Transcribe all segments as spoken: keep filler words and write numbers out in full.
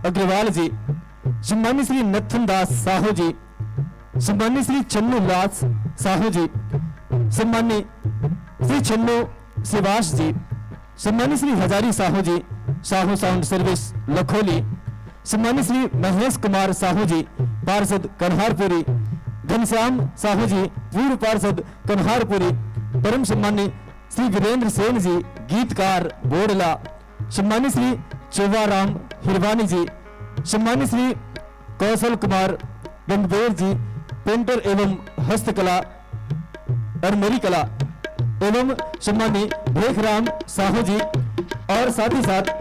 अग्रवाल जी, सम्मानित श्री नथन दास साहू जी, सम्मानित श्री चन्नू दास साहू जी, सम्मानित श्री चन्नू शिवास जी, सम्मानित श्री हजारी साहू जी, साहू साउंड सर्विस लखोली, सम्मानित श्री महेश कुमार साहू जी, पार्षद कन्हारपुरी, घनश्याम साहू जी, पूर्व पार्षद कन्हारपुरी, परम सम्मानित श्री वीरेंद्र सेन जी, गीतकार बोडला, सम्मानित श्री चोवाराम हिरवानी जी, सम्मानित श्री कौशल कुमार गंगबेर जी, पेंटर एवं हस्तकला और मरी कला, एवं सम्मानी भेखराम साहू जी, और साथ ही साथ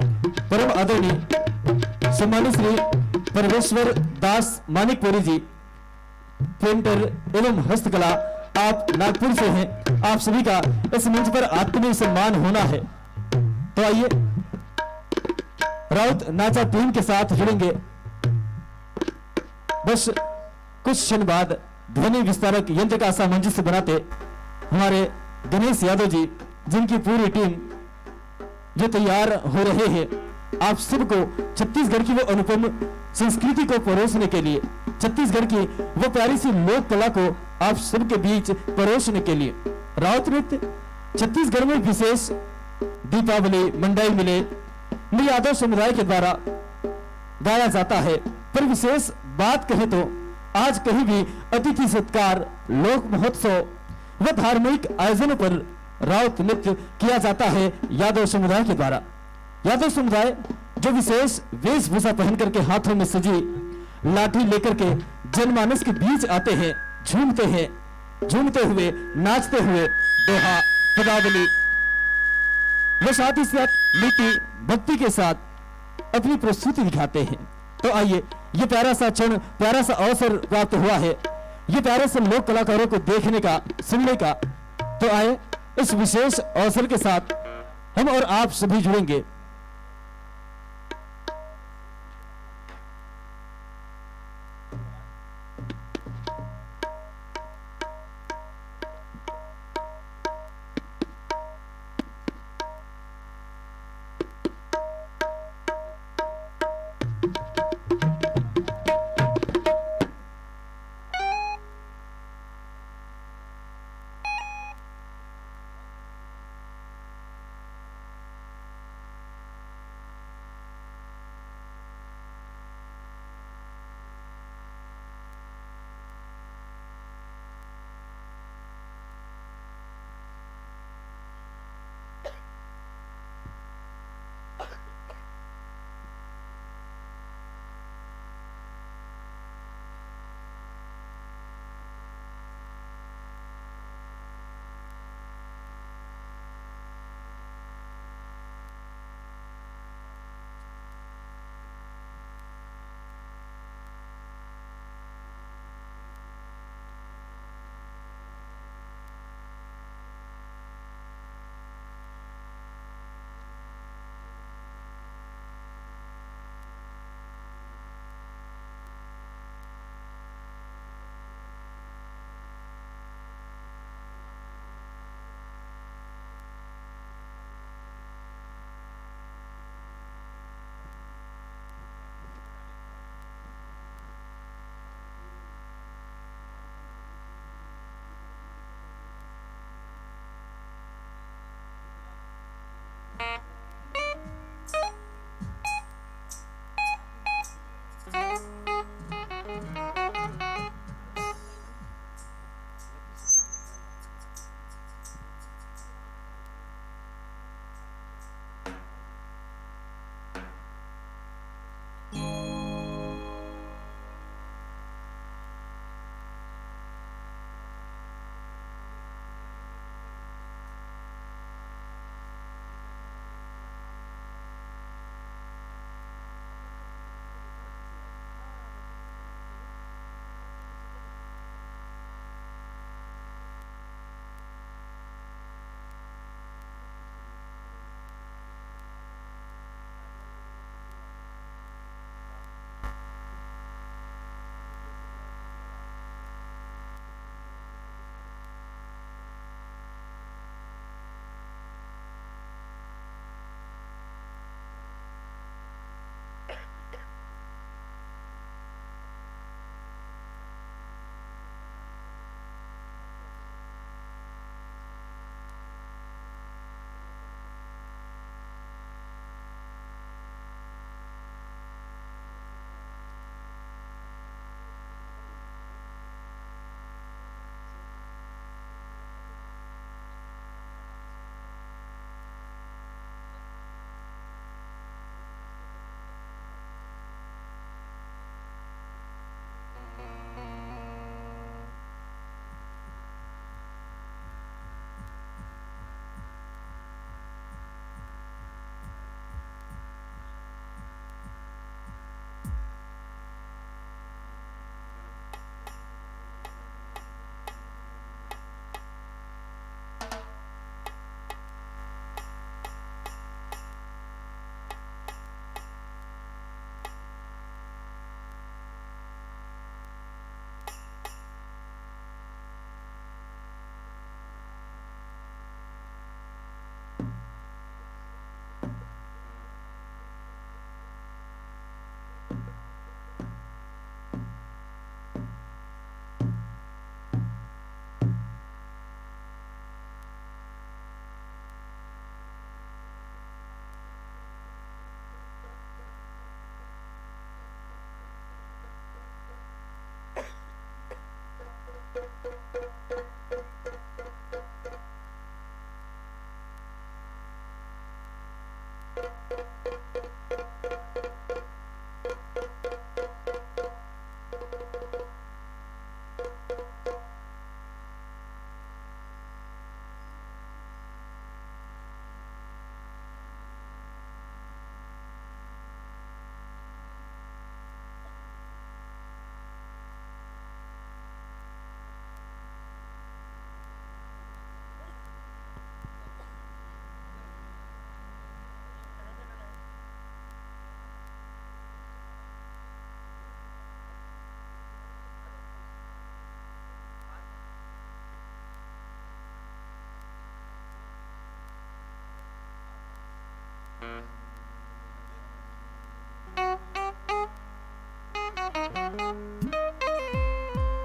परम आदरणीय सम्मानित श्री परमेश्वर दास मानिकपुरी जी, पेंटर एवं हस्तकला, आप नागपुर से हैं, आप सभी का इस मंच पर आत्मीय सम्मान होना है। तो आइए, राउत नाचा टीम के साथ जुड़ेंगे। बस कुछ क्षण बाद ध्वनि विस्तारक यंत्र का सामंजस्य बनाते हमारे गणेश यादव जी, जिनकी पूरी टीम जो तैयार हो रहे हैं, आप सबको छत्तीसगढ़ की वो अनुपम संस्कृति को परोसने के लिए, छत्तीसगढ़ की वो प्यारी सी लोक कला को आप सबके बीच परोसने के लिए। राउत नृत्य छत्तीसगढ़ में विशेष दीपावली, मंडाई मिले, में यादव समुदाय के द्वारा गाया जाता है। पर विशेष बात कहें तो आज कहीं भी अतिथि सत्कार, लोक महोत्सव व धार्मिक आयोजनों पर राउत नृत्य किया जाता है यादव समुदाय के द्वारा। यादव समुदाय जो विशेष वेशभूषा पहन करके हाथों में सजी लाठी लेकर के जनमानस के बीच आते हैं, झूमते हैं, झूमते हुए, नाचते हुए दोहा, पदावली व साथ ही साथ नीति भक्ति के साथ अपनी प्रस्तुति दिखाते हैं। तो आइए, ये प्यारा सा क्षण, प्यारा सा अवसर प्राप्त हुआ है ये प्यारे से लोक कलाकारों को देखने का, सुनने का। तो आए, इस विशेष अवसर के साथ हम और आप सभी जुड़ेंगे।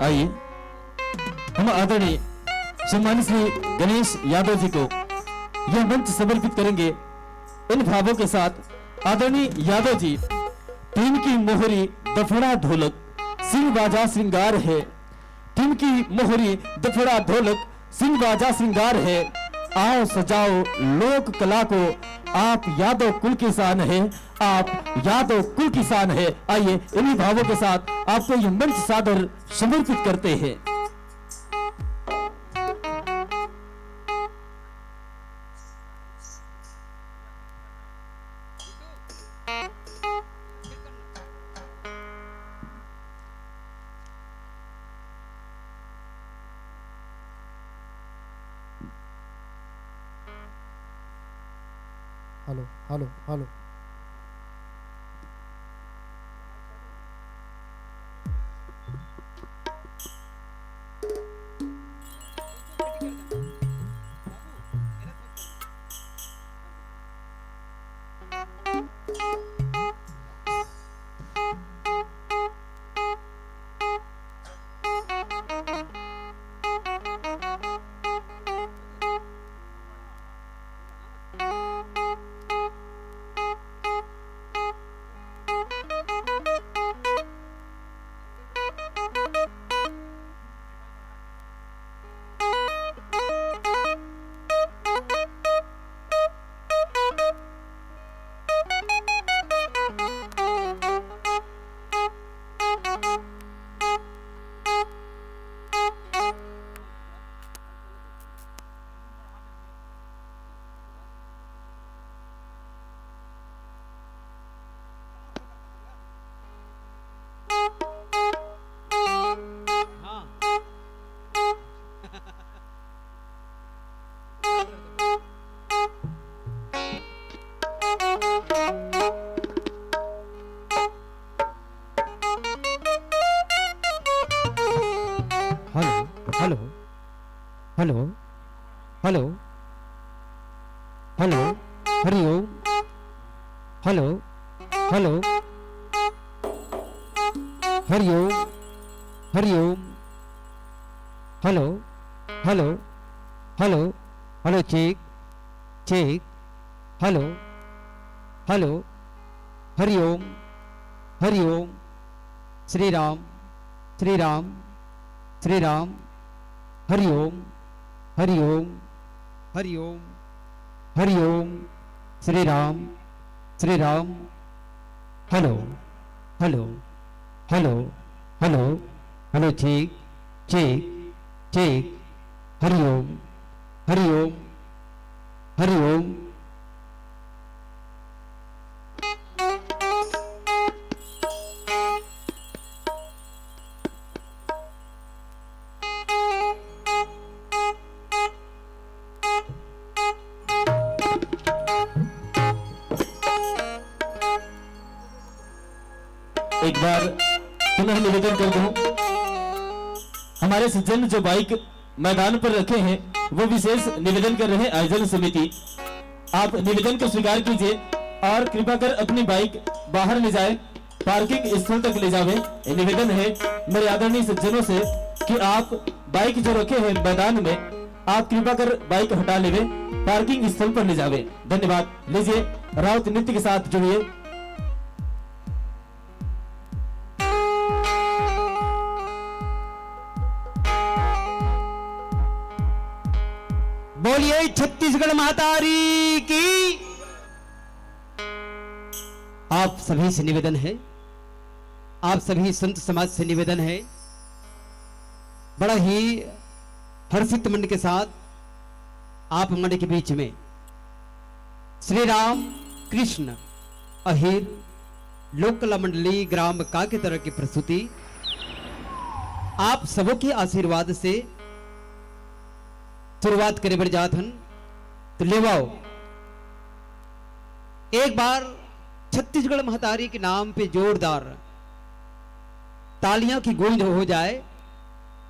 आइए, हम आदरणीय सम्मानित श्री गणेश यादव जी को यह मंच समर्पित करेंगे। इन भावों के साथ आदरणीय यादव जी, टिमकी मोहरी दफड़ा ढोलक, सिंह बाजा श्रृंगार है। टिमकी मोहरी दफड़ा ढोलक, सिंह बाजा श्रृंगार है। आओ सजाओ लोक कला को आप यादव कुल की शान है, आप यादव कुल की शान है। आइए, इन्हीं भावों के साथ आपको ये मंच सादर समर्पित करते हैं। Hello, hello, hello. Hello, hello, hello, hello, hello, Hari Om. Hello, hello, Hari Om, Hari Om. Hello, hello, hello, hello, check, check. Hello, hello, Hari Om, Hari Om. Shri Ram, Shri Ram, Shri Ram. Hari Om, Hari Om, Hari Om, Hari Om. Shri Ram, Shri Ram. Hello, hello, hello, hello, hello, check, check, check. Hari Om, Hari Om, Hari Om. एक बार पुनः निवेदन कर दूं, हमारे सज्जन जो बाइक मैदान पर रखे हैं, वो विशेष निवेदन कर रहे हैं आयोजन समिति, आप निवेदन को स्वीकार कीजिए और कृपा कर अपनी बाइक बाहर ले जाए, पार्किंग स्थल तक ले जावे। निवेदन है मेरे आदरणीय सज्जनों से कि आप बाइक जो रखे हैं मैदान में, आप कृपा कर बाइक हटा लेवे, पार्किंग स्थल पर ले जावे। धन्यवाद। लीजिए, राउत नृत्य के साथ जुड़िए। बोलिए छत्तीसगढ़ महतारी की। आप सभी से निवेदन है, आप सभी संत समाज से निवेदन है, बड़ा ही हर्षित मन के साथ आप मन के बीच में श्री राम कृष्ण अहिर लोक कला मंडली ग्राम काकेतर की प्रस्तुति आप सबों के आशीर्वाद से शुरुआत करे बर जात हन। तो लेवाओ, एक बार छत्तीसगढ़ महतारी के नाम पे जोरदार तालियां की गूंज हो जाए।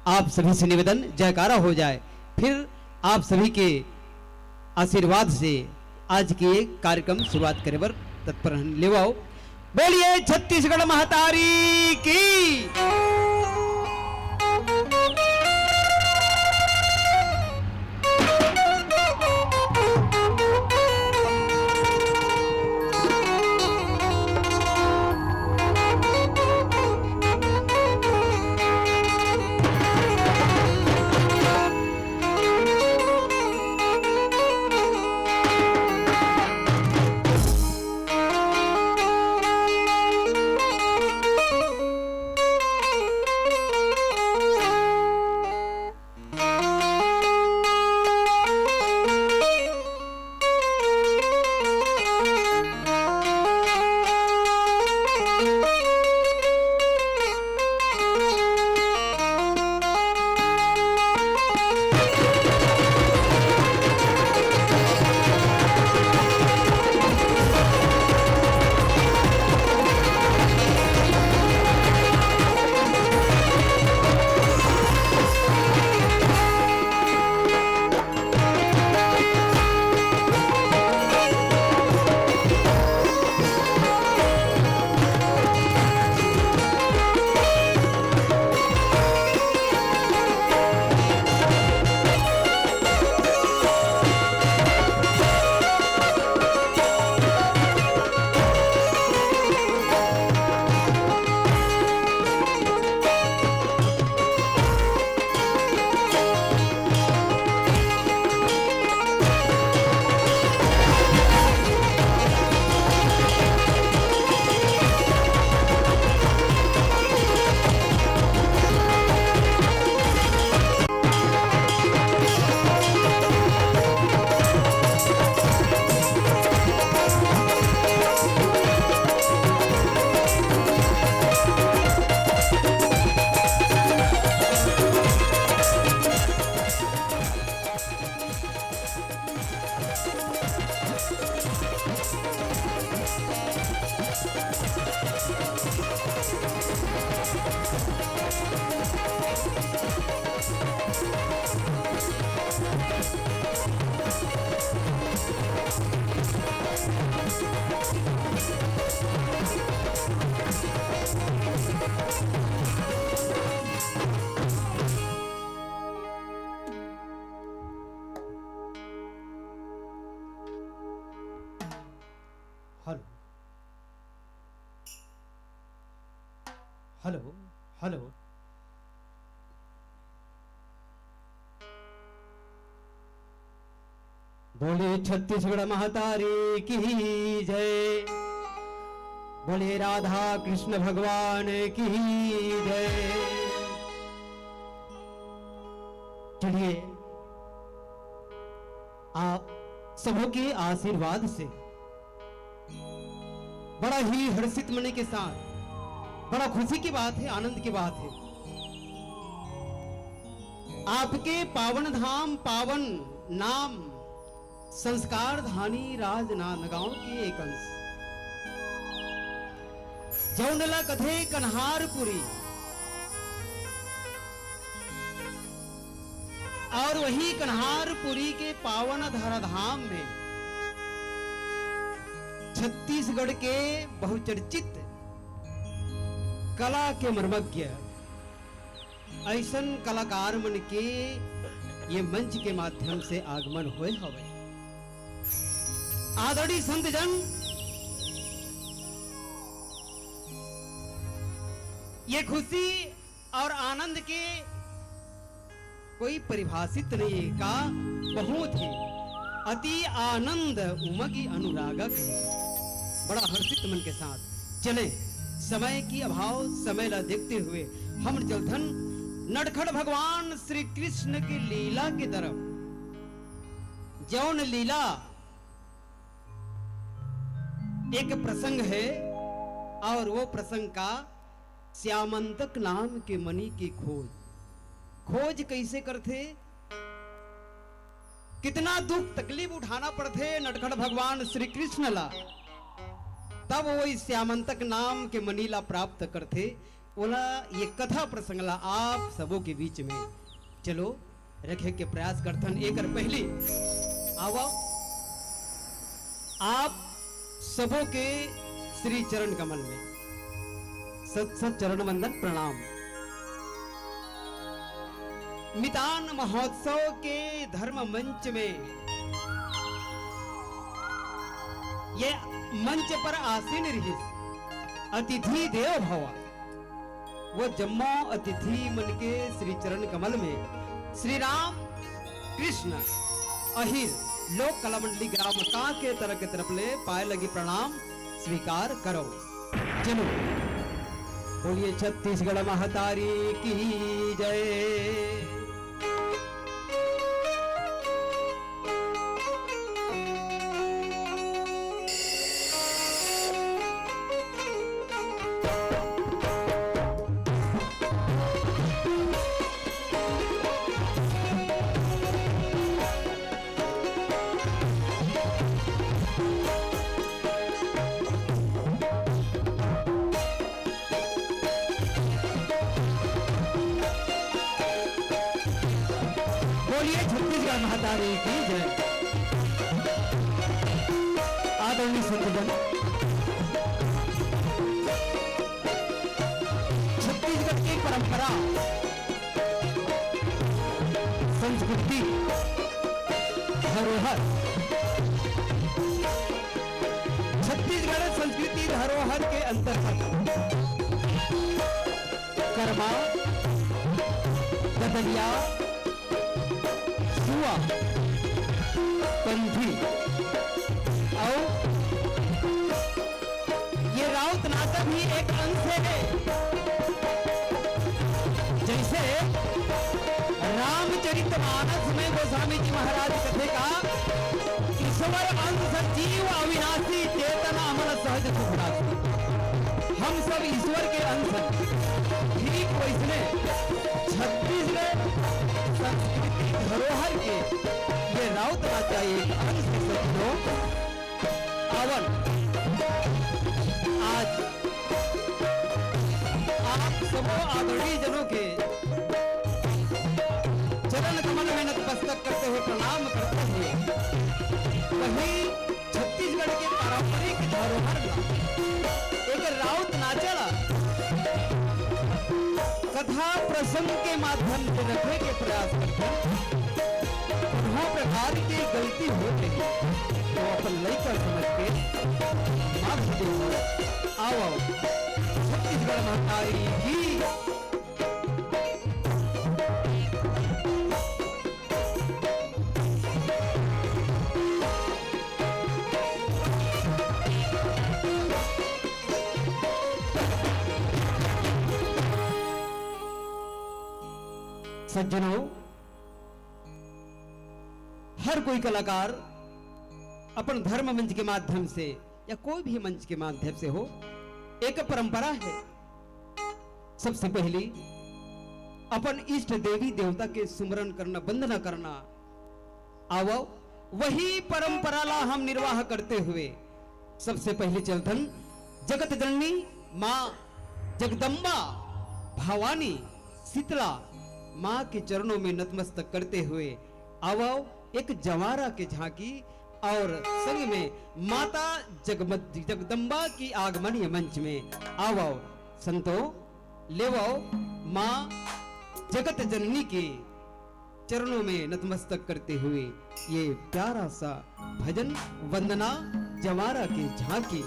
आप सभी से निवेदन, जयकारा हो जाए, फिर आप सभी के आशीर्वाद से आज के कार्यक्रम शुरुआत करे बर तत्पर हन। लेवाओ, बोलिए छत्तीसगढ़ महतारी की। Hello, hello, hello. बोले छत्तीसगढ़ महतारी की जय, बोले राधा कृष्ण भगवान की जय। चलिए, आप सबों के आशीर्वाद से बड़ा ही हर्षित मन के साथ, बड़ा खुशी की बात है, आनंद की बात है। आपके पावन धाम, पावन नाम, संस्कार धानी राजनांदगांव के एक अंश, जौन ला कथे कन्हारपुरी, और वही कन्हारपुरी के पावन धराधाम में छत्तीसगढ़ के बहुचर्चित कला के मर्मज्ञ, ऐसन कलाकार मन के ये मंच के माध्यम से आगमन होए हवे। आदरणीय संत जन, ये खुशी और आनंद के कोई परिभाषित नहीं है का, बहुत ही अति आनंद उमगी अनुरागक है। बड़ा हर्षित मन के साथ चले, समय की अभाव, समय ला देखते हुए हम चलथन नटखट भगवान श्री कृष्ण की लीला की तरफ। जौन लीला एक प्रसंग है और वो प्रसंग का श्यामंतक नाम के मणि की खोज। खोज कैसे करथे, कितना दुख तकलीफ उठाना पड़थे नटखट भगवान श्री कृष्ण ला, तब वो इस श्यामंतक नाम के मणि ला प्राप्त करथे। ओला ये कथा प्रसंग ला आप सबों के बीच में चलो रखे के प्रयास करथन। एकर पहली आवा आप सबों के श्री चरण कमल में सत सत चरण वंदन प्रणाम। मितान महोत्सव के धर्म मंच में ये मंच पर आसीन रहिस अतिथि देव भव। वो जम्मो अतिथि मन के श्री चरण कमल में श्री राम कृष्ण अहिर लोक कला मंडली ग्राम कांके तरफ के तरफ ले पाए लगी प्रणाम स्वीकार करो। चलो, बोलिए छत्तीसगढ़ महतारी की जय। बोलिए छत्तीसगढ़ महतारी की जय। आदरणीय संतजन, छत्तीसगढ़ की परंपरा, संस्कृति, धरोहर, छत्तीसगढ़ संस्कृति धरोहर के अंतर्गत करमा, ददरिया, सुआ, पंथी अउ ये राउत नाचा भी एक अंश है। जैसे रामचरित मानस में गोस्वामी जी महाराज कथे का, ईश्वर अंश सजीव अविनाशी, चेतना अमल सहज सुख राशि। हम सब ईश्वर के अंश हैं। ठीक वैसने छत्तीसगढ़ संस्कृति धरोहर के ये राउत नाचा एक अंश है सज्जनों। आवन आज आप सबो आदरणीय जनों के चरण कमल में नतमस्तक करते हुए, प्रणाम करते हुए, वही छत्तीसगढ़ के पारंपरिक धरोहर ला, एक राउत नाचा ला कथा प्रसंग के माध्यम से रखे के प्रयास करथन। कोनो प्रकार के गलती हो रही तो अपन लइका समझ के माफ दे। आओ, आओ। छत्तीसगढ़ महतारी की सज्जनों, हर कोई कलाकार अपन धर्म मंच के माध्यम से या कोई भी मंच के माध्यम से हो, एक परंपरा है। सबसे पहली अपन इष्ट देवी देवता के सुमरन करना, वंदना करना। आवो, वही परंपरा ला हम निर्वाह करते हुए सबसे पहले चलथन जगत जननी माँ जगदम्बा भवानी शीतला माँ के चरणों में नतमस्तक करते हुए आवो, एक जवारा के झांकी और संग में माता जगमत-, जगदम्बा की आगमनीय मंच में आवो। संतो, लेवो माँ जगत जननी के चरणों में नतमस्तक करते हुए ये प्यारा सा भजन वंदना जवारा के झांकी।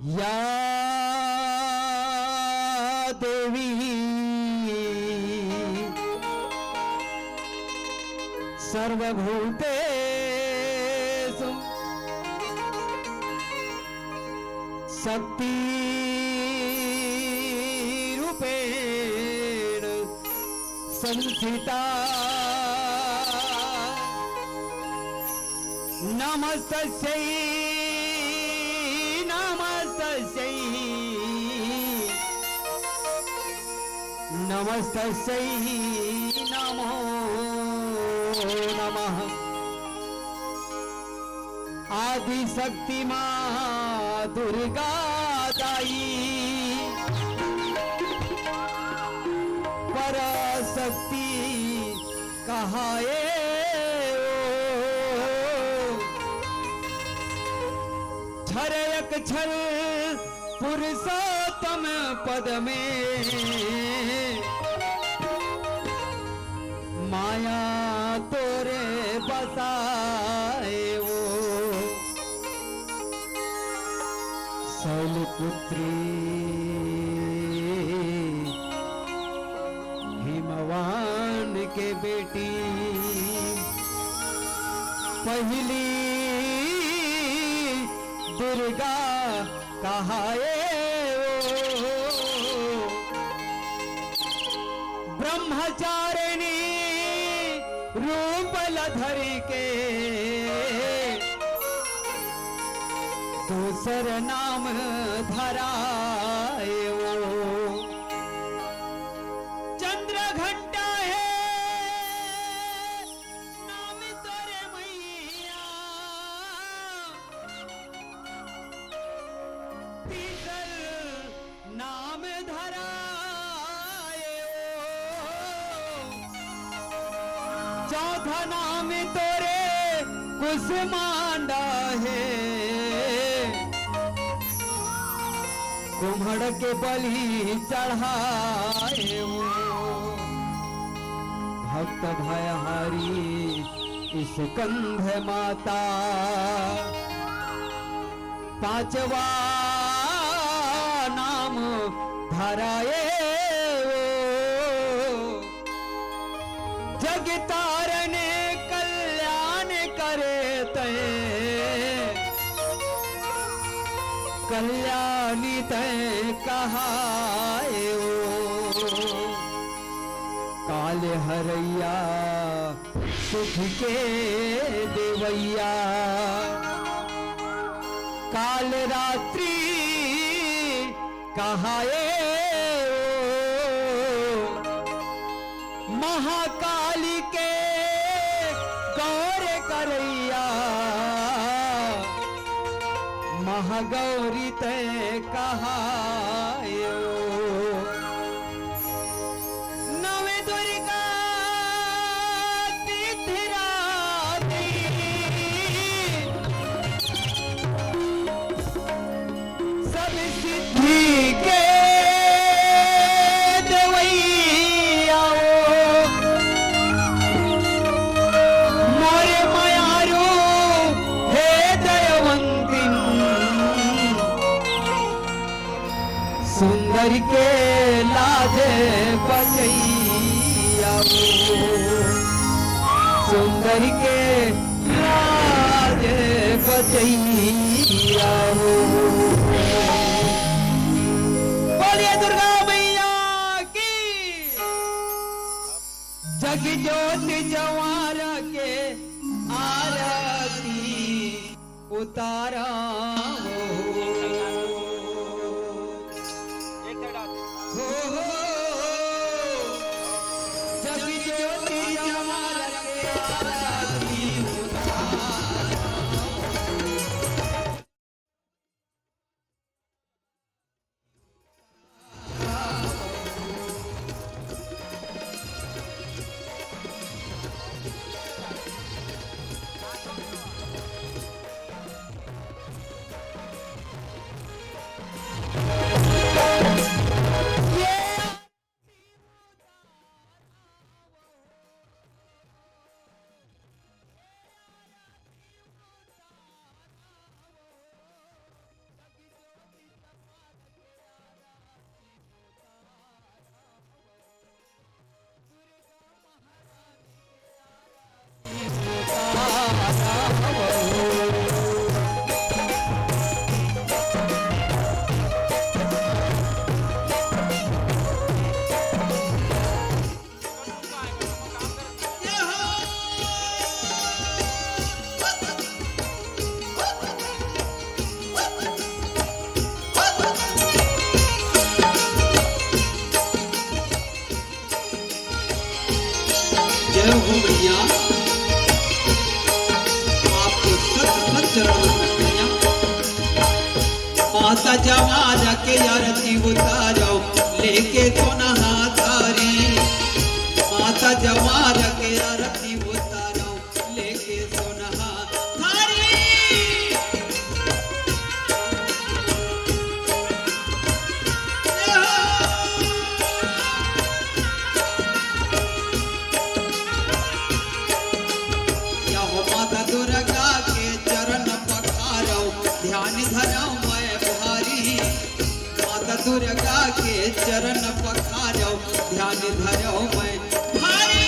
या देवी सर्वभूतेषु शक्ति रूपेण संस्थिता। नमस्तस्यै, नमस्तस्यै, नमस्तस्यै नमो नमः। आदिशक्ति माँ दुर्गा दाई, पराशक्ति कहाए ओ। क्षर अक्षर पुरुषोत्तम पद में माया तोरे बसाए ओ। शैलपुत्री हिमवान के बेटी पहली दुर्गा कहाए ओ। ब्रह्मचारिणी रूप ल धरि के दूसर नाम धराए ओ। चंद्र घंटा हे नाम तोरे मैया, तीसर नाम धराए ओ। चौथा नाम तोरे कुसमांडा हे, कुम्हड़ के बलि चढ़ाए ओ। भक्त भयहारी स्कंध माता पांचवा नाम धराए ओ। जग तारन कल्याण करे तैं, कल्याणी तैं कहाए ओ। काल हरैया सुख के देवैया, काल रात्रि कहाए ओ। महाकाली के गौर करैया, महागौरी तैं कहाए ओ। नव दुर्गा सिद्धिरात्रि, सब सिद्धि के देवैया ओ। मोरे मयारू हे दयवंतिन, सुंदर के लाज बचैया ओ, सुंदर के लाज बचैया ओ। बोलिए दुर्गा मैया की। जग ज्योति जवार के आरती उतारा हो। हो, हो, जग ज्योति जवार के आरती उतारा। माता जवार के आरती उतारो, लेके सोनहा थारी। माता जवार के आरती उतारो, लेके सोनहा थारी। या हो माता दुर्गा के चरण पखारो, ध्यान धरो मैं भारी। माता दुर्गा के चरण पखारो, ध्यान धरो मैं भारी।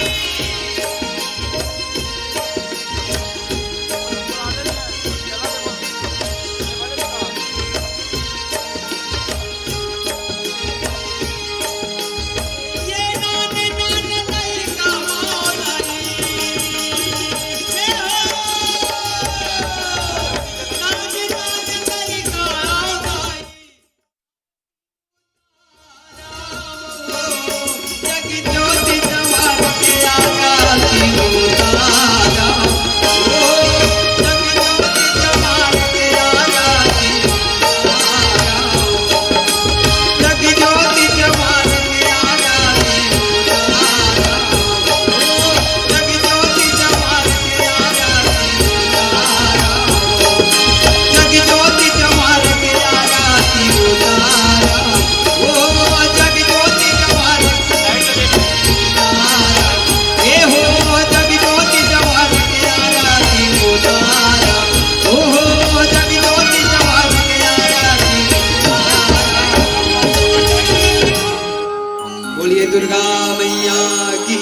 बोलिए दुर्गा मैया की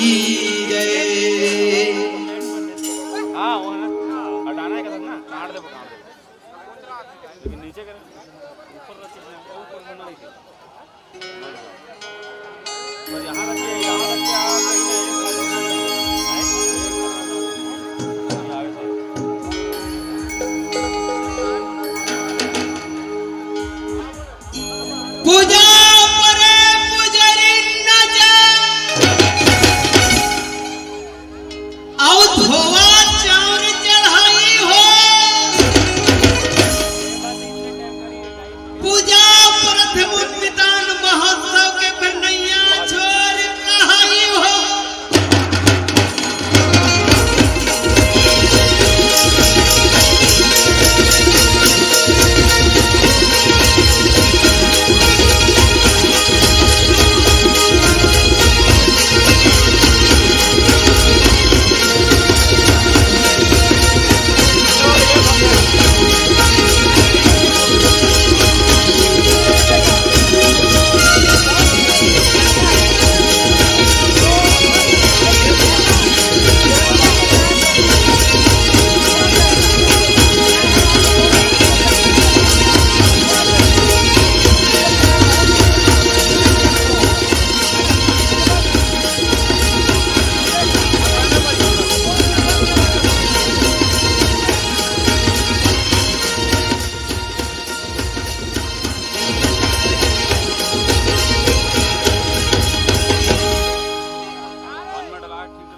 जय। हाँ, वो है ना, हटाना है क्या ना, काट दे, वो काट दे। लेकिन नीचे करें, ऊपर रख के, ऊपर बना रही थी। और यहाँ रखिए, यहाँ रखिए, आप कहीं ना, एक साइड में, पूजा परे पुजरी न जा, अउ धोवा चाउर चढ़ाई हो। पूजा प्रथम उन्मितान महोत्सव के कन्हैया छोर कहाई हो।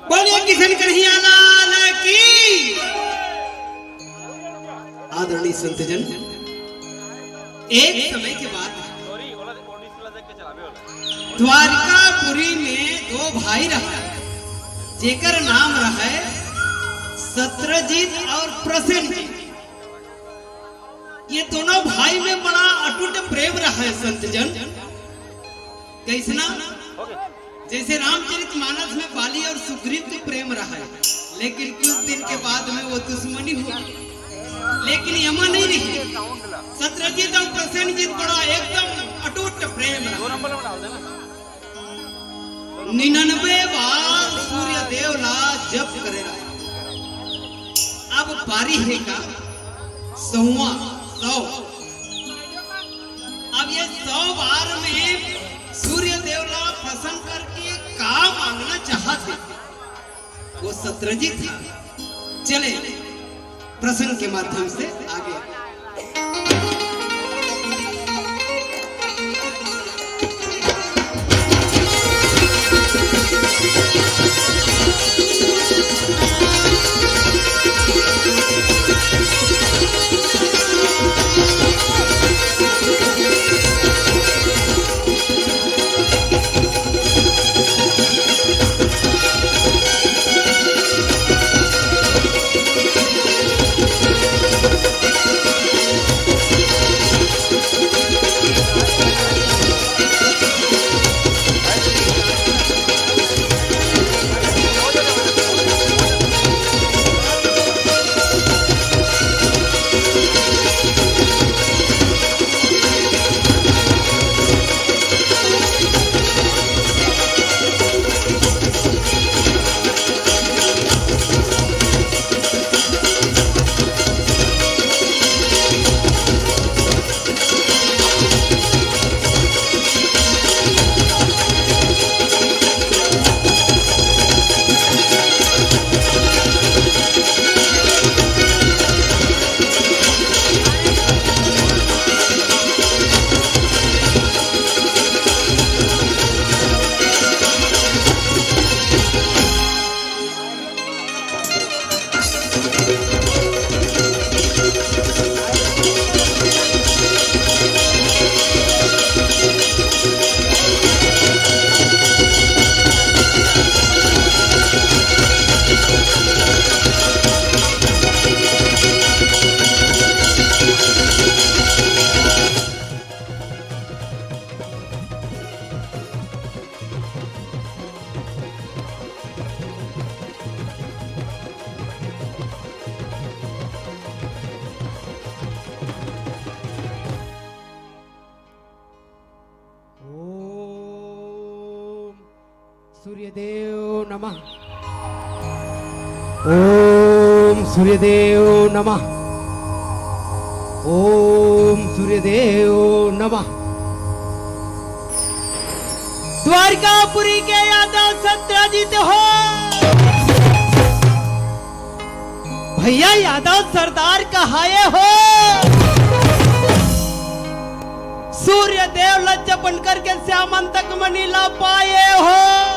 बोलिए किशन कन्हैया लाल की। आदरणीय संतजन, एक समय के बात, द्वारिकापुरी में दो भाई रहा, जेकर नाम रहे सत्रजीत और प्रसेनजीत। ये दोनों भाई में बड़ा अटूट प्रेम रहा है संतजन। कैसना? जैसे रामचरित मानस में बाली और सुग्रीव के प्रेम रहा है, लेकिन कुछ दिन के बाद में वो दुश्मनी हुआ, लेकिन यमा नहीं रही। सत्रजीत और प्रसेनजीत बड़ा एकदम अटूट प्रेम रहा। निन्यानवे बार सूर्य देव ला जप करे रहा। अब पारी हे का सौवा, सौ। अब ये सौ बार में सूर्य देव ला प्रसन्न करके का मांगना चाहत हे, वो सत्रजीत था। चले प्रसंग के माध्यम से आगे। सूर्यदेव नमः। ओम सूर्यदेव नमः। ओम सूर्यदेव नमः। द्वारिकापुरी के यादव सत्रजीत हो। भैया यादव सरदार कहाए हो। सूर्य देव लज्जपन करके श्यामन तक मनी ला पाए हो।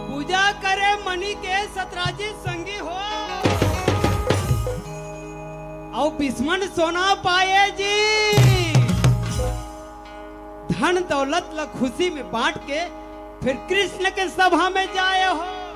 पूजा करे मनी के सतराजी संगी हो, अउ बिस्मन सोना पाए जी। धन दौलत ला खुशी में बांट के फिर कृष्ण के सभा में जाए हो।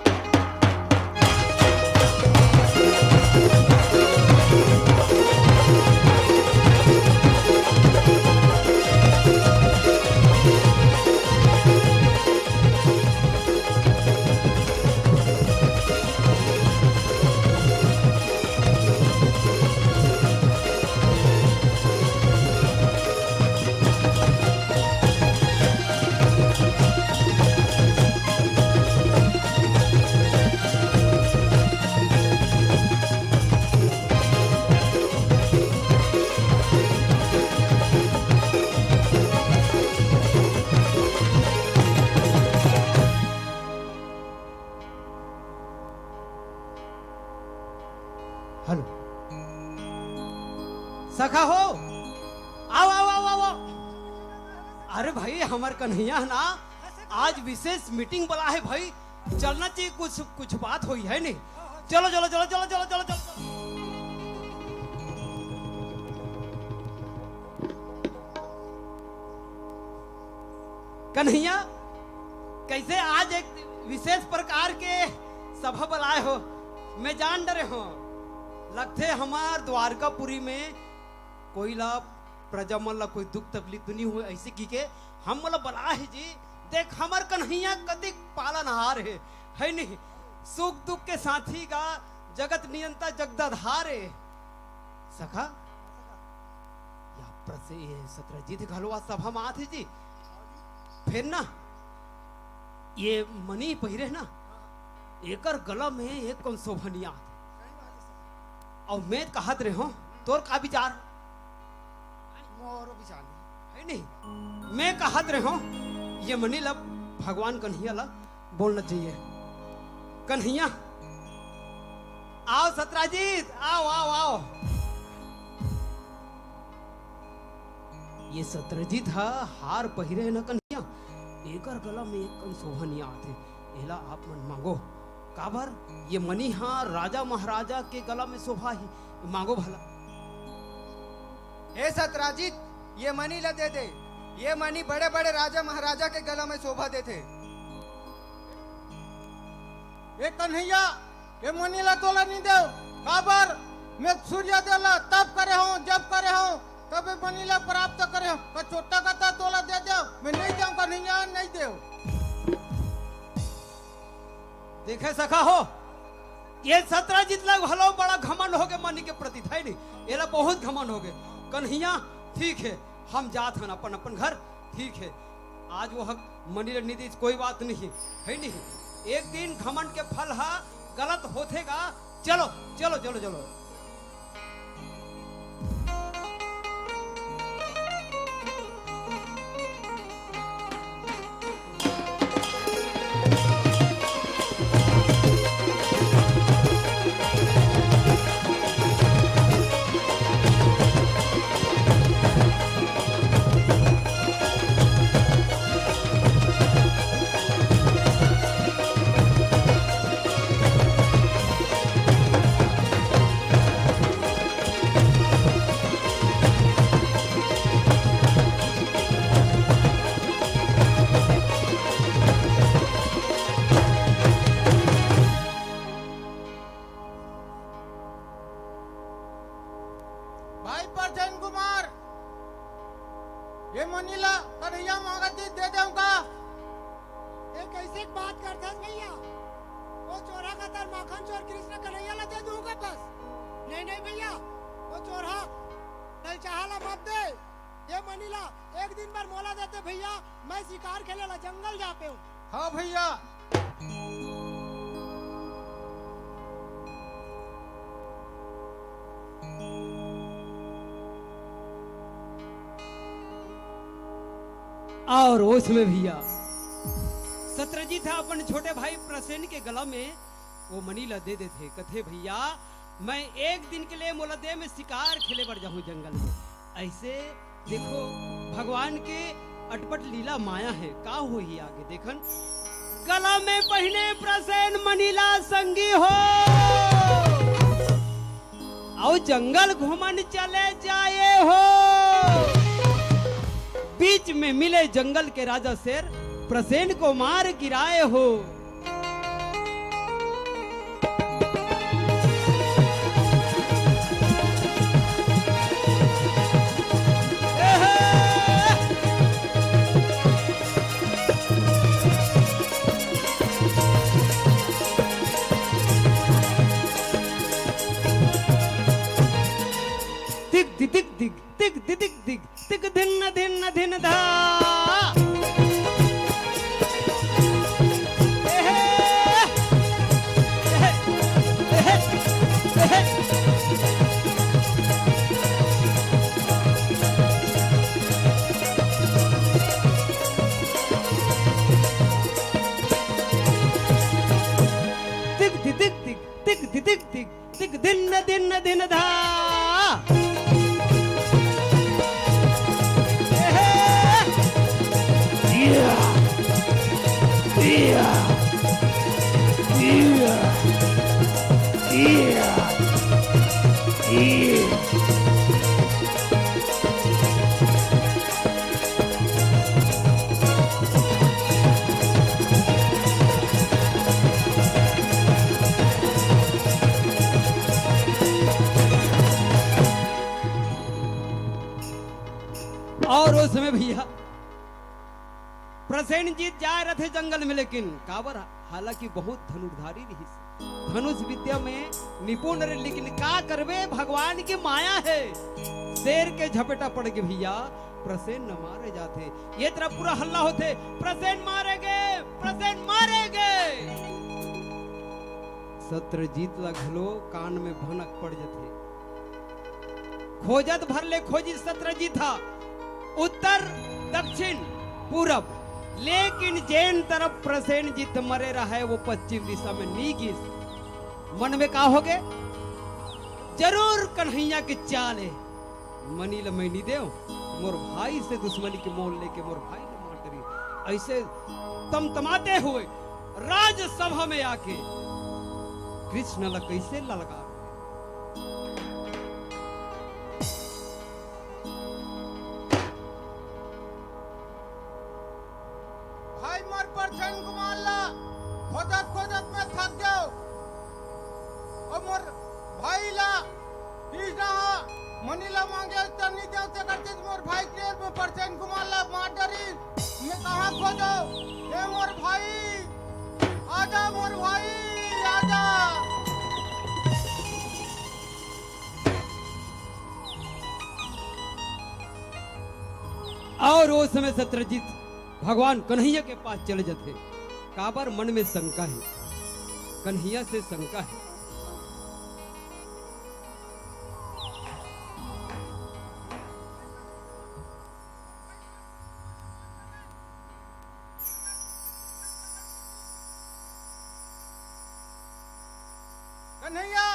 हेलो। सखा हो, आओ, आओ, आओ, आओ, आओ। अरे भाई, हमर कन्हैया ना, आज विशेष मीटिंग बला है भाई, चलना चाहिए, कुछ, कुछ बात होई है नहीं। चलो, चलो, चलो। कन्हैया, कैसे आज एक विशेष प्रकार के सभा बलाए हो? मैं जान डरे हो, लगथे हमार द्वारकापुरी में कोई ला, प्रजा मन ला कोई दुख तकलीफ तो नहीं हुए, ऐसे की के हम मोला बलाए हे जी। देख, हमर कन्हैया कतिक पालनहार हे, है नहीं? सुख दुख के साथी गा, जगत नियंता जगदाधार हे। सखा, या प्रसे-, ये सतरजीत घलो आज सभा में आत हे जी। फिर ना, ये मनी पहिरे ना, एकर गला में एक कौन शोभा नहीं आत। अउ मैं कहत रहे हो, तोर का विचार? मोरो विचार नहीं। है नहीं? मैं कहत रहे हो, ये मनी ला भगवान कन्हैया ला बोलना चाहिए। कन्हैया, आओ सतराजीत, आओ, आओ, आओ। ये सतरजीत ह हार पहिरे हे न कन्हैया, एकर गला में एक कन शोभा नइ आत हे। एला आप मन मांगो। काबर? ये मनी ह राजा महाराजा के गला में शोभा ही। मांगो भला। हे सतराजीत, ये मनी ला दे दे। ये मनी बड़े-बड़े राजा महाराजा के गला में शोभा देथे। ए कन्हैया, ए मनी ला तोला नइ देव। काबर? मैं सूर्यदेव ला तप करे हंव, जप करे हंव, तब ए मनी ला प्राप्त करे हंव। का चोट्टा का त तोला दे देव, मैं नइ देव कन्हैया, नइ देव। देखे सखा हो, ये सतरजीत ला घलो बड़ा घमंड होगे मनी के प्रति, है नहीं? एला बहुत घमंड होगे। कन्हैया, ठीक हे, हम जात हन अपन, अपन घर, ठीक हे। आज वो हक मनी ला नइ दिस, कोई बात नहीं, है नहीं? एक दिन घमंड के फल हा गलत होथे गा। चलो, चलो, चलो, चलो। भाई प्रसेन कुमार, ये मनी ला कन्हैया मांगत हे, दे देंव का? ये कइसे बात करथस भैया? वो चोरहा कतर माखन चोर कृष्ण कन्हैया ला दे दूंगा बस। नहीं, नहीं भैया, वो चोरहा ललचाहा ला मत दे। ये मनी ला एक दिन बर मोला देते भैया, मैं शिकार खेले ला जंगल जा पेंव। हाँ भैया। अउ ओ समय भैया, सत्रजीत ह अपन छोटे भाई प्रसेन के गला में वो मनी ला दे देथे, कथे, "भैया, मैं एक दिन के लिए मोला दे, मैं शिकार खेले बर जाहूं जंगल में।" अइसे देखो, भगवान के अटपट लीला माया हे, का होही आगे देखन। गला में पहिने प्रसेन मनी ला संगी हो, अउ जंगल घूमन चले जाए हो। बीच में मिले जंगल के राजा शेर, प्रसेन को मार गिराए हो। दिग दि दिग दिग, दिग दि दिग दिग, दिग धिन धिन धिन धा। एहे, एहे, एहे, एहे। दिग दि दिग दिग, दिग दि दिग दिग। तिक धिन धिन धिन धा। एहे। या। या। या। या। या। अउ ओ समय भैया, प्रसेनजीत जाय रथे जंगल में, लेकिन काबर, हालांकि बहुत धनुर्धारी रहिस, धनुष विद्या में निपुण रहे, लेकिन का करबे, भगवान के माया हे। शेर के झपेटा पड़ गे भैया, प्रसेन मारे जाथे। ये तरफ पूरा हल्ला होथे, "प्रसेन मारे गे, प्रसेन मारे गे।" सत्रजीत ला घलो कान में भनक पड़ जथे। खोजत भर ले खोजिस सत्रजीत हा, उत्तर, दक्षिण, पूरब, लेकिन जेन तरफ प्रसेनजीत मरे रहय, वो पश्चिम दिशा में नी गिस। मन में का होगे, जरूर कन्हैया के चाल हे, मनी ल मैं नी देव, मोर भाई से दुश्मनी के मोल लेके मोर भाई ल मार डरी। अइसे तमतमाते हुए राजसभा में आके कृष्ण ल कइसे ललकार। भाई मोर प्रसेन कुमार ला खोजत खोजत मैं थक गेंव। अउ मोर भाई ला कृष्णा हा मनी ला मांगे त नी देव, तेकर चलते मोर भाई के मोर प्रसेन कुमार ला मार डरिस। मैं कहाँ खोजों? ए मोर भाई, आजा मोर भाई, आजा। अउ ओ समय सत्रजीत भगवान कन्हैया के पास चले जाथे। काबर मन में शंका हे, कन्हैया से शंका हे। कन्हैया,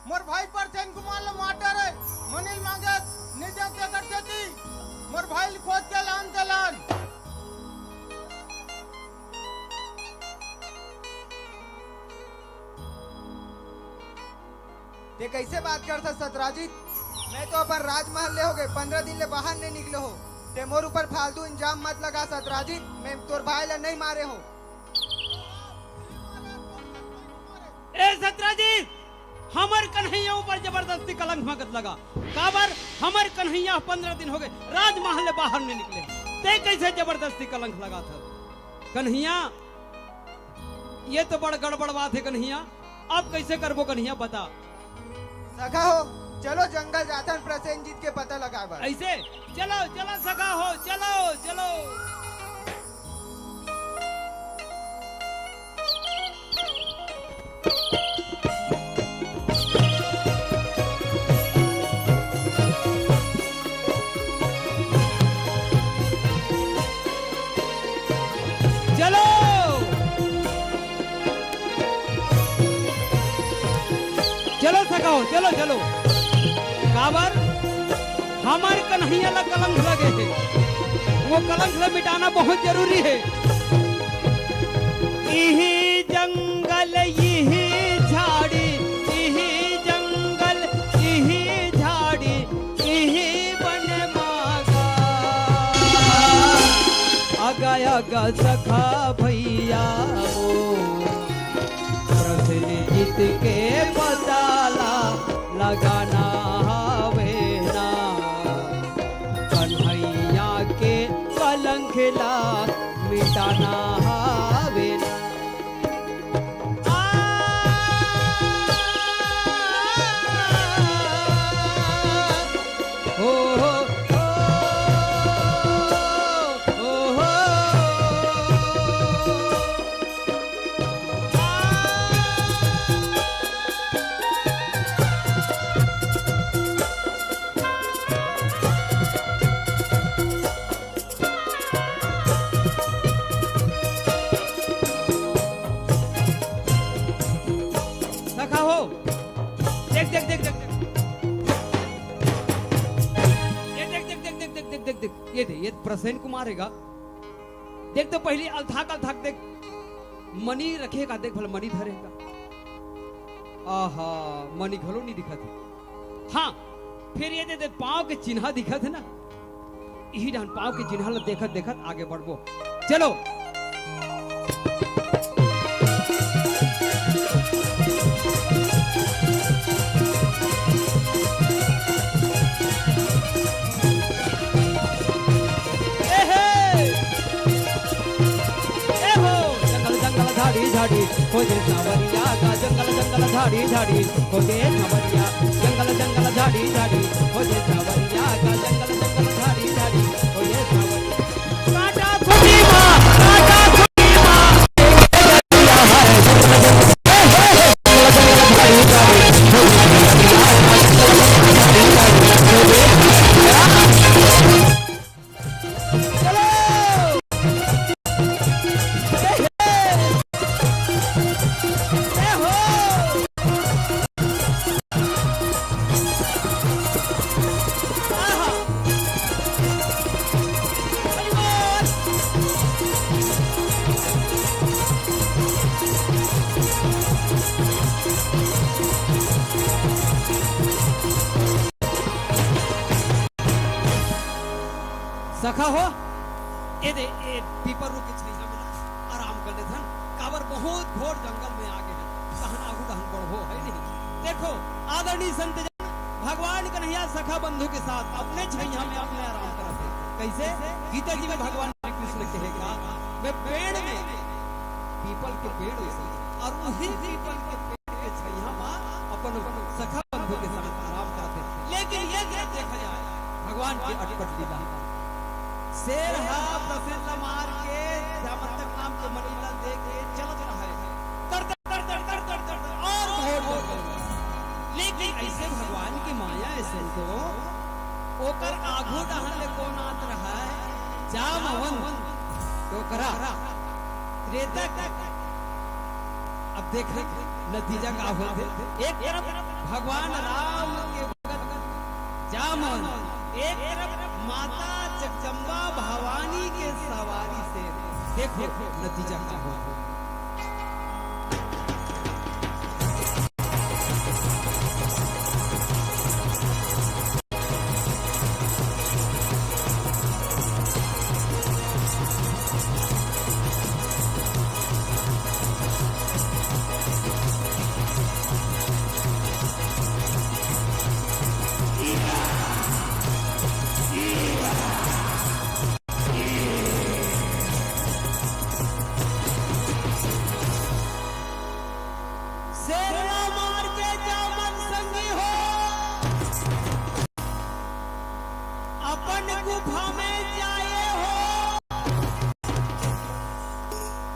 मोर भाई परसेन कुमार ल मार डारे, मनी ल मांगत, नइ जांव तेकर सेती, मोर भाई ल खोज के लान ते लान। ते कइसे बात करथस सतराजित? मैं तो अपन राजमहल ले होगे पंद्रह दिन ले बाहर नइ निकले हों। ते मोर ऊपर फालतू इल्जाम मत लगा सतराजित, मैं तोर भाई ल नइ मारे हों। ए सतराजित, हमर कन्हैया ऊपर जबरदस्ती कलंक मत लगा। काबर हमर कन्हैया पंद्रह दिन होगे राजमहल ले बाहर नइ निकले, ते कइसे जबरदस्ती कलंक लगाथस? कन्हैया, ये तो बड़ गड़बड़ बात हे कन्हैया, अब कइसे करबो कन्हैया, बता। सखा हो, चलो जंगल जाथन प्रसेनजीत के पता लगाए बर। अइसे? चलो, चलो सखा हो, चलो, चलो। चलो, चलो सखा हो, चलो, चलो। काबर? हमर कन्हैया ला कलंक लगे हे, वो कलंक ला मिटाना बहुत जरूरी हे। इही जंगल, इही झाड़ी, इही जंगल, इही झाड़ी, इही बन मागा। अगा, अगा सखा भैया ओ, प्रसेनजीत के पता ला लगाना हवे ना, कन्हैया के कलंक ला मिटाना हवे ना। सखा हो, देख, देख, देख। ये देख, देख, देख, देख। ये दे, ये प्रसेन कुमार हे गा। देख तो पहिली अलथाक, अलथाक देख। मनी रखे का, देख भला मनी धरे का। आहा, मनी घलो नइ दिखत हे। हाँ, फेर ये दे, दे पाँव के चिन्हा दिखत हे ना। इही डाहन पाँव के चिन्हा ल देखत देखत आगे बढ़बो। चलो। ए हे! ए हो! जंगल जंगल झाड़ी झाड़ी खोजे सांवरिया का, जंगल जंगल झाड़ी झाड़ी खोजे सांवरिया, जंगल जंगल झाड़ी झाड़ी खोजे सांवरिया का, जंगल जंगल झाड़ी झाड़ी खोजे सांवरिया। काटा खुदी माँ, काटा खुदी माँ। सखा हो, ए दे, ए पीपर रूख के छइहां में ना आराम कर लेथन, काबर बहुत घोर जंगल में आ गे हन, तहन आगू डहन बढ़बो, है नहीं? देखो, आदरणीय संत जन, भगवान कन्हैया सखा बंधु के साथ अपने छइहां में अपने आराम करत हे। कइसे? गीता जी में भगवान श्री कृष्ण कहे का, मैं पेड़ में, पीपल के पेड़ में, अउ उही पीपल के पेड़ के छइहां मा अपन सखा बंधु के साथ आराम करत हे। लेकिन ये दे देखा जाए भगवान के अटपट लीला। शेर ह प्रसेर ला मार के जामंतक नाम के मनी ला दे के चलत रहय। तर, तर, तर, तर, तर, तर, तर, तर, और घोर जंगल। लेकिन अइसे भगवान के माया हे संतो, ओकर आघू डहन ले कोन आत रहय? जामवंत। डोकरा। त्रेता के। अब देख नतीजा का होथे। एक तरफ भगवान राम के भगत जामवंत, एक तरफ माता जगदम्बा भवानी के सवारी शेर। देखो नतीजा का होथे। शेर ला मार के जामवंत संगी हो, अपन गुफा में जाए हो।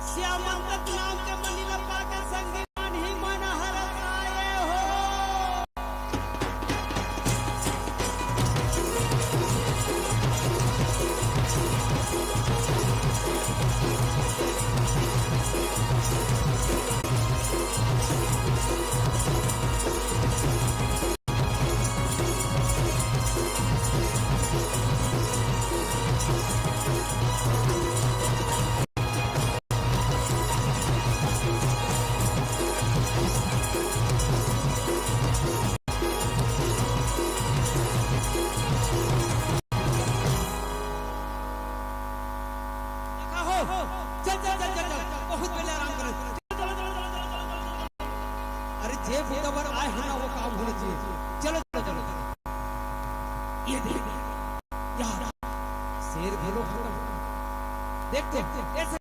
श्यामंतक नाम के मनी ला पाके संगी मन ही मन हरसाए हो। देखा हो, चल, चल, चल, चल, चल, बहुत पहले आराम करो। चल, चल, चल, चल, चल, चल, चल, चल। अरे, जे बुता बर आए हो ना, वो काम होना चाहिए। चलो, चलो, चलो, चलो। ये देख, यार, शेर घलो खत्म। देख तो, ऐसे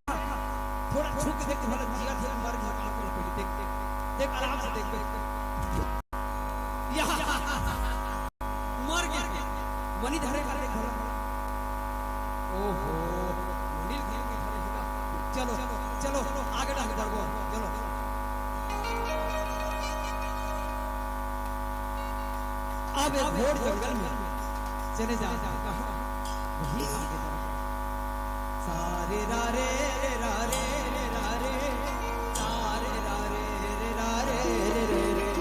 थोड़ा छू के देख तो, भला जिया थे, मर गया, काम करे पहले, देख, देख, देख, आराम से देख, देख। या, मर गया। मनी धरे कर देख भला। ओहो, मनी धरे, धरे होगा। चलो, चलो, आगे डाल बढ़ो, चलो। अब एक घोर जंगल में चले जा, कहाँ? वहीं आगे बढ़ो। सारे रा रे रे रा रे रे रा रे, सारे रा रे रे रा रे रे रे रे।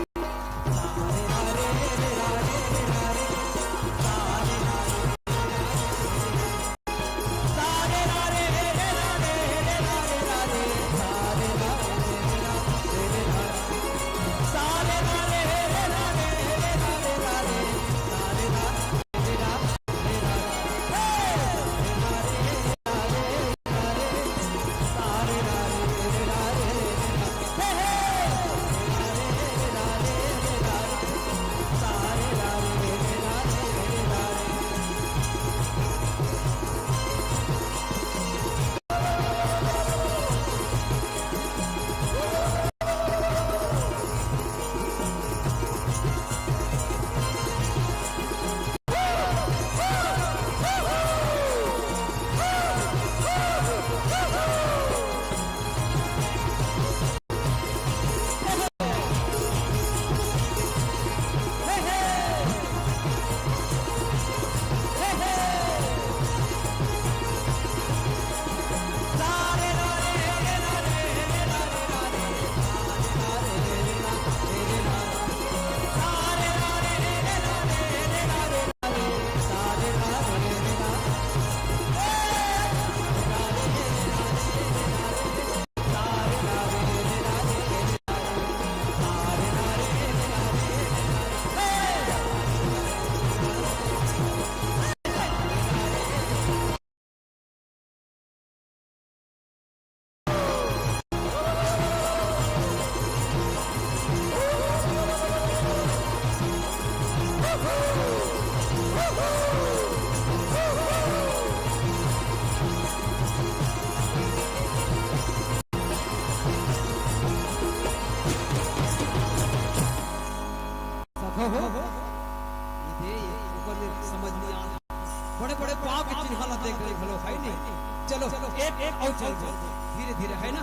के चिन्हा ला देख ले घलो, है नहीं? चलो, एक, एक अउ चल, चल, धीरे धीरे, है ना?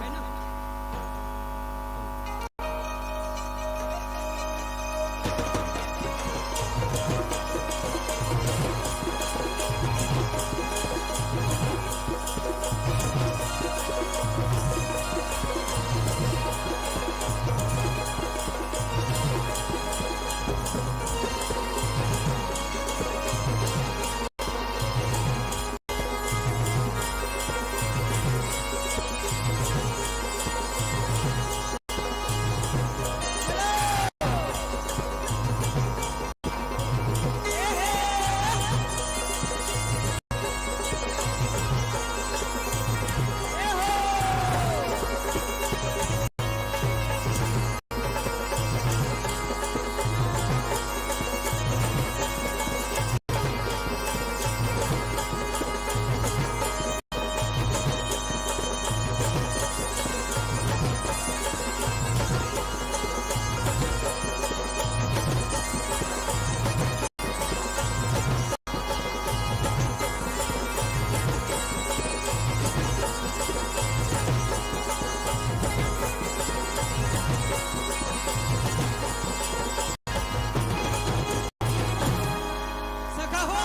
सखा हो,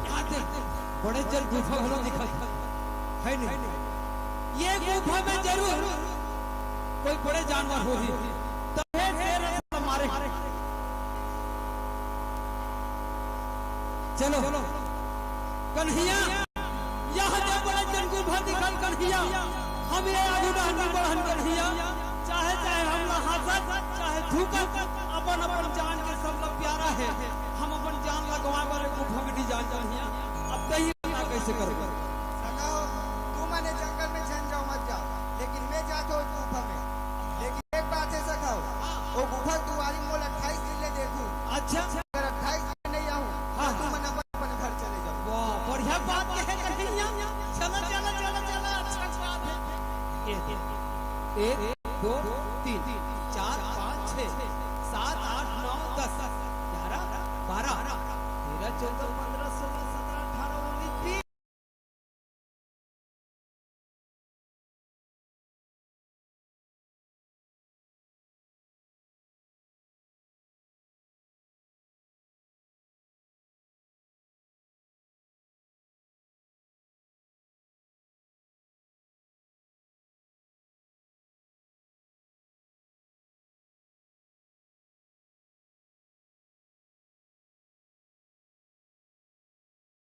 यहाँ देख, बड़े जन गुफा घलो दिखत हे, है नहीं? ये गुफा में जरूर कोई बड़े जानवर होही, तभे शेर अस मारे। चलो, कन्हैया, यहाँ दे बड़े जन गुफा दिखत कन्हैया, हम ये आगू डहन बढ़न कन्हैया, चाहे, चाहे हमला हंसत, चाहे थूकत, अपन, अपन जान के सब ला प्यारा हे। हम अपन जान ला गंवाए बर गुफा में नहीं जान कन्हैया। अब तही बता कैसे करबो? सखाओ, तुमन ए जंगल में झन जाओ, मत जाओ, लेकिन मैं जात हूँ गुफा में। लेकिन एक बात हे सखाओ, वो गुफा के दुवारी मोला अट्ठाईस दिन ले देखूं। अच्छा। अगर अट्ठाईस दिन नहीं आऊं, हाँ, तो तुमन अपन, अपन घर चले जाओ। वाह, बढ़िया बात कहे कन्हैया। चला, चला, चला, चला, अच्छा बात हे। एक, एक, दो, तीन, चार, पाँच, छः, सात, आठ, नौ, दस, ग्यारह, बारह, तेरह, चौदह, पन्द्रह, सोलह, सत्रह, अठारह, उन्नीस, तीस।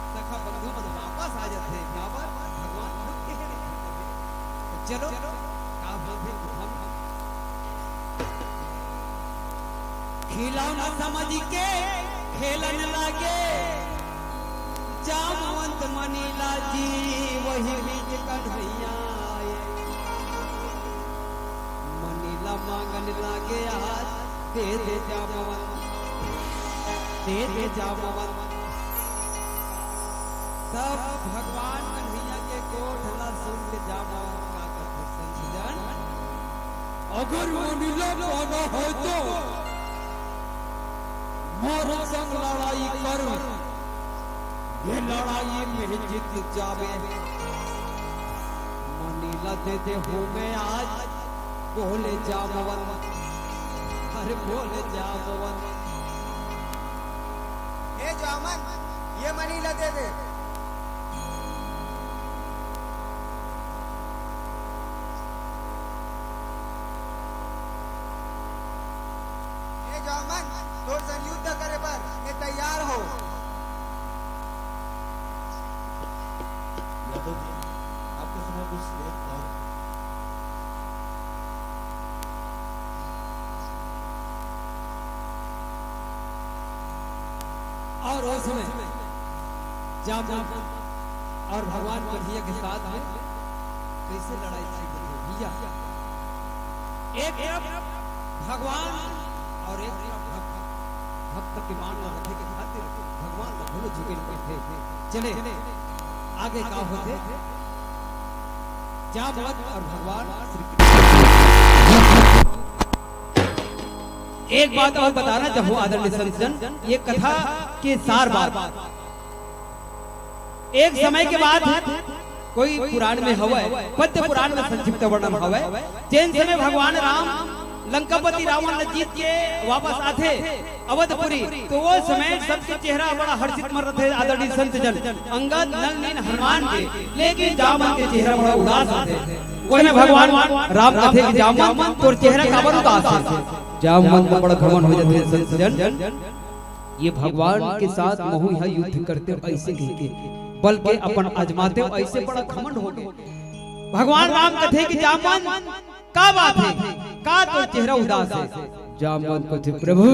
सखा बंधु मन वापस आ जाथे, काबर भगवान खुद कहे रहिथे। तो चलो, का बोलथे गुफा में? खिलौना समझ के खेलन लागे, जामवंत मनीला जी, वही बीच कन्हैया आए। मनीला मांगन लागे आज, दे दे जामवंत, दे दे जामवंत। तब भगवान कन्हैया के गोठ ला सुन के जामवंत का कथे, संत जन, अगर मनीला पाना है तो मोर संग लड़ाई कर, ये लड़ाई में जीत जाबे। मनीला दे दे हूँ मैं आज, बोले जामवंत, अरे बोले जामवंत। हे जामवंत, ये मनीला दे दे। हे जामवंत, तोर संग युद्ध करे बर मैं तैयार हो। यादव जी, आपके समय कुछ लेट था। और उस समय जामवंत और भगवान कन्हैया के साथ में कैसे लड़ाई छिड़ रही है भैया। एक तरफ भगवान और एक तरफ भक्त, भक्त के मान ला रखे के खातिर भगवान ला घलो झुके नहीं थे। चले आगे का होथे, जामवंत और भगवान श्री कृष्ण। एक बात और बताना चाहूँ आदरणीय संत जन, ये कथा के सार बात, एक समय के बात हे, कोई पुराण में हवय, पद्य पुराण में संक्षिप्त वर्णन हवय, जेन समय भगवान राम लंकापति रावण ल जीत के वापस आथे अवधपुरी, तो वो समय सबके चेहरा बड़ा हर्षित मन रथे, आदरणीय संत जन, अंगद, नल, नील, हनुमान के, लेकिन जामवंत के चेहरा बड़ा उदास रथे। वो समय भगवान राम कथे कि जामवंत, तोर चेहरा काबर उदास हे? जामवंत ल बड़ा घमंड हो जाथे, संत जन, ये भगवान के साथ महू ह युद्ध करतेंव अइसे कहिके, बल के अपन आजमातेंव अइसे बड़ा घमंड हो गे। भगवान राम कथे कि जामवंत, का बात हे, का तोर चेहरा उदास हे? जामवंत कथे, प्रभु,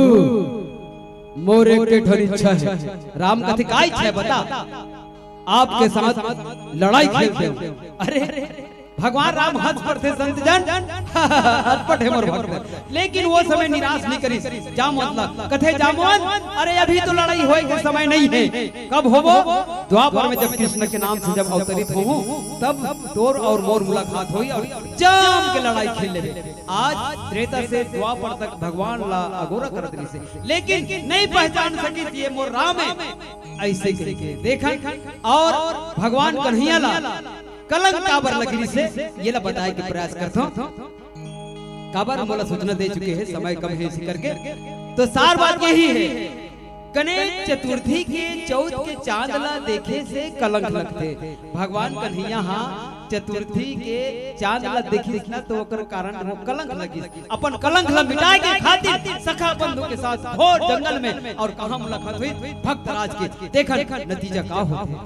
मोर एक ठन इच्छा हे। राम कथे, का इच्छा हे, बता। आपके साथ लड़ाई खेलतेंव। अरे, भगवान राम हंस पड़थे, संत जन, हंस पड़थे मोर भक्त। लेकिन वो समय निराश नइ करिस जामवंत ला। कथे, जामवंत, अरे, अभी तो लड़ाई होय के समय नइ हे। कब होबो? द्वापर में जब कृष्ण के नाम से जब अवतरित होहूं, तब तोर अउ मोर मुलाकात होही अउ जम के लड़ाई खेल लेबे। आज त्रेता से द्वापर तक भगवान ला अगोरा करत रहिसे, लेकिन नइ पहचान सकिस ये मोर राम हे, अइसे कहिके। देखन, अउ भगवान कन्हैया ला कलंक काबर लगिस हे, येला बताय के प्रयास करथंव। काबर मोला सूचना दे चुके हे, समय कम हे इसी करके। तो सार बात यही हे, गणेश चतुर्थी के चौथ के चांद ला देखे से कलंक लगथे। भगवान कन्हैया हा चतुर्थी के चांद ला देखिस ना, तो ओकर कारण वो कलंक लगिस। अपन कलंक ला मिटाय के खातिर सखा बंधु के साथ घोर जंगल में अउ कहां मुलाकात होइस भक्तराज के। देखन नतीजा का होथे।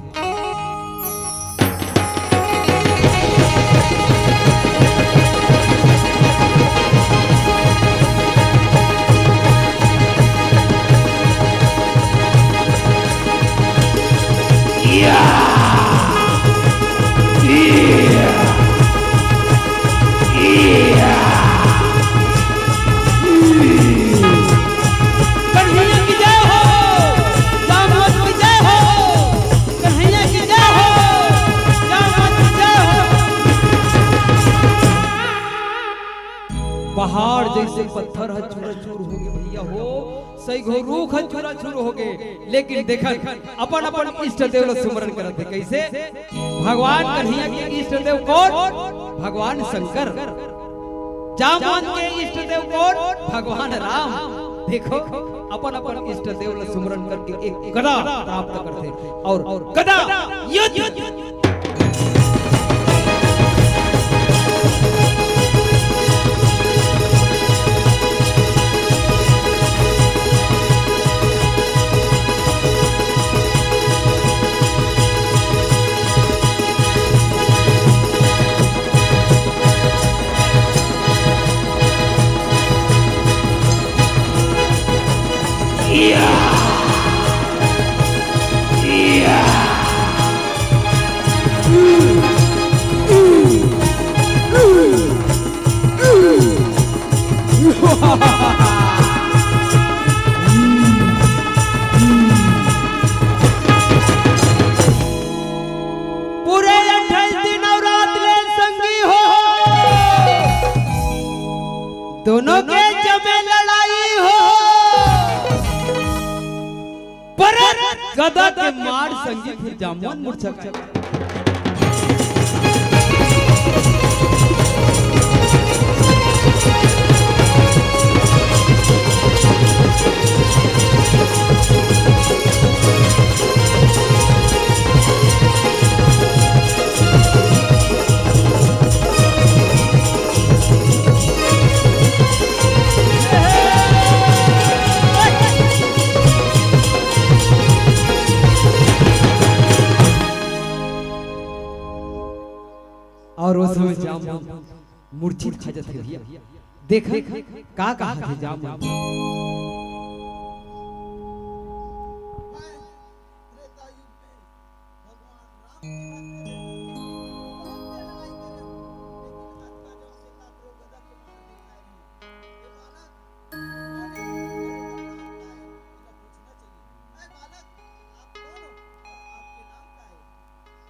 कन्हैया की जय हो, जामवंत की जय हो, कन्हैया की जय हो, जामवंत की जय हो। पहाड़ जइसे पत्थर ह चूरा चूर हो गे भइया हो, सइघो रूख ह चूरा चूर हो गे, लेकिन देखन अपन अपन इष्ट देव ल सुमरन करत हे। कइसे? भगवान कन्हैया के इष्ट देव कोन? भगवान शंकर। जामवंत के इष्ट देव कोन? भगवान राम। देखो, अपन अपन इष्ट देव ल सुमरन करके एक गदा प्राप्त करथे अउ गदा युद्ध। पूरे अट्ठाईस दिन अउ रात ले संगी हो, दोनों के जमे लड़ाई हो। परत गदा के मार संगी फिर जामवंत मुरझा गे। अउ ओ समय जामवंत मूर्छित खा जाथे भइया। देख, का कहा थे जामवंत।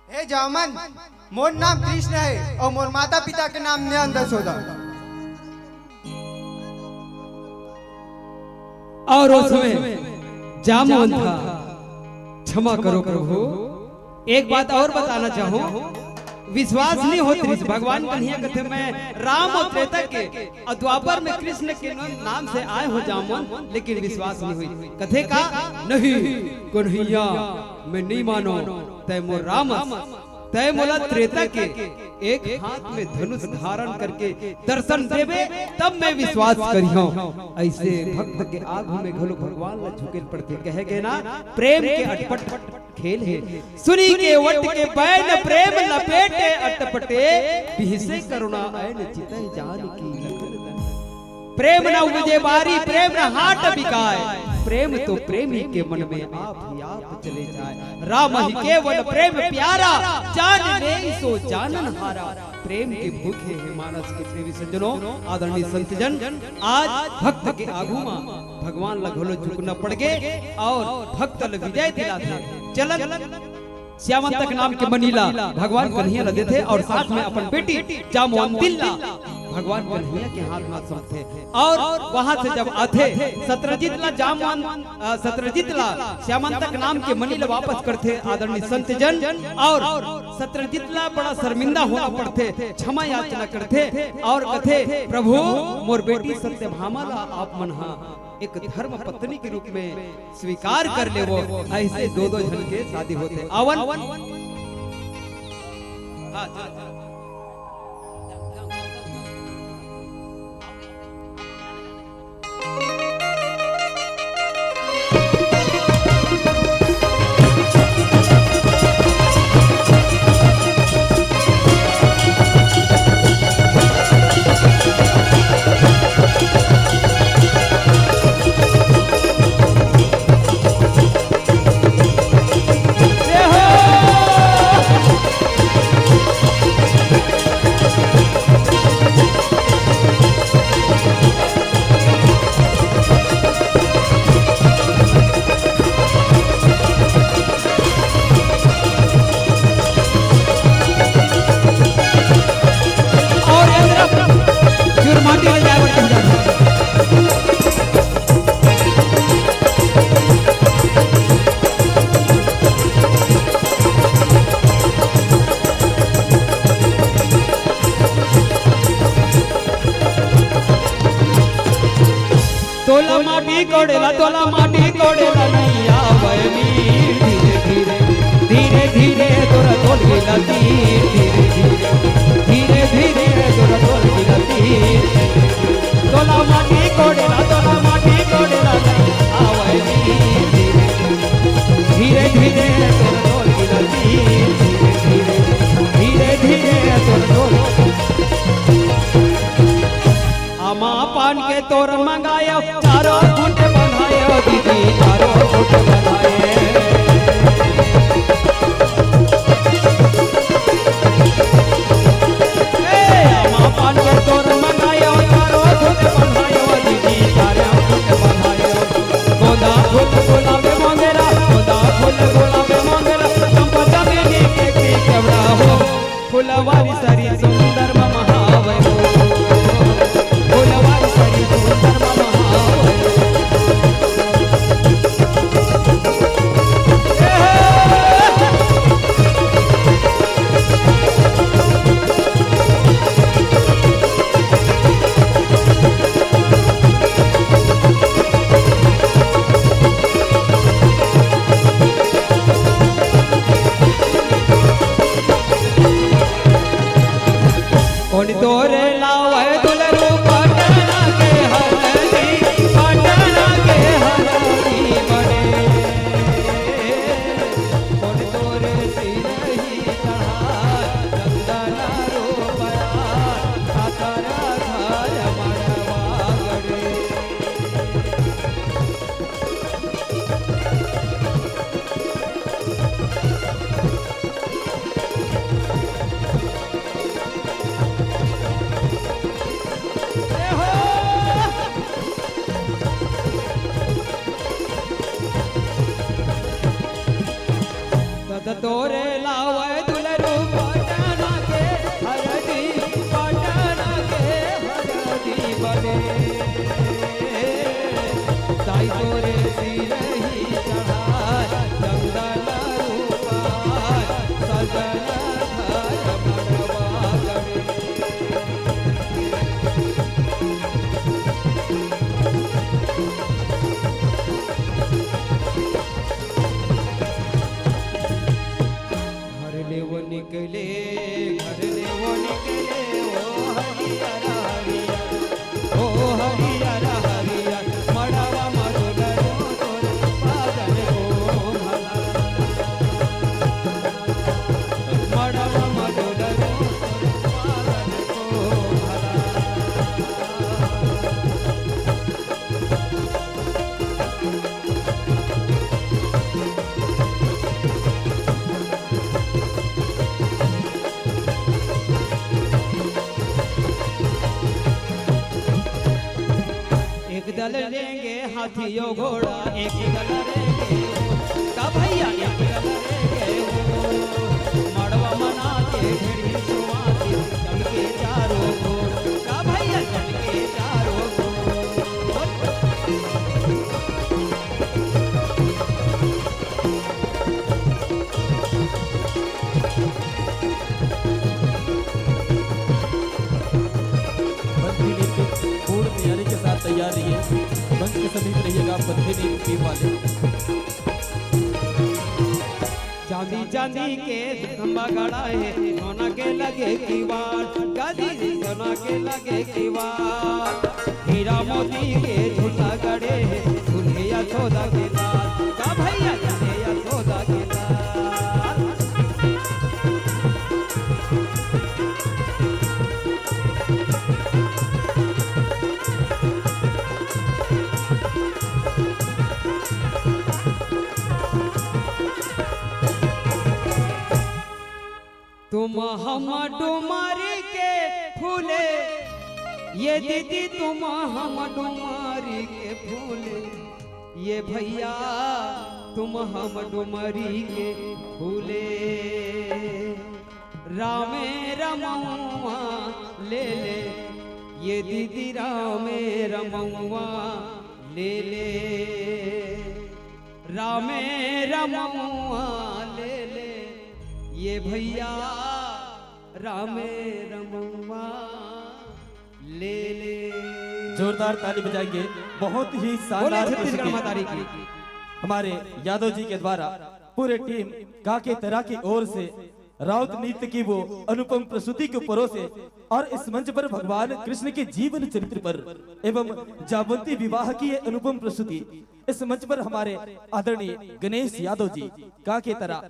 हे जामवंत, मोर नाम कृष्ण हे अउ मोर माता पिता के नाम नंद यशोदा। अउ ओ समय जामवंत ह, क्षमा करो प्रभु, एक बात और बताना चाहूं, विश्वास नहीं होत रिहिस। भगवान कन्हैया कथे, "मैं राम अउ त्रेता के अउ द्वापर में कृष्ण के न-, नाम से आए हों जामवन, लेकिन विश्वास नहीं होई।" कथे का, "नहीं कन्हैया, मैं नहीं मानों, तैं मोर राम अस, तैं मोला त्रेता के एक हाथ में धनुष धारण करके दर्शन देबे, तब मैं विश्वास करिहौं।" ऐसे भक्त के आगू में घलो भगवान ला झुके ल पड़थे। कहे गे ना, प्रेम के अटपट खेल हे। सुनी केवट के बैन प्रेम लपेटे अटपटे, बिहसे करुणा ऐन चितहि जानकी लखन दन। प्रेम न उपजे बारी, प्रेम न हाट बिकाय, प्रेम तो प्रेमी के मन में आप ही आप चले जाय। रामहि केवल प्रेम प्यारा, जान नेइ सो जानन हारा। प्रेम के भूखे हे मानस के प्रेमी सज्जनों, आदरणीय संतजन, आज भक्त के आगू मा भगवान ला घलो झुकना पड़ गे अउ भक्त ल विजय दिलाथे। चलन श्यामांतक नाम के मनी ला भगवान कन्हैया ला देथे अउ साथ में अपन बेटी जामवंती ला भगवान कन्हैया के हाथ मा सौंपथे। अउ वहां से जब आथे, सत्रजीत ला जामवंत, अ, सत्रजीत ला श्यामांतक नाम के मनी ला वापस करथे आदरणीय संतजन, अउ सत्रजीत ला बड़ा शर्मिंदा होना पड़थे, क्षमा याचना करथे अउ कथे, "प्रभु, मोर बेटी सत्यभामा ला आप मन हा एक धर्म पत्नी के रूप में स्वीकार कर लेवो।" ऐसे दो दो झन के शादी होथे। आवन। हाँ, जा, जा। अउ ए तरफ चुरमाटी ले जाए बर कहे जात हे। तोला माटी कोड़े ला, तोला माटी कोड़े ला नइ आवय मीर। धीरे धीरे, धीरे धीरे तोर तोल गिला तीर। धीरे धीरे, धीरे धीरे तोर तोल गिला तीर। तोला माटी कोड़े ला, तोला माटी कोड़े ला नइ आवय मीर। धीरे धीरे, धीरे धीरे तोर तोल गिला तीर। धीरे धीरे, धीरे धीरे तोर तोल। आमा पान के तोर मंगायो, चारों खूंट बंधायो दीदी, चारों खूंट बंधायो। ए, आमा पान के तोर मंगायो, चारों खूंट बंधायो दीदी, चारों खूंट बंधायो। गोंदा फूल गुलाब मोंगरा, गोंदा फूल गुलाब मोंगरा, चंपा चमेली के की केवड़ा हो। फुलवारी सरी सुंदर मम हावय हो, फुलवारी सरी सुंदर मम हावय हो। कोन तोरे लावय दुलरू पटना के हरदी, पटना के हरदी बने। कोन तोरे सिरही चढ़ाय चंदन रूपया, साकर घर मड़वा गड़े। तद तोरे लावय दुलरू पटना के हरदी, पटना के हरदी बने। ताई तोरे सिरही चढ़ाय चंदन रूपा, वो निकले, घर ले वो निकले, ओ हरियर हरियर, ओ हरियर हरियर, मड़वा म डोलरो तोर पागल को भला। मड़वा म डोलरो तोर पागल को भला। एक दल लेंगे हाथी और घोड़ा, एक दल लेंगे वो। का भैया, एक दल लेंगे वो। मड़वा मना के ढेरी सुआ के चमके चारों को। का भैया, चमके चारों को। बंदी टीम पूर्ण तैयारी के साथ तैयार रहिए। मंच के समीप रहिएगा, बंदी टीम वाले। चांदी चांदी के खंभा गड़ा है, सोना के लगे किवाड़, गाजी जी सोना के लगे किवाड़। हीरा मोती के झूला गड़े है, झूले यशोदा के लाल। का भैया, झूले यशोदा के लाल। तुम हम डुमर के फूले, ये दीदी तुम हम डुमर के फूले, ये भैया तुम हम डुमर के फूले। रामे रमौआ ले ले, ये दीदी रामे रमौआ ले ले। रामे रमौआ ले ले, ये भैया रामे रमौआ ले ले। जोरदार ताली बजाएंगे। बहुत ही बोले शानदार छत्तीसगढ़ प्रस्तुति। माता दी की। हमारे यादव जी के द्वारा पूरे टीम काके तरा की ओर से राउत नृत्य की वो अनुपम प्रस्तुति को परोसे और इस मंच पर भगवान कृष्ण के जीवन चरित्र पर एवं जामवंती विवाह की ये अनुपम प्रस्तुति इस मंच पर हमारे आदरणीय गणेश यादव जी काके तरा,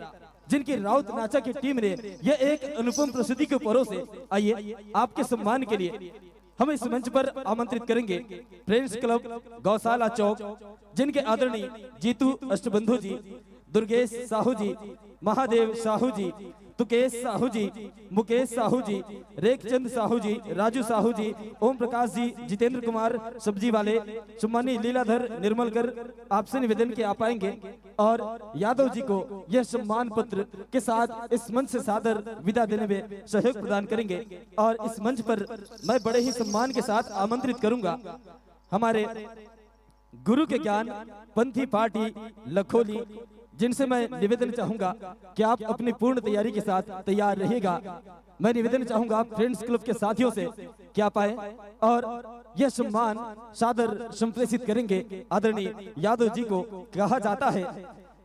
जिनकी राउत नाचा की टीम ने यह एक अनुपम प्रस्तुति को परोसे। आइए, आपके सम्मान के लिए हम इस मंच पर आमंत्रित करेंगे फ्रेंड्स क्लब गौशाला चौक, जिनके आदरणीय जीतू अष्टबंधु जी, दुर्गेश साहू जी, महादेव साहू जी, तुकेश साहू जी, मुकेश साहू जी, रेखचंद साहू जी, राजू साहू जी, ओम प्रकाश जी, जितेंद्र कुमार सब्जी वाले, सम्मानी लीलाधर निर्मलकर, आपसे निवेदन कि आप आएंगे और यादव जी को यह सम्मान पत्र के साथ इस मंच से सादर विदा देने में सहयोग प्रदान करेंगे। और इस मंच पर मैं बड़े ही सम्मान के साथ आमंत्रित करूंगा हमारे गुरु के ज्ञान पंथी पार्टी लखोली, जिनसे मैं निवेदन चाहूंगा कि आप अपनी पूर्ण तैयारी के साथ तैयार रहिएगा। मैं निवेदन चाहूंगा फ्रेंड्स क्लब के साथियों से कि आप आए और यह सम्मान सादर संप्रेषित करेंगे आदरणीय यादव जी को। कहा जाता है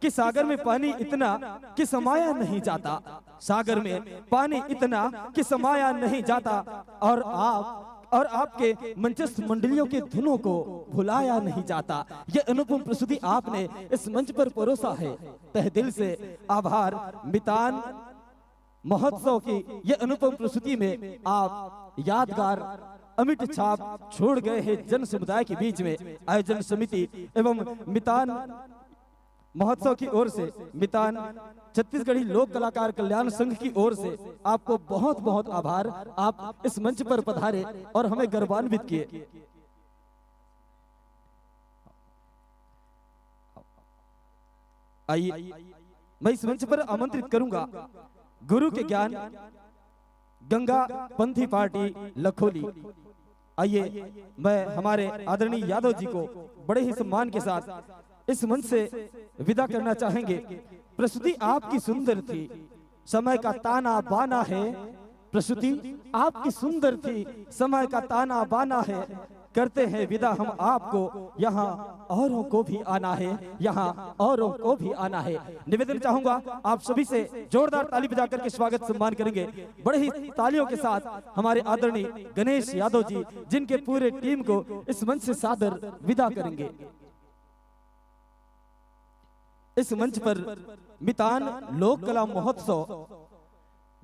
कि सागर में पानी इतना कि समाया नहीं जाता, सागर में पानी इतना कि समाया नहीं जाता। और आप और आपके मंचस्थ मंडलियों के धुनों को भुलाया नहीं जाता। ये अनुपम प्रस्तुति आपने इस मंच पर परोसा है। तहे दिल से आभार। मितान महोत्सव की ये अनुपम प्रस्तुति में आप यादगार अमिट छाप छोड़ गए हैं जन समुदाय के बीच में। आयोजन समिति एवं मितान महोत्सव की ओर से, मितान छत्तीसगढ़ी लोक कलाकार कल्याण संघ की ओर से आपको बहुत बहुत आभार। आप इस मंच पर पधारे और हमें गौरवान्वित किए। आइए, मैं इस मंच पर आमंत्रित करूंगा गुरु के ज्ञान गंगा पंथी पार्टी लखोली। आइए, मैं हमारे आदरणीय यादव जी को बड़े ही सम्मान के साथ इस मंच से विदा करना चाहेंगे। प्रस्तुति आपकी सुंदर थी, समय का ताना बाना है। प्रस्तुति आपकी सुंदर थी, समय का ताना बाना है। करते हैं विदा हम आपको। यहाँ औरों को भी आना है, यहाँ औरों को भी आना है। निवेदन चाहूंगा, आप सभी से जोरदार ताली बजा करके स्वागत सम्मान करेंगे बड़े ही तालियों के साथ हमारे आदरणीय गणेश यादव जी, जिनके पूरे टीम को इस मंच से सादर विदा करेंगे। इस मंच पर मितान लोक कला महोत्सव,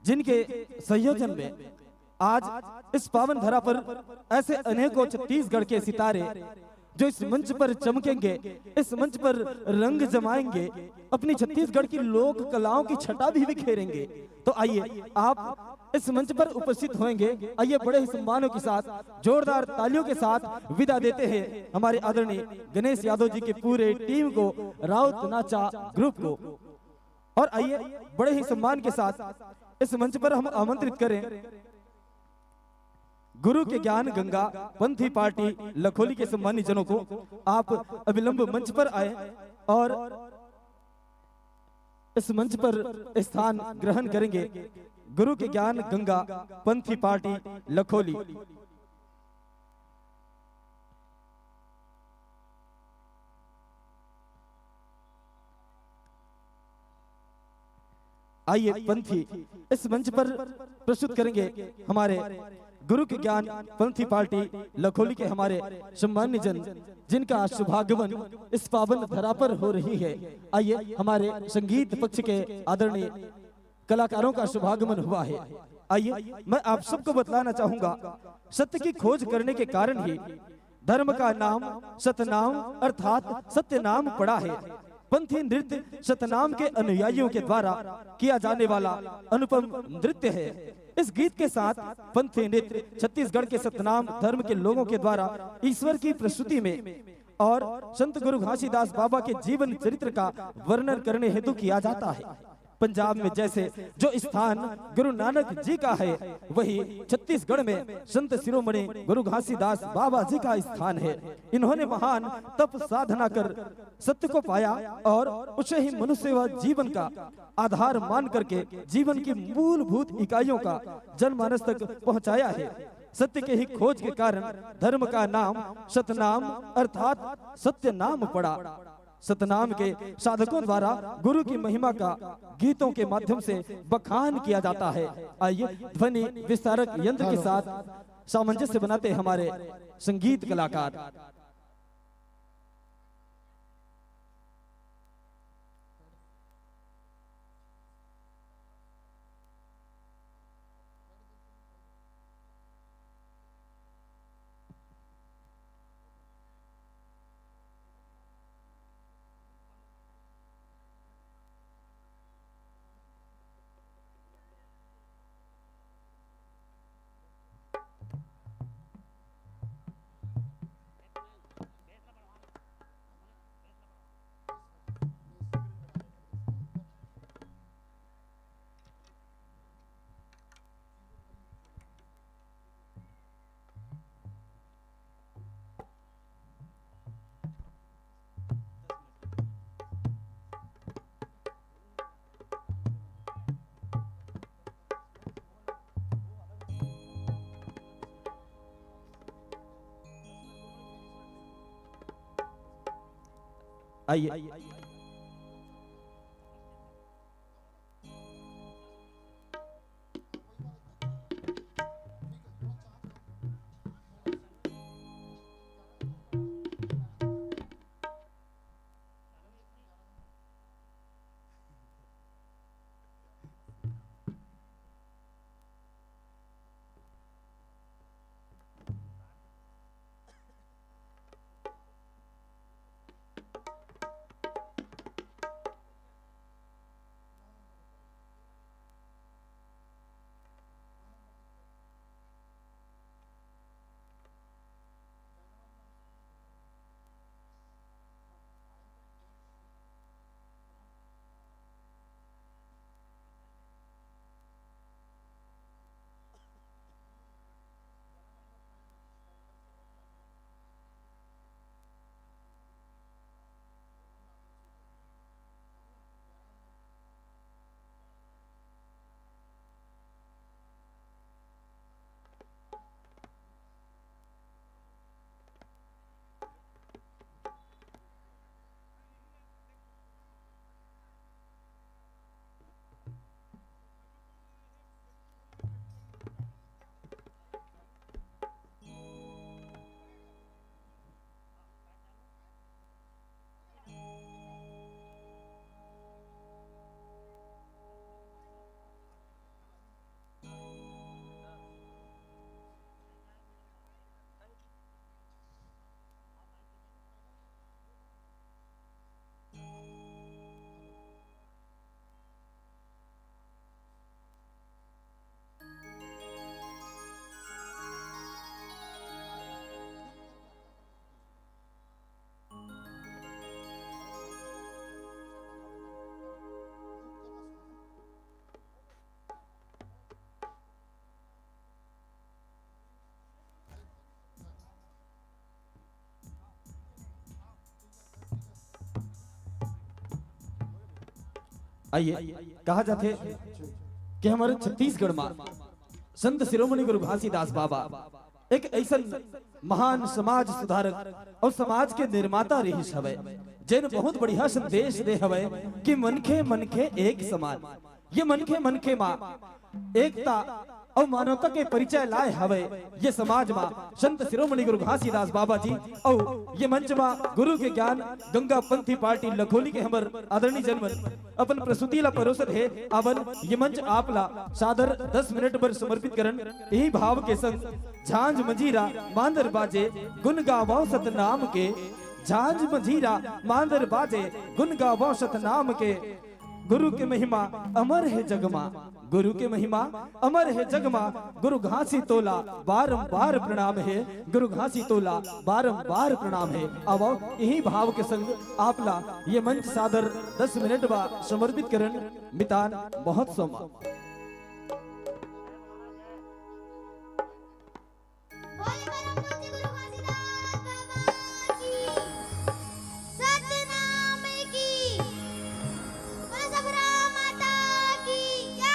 जिनके संयोजन में आज इस पावन धरा पर ऐसे अनेकों छत्तीसगढ़ के सितारे जो इस मंच पर चमकेंगे, इस मंच पर रंग जमाएंगे, अपनी छत्तीसगढ़ की लोक कलाओं की छटा भी बिखेरेंगे। तो आइए, आप इस मंच पर उपस्थित होंगे। आइए, बड़े ही सम्मानों के साथ, जोरदार तालियों के साथ विदा देते हैं हमारे आदरणीय गणेश यादव जी की पूरे टीम को, राउत नाचा ग्रुप को। और आइए, बड़े ही सम्मान के साथ इस मंच पर हम आमंत्रित करें गुरु के ज्ञान गंगा पंथी पार्टी लखोली के सम्मानित जनों को। आप अविलंब मंच पर आए और इस मंच पर स्थान ग्रहण करेंगे गुरु के ज्ञान गंगा पंथी पार्टी लखोली। आइए पंथी, इस मंच पर प्रस्तुत करेंगे हमारे गुरु के ज्ञान पंथी पार्टी लखोली के हमारे सम्मान्य जन, जिनका शुभागमन इस पावन धरा पर हो रही है। आइए, हमारे संगीत पक्ष के आदरणीय कलाकारों का शुभागमन हुआ है। आइए, मैं आप सबको बतलाना चाहूंगा, सत्य की खोज करने के कारण ही धर्म का नाम सतनाम अर्थात सत्य नाम पड़ा है। पंथी नृत्य सतनाम के अनुयायियों के द्वारा किया जाने वाला अनुपम नृत्य है। इस गीत के साथ पंथी नृत्य छत्तीसगढ़ के सतनाम धर्म के लोगों के द्वारा ईश्वर की प्रस्तुति में और संत गुरु घासीदास बाबा के जीवन चरित्र का वर्णन करने हेतु किया जाता है। पंजाब में जैसे जो स्थान गुरु नानक जी का है, वही छत्तीसगढ़ में संत शिरोमणि गुरु घासीदास बाबा जी का स्थान है। इन्होंने महान तप साधना कर सत्य को पाया और उसे ही मनुष्य व जीवन का आधार मान करके जीवन की मूलभूत इकाइयों का जनमानस तक पहुंचाया है। सत्य के ही खोज के कारण धर्म का नाम सतनाम अर्थात सत्य नाम पड़ा। सतनाम के साधकों द्वारा गुरु की महिमा का गीतों के माध्यम से बखान किया जाता है। आइए, ध्वनि विस्तारक यंत्र के साथ सामंजस्य बनाते हमारे संगीत कलाकार। आइए। आइए, कहा जाथे कि हमर छत्तीसगढ़ मा संत शिरोमणि गुरु घासीदास बाबा एक ऐसन महान समाज सुधारक अउ समाज के निर्माता रहिस हवय, जेन बहुत बढ़िया संदेश दे हवय कि मनखे मनखे एक समान। ये मनखे मनखे मा एकता अउ मानवता के परिचय लाए हवय। ये समाज मा संत शिरोमणि गुरु घासीदास बाबा जी अउ ये मंच मा गुरु के ज्ञान गंगा पंथी पार्टी लखोली के हमर आदरणीय जनमन अपन प्रस्तुति ला परोसत हे। आवन ये मंच आप ला सादर दस मिनट बर समर्पित करन। यही भाव के संग झांझ मंजीरा मांदर बाजे, गुन गावव सतनाम के। झांझ मंजीरा मांदर बाजे, गुन गावव सतनाम के। गुरु के महिमा अमर हे जग मा, गुरु के महिमा अमर हे जग मा। गुरु घासी तोला बारंबार प्रणाम हे, गुरु घासी तोला बारंबार प्रणाम हे। आवव, यही भाव के संग आप ला ये मंच सादर दस मिनट बा समर्पित करन मितान महोत्सव मा। बोले परम पूज्य गुरु घासीदास बाबा की, सतनाम की, बोले सबरा माता की जय।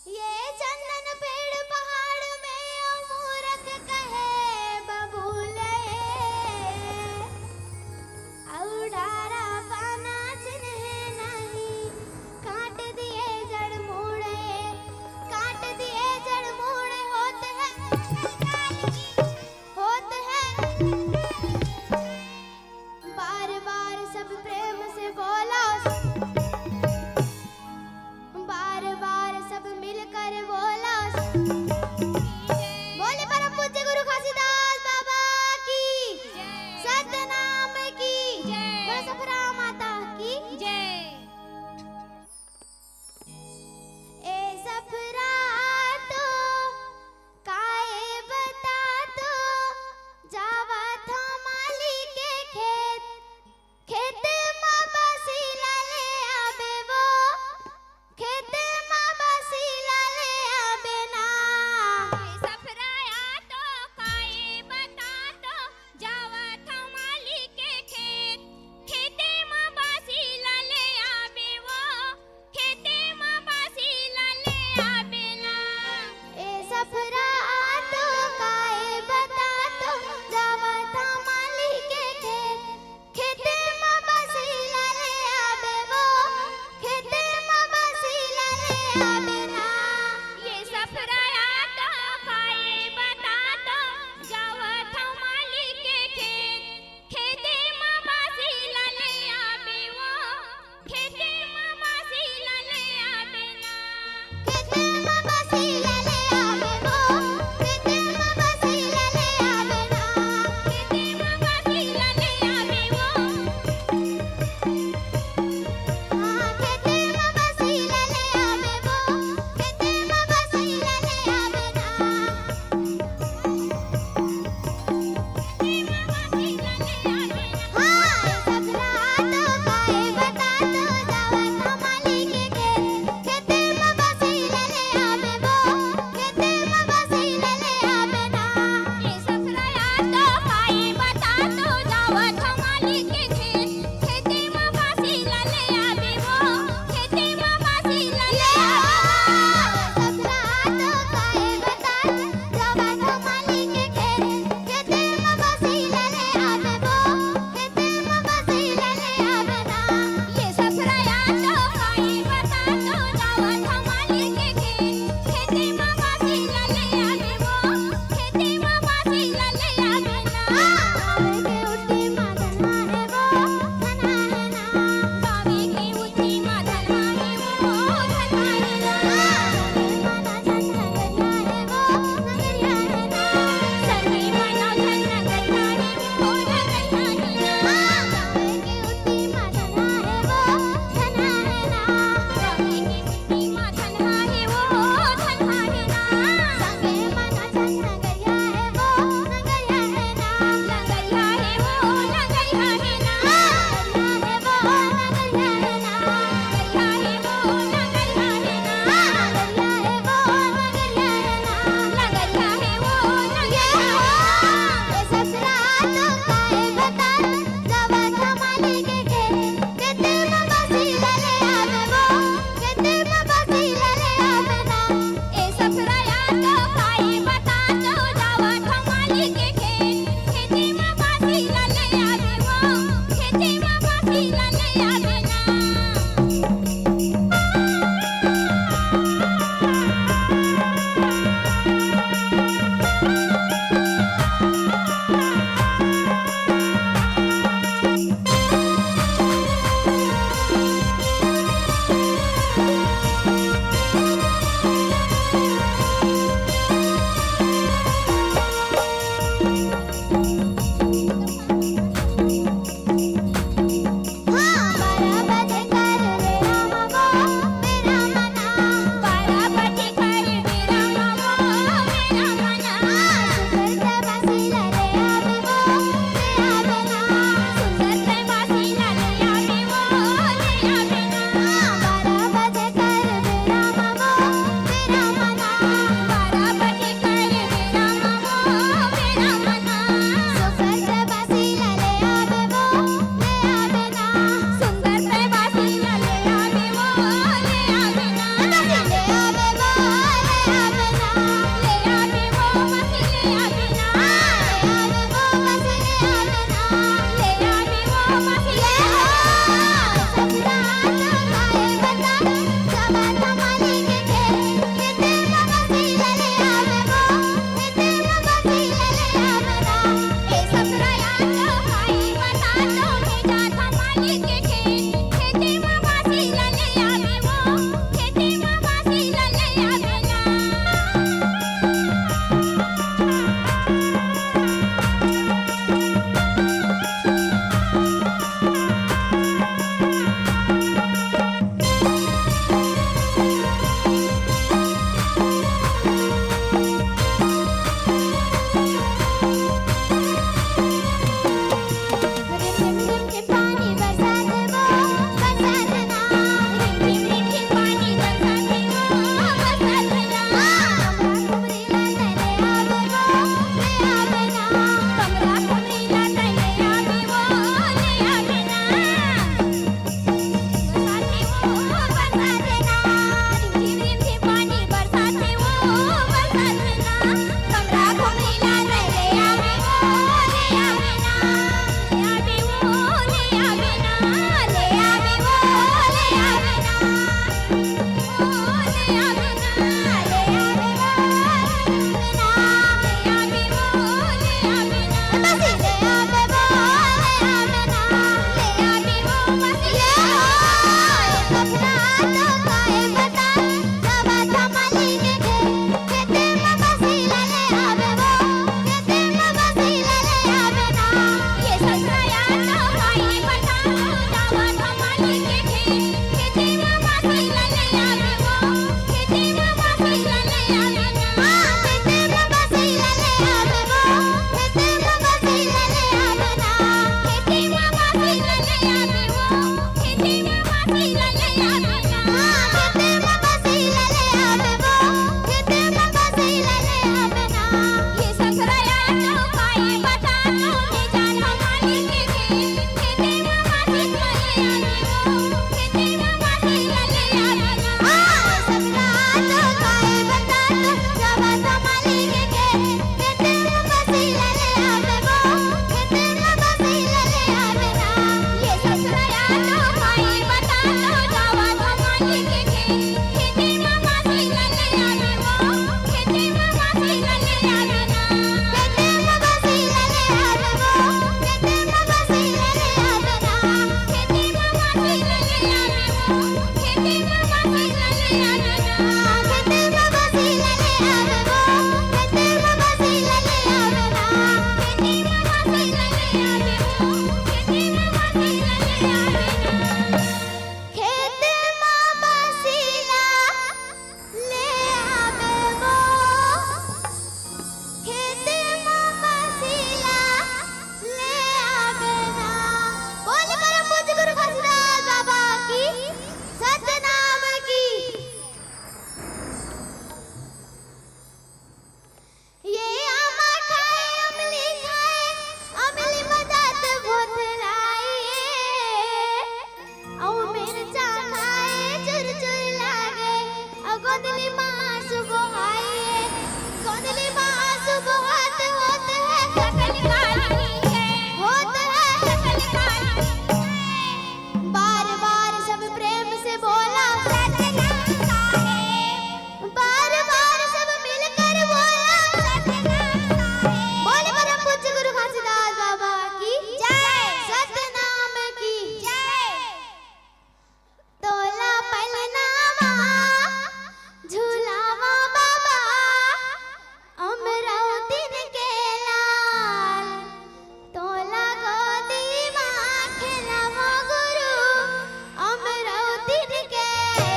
ये चंदन पेड़ पहाड़ में ओ मूरख कहे बबूले।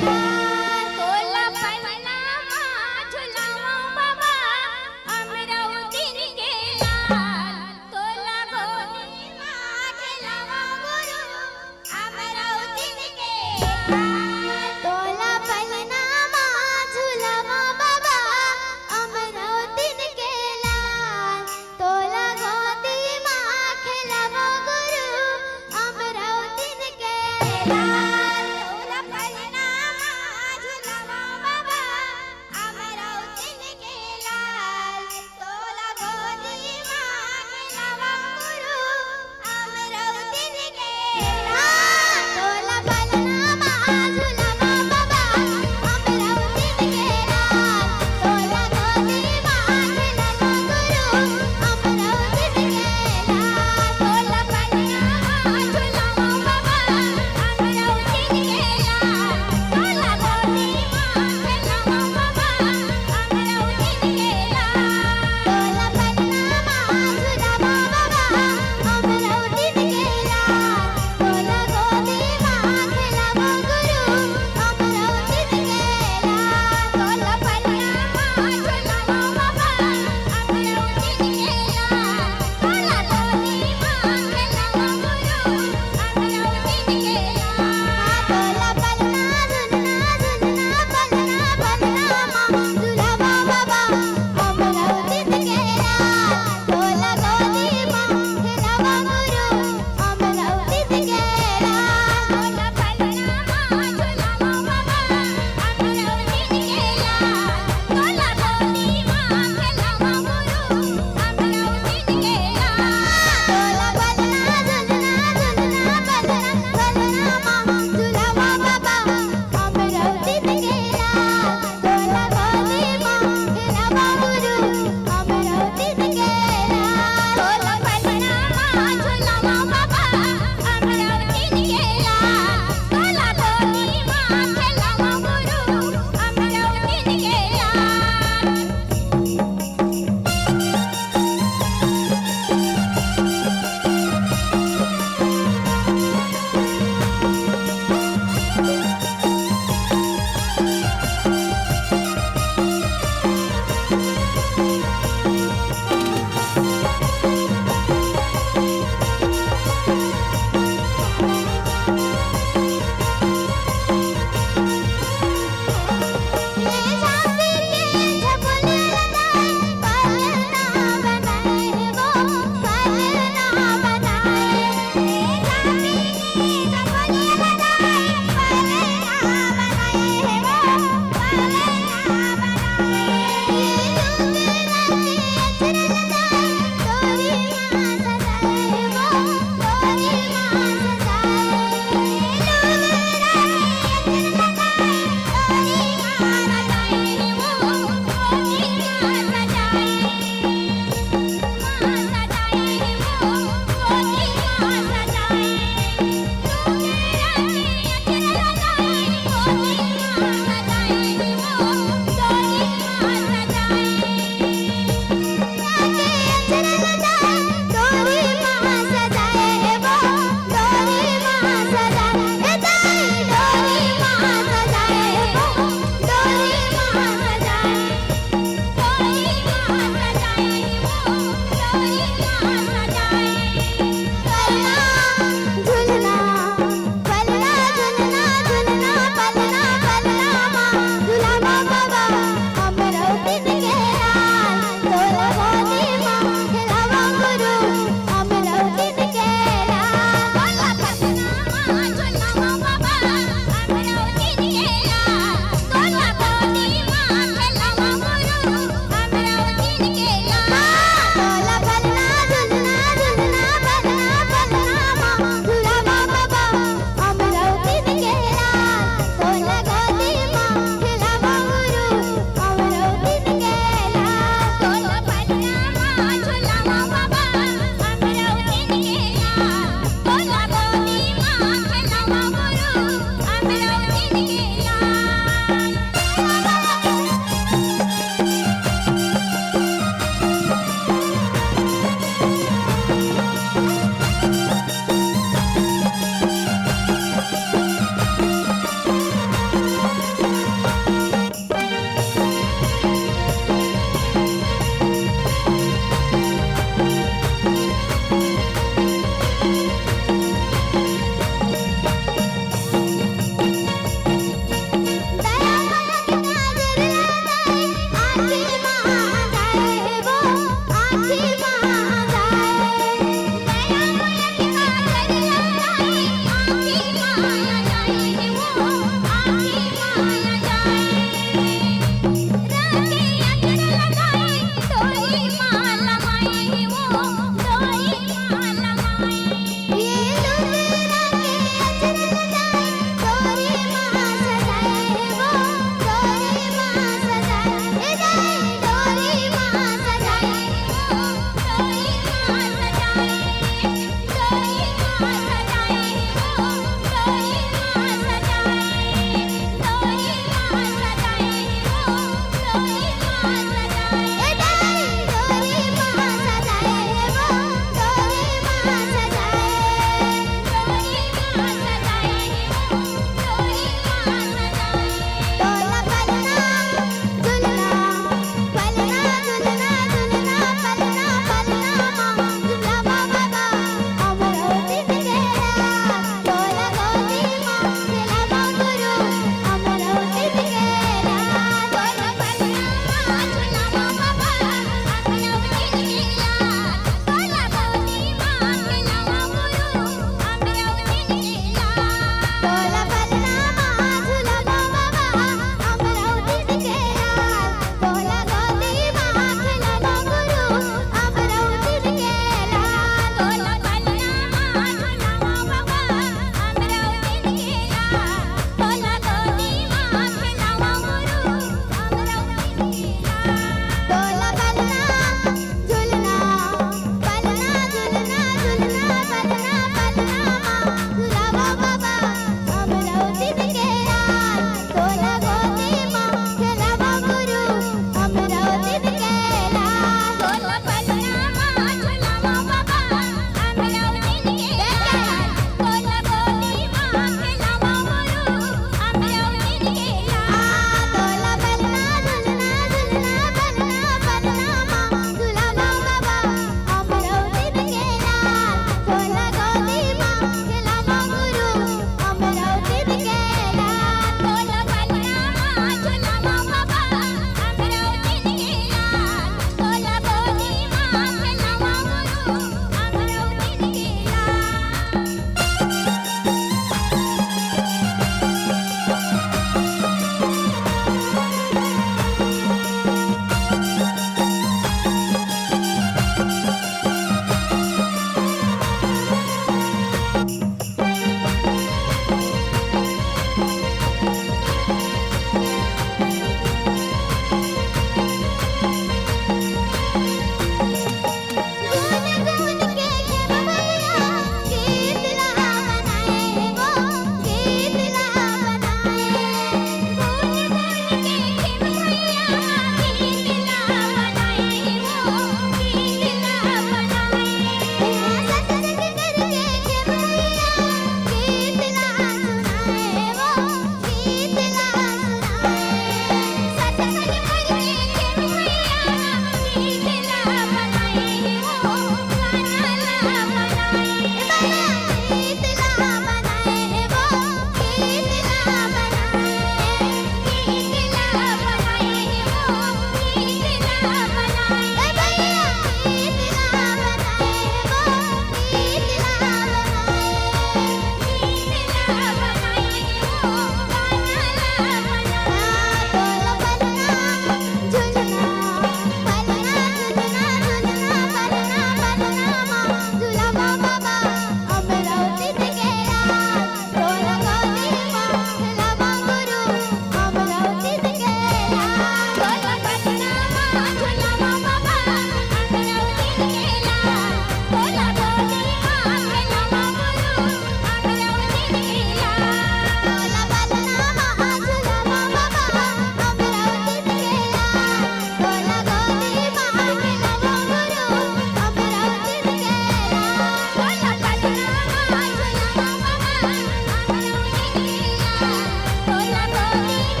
तोला पलना मा झुलावंव बाबा, अमरौतिन के लाल। तोला गोदी मा खेलावंव गुरु, अमरौतिन के लाल। तोला पलना मा झुलावंव बाबा, अमरौतिन के लाल। तोला गोदी मा खेलावंव गुरु, अमरौतिन के लाल। तोला पलना मा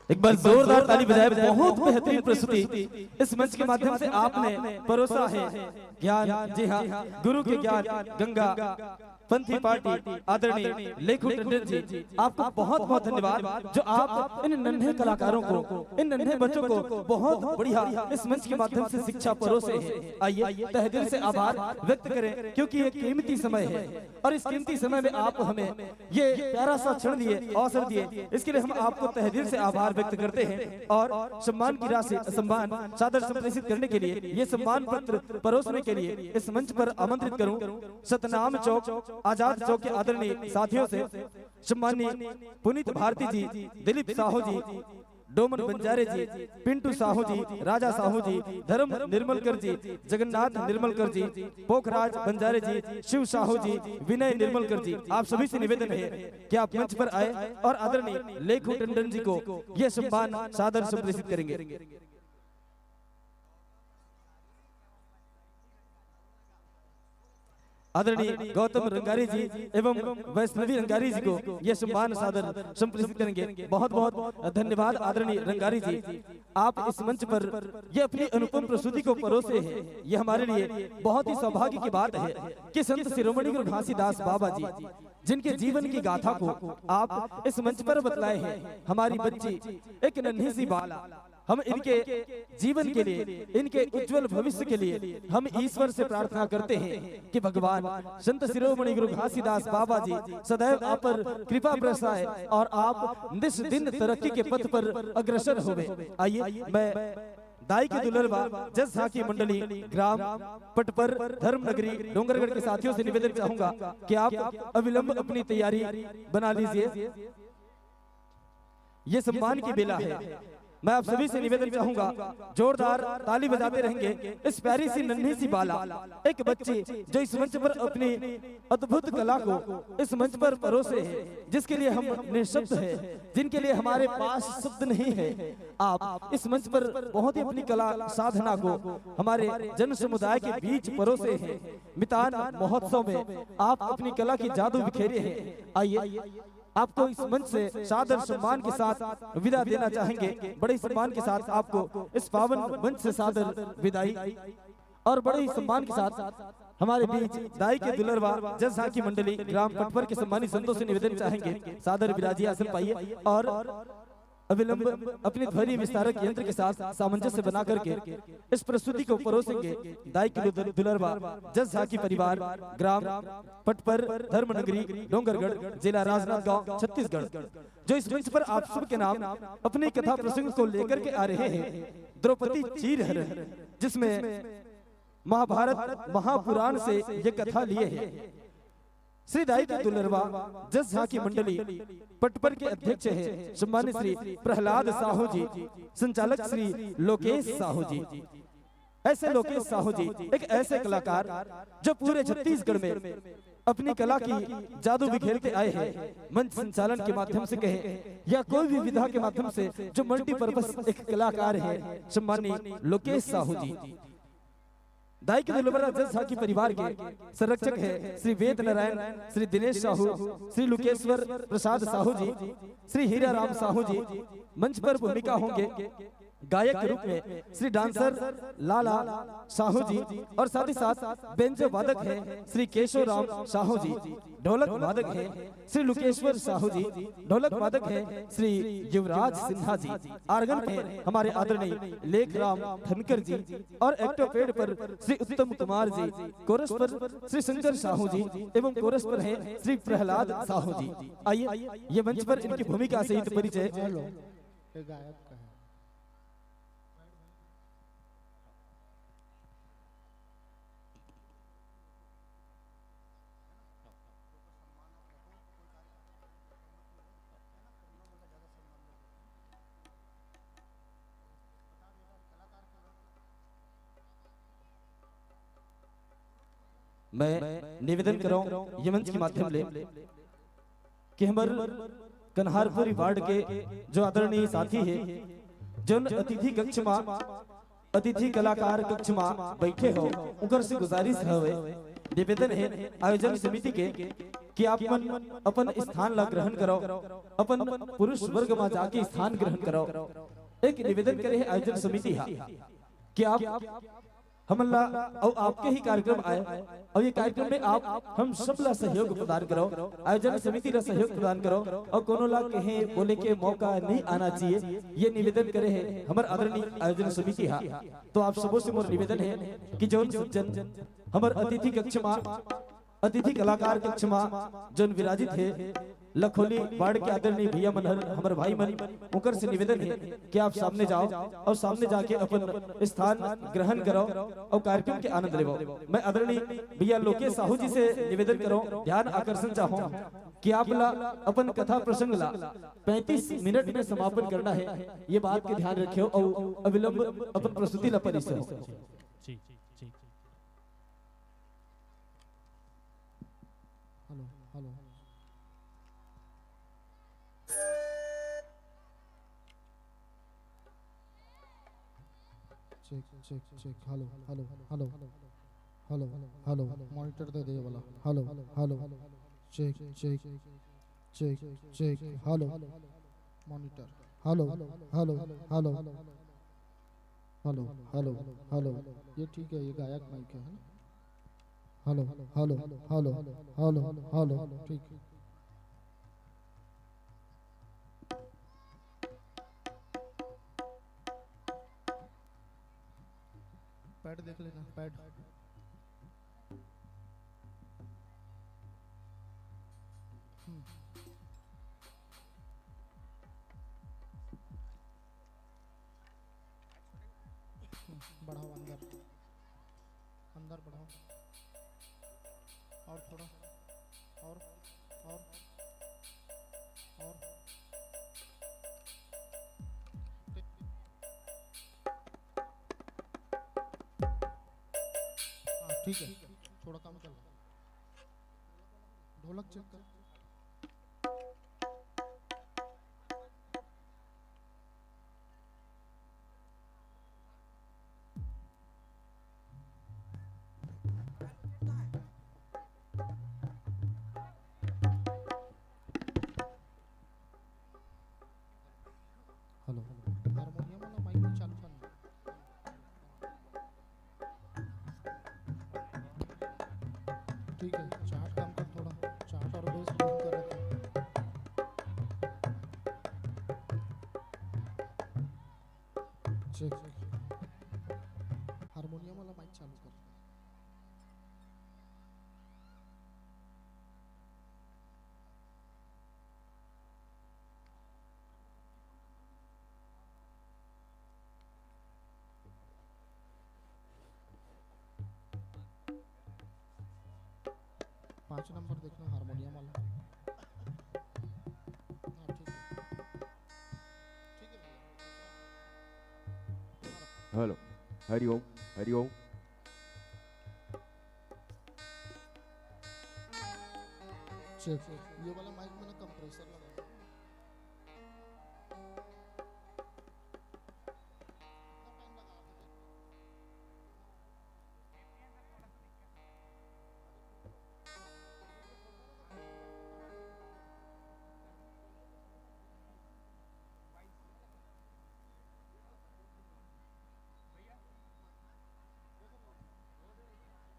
एक बार जोरदार ताली बजाए। बहुत बेहतरीन प्रस्तुति इस मंच के माध्यम से आपने परोसा है। ज्ञान, जी हाँ, गुरु के ज्ञान गंगा पंथी पार्टी, आदरणीय लेखू टंडन जी, आपको बहुत बहुत धन्यवाद जो आप इन नन्हे कलाकारों को, इन नन्हे बच्चों को बहुत बढ़िया इस मंच के माध्यम से शिक्षा परोसे हैं। आइए, तहे दिल से आभार व्यक्त करें, क्योंकि ये कीमती समय है और इस कीमती समय में आप हमें ये प्यारा सा क्षण दिए, अवसर दिए, इसके लिए हम आपको तहे दिल से आभार व्यक्त करते हैं। और सम्मान की राशि, सम्मान सादर संप्रेषित करने के लिए, ये सम्मान पत्र परोसने के लिए इस मंच पर आमंत्रित करूं सतनाम चौक, आजाद चौक के आदरणीय साथियों से, सम्माननीय पुनीत भारती जी, दिलीप साहू जी, डोमन बंजारे जी, पिंटू साहू जी, राजा साहू जी, धर्म निर्मलकर जी, जगन्नाथ निर्मलकर जी, पोखराज बंजारे जी, शिव साहू जी, विनय निर्मलकर जी, आप सभी से निवेदन है कि आप मंच पर आए और आदरणीय लेखू टंडन जी को यह सम्मान सादर संप्रेषित करेंगे। आदरणीय गौतम रंगारी जी एवं वैष्णवी रंगारी जी को यह सम्मान सादर संप्रेषित करेंगे। बहुत बहुत धन्यवाद आदरणीय रंगारी जी, आप इस मंच पर यह अपनी अनुपम प्रस्तुति को परोसे हैं। यह हमारे लिए बहुत ही सौभाग्य की बात है कि संत शिरोमणि गुरु घासीदास बाबा जी, जिनके जीवन की गाथा को आप इस मंच पर बतलाए हैं, हमारी बच्ची, एक नन्ही सी बाला, हम इनके जीवन के लिए, इनके उज्जवल भविष्य के लिए हम ईश्वर से प्रार्थना करते हैं कि भगवान संत शिरोमणि गुरु घासीदास बाबा जी सदैव आप पर कृपा बरसाए और आप निस दिन तरक्की के पथ पर अग्रसर होवे। आइए, मैं दाई के दुलरवा जस झांकी मंडली, ग्राम पटपर, धर्म नगरी, डोंगरगढ़ के साथियों से निवेदन चाहूंगा कि आप अविलंब अपनी तैयारी बना लीजिए। ये सम्मान की बेला है। मैं आप सभी से निवेदन चाहूंगा, जोरदार ताली बजाते रहेंगे। इस प्यारी सी नन्ही सी बाला, एक बच्ची जो इस मंच पर अपनी अद्भुत कला को इस मंच पर परोसे है, जिसके लिए हम निशब्द है, जिनके लिए हमारे पास शब्द नहीं है, आप इस मंच पर बहुत ही अपनी कला साधना को हमारे जन समुदाय के बीच परोसे हैं। मितान महोत्सव में आप अपनी कला की जादू बिखेरे हैं। आइए, आपको इस मंच से सादर सम्मान के साथ विदा देना चाहेंगे। बड़े सम्मान के साथ आपको इस पावन मंच से सादर विदाई और बड़े ही सम्मान के साथ हमारे बीच दाई के दुलरवा जस झांकी मंडली, ग्राम पटवर के सम्मानित संतों से निवेदन चाहेंगे, सादर विराजी आसन पाइए और अविलंब अपने ध्वनि विस्तारक यंत्र के साथ सामंजस्य बना करके इस प्रस्तुति को परोसेंगे दाई के दुल-, दुलरवा जस झांकी परिवार, ग्राम पटपर, धर्म नगरी, डोंगरगढ़, जिला राजनांदगांव, छत्तीसगढ़, जो इस मंच पर आप सबके नाम अपनी कथा प्रसंग को लेकर के आ रहे हैं। द्रौपदी चीरहरण, जिसमें महाभारत महापुराण से ये कथा लिए है। श्री दाई के दुलरवा जस झांकी मंडली पटपर के अध्यक्ष है सम्मानित श्री प्रहलाद साहू जी, संचालक श्री लोकेश साहू जी। ऐसे लोकेश साहू जी एक ऐसे कलाकार जो पूरे छत्तीसगढ़ में अपनी कला की जादू बिखेरते आए हैं। मंच संचालन के माध्यम से कहें या कोई भी विधा के माध्यम से जो मल्टीपर्पस एक कलाकार है सम्माननीय लोकेश साहू जी। दाई के दुलरवा जस झांकी परिवार के संरक्षक है श्री वेद नारायण, श्री दिनेश साहू, श्री लुकेश्वर प्रसाद साहू जी, श्री हीरा राम साहू जी। मंच पर भूमिका होंगे गायक के रूप में श्री डांसर लाला साहू जी और साथ ही साथ बेंजो वादक हैं श्री केशव राम साहू जी, ढोलक वादक हैं श्री लुकेश्वर साहू जी, ढोलक वादक हैं श्री युवराज सिन्हा जी, आर्गन पे हमारे आदरणीय लेखराम धनकर जी और एक्टोपेड पर श्री उत्तम कुमार जी, कोरस पर श्री शंकर साहू जी एवं कोरस पर हैं श्री प्रहलाद साहू जी। आइए, ये मंच पर इनकी भूमिका सहित परिचय। हेलो, ये गायब का है। मैं निवेदन करौं ये मंच के माध्यम ले कि हमर कन्हारपुरी वार्ड के जो आदरणीय साथी हे, जोन अतिथि कक्ष मा, अतिथि कलाकार कक्ष मा बैठे हो, उनकर से गुजारिश हवे, निवेदन हे आयोजन समिति के कि आप मन अपन स्थान ला ग्रहण करव, अपन पुरुष वर्ग मा जाके स्थान ग्रहण करव। एक निवेदन करे हे आयोजन समिति हा कि आप हमन ला अउ आपके ही कार्यक्रम आय, अउ ये कार्यक्रम में आप हम सब ला सहयोग प्रदान करव, आयोजन समिति ला सहयोग प्रदान करव, अउ कोनो ला कहे बोले के मौका नहीं आना चाहिए, ये निवेदन करे हे हमर आदरणीय आयोजन समिति हा। तो आप सबो से मोर निवेदन हे कि जौन सज्जन हमर अतिथि कक्ष मा, अतिथि कलाकार कक्ष मा जौन विराजित हे, लखोली वार्ड के आदरणीय भैया मन हर, हमर भाई मन, उनकर से निवेदन हे कि आप सामने जाव अउ सामने जाके अपन स्थान ग्रहण करव अउ कार्यक्रम के आनंद लेवव। मैं आदरणीय भैया लोकेश साहू जी से निवेदन करव, ध्यान आकर्षण चाहव कि आप ला अपन कथा प्रसंग ला पैंतीस मिनट में समापन करना हे, ये बात के ध्यान रखेव अउ अविलंब अपन प्रस्तुति ला परिसर। Hello, hello. Check, check, check. Hello, hello, hello. Hello, hello. Monitor दे दे ये वाला। Hello, hello. Check, check, check, check. Hello. Monitor. Hello, hello, hello. Hello, hello, hello. ये ठीक है, ये गायक माइक है, है ना? Hello, hello, hello, hello, hello, ठीक है। पैड देख लेना, पैड। हम्म। बढ़ाओ अंदर, अंदर बढ़ाओ। और थोड़ा, और, और, और। हाँ, ठीक है, थोड़ा कम कर लो। ढोलक चेक कर। हेलो, हारमोनियम वाला माइक चालू करना। ठीक है, चार्ट काम कर थोड़ा, चार्ट और बेस बूम कर रखे। चेक। हारमोनियम वाला माइक चालू कर। पाँच नंबर देखना, हारमोनियम वाला। हाँ, ठीक है। ठीक है भैया। हेलो, हरिओम, हरिओम। चेक। ये वाला माइक में ना कंप्रेसर लगा है।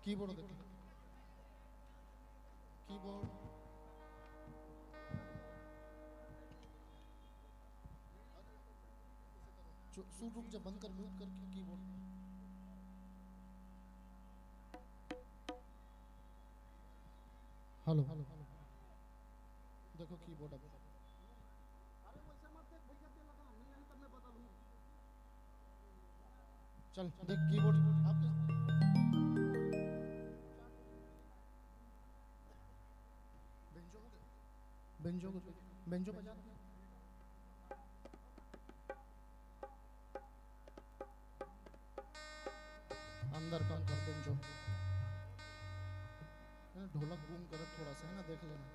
कीबोर्ड देखो, कीबोर्ड। चु-, सुन, रुक जा, बंद कर, म्यूट करके कीबोर्ड। हेलो, देखो कीबोर्ड अब। चल, देख कीबोर्ड आपके। बेंजो हो गया? बेंजो को, बेंजो बजा दो। अंदर कम कर बेंजो। है ना, ढोलक बूम करत थोड़ा सा, है ना, देख लेना।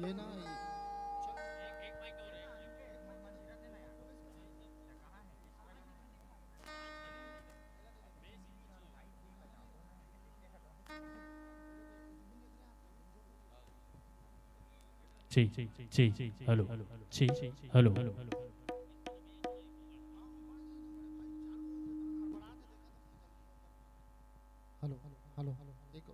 ये ना, ये ठीक, ठीक, हेलो, ठीक, हेलो। हेलो, हेलो, एक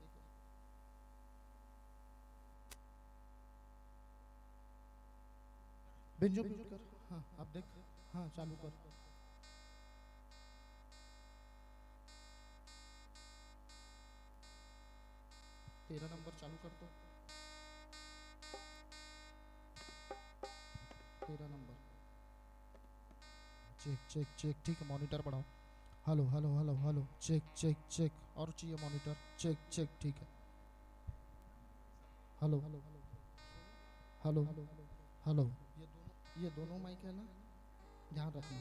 बेंजो म्यूट कर। हाँ, अब देख। हाँ, चालू कर। तेरह नंबर चालू कर तो। तेरह नंबर। Check, check, check. ठीक है, मॉनिटर बढ़ाओ। Hello, hello, hello, hello. Check, check, check. और चाहिए मॉनिटर? Check, check. ठीक है। Hello, hello, hello. ये दोनों, ये दोनों माइक है ना, ध्यान रखना।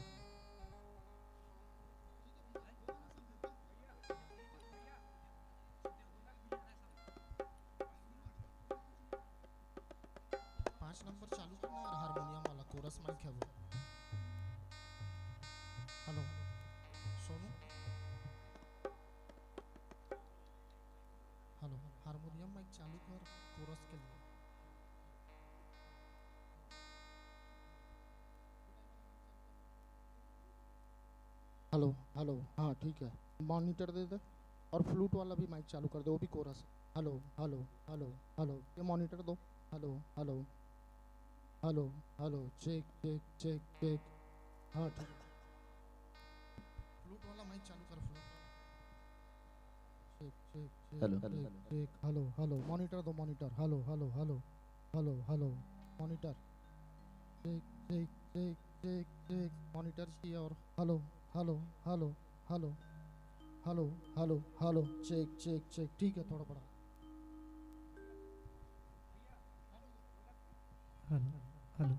पाँच नंबर चालू करना यार, हारमोनियम वाला कोरस माइक है वो। Hello, Sonu. Hello, harmonium mic चालू कर कोरस के लिए। हेलो, हेलो, हाँ, ठीक है, मॉनिटर दे दे। और फ्लूट वाला भी माइक चालू कर दे, वो भी chorus. Hello, hello, hello, hello, ये मॉनिटर दो। Hello, hello, hello, hello. Check, check, check, check. हाँ, ठीक। फ्लूट वाला माइक चालू कर, flute. Check, check, check, hello. Check, check. Hello, hello, monitor दो, monitor. Hello, hello, hello, hello, hello, monitor. Check, check, check, check, check. Monitor चाहिए और hello, hello, hello, hello, hello, hello, hello. Check, check, check. ठीक है, थोड़ा बड़ा। Hello, hello.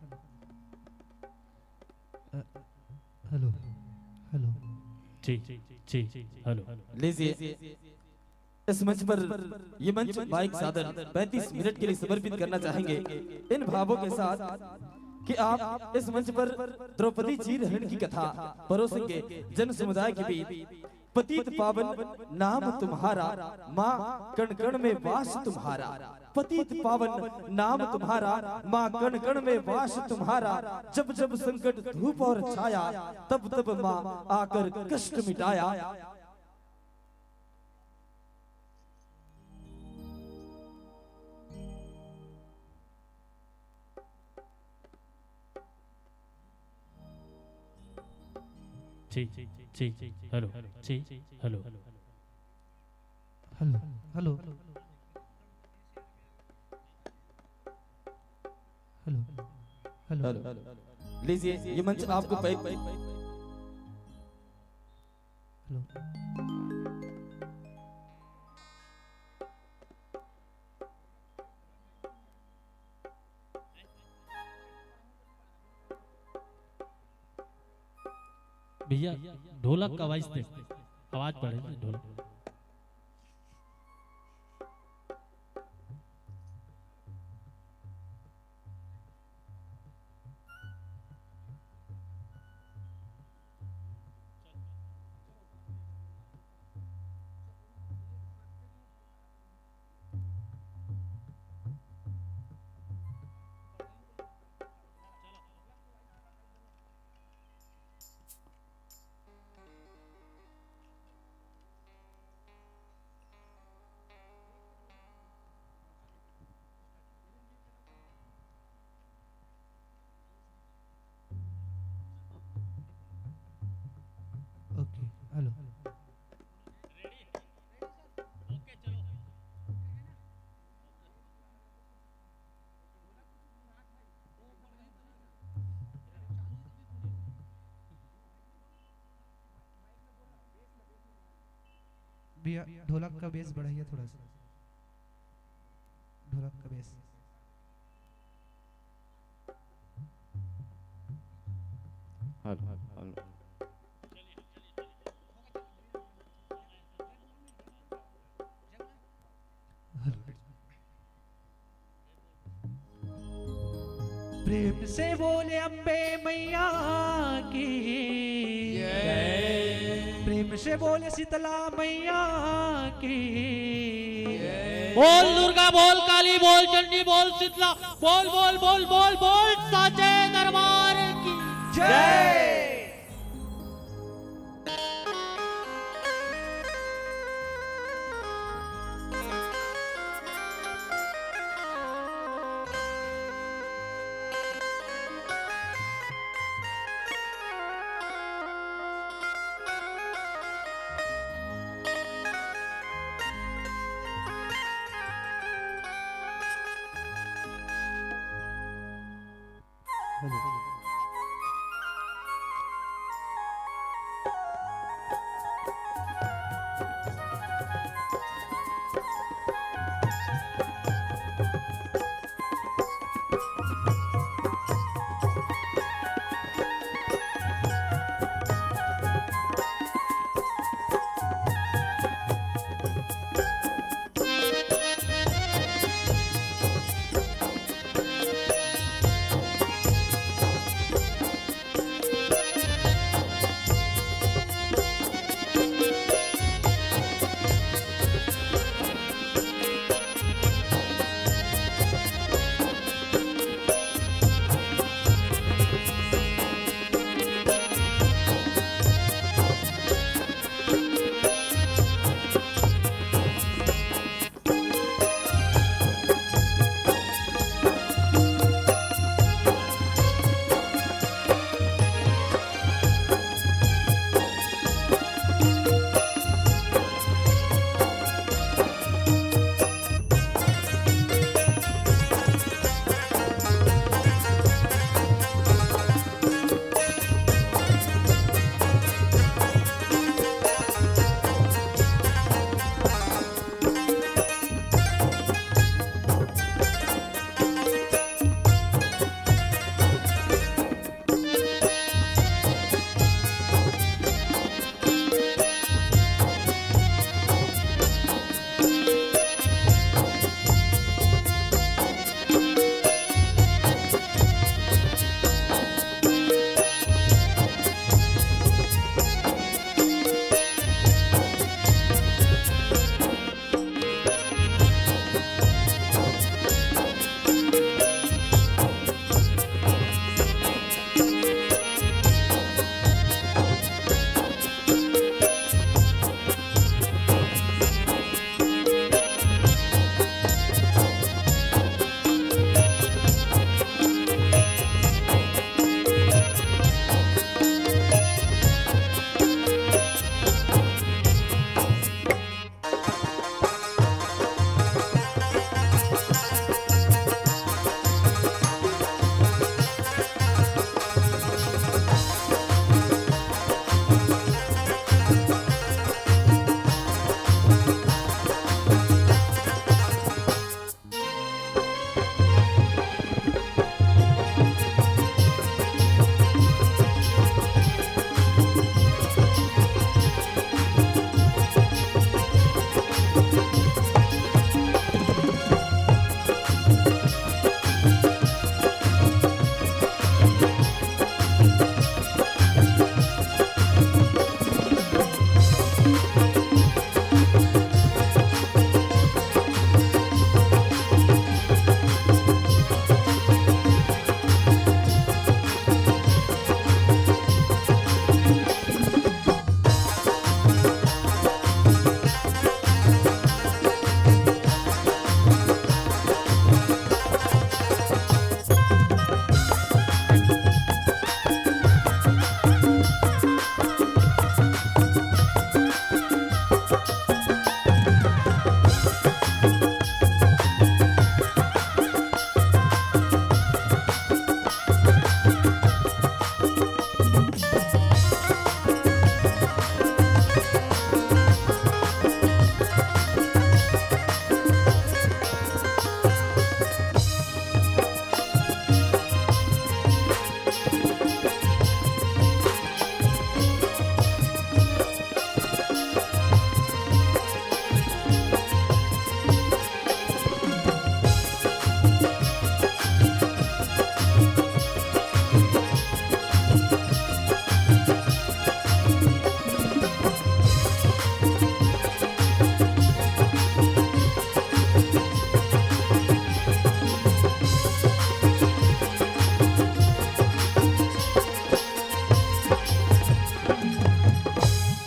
अ, hello, hello. जी, जी, hello. लीजिए, इस मंच पर ये मंच माइक सादर पैंतीस मिनट के लिए समर्पित करना चाहेंगे इन भावों के साथ कि आप इस मंच पर द्रौपदी चीरहरण की कथा परोसेंगे जन समुदाय के बीच। पतित पावन नाम तुम्हारा, माँ कण कण में वास तुम्हारा। पतित पावन नाम तुम्हारा, माँ कण कण में वास तुम्हारा। जब जब संकट धूप और छाया, तब तब माँ आकर कष्ट मिटाया। ठीक, ठीक, हेलो, ठीक, hello. Hello, hello. Hello, hello. लीजिए, ये मंच आपको पै- हेलो। भैया, ढोलक का आवाज दे, आवाज बढ़े ना ढोलक। ओके, हेलो। भैया, ढोलक का बेस बढ़ाइए थोड़ा सा, ढोलक का बेस। Hello, hello. प्रेम से बोले अम्बे मैया की जय। प्रेम से बोले शीतला मैया की जय। बोल दुर्गा, बोल काली, बोल चंडी, बोल शीतला, बोल, बोल, बोल, बोल, बोल साचे दरबार की जय।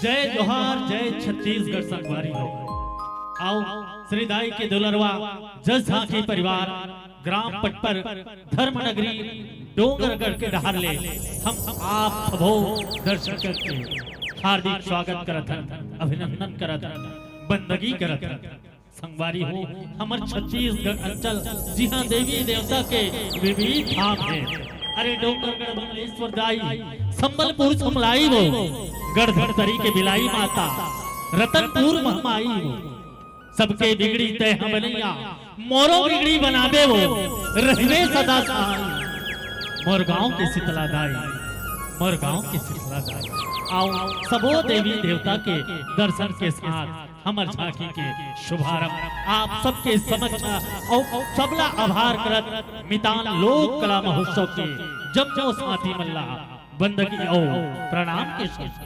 जय जोहार, जय छत्तीसगढ़ संगवारी हो। आओ, श्री दाई के दुलरवा जस झांकी परिवार, ग्राम पटपर, धर्म नगरी, डोंगरगढ़ के डहार ले हम आप सबो दर्शक के हार्दिक स्वागत करत हन, अभिनंदन करत हन, बंदगी करत हन। संगवारी हो, हमर छत्तीसगढ़ अंचल, जिहां देवी देवता के विविध धाम हे। अरे डोंगरगढ़ बमलेश्वर दाई, संबलपुर समलाई वो, गढ़ धमतरी के बिलाई माता, रतनपुर महमाई वो। सबके बिगड़ी तैं ह बनैया, मोरो बिगड़ी बनाबे वो, रहिबे सदा सहाय। मोर गांव के शीतला दाई, मोर गांव के शीतला दाई। आओ, सबो देवी देवता के दर्शन के साथ हमर झांकी के शुभारंभ आप सबके समक्ष अउ सबला आभार करत मितान लोक कला महोत्सव के जम्मो साथी मन ला बंदगी अउ प्रणाम के साथ।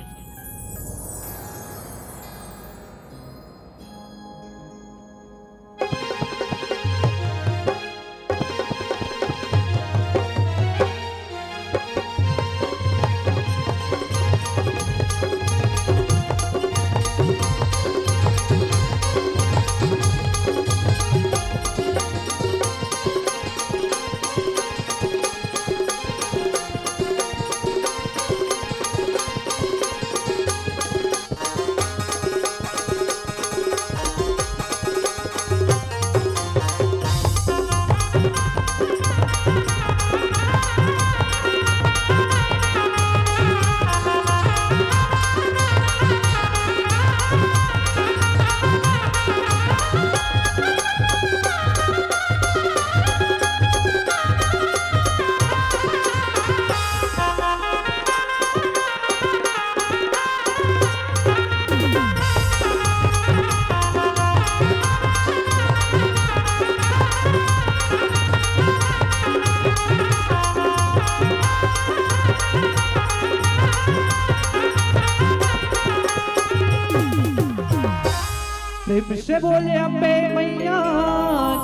प्रेम से बोले अम्बे मैया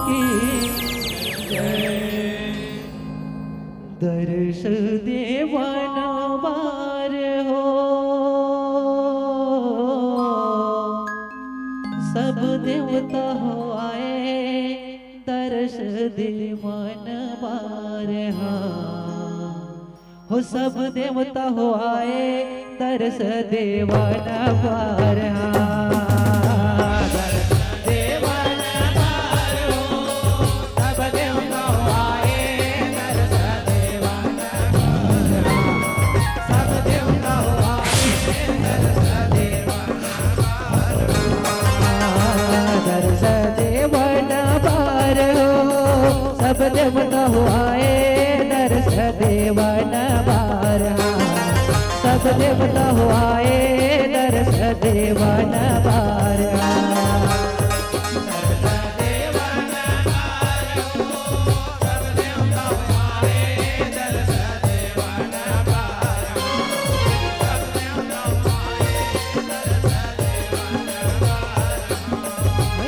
की जय। दर्श देवन बार हो, सब देवता हो आए, दर्श देवन बार हा। हो सब देवता हो आए, दर्श देवन बार हा। दर्श देवन बार हो, सब देवता हो आए, दर्श देवन बार हा। सब देवता हो आए, दर्श देवन दर्श देवन बार हो, सब देवता हो आए, दर्श देवन बार हा। सब देवता हो आए, दर्श देवन बार हा।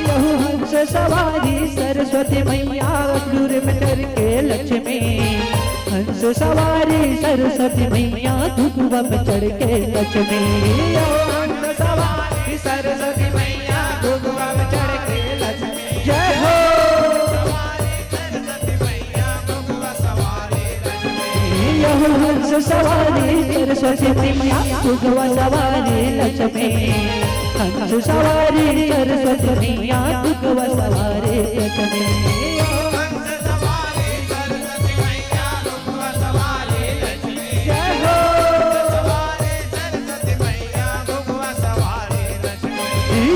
यहू हंस सवारी सरस्वती मैया, अखड़ूर में चढ़ के लक्ष्मी। हंस सवारी सरस्वती मैया, घुघुआ में चढ़ के लक्ष्मी। यहू हंस सवारी सरस्वती मैया, घुघुआ में चढ़ के लक्ष्मी। जय हो। यहू हंस सवारी सरस्वती मैया, घुघुआ सवारी लक्ष्मी। हंस सवारी सरस्वती मैया, घुघुआ सवारी लक्ष्मी। जय हो।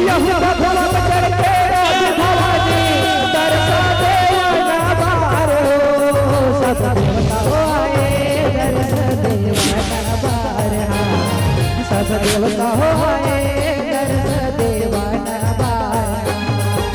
यहू घोड़ा पे चढ़ के राजू भवानी, दर्श देवन बार हो। सब देवता हो आए, दर्श देवन बार हा। सब देवता हो आए, दर्श देवन बार हा।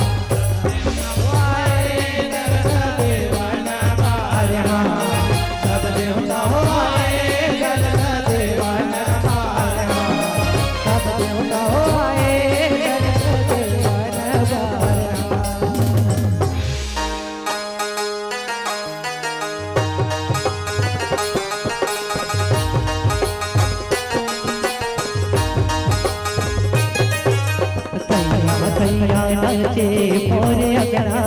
नाचे मोर अंगना,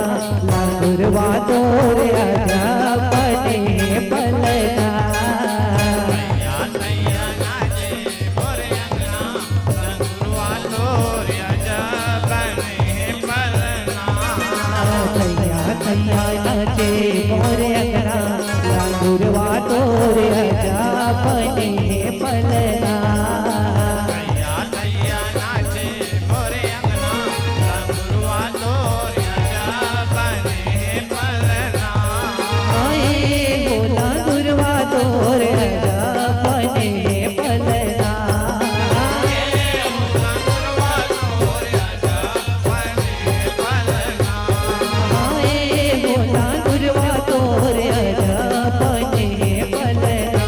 लांगुरवा तोर आजा बने पलना। सैया सैया नाचे मोर अंगना, लांगुरवा तोर आजा बने पलना। आए हो लांगुरवा तोर आजा बने पलना। आए हो लांगुरवा तोर आजा बने पलना।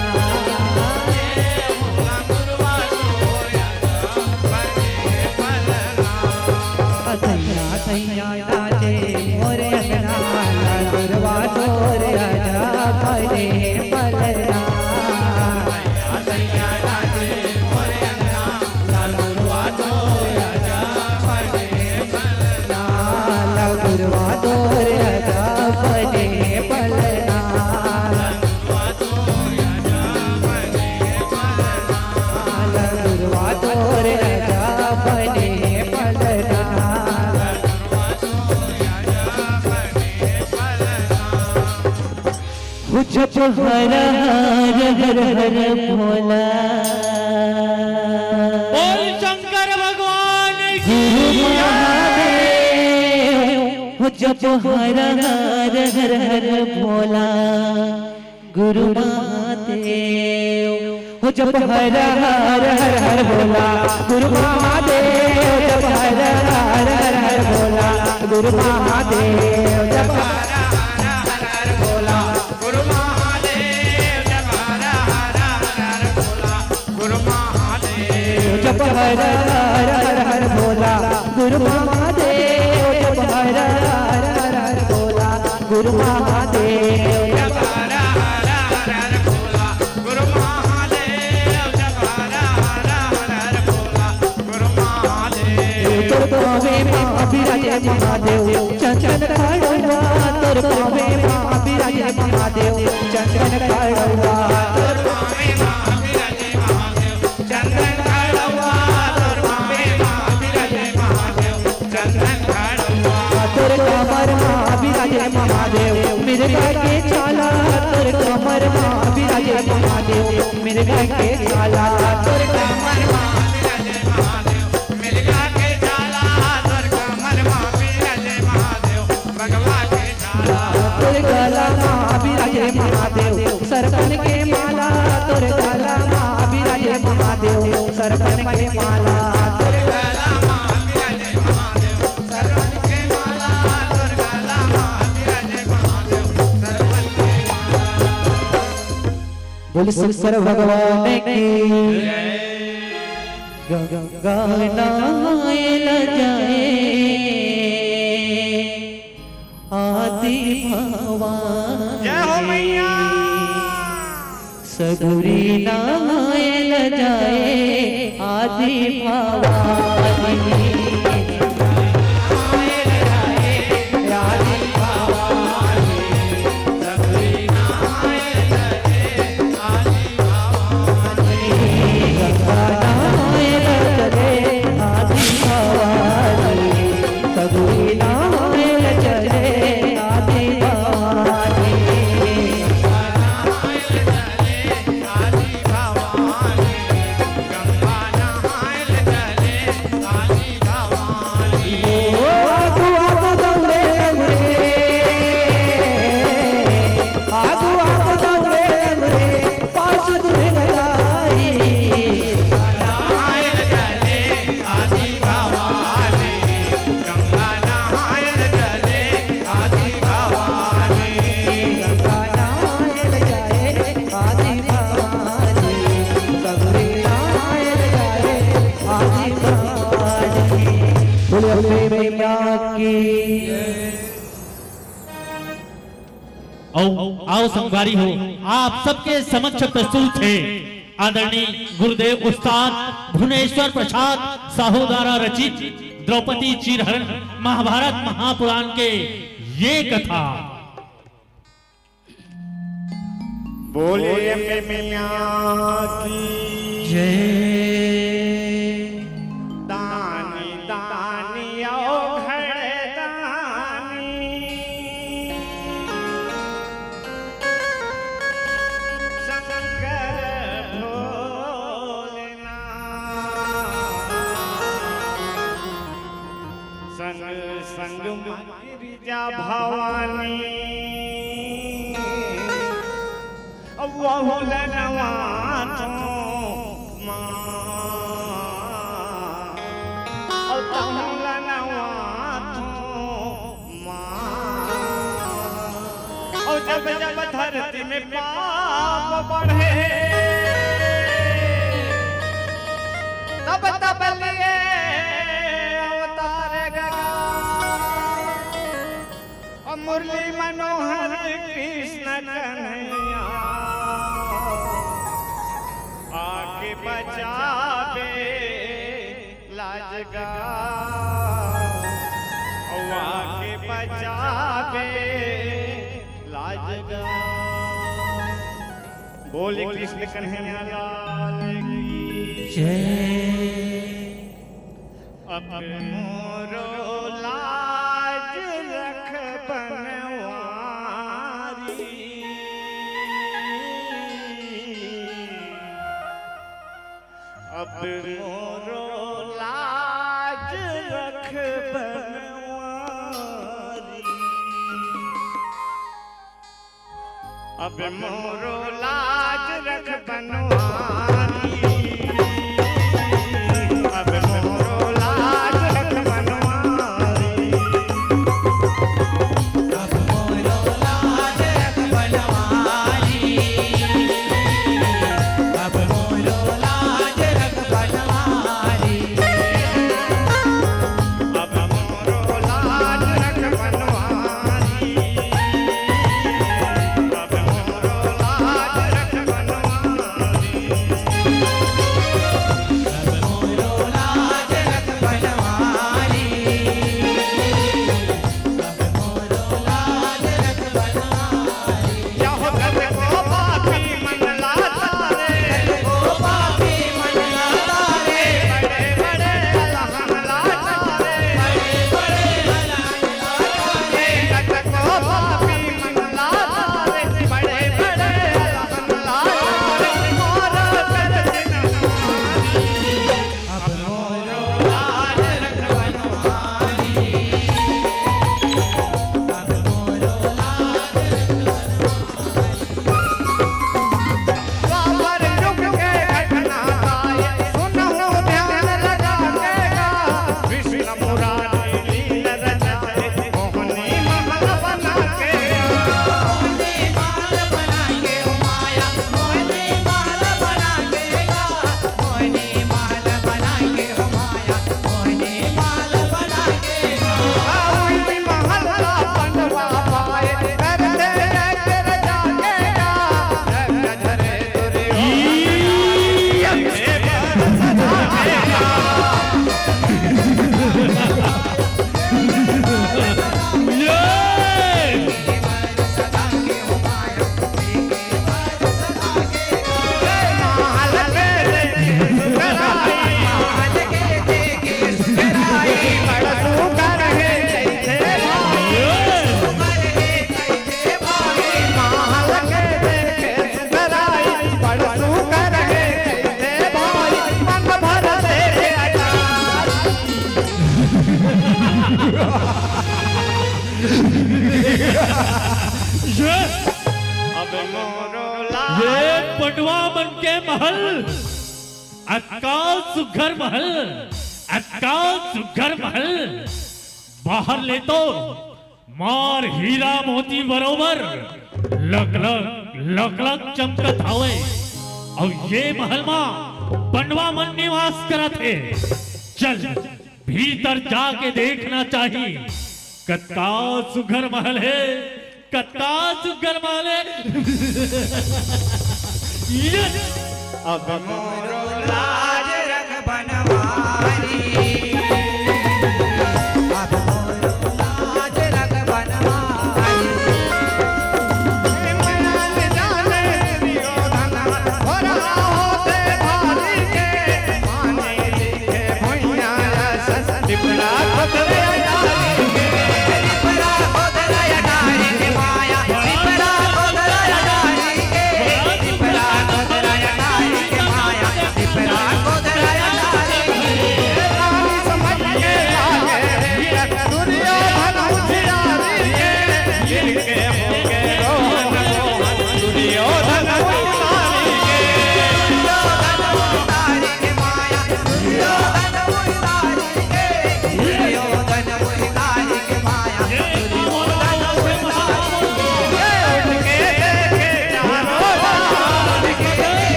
सैया सैया नाचे मोर अंगना, लांगुरवा तोर आजा बने पलना। लांगुरवा तोर आजा बने पलना। लांगुरवा तोर आजा बने पलना। हो जप हर हर हर हर भोला। बोल शंकर भगवान की। गुरु महादेव हो जप हर हर हर हर भोला। गुरु महादेव हो जप हर हर हर हर भोला। गुरु महादेव जप हर हर हर हर भोला। गुरु महादेव जप हर हर हर हर भोला। गुरु महादेव जप हर हर हर हर भोला। गुरु महादेव जप हर हर हर हर भोला। गुरु महादेव जप हर हर हर हर भोला। गुरु महादेव जप हर हर हर हर भोला। गुरु महादेव जप हर हर हर हर भोला। गुरु महादेव तोर पावे माँ विराजे महादेव चंदन खड़वा। तोर पावे माँ विराजे महादेव चंदन खड़वा। तोर पावे माँ विराजे महादेव चंदन खड़वा। तोर पावे माँ विराजे महादेव चंदन खड़वा। तोर कमर माँ विराजे महादेव मिर्गा के छाला। तोर कमर माँ विराजे महादेव मिर्गा के छाला। तोर कमर माँ विराजे महादेव मिर्गा के छाला। तोर कमर माँ विराजे महादेव बगवा के छाला। तोर गला माँ विराजे महादेव सरपन के माला। तोर गला माँ विराजे महादेव सरपन के माला। तोर गला माँ विराजे महादेव सरपन के माला। तोर गला माँ विराजे महादेव सरपन के माला। बोल शंकर भगवान की। गंगा नहाए ल जाए आदि भवानी। जय हो मैया। सगुरी नहाए ल जाए आदि भवानी। बोले अम्बे मैया की। आओ, आओ संगवारी हो, आप सबके समक्ष प्रस्तुत है आदरणीय गुरुदेव उस्ताद भुवनेश्वर प्रसाद साहू द्वारा रचित द्रौपदी चीरहरण महाभारत महापुराण के ये कथा। बोलिए अम्बे मैया की जय। दानी दानी अवघड़ दानी, शंकर भोलेनाथ, संग संग माँ गिरिजा भवानी, अब वहु लनवा थो माँ, अब तहु लनवा थो माँ। और जब जब धरती में पाप बढ़े, तब तब लिए अवतार गगा। और मुरली मनोहर कृष्ण कन्हैया आके बचावे लाज गा, आके बचावे लाज गा। बोले कृष्ण कन्हैया लाल की जय। अब मोरो लाज रख बनवारी, अब मोरो लाज रख बनवारी। अब मोरो लाज रख बनवारी, अब मोरो लाज रख बनवारी। अब मोरो लाज रख बनवारी, अब मोरो लाज रख बनवारी। अब मोरो लाज रख बनवारी। ये पंडवा मन के महल, अतका सुघर महल, अतका सुघर महल। बाहर ले तो मार हीरा मोती बरोबर लकलक, लकलक चमकत हवय। अउ ये महल मा पंडवा मन निवास करत हे। चल, भीतर जाके देखना चाही, कतका सुघर महल हे, कतका सुघर महल हे। ये अब मोरो लाज रख बनवारी।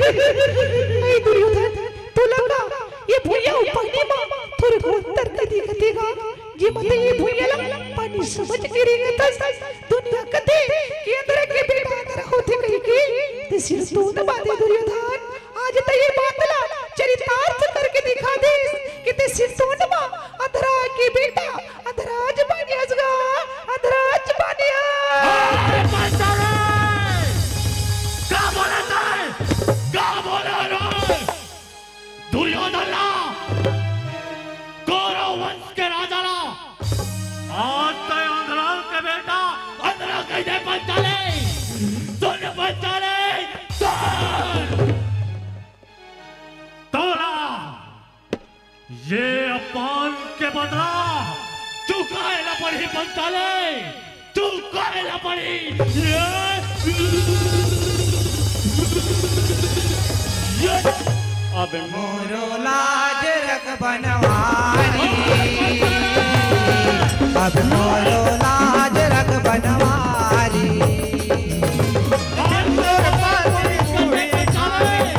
ए दुर्योधन, तोला का ये भुइयां अउ पानी म थोरे बहुत अंतर नइ दिखत हे गा? ये मत ये भुइयां ला पानी समझ के रेंगथस। दुनिया कथे कि अंधरा के बेटा अंधरा होथे कहिके। ते सिरतोन बात हे दुर्योधन, आज ते ये बात ला चरितार्थ करके दिखा देस कि ते सिरतोन म अंधरा के बेटा अंधराज बनियास गा, अंधराज बनियास। अरे पांचाले! का बोला तैं? का बोला रे? दुर्योधन ला, कौरव वंश के राजा ला, आज तैं अंधरा के बेटा अंधरा कहि दे पांचाले। सुन पांचाले, सुन। तोला ये अपमान के बदला चुकाए ला पड़ही पांचाले, चुकाए ला पड़ही। ये, ये। अब मोरो लाज रख बनवारी, अब मोरो लाज रख बनवारी।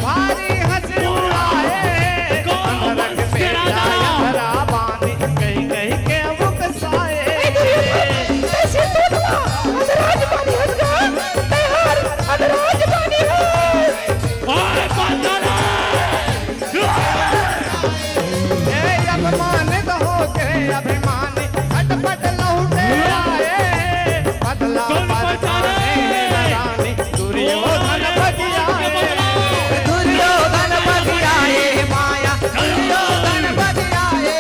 भारी हंसी उड़ाए, अंधरा के बेटा अंधरा बानी, कहि कहि के उकसाए। ए दुर्योधन, तैं सिरतोन म अंधराज बनियास गा, तैं हर अंधराज बनियास। ओए पांचाले! ए अपमानित होके अभिमानी, खटपट लहुटे आए। बदला कौन बदला पांचाले? में रानी, दुर्योधन बगियाए। दुर्योधन बगियाए माया, दुर्योधन बगियाए,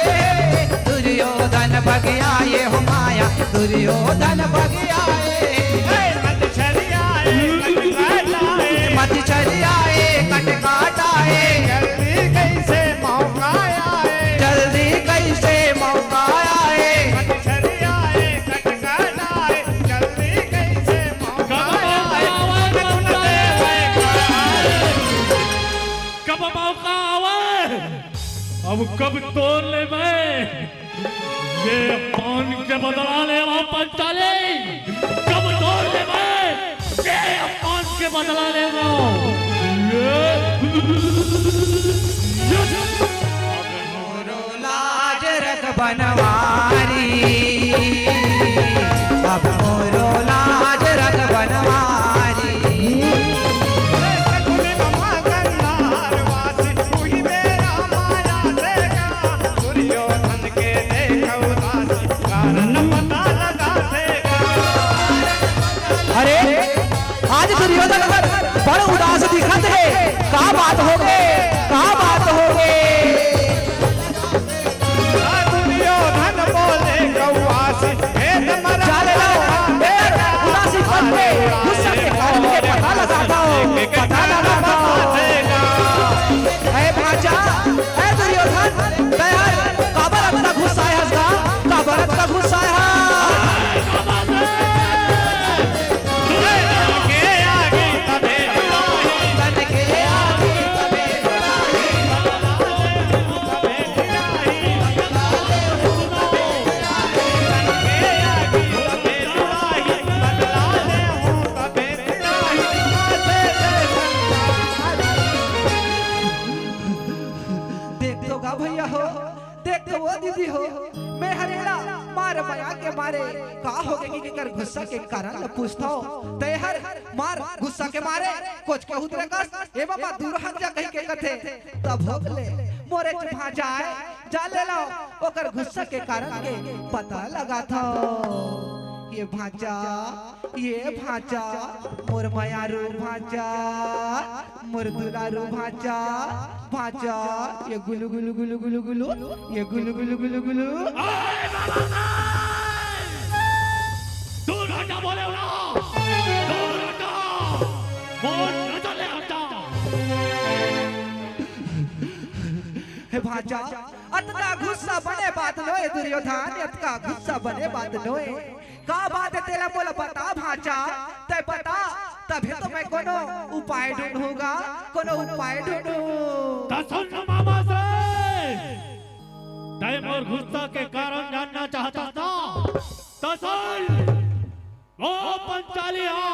दुर्योधन बगियाए हो माया, दुर्योधन बगियाए। ए मत छरियाए, मत छरियाए। मत छरियाए, कटकाटाए। जल्दी कइसे मौका आए। जल्दी कइसे मौका आए। मत छरियाए, कटकाटाए। जल्दी कइसे मौका कब आए। मौका आवे, मौका आवे। कब मौका आवे? अब कब तोर ले मैं ये अपमान के बदला लेवंव पांचाले, कब तोर ले मैं ये अपमान के बदला लेवंव। ये, ये। अब मोरो लाज रख बनवारी, अब मोरो लाज रख बनवारी। अरे, आज दुर्योधन हर बड़ उदास दिखत हे। का बात होगे? का बात होगे? दुर्योधन बोले कौआ से, भेद मरा जा ले लो। ए, उदासी पन के गुस्सा के कारण के पता लगाता हूँ, पता लगाता हूँ। ए भांचा, ए दुर्योधन, तैं हर काबर अतना गुस्साए हस गा? काबर अतना गुस्साए हस? देख तो गा भैया हो, देख तो वो दीदी हो, मैं हर एला मार मया के मारे का होगे कि एकर गुस्सा के कारण ल पूछथंव। तैं हर मार गुस्सा के मारे कोचके उतरे कस, ए बाबा दूर हट जा कहिके कथे, तब भोग ले मोरेच भांचा आय, जा ले लो ओकर गुस्सा के कारण के पता लगाथंव। ये भांचा, ये भांचा, मोर मयारू भांचा, मोर दुलारू भांचा, भांचा, ये गुलू गुलू गुलू गुलू गुलू, ये गुलू गुलू गुलू गुलू। अरे बाबा रे! दूर हटा बोले हो ना, दूर हटा, मोर नजर ले हटा। हे भांचा, अतका गुस्सा बने बात नोय दुर्योधन, अतका गुस्सा बने बात नोय। का बात हे तेला मोला बता भांचा, तैं बता, तभे तो मैं कोनो उपाय ढूंढूंगा, कोनो उपाय ढूंढूं। त सुन न मामा से, तैं मोर गुस्सा के कारण जानना चाहत हस ना? त सुन, वो पंचाली हा,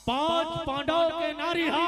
पांच पांडव के नारी हा,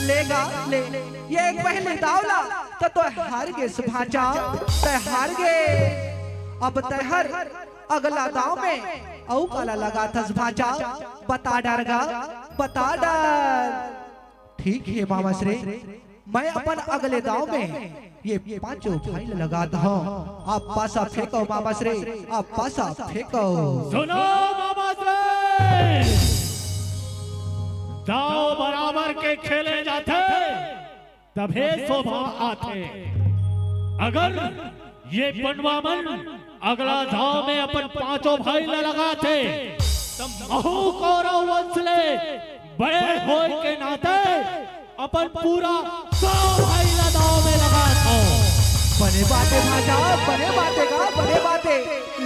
ले गा, ले। ये एक पहली दाव ला, त तोय हार गेस भांचा, तैं हार गे। अब तैं हर अगला दाव में अउ काला लगाथस भांचा, बता डर गा, बता डर। ठीक हे मामाश्री, मैं अपन अगले दाव में ये पांचों भाई ल लगात हंव। आप पासा फेंकव मामाश्री, आप पासा फेंकव। सुनो मामाश्री, दाव बराबर के खेले जाथे, तभे शोभा आथे। अगर ये पनवा मन अगला दाव में अपन पांचों भाई ल लगाथे, त महू कौरव वंश ले बड़े होय के नाते अपन पूरा सौ भाई ला दाव में लगात हव। बने बात हे भांजा, बने बात हे गा, बने बात हे।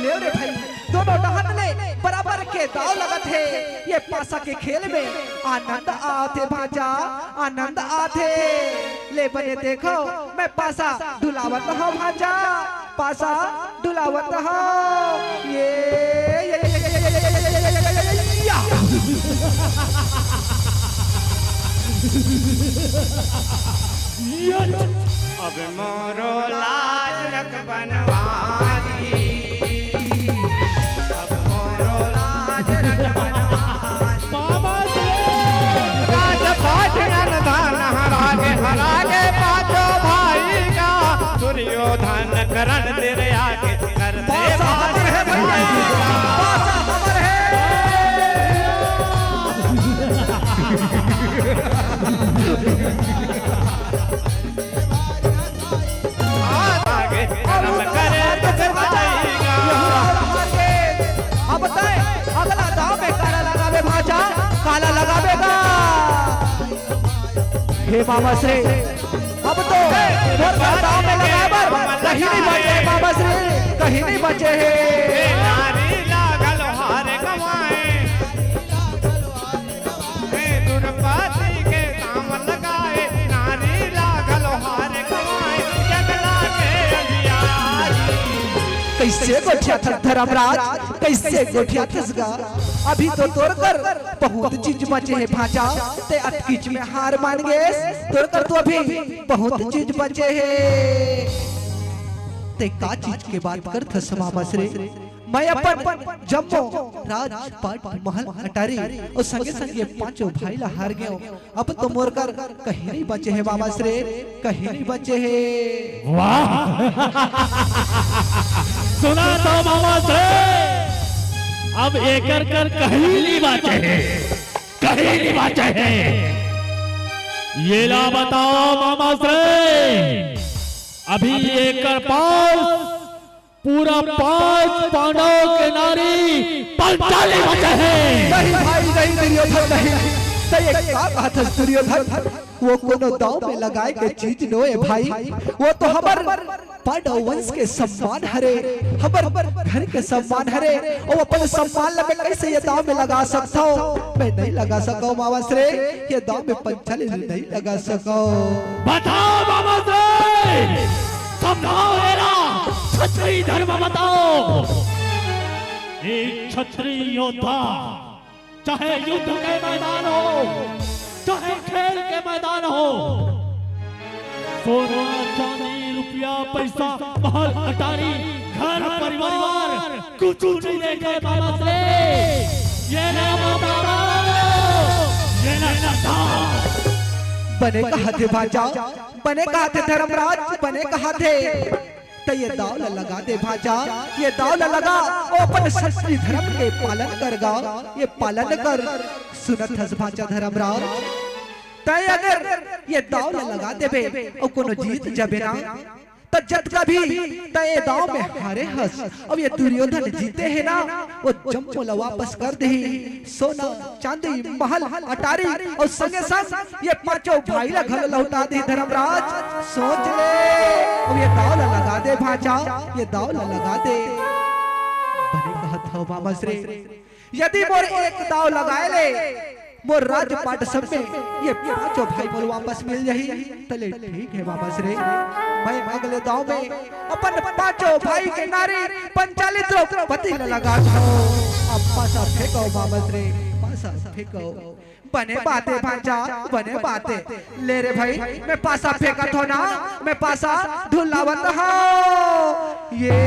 ले रे भाई, दोनों डहन ले बराबर के दाव लगत हे। ये पासा के खेल में आनंद आत हे भांजा, आनंद आत हे। ले बने देखव, मैं पासा डुलावत हव भांजा, पासा डुलावत हव। ये, ये, ये, या। अब मोरो लाज रख बनवारी, अब मोरो लाज रख बनवारी। बाबा जी। राजपाट धन हरागे, हरागे पांचों भाई का, दुर्योधन करण तेरे आगे, कर दे पासा हमर हे भैया, पासा हमर हे। आगे करम करे दुख पाएगा। अब तय अगला दाव में काला लगाबे भांजा, काला लगाबे गा। हे मामा श्री, अब तो मोर दाव में लगाबर कहीं नहीं बचे हे मामा श्री, कहीं नहीं बचे हे। ए नारी लागल हार गवाए, ए दुर्पति के दाम लगाए, नारी लागल हार गवाए, जंगला के अंधियारी। कइसे गोठियाथस धर्मराज, कइसे गोठियाथस गा? अभी तो तोर कर बहुत चीज बचे हे भांजा, तैं अतकीच में हार मान गेस, तोर कर तो अभी बहुत चीज बचे हे। तैं का चीज के बात करथस मामा श्री? मैं अपन जम्मो राजपाट महल अटारी अउ संगे संगे पांचों भाई ला हार गेंव। अब तो मोर कर कहीं नहीं बचे हे मामा श्री, कहीं नहीं बचे हे। वाह! सुना तो मामा श्री, अब एकर कर कहीं नहीं बचे हे, कहीं नहीं बचे हे। ये ला बताओ मामा श्री, अभी एकर पास पूरा पांच पांडव के नारी पंचाली बचे हे। नहीं भाई, नहीं दुर्योधन, नहीं। तैं ये का कहत हस दुर्योधन? वो कोनो दाव में लगाए के चीज नोहे भाई, वो तो हमर पांडव वंश के सम्मान हरे, हमर घर के सम्मान हरे। अउ अपन सम्मान ला मैं कइसे ये दाव में लगा सकथंव? मैं नहीं लगा सकंव मामा श्री, ये दाव में पंचाली नहीं लगा सकंव। बताओ मामा श्री, समझाओ एला, क्षत्रिय धर्म बताओ। एक क्षत्रिय योद्धा चाहे युद्ध के मैदान हो, चाहे खेल के मैदान हो, सोना, चांदी, रुपया, पैसा, महल, अटारी, घर परिवार, कुछ नहीं देखे मामा श्री। ये ना बताओ, ये ना बताओ। बने कहत हे भांजा, बने कहत हे धर्मराज, बने कहत हे। तैं ये दाव ला लगा दे भांजा, ये दाव ला लगा, अउ अपन क्षत्रिय धर्म के पालन कर गा, ये पालन कर। सुनत हस भांजा धर्मराज, तैं अगर ये दाव ला लगा देबे अउ कोनो जीत जाबे ना, त जतका भी तैं ये दाव में हारे हस, अउ ये दुर्योधन जीते हे ना, वो जम्मो ला वापस कर देही। सोना, चांदी, महल, अटारी अउ संगे संग ये पांचों भाई ला घलो लहुटा देही धर्मराज। सोच ले, अउ ये दाव ला लगा दे भांजा, ये दाव ला लगा दे। बने कहत हव मामा श्री, यदि मोर एक दाव लगाए ले मोर राजपाट सब में ये पांचों भाई मोला वापस मिल जाही, त ले ठीक हे मामा श्री। मैं अगले दाव में अपन पांचों भाई के नारी पंचाली द्रौपदी ला लगात हंव। अब पासा फेंकव मामा श्री, पासा फेंकव। बने बात हे भांजा, बने बात हे। ले रे भाई, मैं पासा फेंकत हंव ना, मैं पासा डुलावत हंव। ये,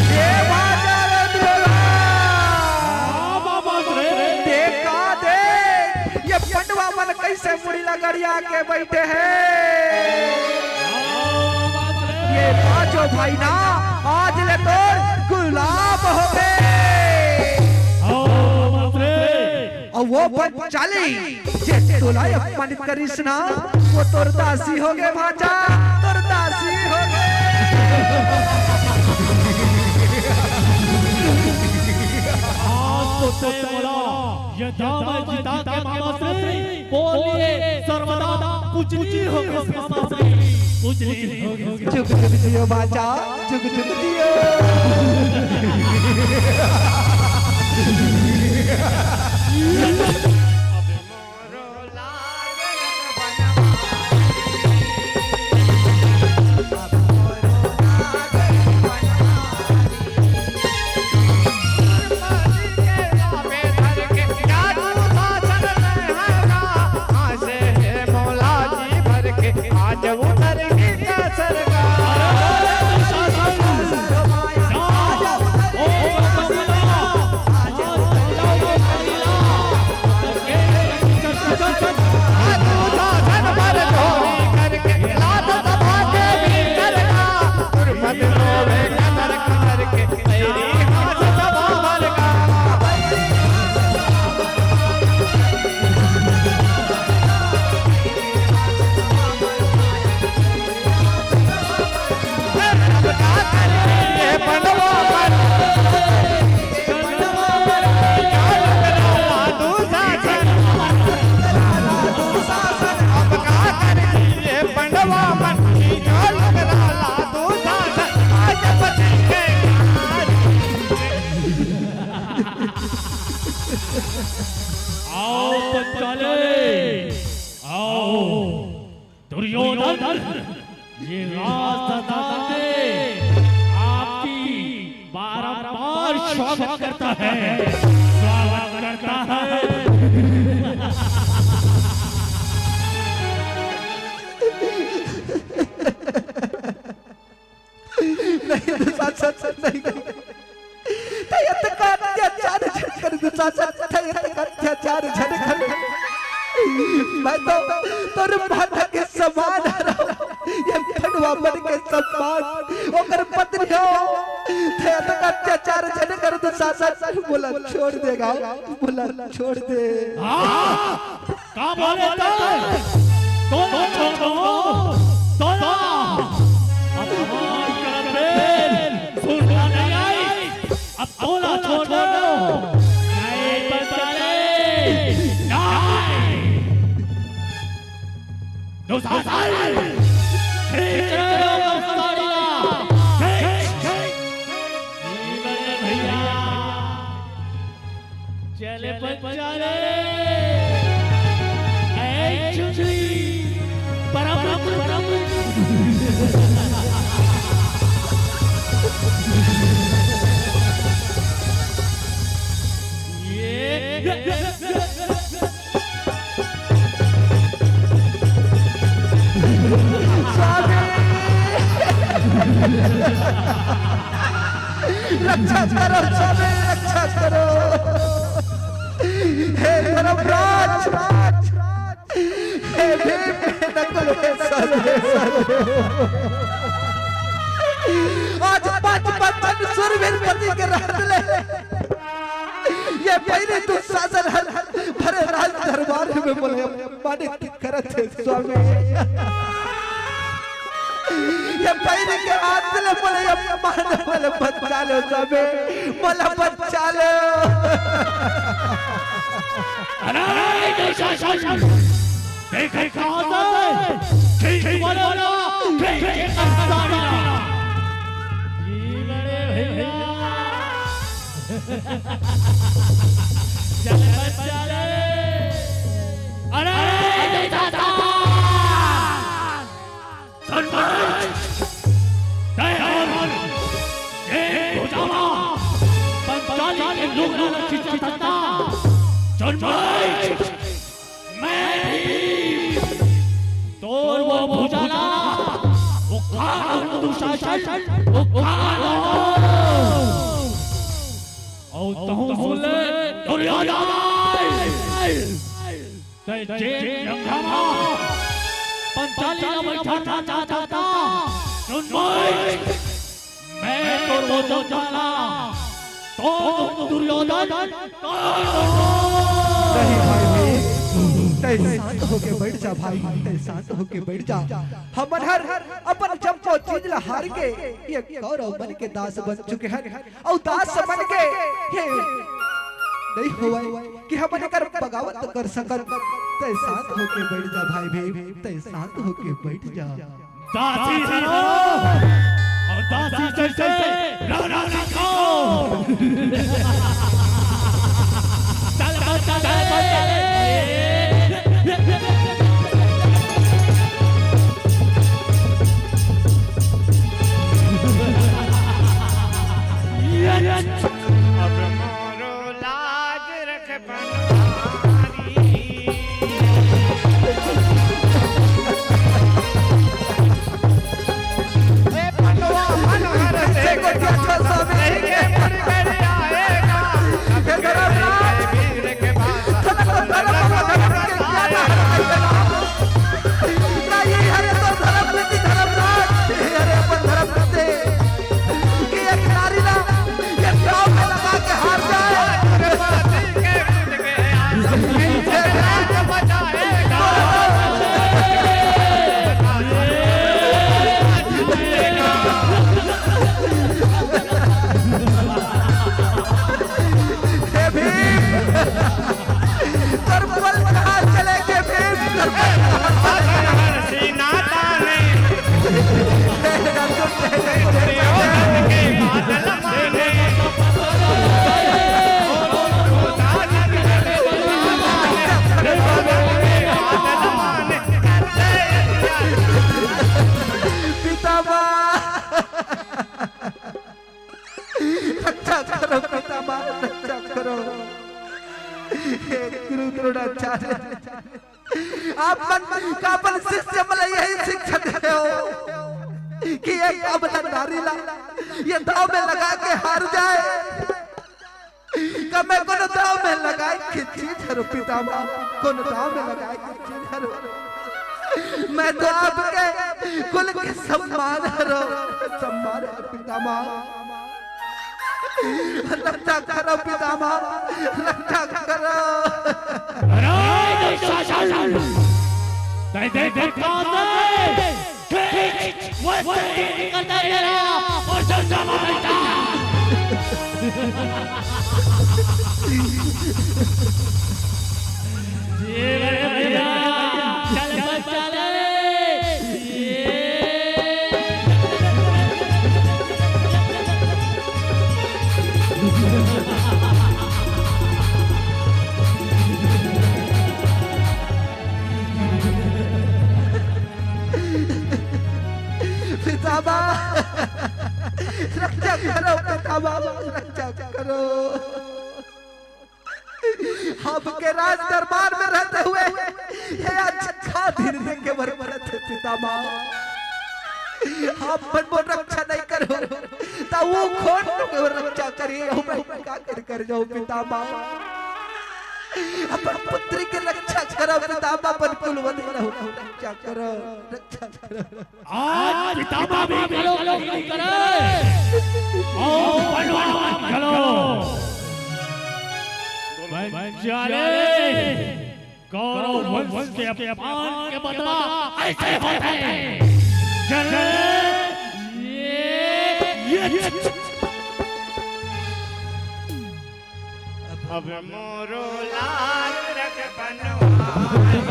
ये भांजा रे दुल्हा। देखा दे, ये पंडवा मन कइसे मुड़ी ला गरिया के बइठे हे। ये पांचों भाई ना आज ले तोर गुलाम होगे। अउ वो पंचाली, जे तोला अपमानित करिस ना, वो तोर दासी होगे भांचा, तोर दासी होगे। आज तो तैं मोला ये दाव में जिता के मामा श्री बोलिए सर्वदा पूजनीय होगे मामा श्री, पूजनीय होगे। जुग जुग जियो भांचा, जुग जुग जियो। आओ पंचाले, आओ। दुर्योधन, ये राजदादा ने आपकी बारंबार स्वागत करता है, स्वागत करता है। नहीं, दुशासन, नहीं। तैं अतका अत्याचार झन कर दुशासन, तैं अतका अत्याचार झन कर। मैं तो तोर माता के समान हरंव, ये पंडवा मन के समान, ओकर पत्नी हंव। तैं अतका अत्याचार झन कर दुशासन, मोला छोड़ दे गा, मोला छोड़ दे। हाँ। का बोले तैं? तोला छोड़ दूं? तोला! अपमान करत बेर सुरता नहीं आई। अब तोला छोड़ दूं? नहीं बचा रे। नहीं। दुशासन! खींच रे, दुशासन! खींच! खींच! नहीं बने भैया। चले बच्चा रे, ऐ चुनरी, परम, परम। ये स्वामी! रक्षा करो स्वामी, रक्षा करो। हे धर्मराज, हे भीम, हे नकुल, हे सहदेव। आज पांच पांच झन सूरवीर पति के रहत ले ये पहिली दुशासन हर भरे राज दरबार में बोले मानिक करत हे स्वामी। ये पहिली के हाथ ले बोले ये मानिक ले बचा लो स्वामी, बोला बचा लो। अरे दुशासन, देखे कहां से? ठीक बोलो ना, ठीक अंदाज। जी बड़े भैया। चल बच्चा रे। अरे, सुन भाई। तय और ये बुझावा पंचाली के लोग ना चिचिता। सुन भाई। मैं भी तोर वो भुजाला, वो काल दुशासन, वो काल। और तहूं सुन ले, दुर्योधन। तय जे जंगमा पंचाली ना बैठाना चाहता था, सुन भाई। मैं तो रोजो जाला, तो दुर्योधन, तो नहीं भाई, तै शांत होके बैठ जा भाई, तै शांत होके बैठ जा। हमन हर अपन जम्मो चीज ला हार के ये कौरव मन के दास बन चुके हन। अउ दास मन के ये नहीं होवय कि हमन एकर बगावत कर सकन। तै शांत होके बैठ जा भाई भीम, तै शांत होके बैठ जा। दासी हो, अउ दासी जैसे रहना सीखो। चल, चल, चल, चल। अब मोरो लाज रख बनवारी। ए पटवा मनहर से को अच्छा स्वामी। नहीं के मुड़ कर आएगा। हे धर्मराज। वीर के भाषा। नहीं, हरे तो धर्म नीति धर्मराज, हरे अपन धर्म नीति। कि एक नारी ला ये दाव में लगा के हार जाए। हे भीम, तोर बल कहाँ चले गे भीम? तोर बल कहाँ चले गे? पितामह, रक्षा करो पितामह, रक्षा करो। हे गुरु द्रोणाचार्य, आप मन का अपन शिष्य मन ला यही शिक्षा दे हो कि एक अबला नारी ला ये दाव में लगा के हार जाए। का मैं कोनो दाव में लगाए के चीज हरो पितामह, कोनो दाव में लगाए के चीज हरो। मैं तो आपके कुल के सम्मान हरो, सम्मान हरो पितामह। रक्षा करो पितामह, रक्षा करो। अरे दुशासन, तै देख, देख, देख, वो तेरी करता है ना, और चल जा बेटा। ये बड़े भैया, चल बस चल रे। ये। पितामह, रक्षा करो पितामह, रक्षा करो। आपके राज दरबार में रहते हुए ये अच्छा दिन देखे बर पड़त हे पितामह। आप मन मोर रक्षा नहीं करो, त वो कोन मोर रक्षा करी? अउ मैं का कर, कर जाऊं पितामह? अपन पुत्री के रक्षा करो पितामह, अपन कुलवती ला रक्षा करो, रक्षा करो। आज पितामह भी करो, करो, करो। आओ बनवान करो। बंजारे, कौरव वंश के अपमान के बदला ऐसे होते हैं। चल, ये, ये। अब मोरो लाज रख बनवारी।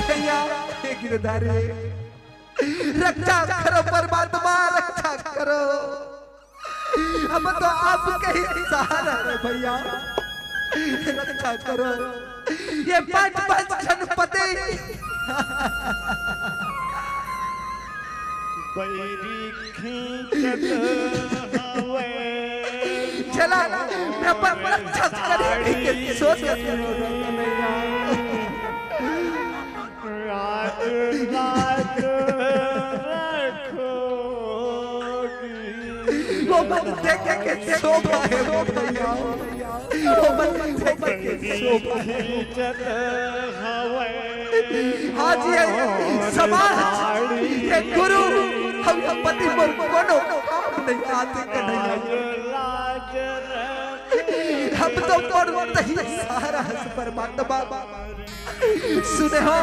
भैया, हे गिरधारी, रक्षा करो परमात्मा, रक्षा करो। अब तो आपके ही सहारा है भैया, रक्षा करो। ये पांच पांच जनपति बैरी खींचत हवे। चला, मैं पर रक्षा करे के सोच। राज लाज रखोगी। वो मन देखे के शोभा है वो भैया, वो मन देखे के शोभा है। इज्जत हवे। आज ये समाज, ये गुरु, हम पति पर कोनो काम नहीं आते कन्हैया। लाज रख। हम तो पर तही सहारा है परमात्मा। सुने हो,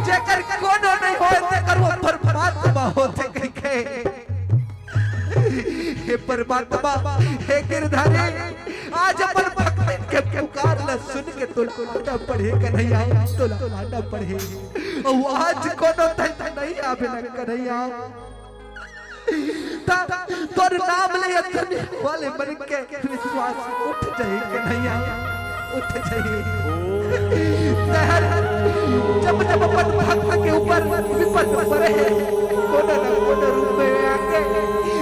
जेकर कोनो नहीं होय, तेकर वो परमात्मा होथे कहिके। हे परमात्मा, हे गिरधारी, आज अपन भक्तन के पुकार ला सुन के तोला आना पड़े कन्हैया, तोला आना पड़े। अउ आज कोनो धन नहीं आवे न कन्हैया। त तोर नाम ले अतने वाले मन के विश्वास उठ जाही कन्हैया, उठ जाही। तहर जब जब अपन भक्त के ऊपर विपद पड़े हे, कोनो न कोनो रूप में आके,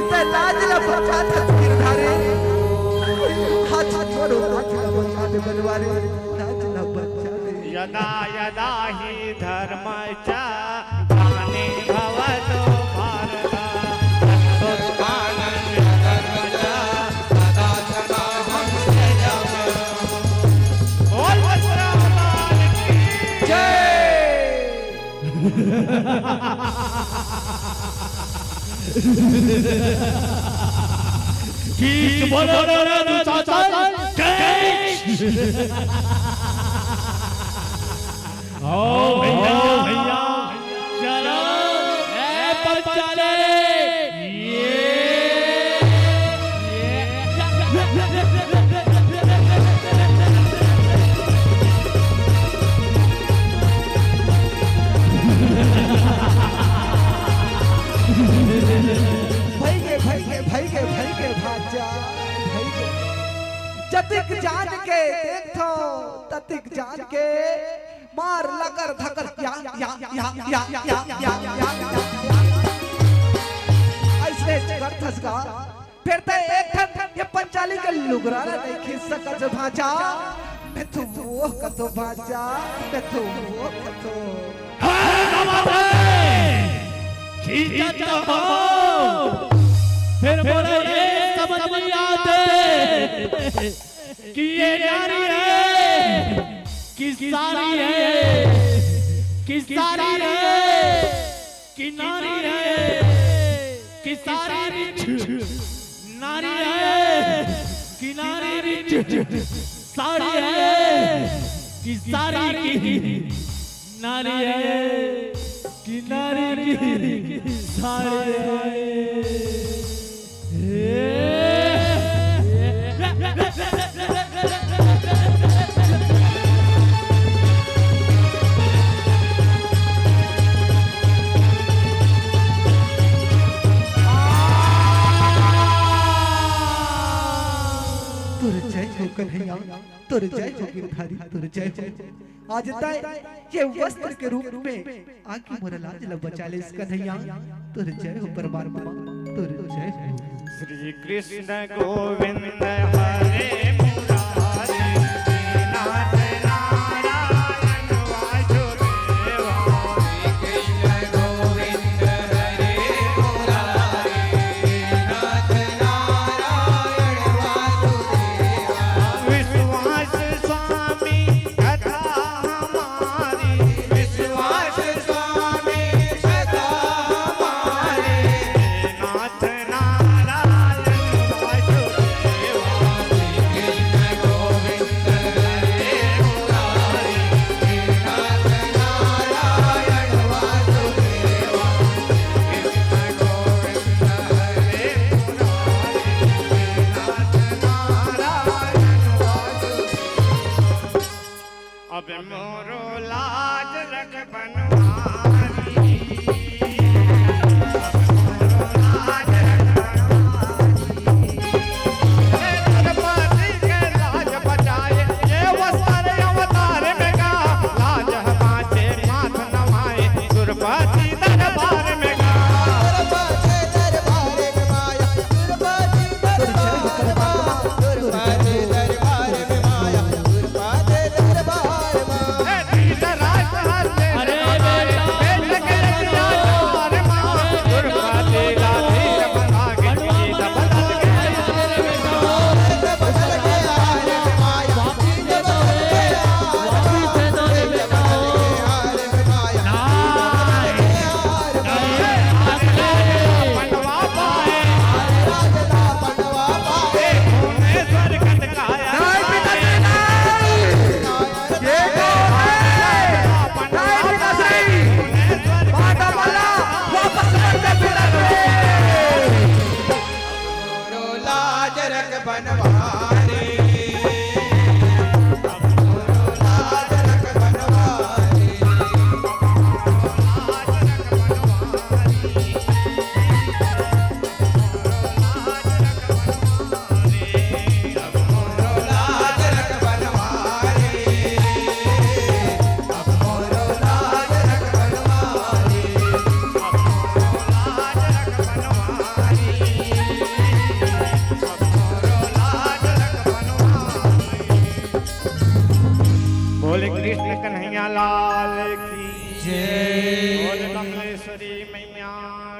त लाज ला बचा दे गिरधारी। हाथ जोड़ो, लाज ला बचा दे बनवारी, लाज ला बचा दे। यदा यदा ही धर्म च ग्लानिर्भवतो भारत, तदात्मानं सृजाम्यहम्। बोल सतराम भगवान की जय। की बोलो रे दुशासन जय। ओ भैया, भैया, चलो, ए पंचाले, ये, ये। भई गे, भई गे, भई गे, भई गे, भांचा, भई गे। जतिक जान के देखथो, ततिक जान के मार लकर धकर या, या, या। अइसने करथस का? फेर तैं एक ठन ये पंचाली के लुगरा ला नइ खींच सकत भांचा। मैं तो वो कथों भांचा, मैं तो वो कथों। हाँ, बाबा रे! खींचत हो। फेर मोला ये समझ नइ आत हे कि ये नारी हे कि सारी हे, कि सारी हे कि नारी हे, कि सारी रिच नारी हे, कि नारी रिच सारी हे, कि सारी की नारी हे, कि नारी की सारी हे। तोर जय हो कन्हैया, तोर जय हो गिरधारी, तोर जय हो। आज तैं ये वस्त्र के रूप में आके मोर लाज ल बचा लेस कन्हैया, तोर जय हो परमात्मा, तोर जय हो। श्री कृष्ण गोविंद हरे मुरारी, नाथ नारायण वासुदेवा। श्री कृष्ण गोविंद हरे मुरारी, नाथ नारायण वासुदेवा। विश्वास स्वामी कथा हमारी, विश्वास स्वामी कथा हमारी। नाथ नारायण वासुदेवा। बोले कृष्ण कन्हैया लाल की जय। बोले कमलेश्वरी मैया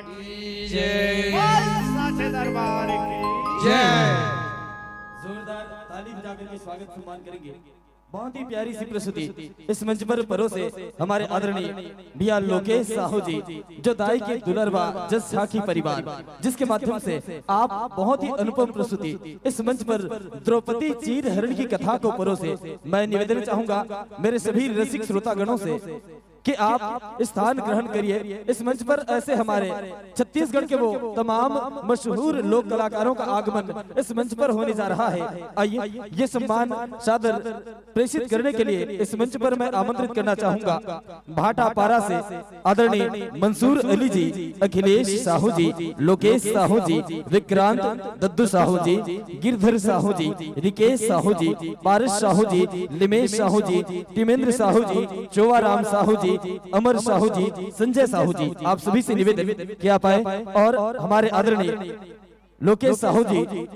की जय। बोले साचे दरबार की जय। जोरदार ताली बजा करके स्वागत सम्मान करेंगे। बहुत ही प्यारी सी प्रस्तुति इस मंच पर परोसे हमारे आदरणीय भैया लोकेश साहू जी, जो दाई के दुलरवा जस झांकी परिवार, जिसके माध्यम से आप बहुत ही अनुपम प्रस्तुति इस मंच पर द्रौपदी चीर हरण की कथा को परोसे। मैं निवेदन चाहूंगा मेरे सभी रसिक श्रोतागणों से कि आप स्थान ग्रहण करिए इस मंच पर। ऐसे हमारे छत्तीसगढ़ के वो तमाम मशहूर लोक कलाकारों का आगमन इस मंच पर होने जा रहा है। आइए, ये सम्मान सादर प्रेषित करने के लिए इस मंच पर मैं आमंत्रित करना चाहूंगा भाटापारा से आदरणीय मंसूर अली जी, अखिलेश साहू जी, लोकेश साहू जी, विक्रांत दद्दू साहू जी, गिरधर साहू जी, रिकेश साहू जी, पारस साहू जी, लिमेश साहू जी, टिमेंद्र साहू जी, चोवाराम साहू जी, अमर साहू जी, संजय साहू जी, आप सभी से निवेदन कि आप आए और हमारे आदरणीय लोकेश साहू जी,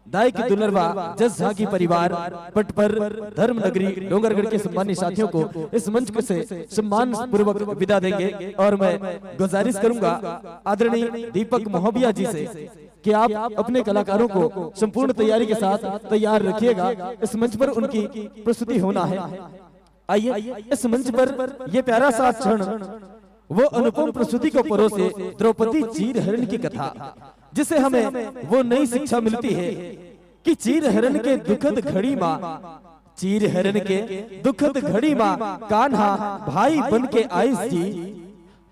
दाई की दुलरवा जस झांकी परिवार, पटपर, धर्म नगरी डोंगरगढ़ के सम्मानित साथियों को इस मंच से सम्मान पूर्वक विदा देंगे। और मैं गुजारिश करूंगा आदरणीय दीपक मोहबिया जी से कि आप अपने कलाकारों को संपूर्ण तैयारी के साथ तैयार रखिएगा। इस मंच पर उनकी प्रस्तुति होना है। आइए, इस मंच पर ये प्यारा सा क्षण वो अनुपम प्रस्तुति को परोसे द्रौपदी चीर हरण की कथा, जिसे हमें वो नई शिक्षा मिलती है कि चीर हरण के दुखद घड़ी मा, चीर हरण के दुखद घड़ी मा कान्हा भाई बन के आइस जी,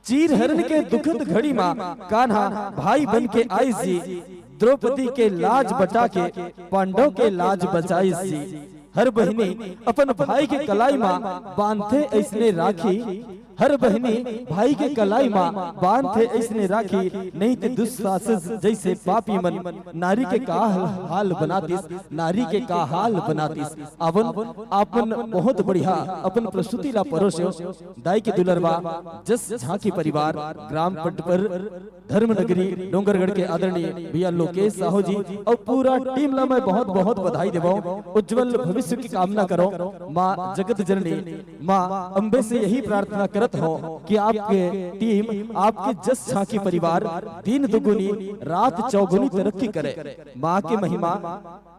चीर हरण के दुखद घड़ी मा कान्हा भाई बन के आइस जी, द्रौपदी के लाज बचा के पांडव के लाज बचाइस जी। हर बहिनी अपन भाई के कलाई मा बांधथे अइसने राखी, हर बहिनी भाई के कलाई मा बांधथे अइसने राखी, नहीं ते दुस्साहस जइसे पापी मन नारी के का हाल बनातिस, नारी के का हाल बनातिस। अवन आपन बहुत बढ़िया अपन प्रस्तुति ला परोस्यो। दाई के दुलरवा जस झांकी परिवार, ग्राम पटपर, धर्म नगरी डोंगरगढ़ के आदरणीय भैया लोकेश साहू जी और पूरा टीम ला मैं बहुत बहुत बधाई देवो। उज्जवल भविष्य की कामना करो। माँ जगत जननी, माँ अम्बे से यही प्रार्थना करत हो कि आपके टीम, आपके जस झांकी परिवार दिन दुगुनी रात चौगुनी तरक्की करे। माँ की महिमा,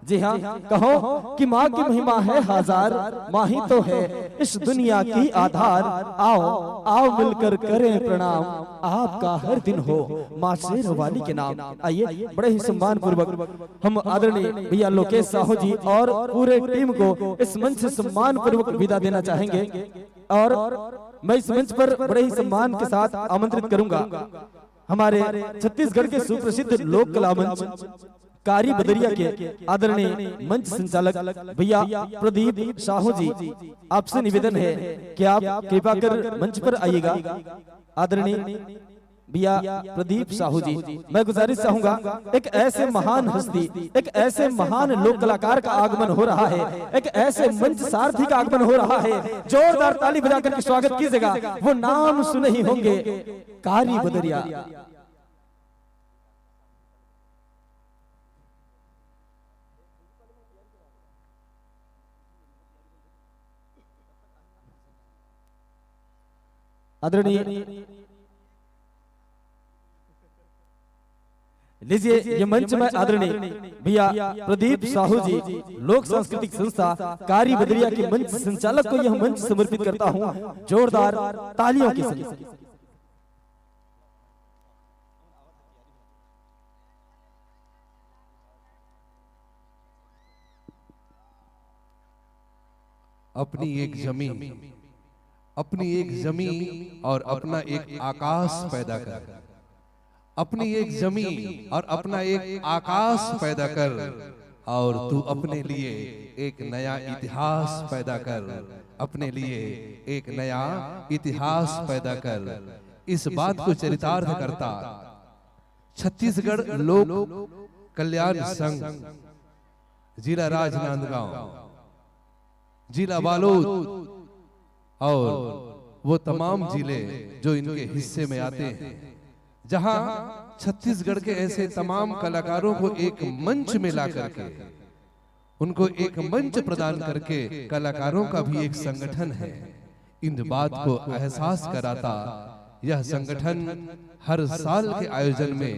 जी हाँ, कहो कि माँ की महिमा है हजार, माँ ही तो है इस दुनिया की आधार। आओ, आओ मिलकर करें प्रणाम, आपका हर दिन हो माँ शेर वाली के नाम। आइए, बड़े ही सम्मान पूर्वक हम आदरणीय भैया लोकेश साहू जी और पूरे टीम को इस मंच से सम्मान पूर्वक विदा देना चाहेंगे। और मैं इस मंच पर बड़े ही सम्मान के साथ आमंत्रित करूंगा हमारे छत्तीसगढ़ के सुप्रसिद्ध लोक कला मंच कारी बदरिया के आदरणीय मंच संचालक भैया प्रदीप साहू जी, आपसे निवेदन है कि आप कृपा कर मंच पर आइएगा। आदरणीय भैया प्रदीप साहू जी, मैं गुजारिश चाहूंगा, एक ऐसे महान हस्ती, एक ऐसे महान लोक कलाकार का आगमन हो रहा है, एक ऐसे मंच सारथी का आगमन हो रहा है, जोरदार ताली बजाकर के स्वागत कीजिएगा। वो नाम सुने ही होंगे, कारी बदरिया। आदरणीय, लीजिए, ये मंच में आदरणीय भैया प्रदीप साहू जी, लोक सांस्कृतिक संस्था कारी बदरिया के मंच संचालक को यह मंच समर्पित करता हूं जोरदार तालियों के संग। अपनी एक जमीन, अपनी एक जमीन और अपना एक आकाश पैदा कर। अपनी एक जमीन और अपना एक आकाश पैदा कर, और तू अपने लिए एक नया इतिहास पैदा कर। अपने लिए एक नया इतिहास पैदा कर। इस बात को चरितार्थ करता छत्तीसगढ़ लोक कल्याण संघ, जिला राजनांदगांव, जिला बालोद और वो तमाम जिले जो इनके हिस्से में आते हैं, जहां छत्तीसगढ़ के ऐसे तमाम कलाकारों को एक मंच में ला करके, उनको एक मंच प्रदान करके कलाकारों का भी एक संगठन है, इन बात को एहसास कराता यह संगठन हर साल के आयोजन में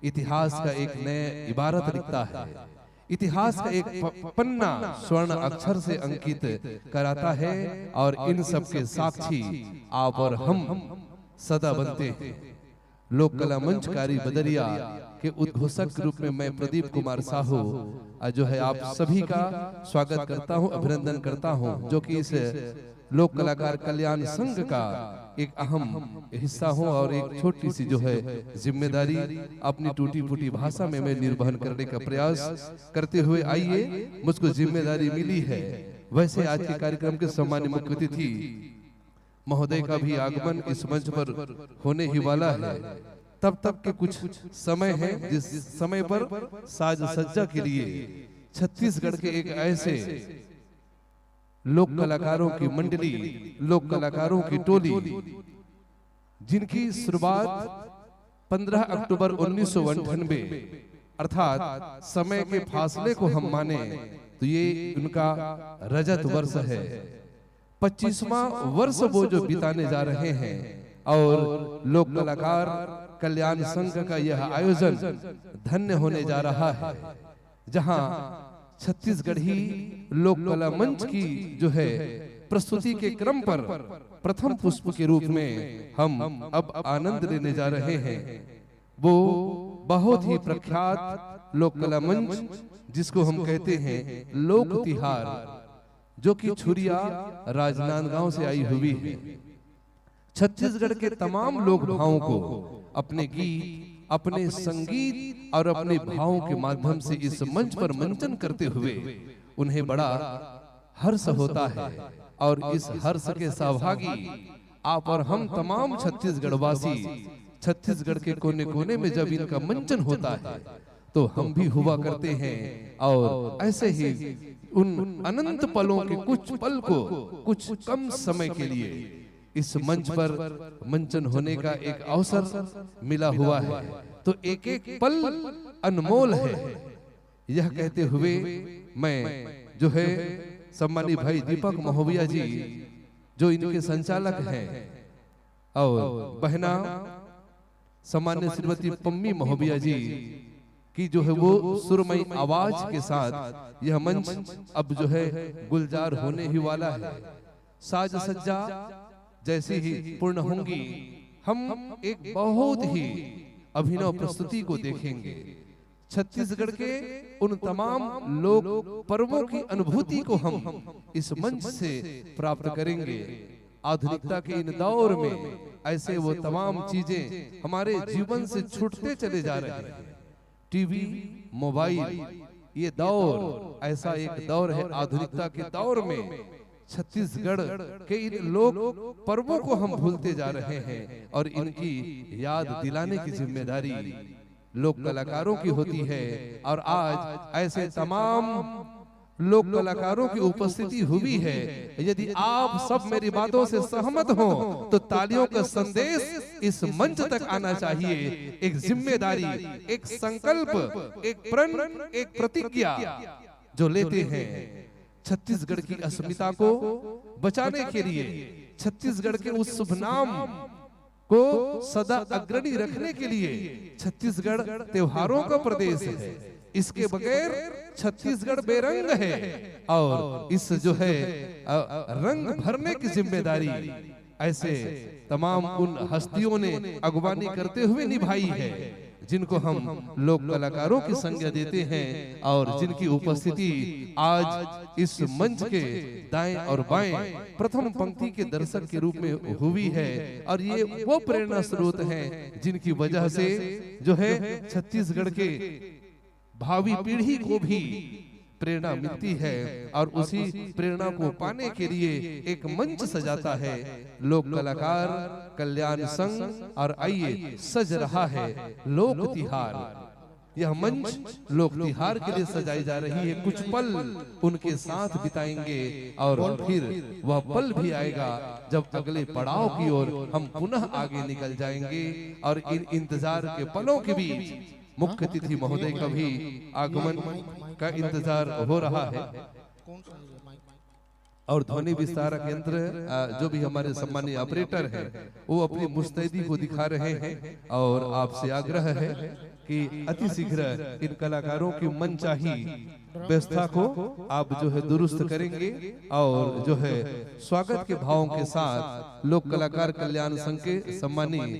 इतिहास का एक नए इबारत लिखता है, इतिहास का एक प-, पन्ना स्वर्ण अक्षर से अंकित कराता है, और इन सब के साक्षी आप और हम सदा बनते हैं। लोक कला मंच कारी बदरिया के उद्घोषक के रूप में मैं प्रदीप कुमार साहू, अ, जो है, आप सभी का स्वागत करता हूं, अभिनंदन करता हूं, जो कि इस लोक कलाकार कल्याण संघ का एक अहम हिस्सा हूं और एक छोटी सी, जो है, जिम्मेदारी अपनी टूटी फूटी भाषा में मैं निर्वहन करने का प्रयास करते हुए, आइए, मुझको जिम्मेदारी मिली है। वैसे आज के कार्यक्रम के सम्मानित मुख्य अतिथि महोदय का भी आगमन इस मंच पर होने ही वाला है। तब तक के कुछ समय है, जिस समय पर साज सज्जा के लिए छत्तीसगढ़ के एक ऐसे लोक कलाकारों की मंडली, लोक कलाकारों की टोली, जिनकी शुरुआत पन्द्रह अक्टूबर उन्नीस सौ अंठानबे, अर्थात समय के फासले को हम माने, तो ये उनका रजत वर्ष है। पच्चीसवां वर्ष वो जो बिताने जा रहे हैं, और लोक कलाकार कल्याण संघ का यह आयोजन धन्य होने जा रहा है, जहां छत्तीसगढ़ी लोक कला मंच की, जो है, प्रस्तुति के क्रम पर प्रथम पुष्प के रूप में हम अब आनंद लेने जा रहे हैं। वो बहुत ही प्रख्यात लोक कला मंच, जिसको हम कहते हैं लोक तिहार, जो कि छुरिया राजनांदगांव से आई हुई है। छत्तीसगढ़ के तमाम लोक भावों को अपने गीत, अपने संगीत और अपने भावों के माध्यम से इस मंच पर मंचन करते हुए उन्हें बड़ा हर्ष होता है, और इस हर्ष के सहभागी आप और हम तमाम छत्तीसगढ़वासी, छत्तीसगढ़ के कोने कोने में जब इनका मंचन होता है, तो हम भी हुआ करते हैं, और ऐसे ही उन अनंत पलों के कुछ पल को कुछ कम समय के लिए इस मंच पर मंचन होने का एक अवसर मिला हुआ है। तो एक एक पल अनमोल है। यह कहते हुए मैं, जो है, सम्मानित भाई दीपक महोबिया जी, जो इनके संचालक हैं, और बहना सम्मान्य श्रीमती पम्मी महोबिया जी की, जो है, वो सुरमई आवाज के साथ यह मंच अब, जो है, गुलजार होने ही वाला है। साज सज्जा जैसी ही पूर्ण होंगी, हम एक बहुत ही अभिनव प्रस्तुति को देखेंगे। छत्तीसगढ़ के उन तमाम लोक पर्वों की अनुभूति को हम इस मंच से प्राप्त करेंगे। आधुनिकता के इन दौर में ऐसे वो तमाम चीजें हमारे जीवन से छूटते चले जा रहे हैं। टीवी, मोबाइल, ये दौर ऐसा एक दौर है आधुनिकता के दौर में छत्तीसगढ़ के इन लोक पर्वों को हम भूलते जा रहे हैं और इनकी याद दिलाने की जिम्मेदारी लोक कलाकारों की होती है। और आज ऐसे तमाम लोक कलाकारों की उपस्थिति हुई है। यदि आप सब मेरी बातों से सहमत हो तो तालियों का संदेश इस मंच तक आना चाहिए। एक जिम्मेदारी, एक संकल्प, एक प्रण, एक प्रतिज्ञा जो लेते हैं छत्तीसगढ़ की अस्मिता को बचाने के लिए, छत्तीसगढ़ के उस शुभ नाम को सदा अग्रणी रखने के लिए। छत्तीसगढ़ त्योहारों का प्रदेश है, इसके बगैर छत्तीसगढ़ बेरंग है। और इस जो है रंग भरने की जिम्मेदारी ऐसे तमाम उन हस्तियों ने अगुवानी करते हुए निभाई है जिनको हम लोक कलाकारों की संज्ञा देते हैं और जिनकी उपस्थिति आज इस मंच के दाएं और बाएं प्रथम पंक्ति के दर्शक के रूप में हुई है। और ये वो प्रेरणा स्रोत हैं जिनकी वजह से जो है छत्तीसगढ़ के भावी पीढ़ी को भी प्रेरणा मिलती है और उसी प्रेरणा को पाने के लिए एक मंच सजाता है लोक कलाकार कल्याण संघ। और आइए, सज रहा है लोक तिहार। यह मंच लोक तिहार के लिए सजाई जा रही है। कुछ पल उनके साथ बिताएंगे और फिर वह पल भी आएगा जब अगले पड़ाव की ओर हम पुनः आगे निकल जाएंगे। और इन इंतजार के पलों के बीच मुख्य अतिथि महोदय का भी आगमन का इंतजार हो रहा है। और ध्वनि विस्तारक यंत्र जो भी हमारे सम्मानीय ऑपरेटर हैं, वो अपनी मुस्तैदी को दिखा रहे हैं और आपसे आग्रह है कि अति शीघ्र इन कलाकारों की मनचाही व्यवस्था को आप जो है दुरुस्त करेंगे और जो है स्वागत के भावों के साथ लोक कलाकार कल्याण संघ के सम्मानीय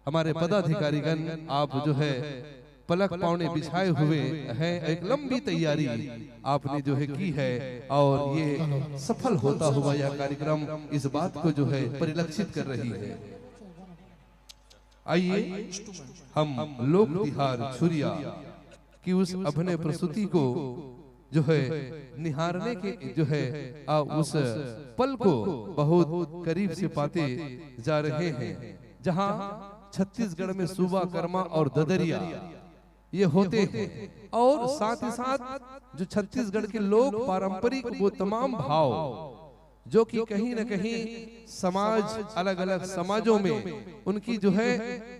हमारे पदाधिकारीगण, आप जो है पलक पावने बिछाए हुए हैं, एक लंबी तैयारी आपने जो है की है और ये सफल होता हुआ यह कार्यक्रम इस बात को जो है परिलक्षित कर रही है। आइए, हम लोक तिहार छुरिया की उस अभिनय प्रस्तुति को जो है निहारने के जो है आ, उस पल को बहुत करीब से पाते जा रहे हैं, जहां छत्तीसगढ़ में सूबा, कर्मा और ददरिया ये होते हैं। और साथ ही साथ जो छत्तीसगढ़ के लोक पारंपरिक वो तमाम भाव जो कि कहीं न कहीं समाज, अलग-अलग समाजों में उनकी जो है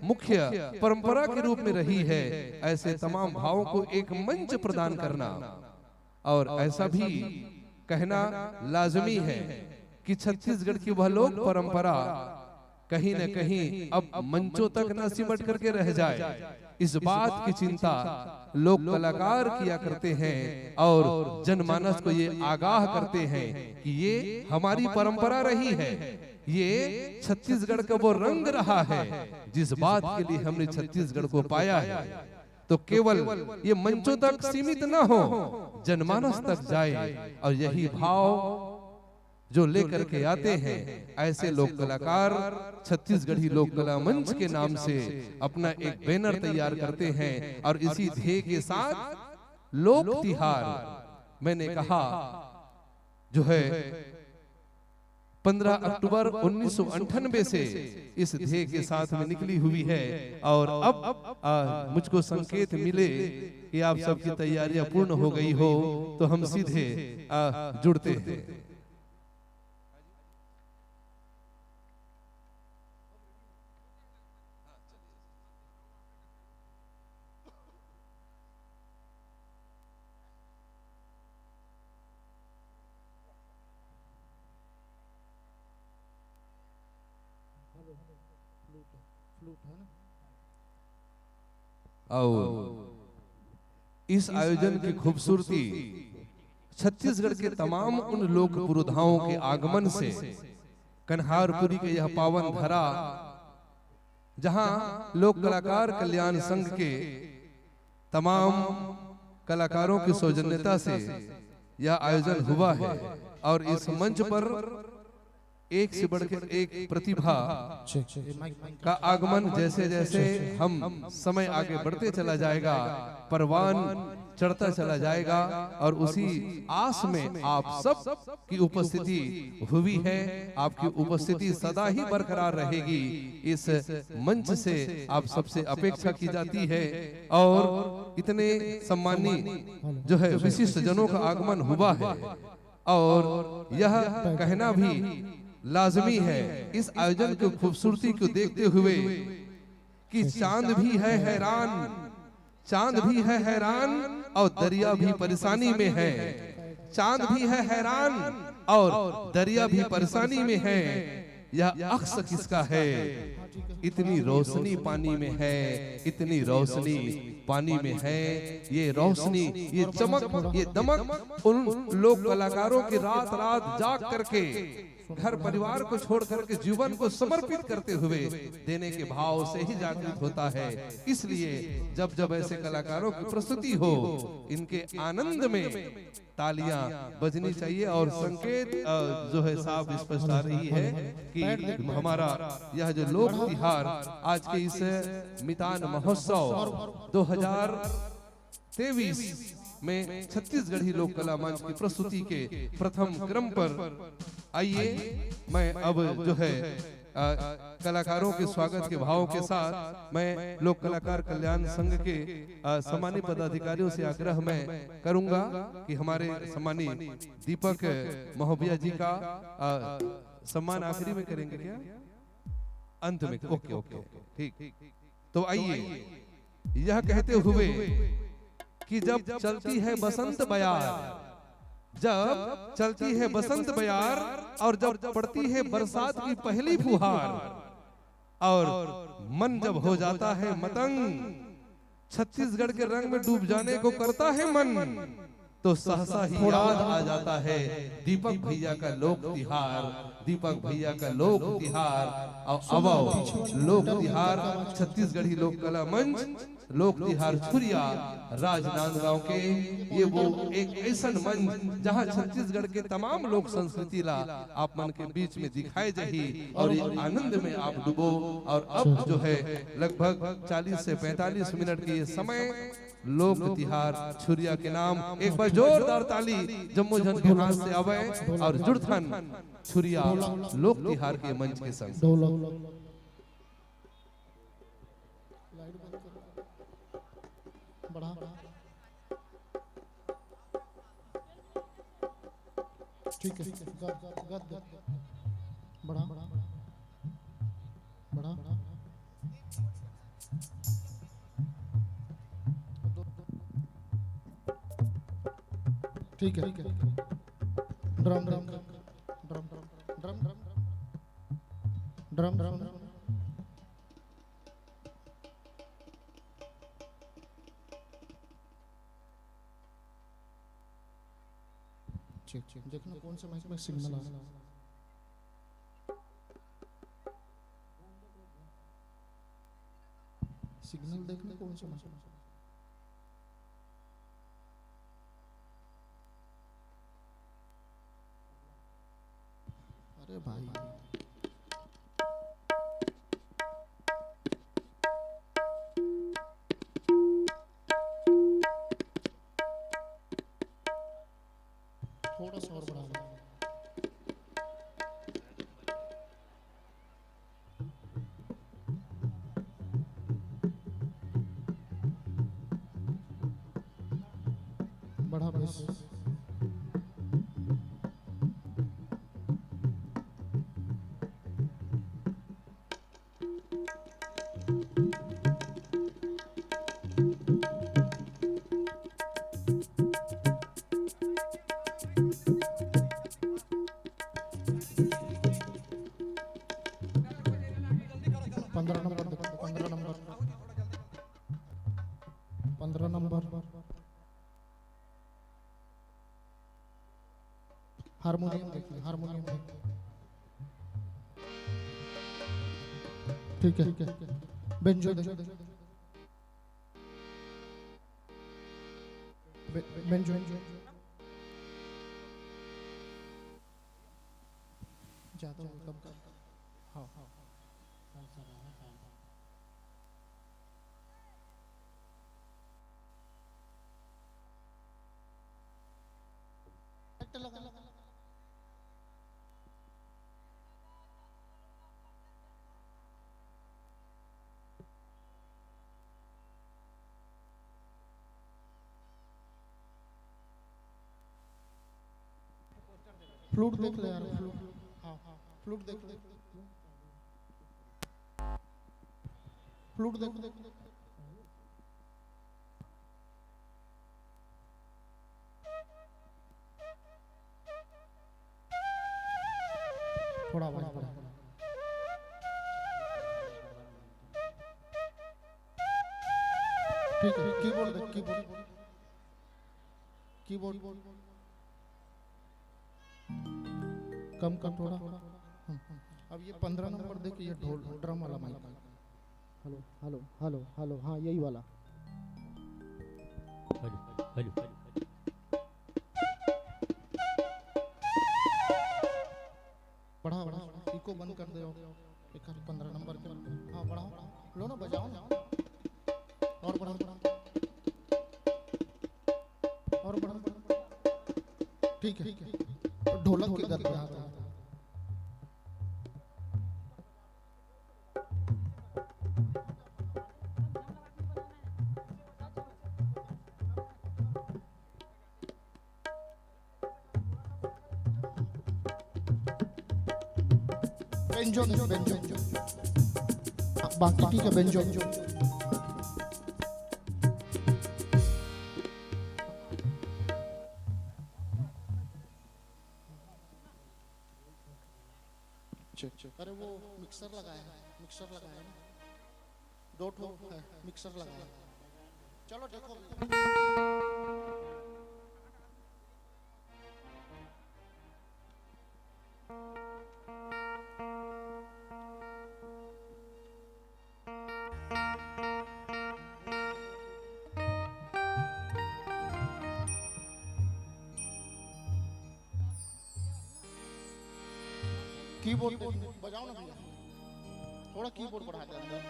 मुख्य परंपरा के रूप में रही है, ऐसे तमाम भावों को एक मंच प्रदान करना। और ऐसा भी कहना लाजमी है कि छत्तीसगढ़ की वह लोक परंपरा कहीं न कहीं अब मंचों तक न सिमट करके रह जाए, इस बात की चिंता लोक कलाकार किया करते हैं और जनमानस को ये आगाह करते हैं कि ये हमारी परंपरा रही है, ये छत्तीसगढ़ का वो रंग रहा है जिस बात के लिए हमने छत्तीसगढ़ को पाया है। तो केवल ये मंचों तक सीमित न हो, जनमानस तक जाए और यही भाव जो लेकर के आते हैं ऐसे लोक कलाकार, छत्तीसगढ़ी लोक कला मंच के नाम से अपना एक बैनर तैयार करते हैं और इसी ध्येय के साथ लोक तिहार, मैंने कहा, जो है पन्द्रह अक्टूबर उन्नीस सौ अंठानवे से इस ध्येय के साथ में निकली हुई है। और अब आ, मुझको संकेत मिले कि आप सबकी तैयारियां पूर्ण हो गई हो, तो हम सीधे आ, जुड़ते हैं। हेलो, फ्लूट, फ्लूट है ना? आओ, इस आयोजन की खूबसूरती छत्तीसगढ़ के तमाम उन लोक पुरोधाओं के आगमन से कन्हारपुरी के यह पावन धरा, जहां लोक कलाकार कल्याण संघ के तमाम कलाकारों की सौजन्यता से यह आयोजन हुआ है और इस मंच पर एक से बढ़कर एक प्रतिभा का आगमन। जैसे जैसे हम समय आगे बढ़ते चला जाएगा, परवान चढ़ता चला जाएगा, और उसी आस में आप सब की उपस्थिति हुई है। आपकी उपस्थिति सदा ही बरकरार रहेगी। इस मंच से आप सबसे अपेक्षा की जाती है, और इतने सम्मानी जो है विशिष्ट जनों का आगमन हुआ है, और यह कहना भी लाजमी है इस आयोजन की खूबसूरती को देखते हुए कि चांद भी है हैरान, चांद भी है हैरान और दरिया भी परेशानी में है। चांद भी है हैरान और दरिया भी परेशानी में है। यह अक्स किसका है? इतनी रोशनी पानी में है, इतनी रोशनी पानी में है। ये रोशनी, ये चमक, ये दमक उन लोक कलाकारों की रात रात जाग करके घर परिवार को छोड़ करके जीवन को समर्पित करते हुए देने के भाव से ही जागृत होता है। इसलिए जब जब ऐसे कलाकारों की प्रस्तुति हो, इनके आनंद में तालियां बजनी चाहिए। और संकेत, अ, जो है, साफ स्पष्ट आ रही है कि हमारा यह जो लोक तिहार आज के इस मितान महोत्सव दो हज़ार तेईस में छत्तीसगढ़ी लोक कला मंच की प्रस्तुति के प्रथम क्रम पर आइए। मैं अब जो है, अ, कलाकारों के स्वागत के भावों के साथ मैं लोक कलाकार कल्याण संघ के, अ, सम्मानित पदाधिकारियों से आग्रह मैं करूंगा कि हमारे सम्मानित दीपक महोबिया जी का, अ, सम्मान आखिरी में करेंगे क्या? अंत में। ओके, ओके, ओके, ठीक। तो आइए, यह कहते हुए कि जब चलती है बसंत बयार, जब चलती है बसंत बयार और जब पड़ती है बरसात की पहली फुहार और मन जब हो जाता है मतंग, छत्तीसगढ़ के रंग में डूब जाने को करता है मन, तो सहसा ही याद आ जाता है दीपक भैया का लोक तिहार, दीपक भैया का लोक तिहार। और अब लोक तिहार, छत्तीसगढ़ी लोक कला मंच, लोक तिहार छुरिया, राजनांदगांव के। ये वो एक ऐसा मंच जहां छत्तीसगढ़ के तमाम लोक संस्कृति ला आप मन के बीच में दिखाए जाही और ये आनंद में आप डूबो। और अब जो है, लगभग चालीस से पैंतालीस मिनट के ये समय लोक तिहार छुरिया के नाम। एक बार जोरदार ताली जम्मो झन के हाथ से आवे और जुड़थन छुरिया लोक तिहार के मंच के संग। ढोलक। लाइट बंद करो। बढ़ा। ठीक है, गद, गद, गद। बढ़ा, बढ़ा। ठीक है, ठीक है। Drum, drum, drum, drum, drum, drum, drum. Check, check. देखना कौन से माइक में सिग्नल आ रहा है। सिग्नल देखना कौन से माइक में। अरे भाई, थोड़ा सा और बढ़ा लो। बढ़ा बेस। पंद्रह नंबर देखो, पंद्रह नंबर, पंद्रह नंबर। हारमोनियम देखिए, हारमोनियम देखिए। ठीक है, बेंजो देखिए। बे-, बेंजो। चाहता हूँ, कम कर। हाँ, हाँ। फ्लूट देख ले यार, फ्लूट। हाँ, फ्लूट देख ले। फ्लूट देख। थोड़ा आवाज बढ़ा। ठीक है, कीबोर्ड देख, कीबोर्ड। कीबोर्ड कम कर थोड़ा। हम्म, हम्म। अब ये पंद्रह नंबर देख, ये ढोल, ड्रम वाला mic. Hello, hello, hello, hello, हाँ, यही वाला। Hello, hello. बढ़ा, बढ़ा, इको बंद कर दे। एक पंद्रह नंबर के। हाँ, बढ़ाओ, लो ना, बजाओ ना। और बढ़ा, बढ़ा। और बढ़ा, बढ़ा। ठीक है, ठीक है। ढोलक के गत बढ़ा दो। बेंजो नहीं, बेंजो। हाँ, बाकी ठीक है, बेंजो। Cheque, cheque. अरे, वो मिक्सर लगाया है, मिक्सर लगाया है ना, दो ठो है, मिक्सर लगाया है। चलो, देखो। कीबोर्ड बजाओ ना भैया, थोड़ा कीबोर्ड बढ़ा दे अंदर,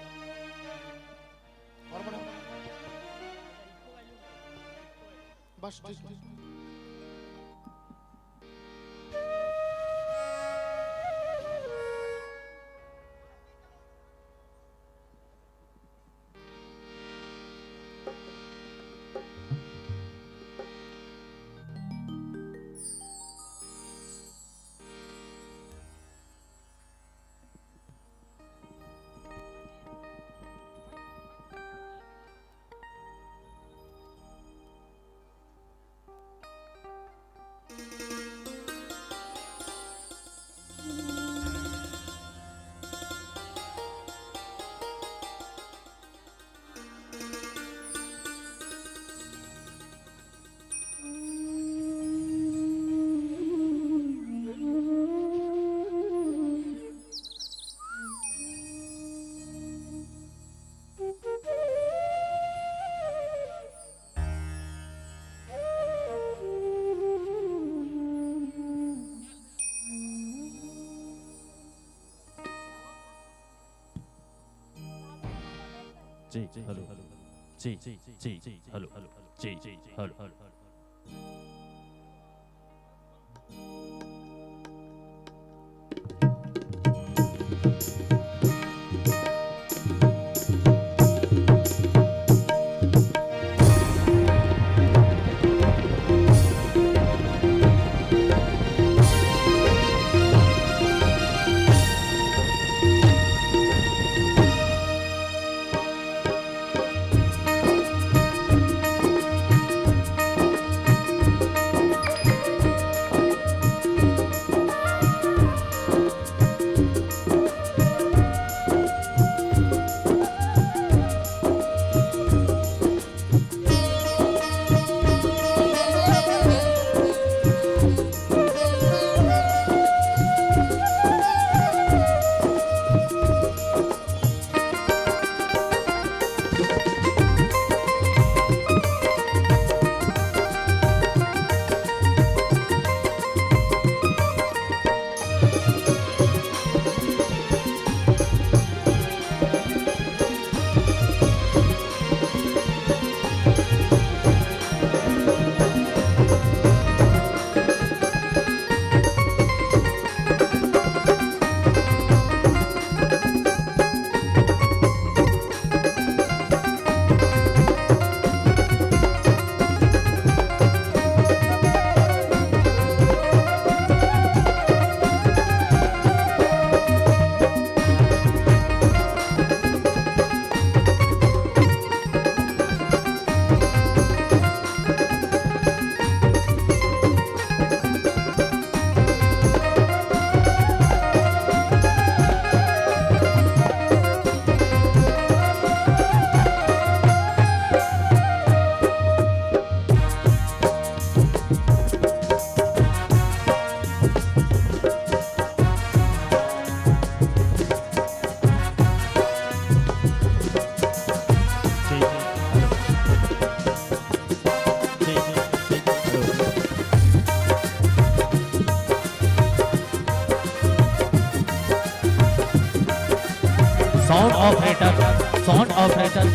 और बढ़ा। बस, ठीक, ठीक। जी, हेलो। जी, जी, हेलो। जी, hello. Sound operator, sound operator।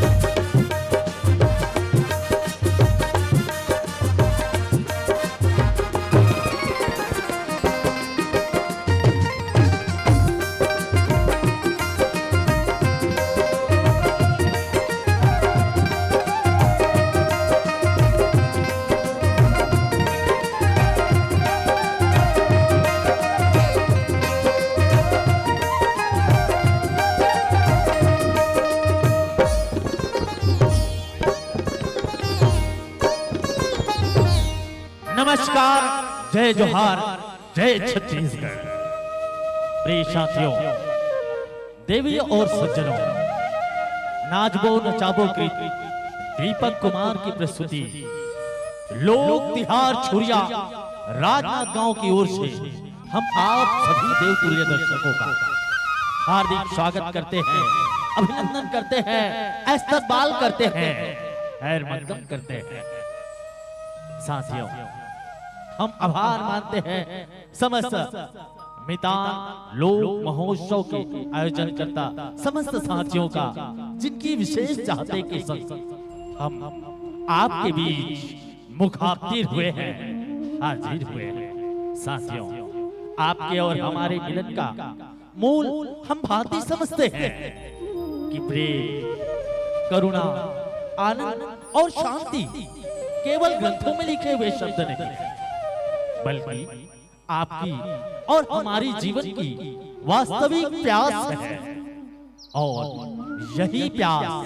नमस्कार, जय जोहार, जय छत्तीसगढ़। प्रिय साथियों, देवी और सज्जनों, नाचबो नचाबो कृत दीपक कुमार की प्रस्तुति लोक तिहार छुरिया राजनांदगांव की ओर से हम आप सभी देवतुल्य दर्शकों का हार्दिक स्वागत करते हैं, अभिनंदन करते हैं, इस्तकबाल करते हैं, खैर मकदम करते हैं। साथियों, हम आभार मानते हैं समस्त मितान लोक महोत्सव के आयोजनकर्ता समस्त साथियों का, जिनकी विशेष चाहते के संग हम आपके बीच मुखातिब हुए हैं, हाजिर हुए हैं। साथियों, आपके और हमारे मिलन का मूल हम बात ही समझते हैं कि प्रेम, करुणा, आनंद और शांति केवल ग्रंथों में लिखे हुए शब्द नहीं, बल्कि आपकी और हमारी जीवन की वास्तविक प्यास है। और यही प्यास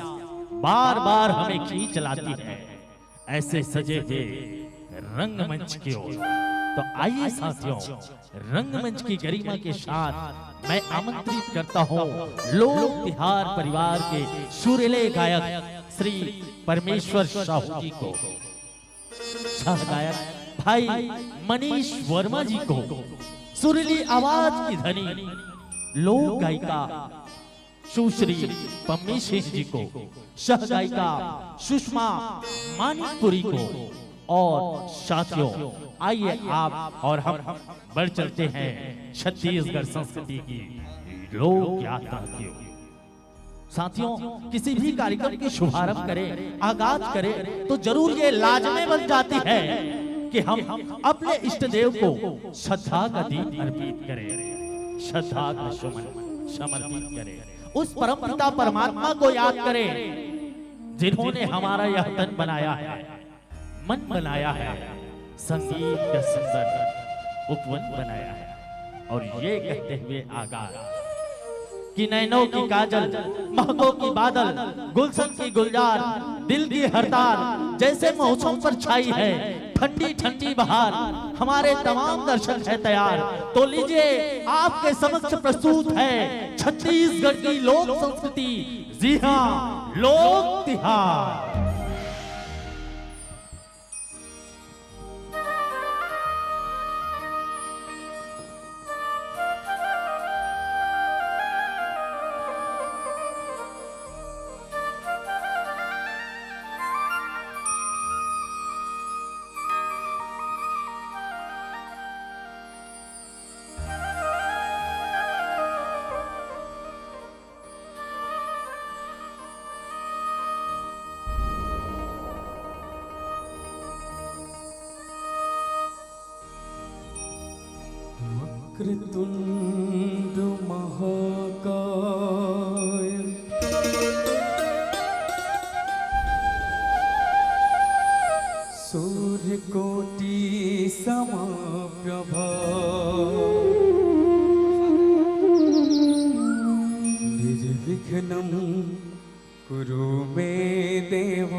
बार बार हमें खींच लाती है ऐसे सजे हुए रंगमंच की ओर। तो आइए साथियों, रंगमंच की गरिमा के साथ मैं आमंत्रित करता हूँ लोक तिहार परिवार के सुरीले गायक श्री परमेश्वर साहू जी को, सह गायक भाई मनीष वर्मा जी को, सुरीली आवाज की धनी लोक गायिका सुश्री पम्मी सिंह जी को, सह गायिका सुषमा मानिकपुरी को, और साथियों, आइए आप और हम बढ़ चलते हैं छत्तीसगढ़ संस्कृति की लोक यात्रा की ओर। साथियों, किसी भी कार्यक्रम की शुभारंभ करें, आगाज करें, तो जरूर ये लाजमी बन जाती है कि हम अपने इष्ट देव को श्रद्धा का दीप अर्पित करें, श्रद्धा का सुमन समर्पित करें, उस परम पिता परमात्मा को याद करें, जिन्होंने हमारा यह तन बनाया है, मन बनाया है, संगीत का सुंदर उपवन बनाया है। और ये कहते हुए आगाज कि नैनों की काजल, महकों की बादल, गुलशन की गुलजार, दिल की हड़ताल जैसे मौसम पर छाई है, ठंडी ठंडी बहार, हमारे तमाम दर्शक है तैयार। तो लीजिए, आपके समक्ष प्रस्तुत है छत्तीसगढ़ की लोक संस्कृति, जी हाँ, लोक तिहार। वक्रतुंड महाकाय सूर्यकोटि समप्रभा निर्विघ्नं कुरु मे देव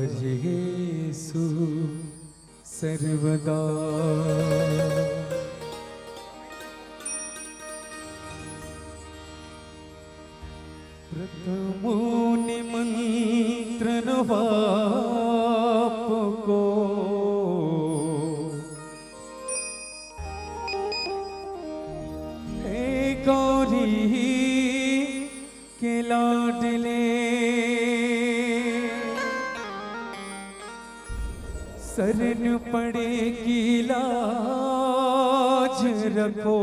सर्वकार्येषु सर्वदा। प्रथमो निमंत्रण आपको, हे गौरी के लाडले, शरण पड़े की लाज रखो।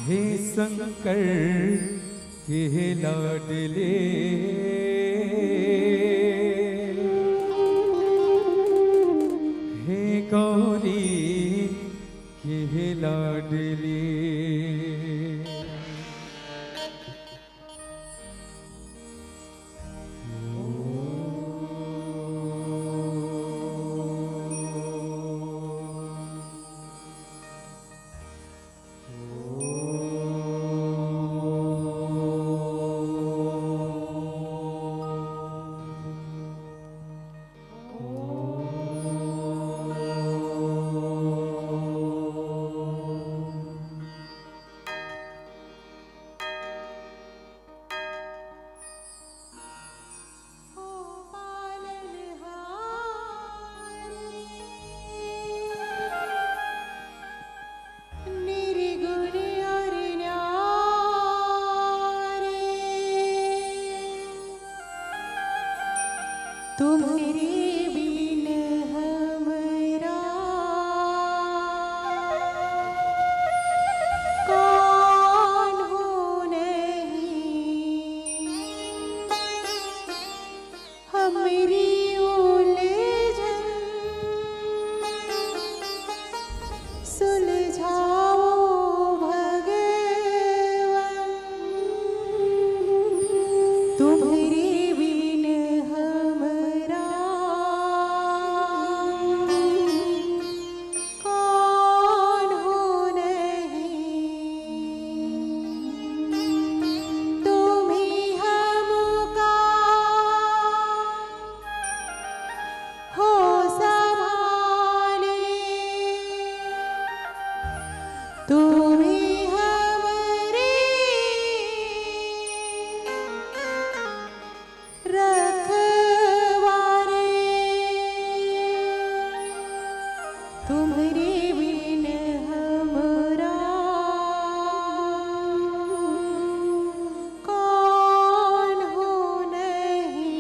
हे शंकर के लाडले, हे गौरी के लाडले। निर्गुण और न्यारी, तुम्हरे बिन हमरा कौन हो नहीं। हमरी उलझन सुलझाओ भगवन, तुम्हरे बिन हमरा कौन हो नहीं। तुम्ही हमका हो संभाले, तुम्ही हमरे रखवारे, तुम्हरे बिन हमरा कौन हो नहीं।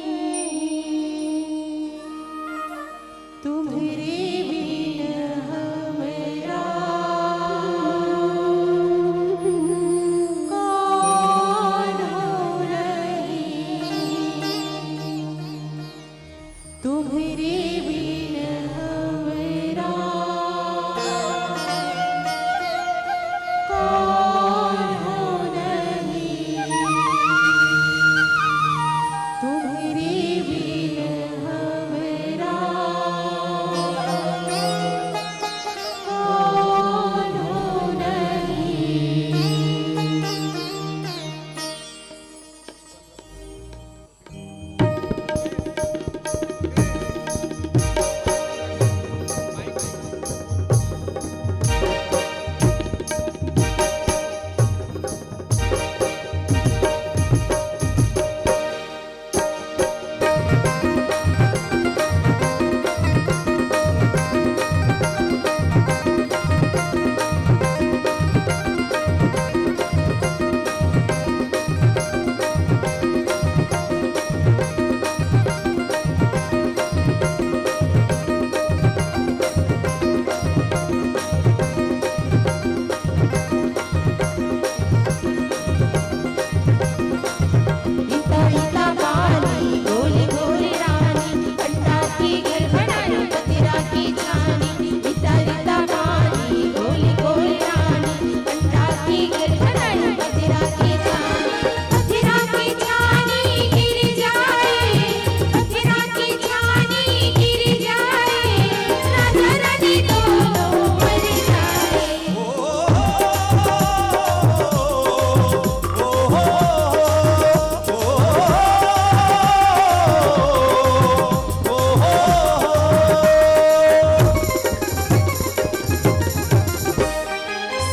तुम्हरे बिन हमरा कौन हो नहीं। तुम्हरे बिन हमरा कौन हो नहीं। तुम्हरे बिन हमरा कौन हो नहीं।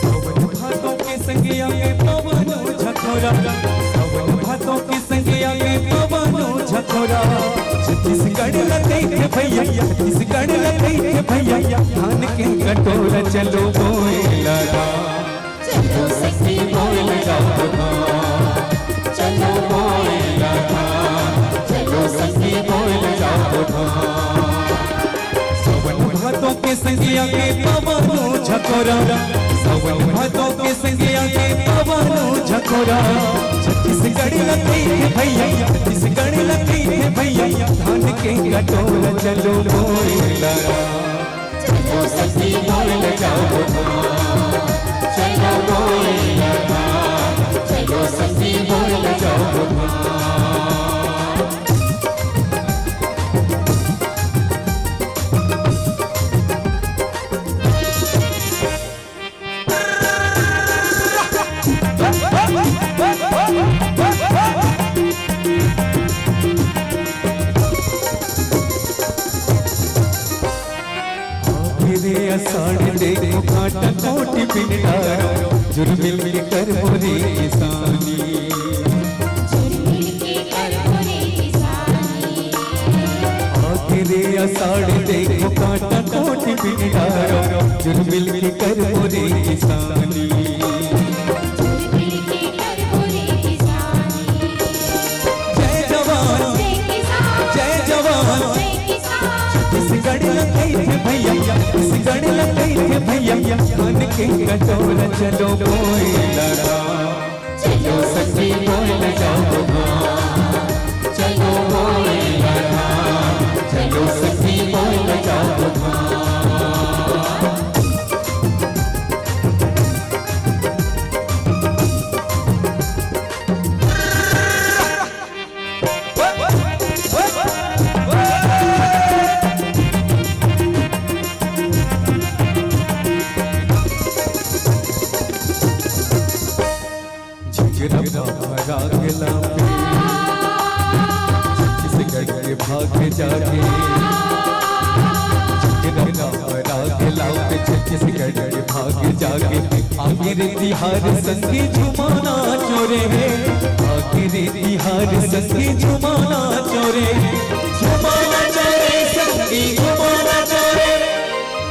सावन भादों के संगिया में पवन झकोरा, सावन भादों के संगिया में पवन झकोरा। छत्तीसगढ़ ला देखे भैया, छत्तीसगढ़ ला देखे भैया, धान के कटोरा चलो बोए लगा। चलो सखी बोल जाओ धाम, चलो बोल जाओ धाम, चलो सखी बोल जाओ धाम। सावन भादों के संगिया के पवनो झकोरा, सावन भादो के संगिया के पवनो झकोरा। छत्तीसगढ़ ल कहिथे भैया, छत्तीसगढ़ ल कहिथे भैया, धान के कटोरा चलो बोए लगा। चलो सखी बोल जाओ धाम, चलो बोल धाम, चलो सखी बोल जाओ धाम। रे आषाढ़ देखो कांटा कोटि पिंडारो, जुर्मिल के करबो रे किसानी। जुर्मिल के करबो रे किसानी। आगे रे आषाढ़ देखो कांटा कोटि पिंडारो, जुर्मिल के करबो रे किसानी। जुर्मिल के करबो रे किसानी। जय जवान, जय किसान, जय जवान, जय छत्तीसगढ़ ल कहिथे भैया, छत्तीसगढ़ ल कहिथे भैया, धान के कटोरा चलो बोए लगा। चलो सखी बोल जाओ धाम, चलो बोए लगा। चलो सखी बोल जाओ धाम। झिझिरा भावरा के लापे, छत्तीसगढ़ के भाग जागे। झिझिरा भावरा के लापे, छत्तीसगढ़ के भाग जागे। आगे रे तिहार संगी झुमाना चोरे रे, आगे रे तिहार संगी झुमाना चोरे। झुमाना चोरे संगी झुमाना चोरे,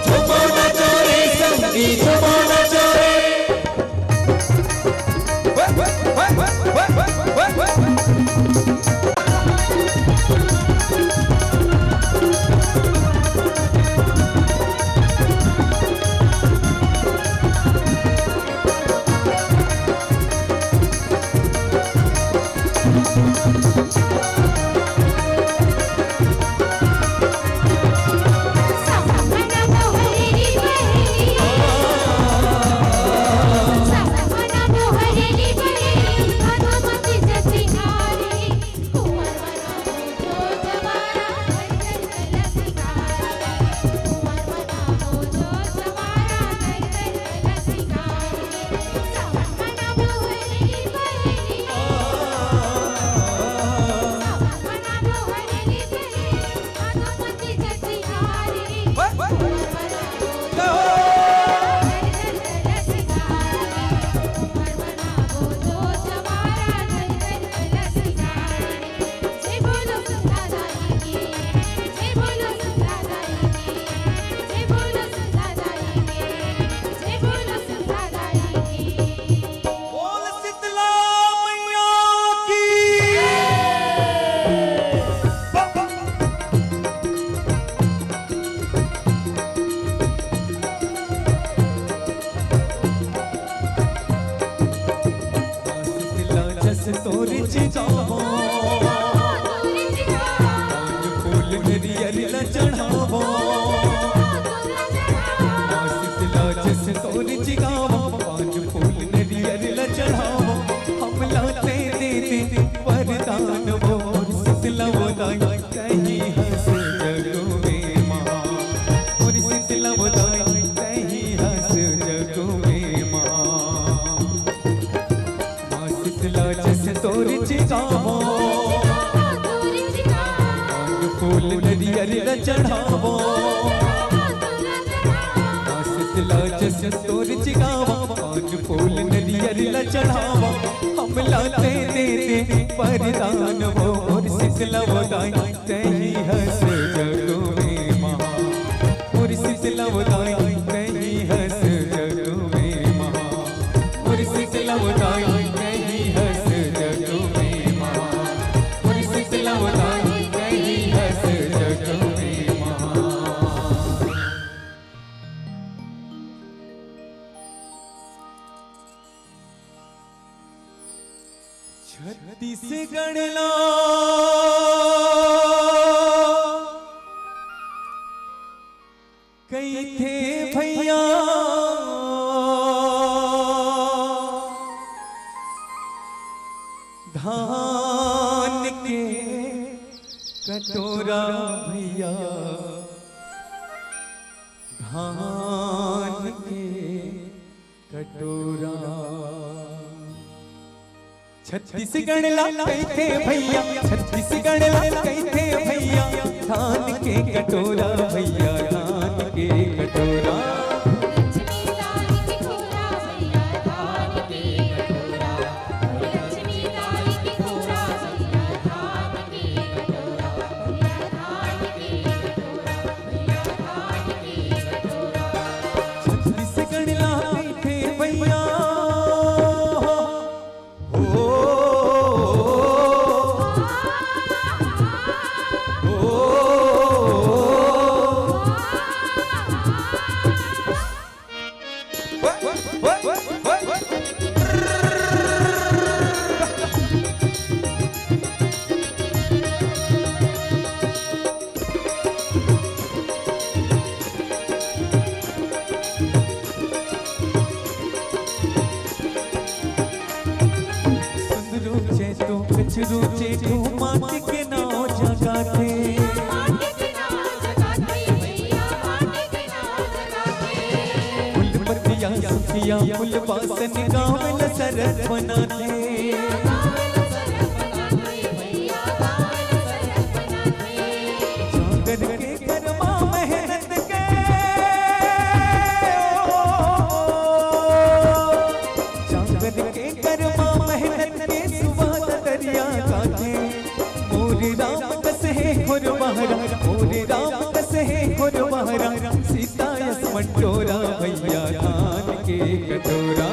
झुमाना चोरे संगी झुमाना चोरे। बोल शीतला मैया की। शीतला जस तोर जगावो, फूल नरियर ला चढ़ावो। शीतला जस तोर जगावो, पान फूल नरियर ला चढ़ावो। हमला ते दे दे वरदान वो, शीतला वो दाई तहीं हस जग में माँ। मोर शीतला वो दाई तहीं हस जग में माँ। माँ शीतला जस तोर जगावो, फूल नरियर ला चढ़ावो। माँ शीतला जस तोर जगावो, फूल नरियर ला चढ़ावो। हमला ते दे दे वरदान वो, मोर शीतला वो दाई तहीं हस जग में माँ। मोर शीतला वो दाई तहीं हस जग में माँ। मोर शीतला वो दाई तहीं हस जग में माँ। मोर शीतला वो दाई तहीं हस जग में माँ। छत्तीसगढ़ ला कहिथे भैया धान के कटोरा भैया, धान के कटोरा। छत्तीसगढ़ ला कहिथे भैया, छत्तीसगढ़ ला कहिथे भैया, धान के कटोरा भैया, धान के कटोरा। छत्तीसगढ़ ला कहिथे भैया। सुंदरू चेतू कछरू चेतू माटी के नाव जगाथे। फूल पत्तिया सुखिया फूल बासन गाँव ल सरग बनाथे। जांगर के करमा मेहनत के, जांगर के करमा मेहनत के सुवाद दरिया गाथे। मोरे राम कस हे घोर बहरा, मोरे राम कस हे घोर बहरा, सीता यस मंटोरा भैया धान के कटोरा।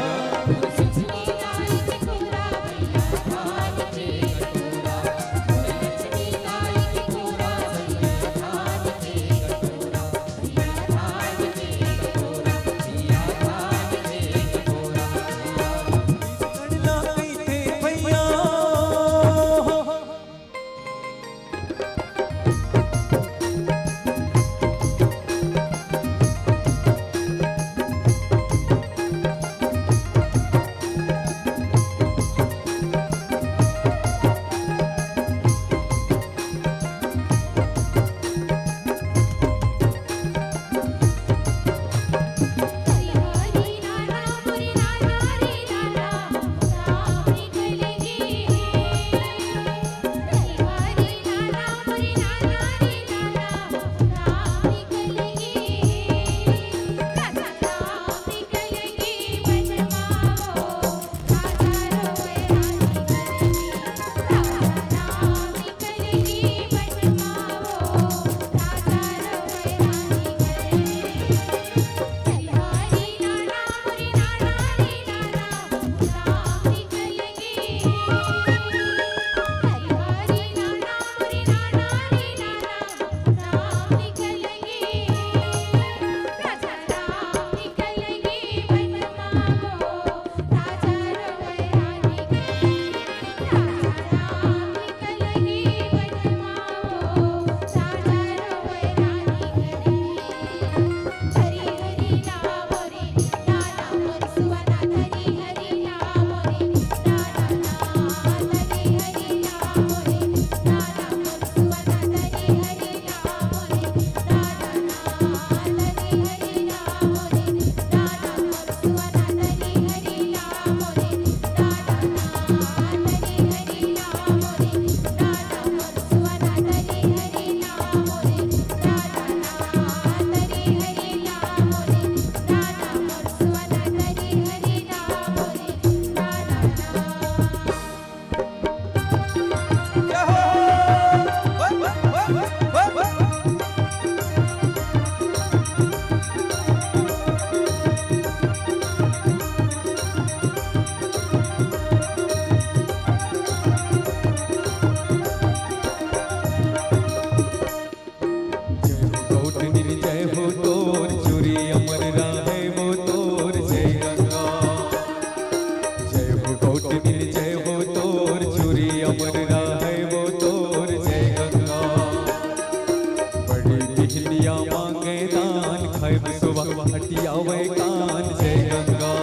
हटियावै कान जय गंगा।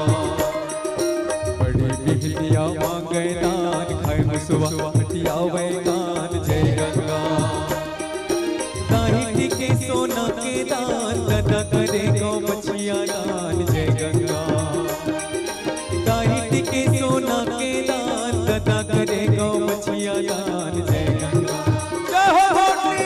बड़े बिहनिया मांगै दान, खाए मुसवा हटियावै कान जय गंगा। दाई टिके सोना के दान, ददा करे गौ बछिया दान जय गंगा। दाई टिके सोना के दान, ददा करे गौ बछिया दान जय गंगा। जय हो भोटी।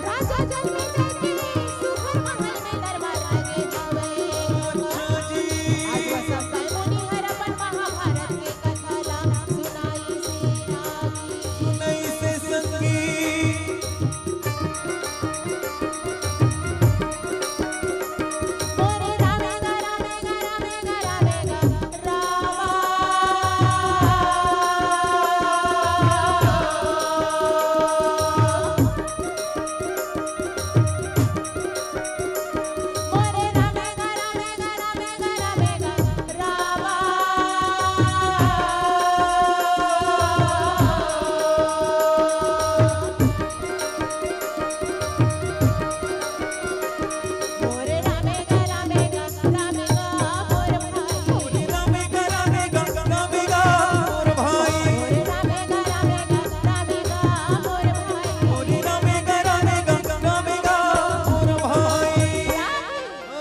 राजा जन्मे जय के सुघर महल में दरबार लगे हवय। आज वह सब मुनि हर अपन महाभारत के कथा ला सुनाई से रागी। सुनाई से संगी।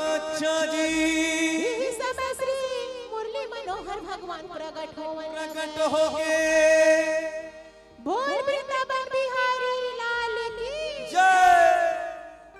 अच्छा जी। यही समय श्री मुरली मनोहर भगवान प्रकट होवन। प्रकट होगे। बोल वृंदावन बिहारी लाल की जय।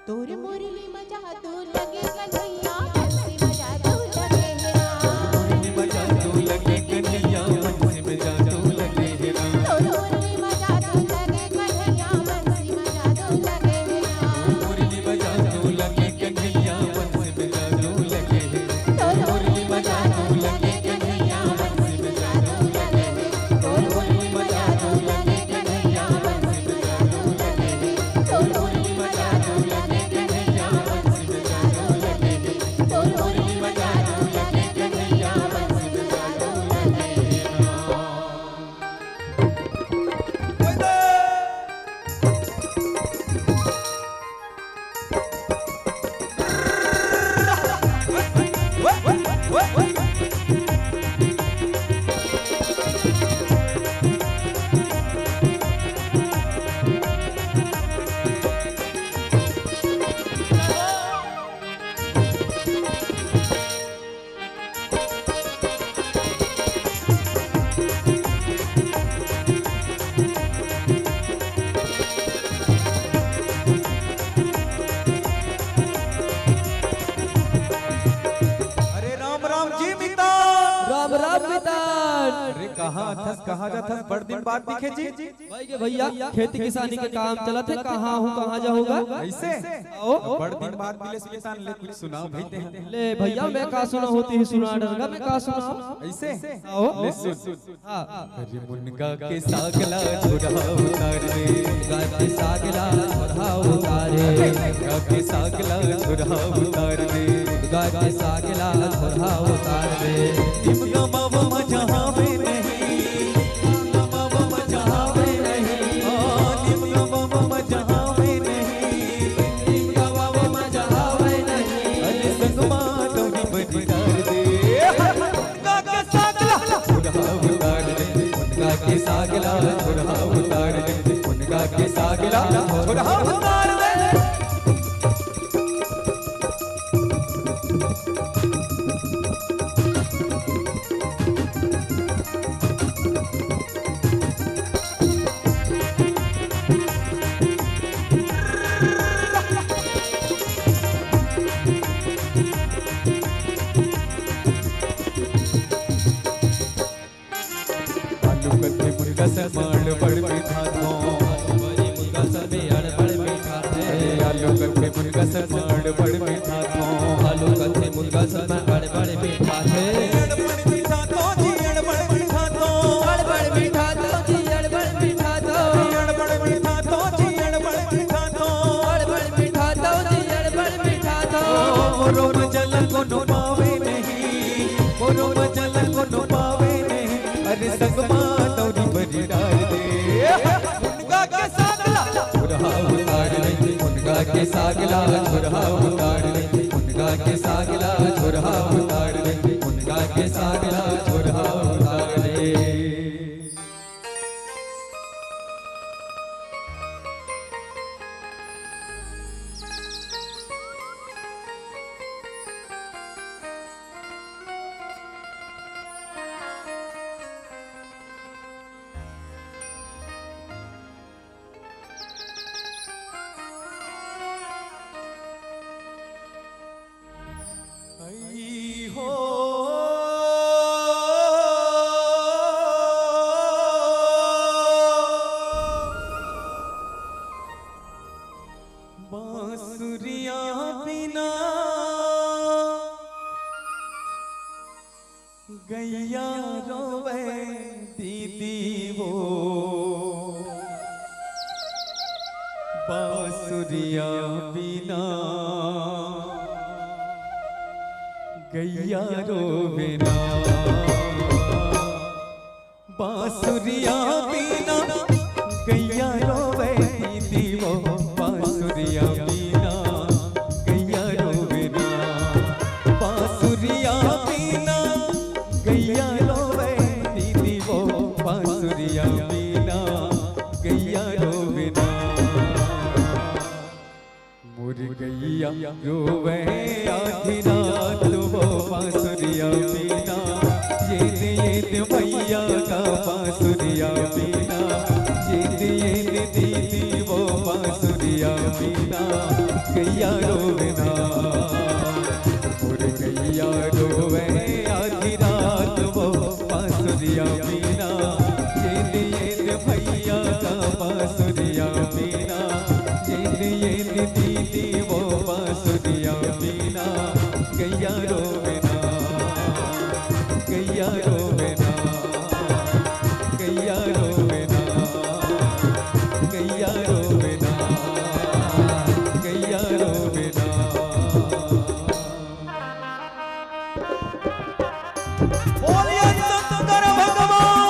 तोर मुरली में जादू लगे कन्हैया, बंसी में जादू लगे हे राम। मुरली में जादू लगे कन्हैया, बंसी में जादू लगे हे राम। तोर मुरली में जादू लगे कन्हैया, बंसी में जादू लगे हे राम। मुरली में जादू लगे कन्हैया, बंसी में जादू लगे हे। तोर मुरली में जादू लगे कन्हैया, बंसी में जादू लगे हे। तोर मुरली में जादू लगे कन्हैया, बंसी में जादू लगे हे। तोर मुरली में जादू लगे कन्हैया, बंसी में जादू लगे हे। तोर मुरली में जादू लगे कन्हैया, बंसी में जादू लगे हे। अरे राम राम जी मितान। राम राम मितान। अरे कहाँ अथस, कहाँ जाथस, बड़ दिन बाद दिखे जी। भाई के भैया, खेती किसानी के काम चलत हे, कहाँ हूँ, कहाँ जाहूँ गा? ऐसे? आओ। बड़ दिन बाद मिले मितान, ले कुछ सुनाओ भाई ते। ले भैया, मैं का सुनाहूँ, तेही सुना डर गा, मैं का सुनाहूँ? ऐसे? आओ। ले सुन। हाँ। अरे मुनगा के साग ला झुरहा उतार दे। मुनगा के साग ला झुरहा उतार दे। मुनगा के साग ला झुरहा उतार दे। मुनगा के साग ला झुरहा उतार दे। निमगा बाबा मजा आवे नहीं। निमगा बाबा मजा आवे नहीं। आ, निमगा बाबा मजा आवे नहीं। निमगा बाबा मजा आवे नहीं। अरे संगमा तोही बनी डार दे। मुनगा के साग ला झुरहा उतार दे, मुनगा के साग ला झुरहा उतार दे, मुनगा के साग ला झुरहा उतार दे। समा अड़बड़ मिठाथों। आलू कथे मुनगा समा अड़बड़ मिठाथों। आलू कथे मुनगा समा अड़बड़ मिठाथे। अड़बड़ मिठाथों जी, अड़बड़ मिठाथों। अड़बड़ मिठाथों जी, अड़बड़ मिठाथों। अड़बड़ मिठाथों जी, अड़बड़ मिठाथों। अड़बड़ मिठाथों जी, अड़बड़ मिठाथों। मोरो मजा ल कोनो पावे नहीं, मोरो मजा ल कोनो पावे नहीं। अरे संगमा दौरी बरी डार दे। मुनगा के साग ला झुरहा उतार दे, मुनगा के साग ला झुरहा उतार दे, मुनगा के साग ला झुरहा उतार दे, मुनगा के साग ला झुरहा उतार दे। आई हो। बांसुरिया बिना गैया रोवे दीदी वो। बांसुरिया बिना गैया रोवे ना। बांसुरिया बिना गैया रोवे दीदी वो। बांसुरिया बिना गैया रोवे ना। बांसुरिया बिना गैया रोवे दीदी वो। बांसुरिया बिना गैया रोवे ना। मोर गैया रोवे आधी रात वो। बांसुरिया बिना येन येन भैया का। बांसुरिया बिना येन येन दीदी वो। बांसुरिया बिना गैया रोवे ना। मोर गैया रोवे आधी रात वो। बांसुरिया बिना येन येन भैया का। बांसुरिया बिना येन येन दीदी वो। बांसुरिया बिना गैया रोवे ना। गैया रोवे ना। गैया रोवे ना। गैया रोवे ना। गैया रोवे ना। बोलिए शंकर भगवान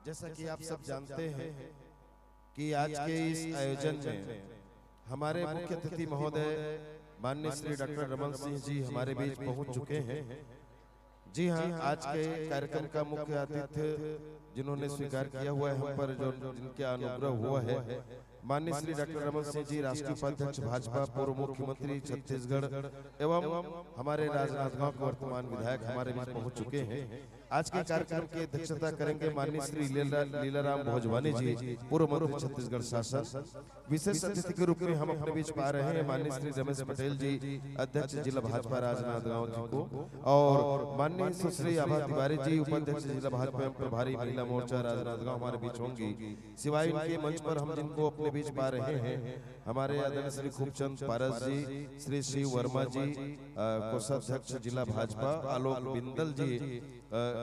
जैसा कि आप सब जानते हैं कि आज के इस आयोजन में हमारे मुख्य अतिथि महोदय माननीय श्री डॉक्टर रमन सिंह जी हमारे बीच पहुंच चुके हैं। जी हाँ, आज के कार्यक्रम का मुख्य आतिथ्य जिन्होंने स्वीकार किया हुआ है हम पर, जो जिनका अनुग्रह हुआ है, माननीय श्री डॉक्टर रमन सिंह जी, राष्ट्रीय उपाध्यक्ष भाजपा, पूर्व मुख्यमंत्री छत्तीसगढ़ एवं हमारे राजनांदगांव के वर्तमान विधायक हमारे बीच पहुंच चुके हैं। आज के कार्यक्रम की अध्यक्षता करेंगे माननीय श्री लीला, लीलाराम भोजवानी जी, पूर्व मंत्री छत्तीसगढ़ शासन। विशेष अतिथि के रूप में हम अपने बीच पा रहे हैं माननीय श्री रमेश पटेल जी, अध्यक्ष जिला भाजपा राजनांदगांव जी को, और माननीय सुश्री आभा तिवारी जी, उपाध्यक्ष जिला भाजपा एवं प्रभारी महिला मोर्चा राजनांदगांव, हमारे बीच होंगी। सिवाय इनके मंच पर हम जिनको अपने बीच पा रहे हैं, हमारे आदरणीय श्री खूबचंद पारस जी, श्री शिव वर्मा जी, अ, कोषाध्यक्ष जिला भाजपा, आलोक बिंदल जी, अ,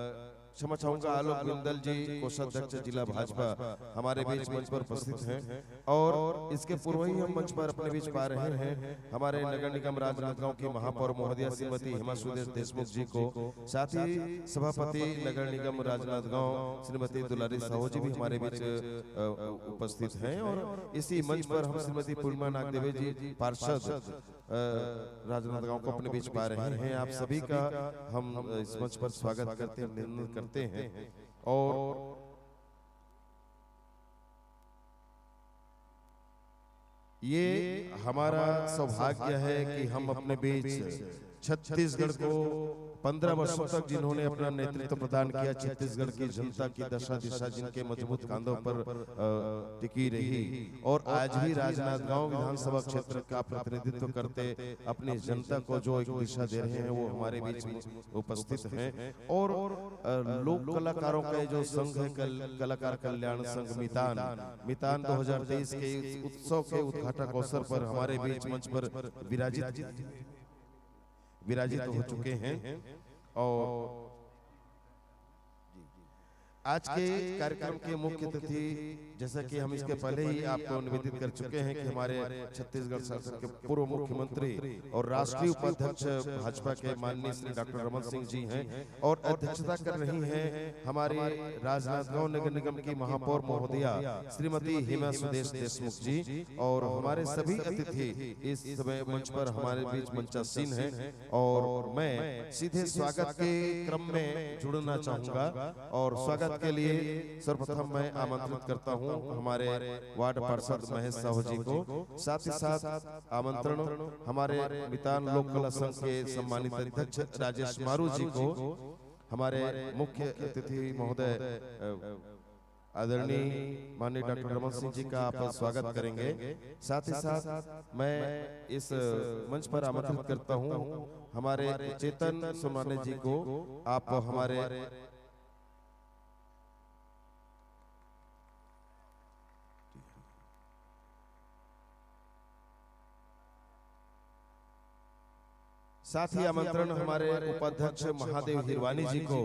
क्षमा चाहूंगा, आलोक बिंदल जी, कोषाध्यक्ष जिला भाजपा, हमारे बीच मंच पर उपस्थित हैं। और इसके पूर्व ही हम मंच पर अपने बीच पा रहे हैं हमारे नगर निगम राजनांदगांव की महापौर महोदया श्रीमती हेमा सुदेश देशमुख जी को, साथ ही सभापति नगर निगम राजनांदगांव श्रीमती दुलारी साहू जी भी हमारे बीच, अ, उपस्थित हैं। और इसी मंच पर हम श्रीमती पूर्णिमा नागदेवी जी, पार्षद, अ, राजनांदगांव को अपने बीच पा रहे हैं। आप सभी का हम, अ, इस मंच पर स्वागत करते हैं, अभिनंदन करते हैं। और ये हमारा सौभाग्य है कि हम अपने बीच छत्तीसगढ़ को पन्द्रह वर्षों तक जिन्होंने अपना नेतृत्व प्रदान किया, छत्तीसगढ़ की जनता की दशा दिशा जिनके मजबूत कांधों पर, अ, टिकी रही और आज भी राजनांदगांव विधानसभा क्षेत्र का प्रतिनिधित्व करते अपनी जनता को जो एक दिशा दे रहे हैं, वो हमारे बीच उपस्थित हैं। और, अ, लोक कलाकारों का जो संघ है, कल-, कलाकार कल्याण संघ मितान, मितान दो हज़ार तेईस के इस उत्सव के उद्घाटक अवसर पर हमारे बीच मंच पर विराजित, विराजित हो चुके हैं। और आज के कार्यक्रम के मुख्य अतिथि, जैसा कि हम इसके पहले ही आपको निवेदित कर चुके हैं कि हमारे छत्तीसगढ़ शासन के पूर्व मुख्यमंत्री और राष्ट्रीय उपाध्यक्ष भाजपा के माननीय श्री डॉक्टर रमन सिंह जी हैं और अध्यक्षता कर रही हैं हमारे राजनांदगांव नगर निगम की महापौर महोदया श्रीमती हेमा सुदेश देशमुख जी। और हमारे सभी अतिथि इस समय मंच पर हमारे बीच मंचासीन हैं और मैं सीधे स्वागत के क्रम में जुड़ना चाहूंगा। और स्वागत के लिए सर्वप्रथम मैं आमंत्रित करता हूं हमारे वार्ड पार्षद महेश साहू जी को, साथ ही साथ आमंत्रण हमारे मितान लोक कला संघ के सम्मानित अध्यक्ष राजेश मारू जी को, हमारे मुख्य अतिथि महोदय, अ, आदरणीय माननीय डॉक्टर रमन सिंह जी का आप स्वागत करेंगे। साथ ही साथ मैं इस मंच पर आमंत्रित करता हूं हमारे चेतन सोनाने जी को, आप हमारे साथ ही आमंत्रण हमारे उपाध्यक्ष महादेव हिरवानी जी को,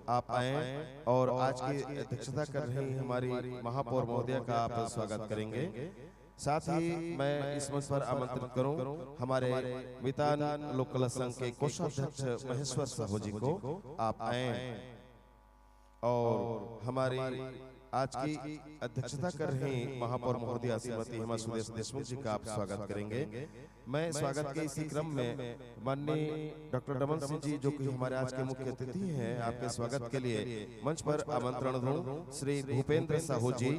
आप आए और आज की अध्यक्षता कर रही हमारी महापौर महोदया का आप स्वागत करेंगे। साथ ही मैं इस मंच पर आमंत्रित करूं हमारे मितान लोक कला संघ के कोषाध्यक्ष महेश्वर साहू जी को, आप आए और हमारी आज की अध्यक्षता कर रही महापौर महोदया श्रीमती हेमा सुदेश देशमुख जी का आप स्वागत करेंगे। मैं स्वागत के इसी क्रम में माननीय डॉक्टर रमन सिंह जी, जो कि हमारे आज के मुख्य अतिथि हैं, आपके स्वागत के लिए मंच पर आमंत्रण दूं श्री भूपेंद्र साहू जी,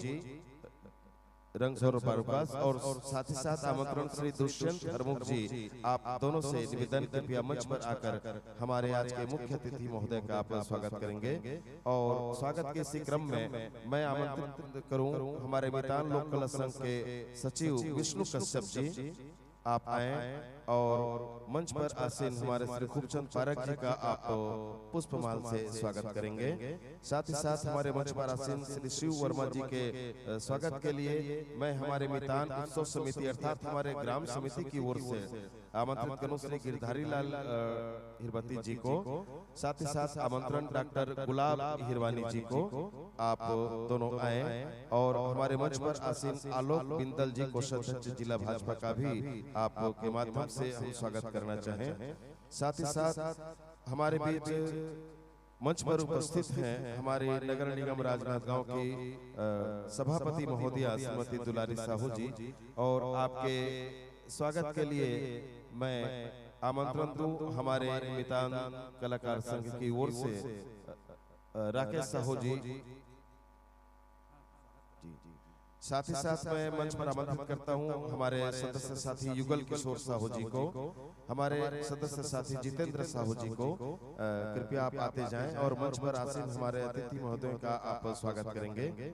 रंगसौर बारूपास, और साथ ही साथ आमंत्रण श्री दुष्यंत हरमुख जी, आप दोनों से निवेदन, कृपया मंच पर आकर हमारे आज के मुख्य अतिथि महोदय का आप स्वागत करेंगे। और स्वागत के इसी क्रम में मैं आमंत्रित करूं हमारे मितान लोक कला संघ के सचिव विष्णु कश्यप जी, आप आए और मंच पर आसीन हमारे श्री खूबचंद पारक जी का आप पुष्पमाल से स्वागत करेंगे। साथ ही साथ हमारे मंच पर आसीन श्री शिव वर्मा जी के, अ, स्वागत के लिए मैं हमारे मितान उत्सव समिति अर्थात हमारे ग्राम समिति की ओर से आमंत्रित करूं श्री गिरधारी लाल, अ, हिरबती जी को, साथ ही साथ आमंत्रण डॉक्टर गुलाब हिरवानी जी को, आप दोनों आए और हमारे मंच पर आसीन आलोक बिंदल जी, कोषाध्यक्ष जिला भाजपा का भी आपके माध्यम से हम स्वागत करना चाहें। साथ ही साथ हमारे बीच मंच पर उपस्थित हैं हमारे नगर निगम राजनांदगांव की, अ, सभापति महोदया श्रीमती दुलारी साहू जी, और आपके स्वागत के लिए मैं आमंत्रण दूं हमारे मितान कलाकार संघ की ओर से, अ, अ, राकेश साहू जी। जी। साथ ही साथ मैं मंच पर आमंत्रित करता हूं हमारे सदस्य साथी युगल किशोर साहू जी को, हमारे सदस्य साथी जितेंद्र साहू जी को। अ, कृपया आप आते जाएं और मंच पर आसीन हमारे अतिथि महोदयों का आप स्वागत करेंगे।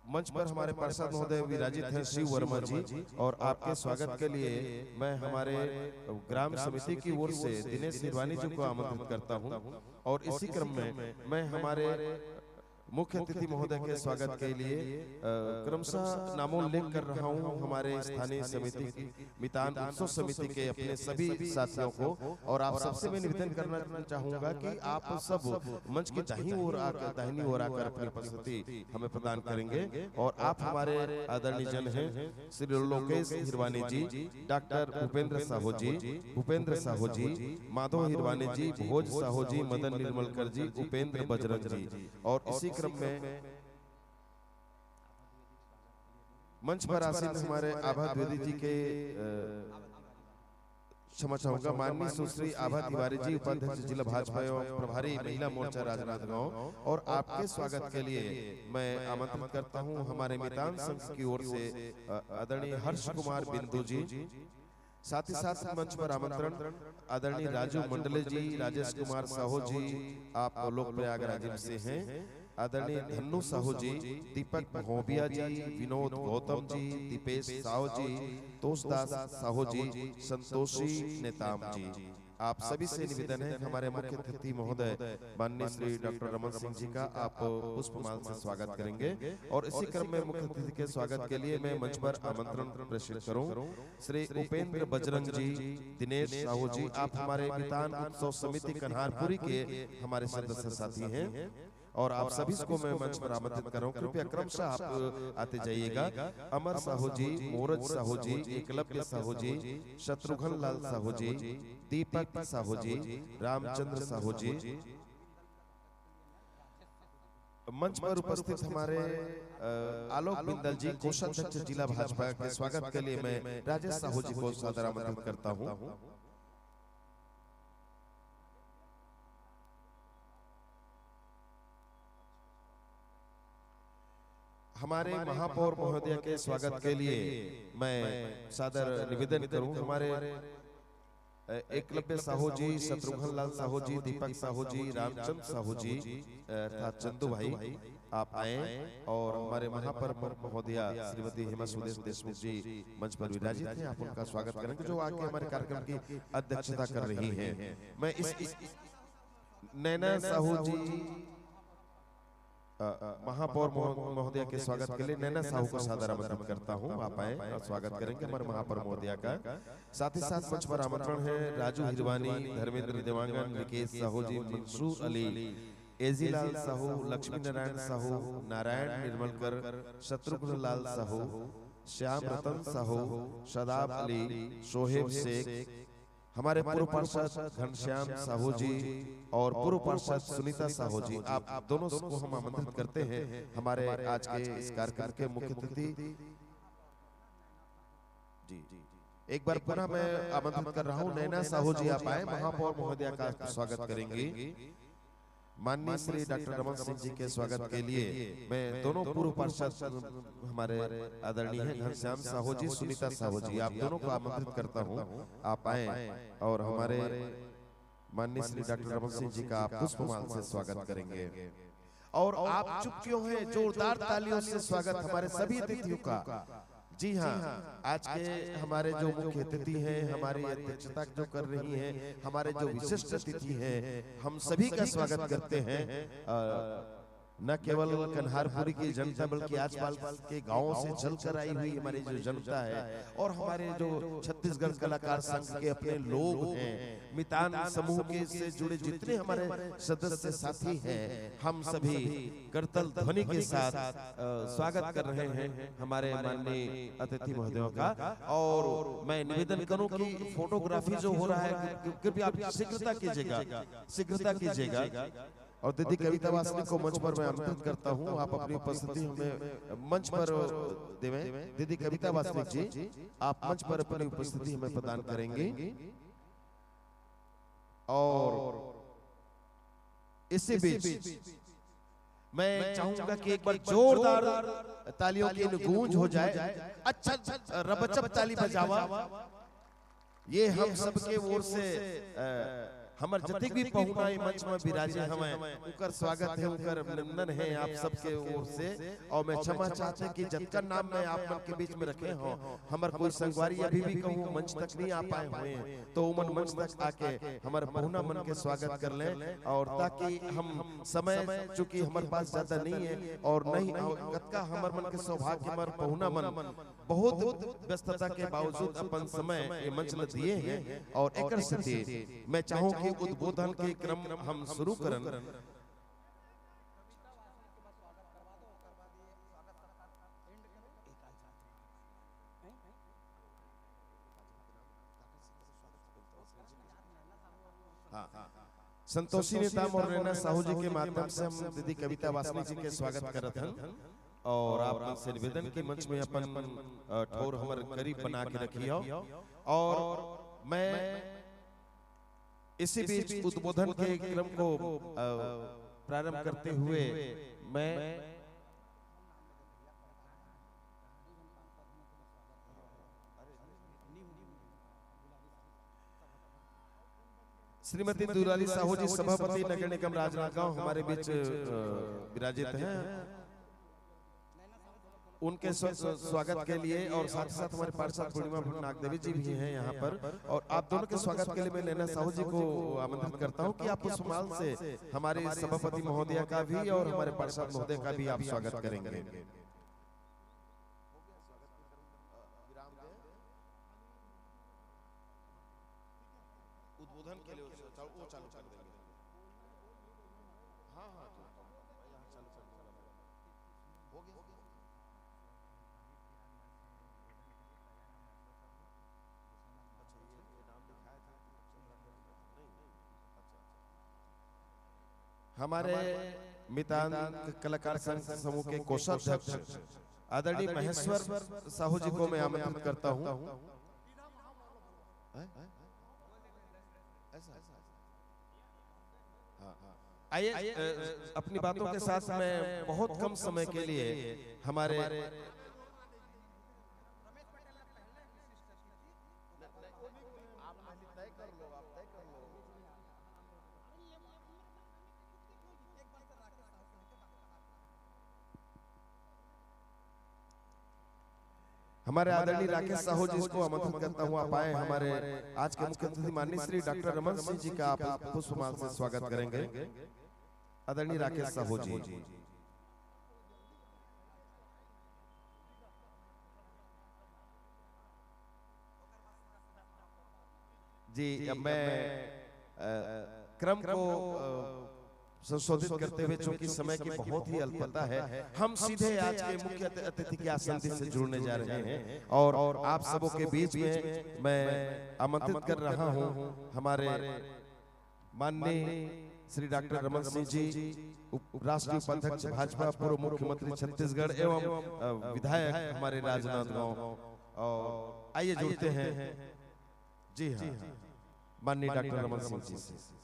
मंच पर हमारे पार्षद महोदय विराजित हैं शिव वर्मा जी, और आपके स्वागत के लिए मैं हमारे ग्राम समिति की ओर से दिनेश हिरवानी जी को आमंत्रित करता हूं। और इसी क्रम में मैं हमारे मुख्य अतिथि महोदय के स्वागत के लिए, अ, क्रमशः नामोल्लेख कर रहा हूं हमारे स्थानीय समिति, मितान उत्सव समिति के अपने सभी साथियों को, और आप सबसे मैं निवेदन करना चाहूंगा कि आप सब मंच के दाहिनी ओर आकर, दाहिनी ओर आकर अपनी उपस्थिति हमें प्रदान करेंगे। और आप हमारे आदरणीय जन हैं श्री लोकेश हिरवानी जी, डॉक्टर उपेंद्र साहू जी, भूपेंद्र साहू जी, माधव हिरवानी जी, भोज साहू जी, मदन निर्मलकर जी, उपेंद्र बजरंग जी, और इसी क्रम में मंच पर आसीन हमारे आभा द्विवेदी जी के, अ, क्षमा चाहूंगा, माननीय सुश्री आभा तिवारी जी, उपाध्यक्ष जिला भाजपा एवं प्रभारी महिला मोर्चा राजनांदगांव, और आपके स्वागत के लिए मैं आमंत्रित करता हूं हमारे मितान संघ की ओर से, अ, आदरणीय हर्ष कुमार बिंदु जी। साथ ही साथ मंच पर आमंत्रण आदरणीय राजू मंडले जी, राजेश कुमार साहू जी, आप लोग प्रयागराज से हैं, आदरणीय धन्नू साहू जी, दीपक महोबिया जी, विनोद गौतम जी, दीपेश साहू जी, तोषदास साहू जी, संतोषी नेताम जी, आप सभी से निवेदन है हमारे मुख्य अतिथि महोदय माननीय श्री डॉक्टर रमन सिंह जी का आप पुष्पमाल से स्वागत करेंगे। और इसी क्रम में मुख्य अतिथि के स्वागत के लिए मैं मंच पर आमंत्रण प्रेषित करूं श्री उपेंद्र बजरंग जी, दिनेश साहू जी, आप हमारे मितान उत्सव समिति कन्हारपुरी के हमारे सदस्य साथी हैं, और आप सभी को मैं मंच पर आमंत्रित कर रहा हूं। कृपया क्रमशः आप आते जाइएगा। अमर साहू जी, मोरज साहू जी, एकलव्य साहू जी, शत्रुघ्न लाल साहू जी, दीपक साहू जी, रामचंद्र साहू जी, मंच पर उपस्थित हमारे, अ, आलोक बिंदल जी, कोषाध्यक्ष जिला भाजपा के स्वागत के लिए मैं राजेश साहू जी को सादर आमंत्रित करता हूं। हमारे महापौर महोदय के स्वागत के लिए मैं सादर निवेदन करूं हमारे, अ, एकलव्य साहू जी, शत्रुघ्न लाल साहू जी, दीपक साहू जी, रामचंद साहू जी, अ, अर्थात चंदू भाई, आप आए और हमारे महापौर महोदया श्रीमती हेमा सुदेश देशमुख जी मंच पर विराजित हैं। आप उनका स्वागत करेंगे जो आके हमारे कार्यक्रम की अध्यक्षता कर रही हैं। मैं इस, इस नैना साहू जी, अ, अ, महापौर महो-, महोदया के स्वागत के लिए नैना साहू को सादर आमंत्रित करता हूं। आप आए और स्वागत करेंगे हमारे महापौर महोदया का। साथ ही साथ मंच पर आमंत्रण है राजू हिरवानी, धर्मेंद्र देवांगन, निकेश साहू जी, मंसूर अली, एजी लाल साहू, लक्ष्मी नारायण साहू, नारायण निर्मलकर, शत्रुघ्न लाल साहू, श्याम रतन साहू, शादाब अली, शोहेब शेख, हमारे पूर्व पार्षद घनश्याम साहू जी और पूर्व पार्षद सुनीता साहू जी, आप दोनों को हम आमंत्रित करते हैं हमारे आज के इस कार्यक्रम के मुख्य अतिथि। जी, एक बार पुनः मैं आमंत्रित कर रहा हूं नैना साहू जी, आप आए, महापौर महोदया का स्वागत करेंगी। माननीय श्री डॉक्टर रमन सिंह जी के स्वागत के लिए मैं दोनों पूर्व पार्षद हमारे आदरणीय घनश्याम साहू जी, सुनीता साहू जी, आप दोनों को आमंत्रित करता हूं, आप आए और हमारे माननीय श्री डॉक्टर रमन सिंह जी का आप पुष्पमाल से स्वागत करेंगे। और आप चुप क्यों हैं? जोरदार तालियों से स्वागत हमारे सभी अतिथियों का। जी हाँ, आज के हमारे जो मुख्य अतिथि हैं, हमारी अध्यक्षता जो कर रही हैं, हमारे जो विशिष्ट अतिथि हैं, हम सभी का स्वागत करते हैं। अ, न केवल कन्हारपुरी की जनता, बल्कि आसपास के गांवों से चलकर आई हुई हमारी जो जनता है और हमारे जो छत्तीसगढ़ कलाकार संघ के अपने लोग हैं, मितान समूह के से जुड़े जितने हमारे सदस्य साथी हैं, हम सभी करतल ध्वनि के साथ, अ, स्वागत कर रहे हैं हमारे माननीय अतिथि महोदयों का। और मैं निवेदन करूं कि फोटोग्राफी जो हो रहा है, कृपया आप शीघ्रता कीजिएगा, शीघ्रता कीजिएगा। और दीदी कविता वासनिक को मंच पर मैं आमंत्रित करता हूं, आप अपनी उपस्थिति हमें मंच पर देवें। दीदी कविता वासनिक जी, आप मंच पर अपनी उपस्थिति हमें प्रदान करेंगी। और इसी बीच मैं चाहूंगा कि एक बार जोरदार तालियों की गूंज हो जाए। अच्छा, रबचब ताली बजावा। ये हम सबके ओर से, अ, हमर जतिक भी पहुना ए मंच में विराजे हवय, उनकर स्वागत है, उनकर अभिनंदन है आप सबके ओर से। और मैं क्षमा चाहते हैं कि जतका नाम मैं आप मन के बीच में रखे हों, हमर कोई संगवारी अभी भी कहूँ मंच तक नहीं आ पाए हुए हैं, तो उमन मंच तक आके हमर पहुना मन के स्वागत कर लें, और ताकि हम समय, चूंकि हमर पास ज्यादा नहीं है और नहीं, और कतका हमर मन के सौभाग्य, हमर पहुना मन बहुत व्यस्तता के बावजूद अपन समय ए मंच ल दिए हैं। और एकर सेती मैं चाहूं कि उद्बोधन के क्रम हम शुरू करन। हाँ, संतोषी नेताम और नैना साहू जी के माध्यम से हम दीदी कविता वासनिक जी के स्वागत करत हन। और आप मन से निवेदन कि मंच में अपन, अ, ठोर हमर करीब बना के रखियो। और मैं इसी बीच उद्बोधन के क्रम को, अ, प्रारंभ करते हुए मैं श्रीमती दुलारी साहू जी, सभापति नगर निगम राजनांदगांव, हमारे बीच, अ, विराजित हैं। उनके स्व-, स्व-, स्वागत के लिए और साथ ही साथ हमारे पार्षद पूर्णिमा भट्ट नागदेवी जी भी हैं यहाँ पर, और आप दोनों के स्वागत के लिए मैं नैना साहू जी को आमंत्रित करता हूँ कि आप पुष्पमाल से हमारे सभापति महोदया का भी और हमारे पार्षद महोदय का भी आप स्वागत करेंगे। उद्बोधन के लिए वो चालू, वो चालू कर देंगे। हाँ, हाँ, तो यहाँ चालू कर देंगे। हो गया? अच्छा, ये, ये नाम लिखाया था, नहीं, अच्छा, अच्छा। हमारे मितान कलाकार संघ समूह के कोषाध्यक्ष आदरणीय महेश्वर साहू जी को मैं आमंत्रित करता हूँ। हैं? ऐसा? हाँ। आइए, अ, अपनी बातों के साथ मैं बहुत कम समय के लिए हमारे हमारे आदरणीय राकेश साहू जी, इसको आमंत्रित करता हूं, आप आए। हमारे आज के मुख्य अतिथि माननीय श्री डॉक्टर रमन सिंह जी का आप पुष्पमाल से स्वागत करेंगे। आदरणीय राकेश साहू जी। जी, अब मैं, अ, क्रम को, अ, संशोधित करते हुए, चूंकि समय की बहुत ही अल्पता है, हम सीधे आज के मुख्य अति-, अतिथि के आसन से जुड़ने जा रहे हैं और आप सबों के बीच में मैं आमंत्रित कर रहा हूं हमारे माननीय श्री डॉक्टर रमन सिंह जी, उप-, राष्ट्रीय उपाध्यक्ष भाजपा, पूर्व मुख्यमंत्री छत्तीसगढ़ एवं, अ, विधायक हमारे राजनांदगांव, और आइए जुड़ते हैं, जी हाँ, माननीय डॉक्टर रमन सिंह जी से।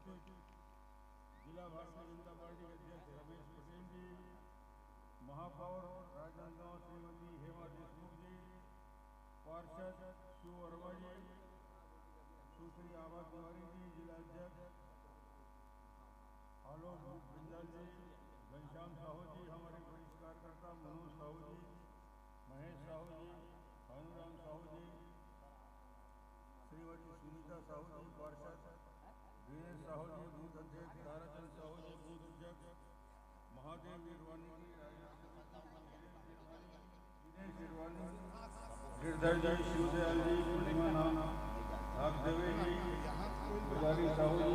जिला भारतीय जनता पार्टी के अध्यक्ष रमेश पटेल जी, महापौर राजनांदगांव श्रीमती हेमा देशमुख जी, पार्षद शिव वर्मा जी, सुश्री आभा तिवारी जी, जिला अध्यक्ष आलोक बिंदल जी, घनश्याम साहू जी, हमारे वरिष्ठ कार्यकर्ता मनोज साहू जी, महेश साहू जी, भानुराम साहू जी, श्रीमती सुनीता साहू जी, पार्षद दिनेश साहू जी, बूथ अध्यक्ष ताराचंद साहू जी, बूथ अध्यक्ष महादेव गिरवानी जी, राजेश गिरधारी जी, शिवदयाल जी, पूर्णिमा नाम, नागदेवी जी, पुजारी साहू जी,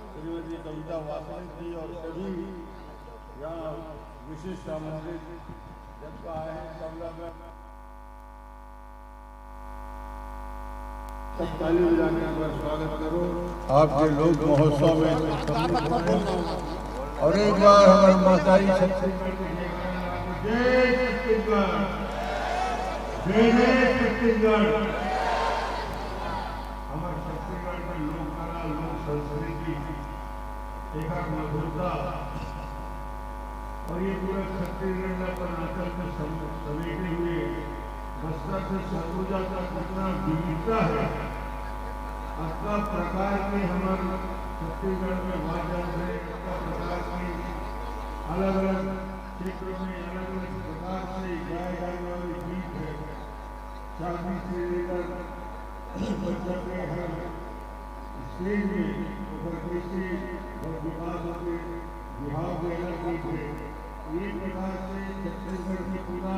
श्रीमती कविता वासनिक जी और सभी यहाँ विशिष्ट आमंत्रित जब का आए हैं, सब लोग सब ताली बजा के एक बार स्वागत करो। आपके लोक महोत्सव में और एक बार हमारे माताई छत्तीसगढ़ के जय छत्तीसगढ़, जय जय छत्तीसगढ़। हमारे छत्तीसगढ़ में लोक कला, लोक संस्कृति, एक मधुरता और ये पूरा छत्तीसगढ़ का अपन आंचल में सम-, समेटे हुए बस्तर से सरगुजा तक इतना विविधता है, अतना प्रकार के हमर छत्तीसगढ़ में वाद्य यंत्र है, अतना प्रकार के अलग-अलग क्षेत्र में अलग-अलग प्रकार से गाए जाने वाले गीत है। शादी से लेकर बच्चों के हर स्टेज में ओकर कैसे विकास होते, बिहाव के अलग गीत है। ये प्रकार से छत्तीसगढ़ की पूरा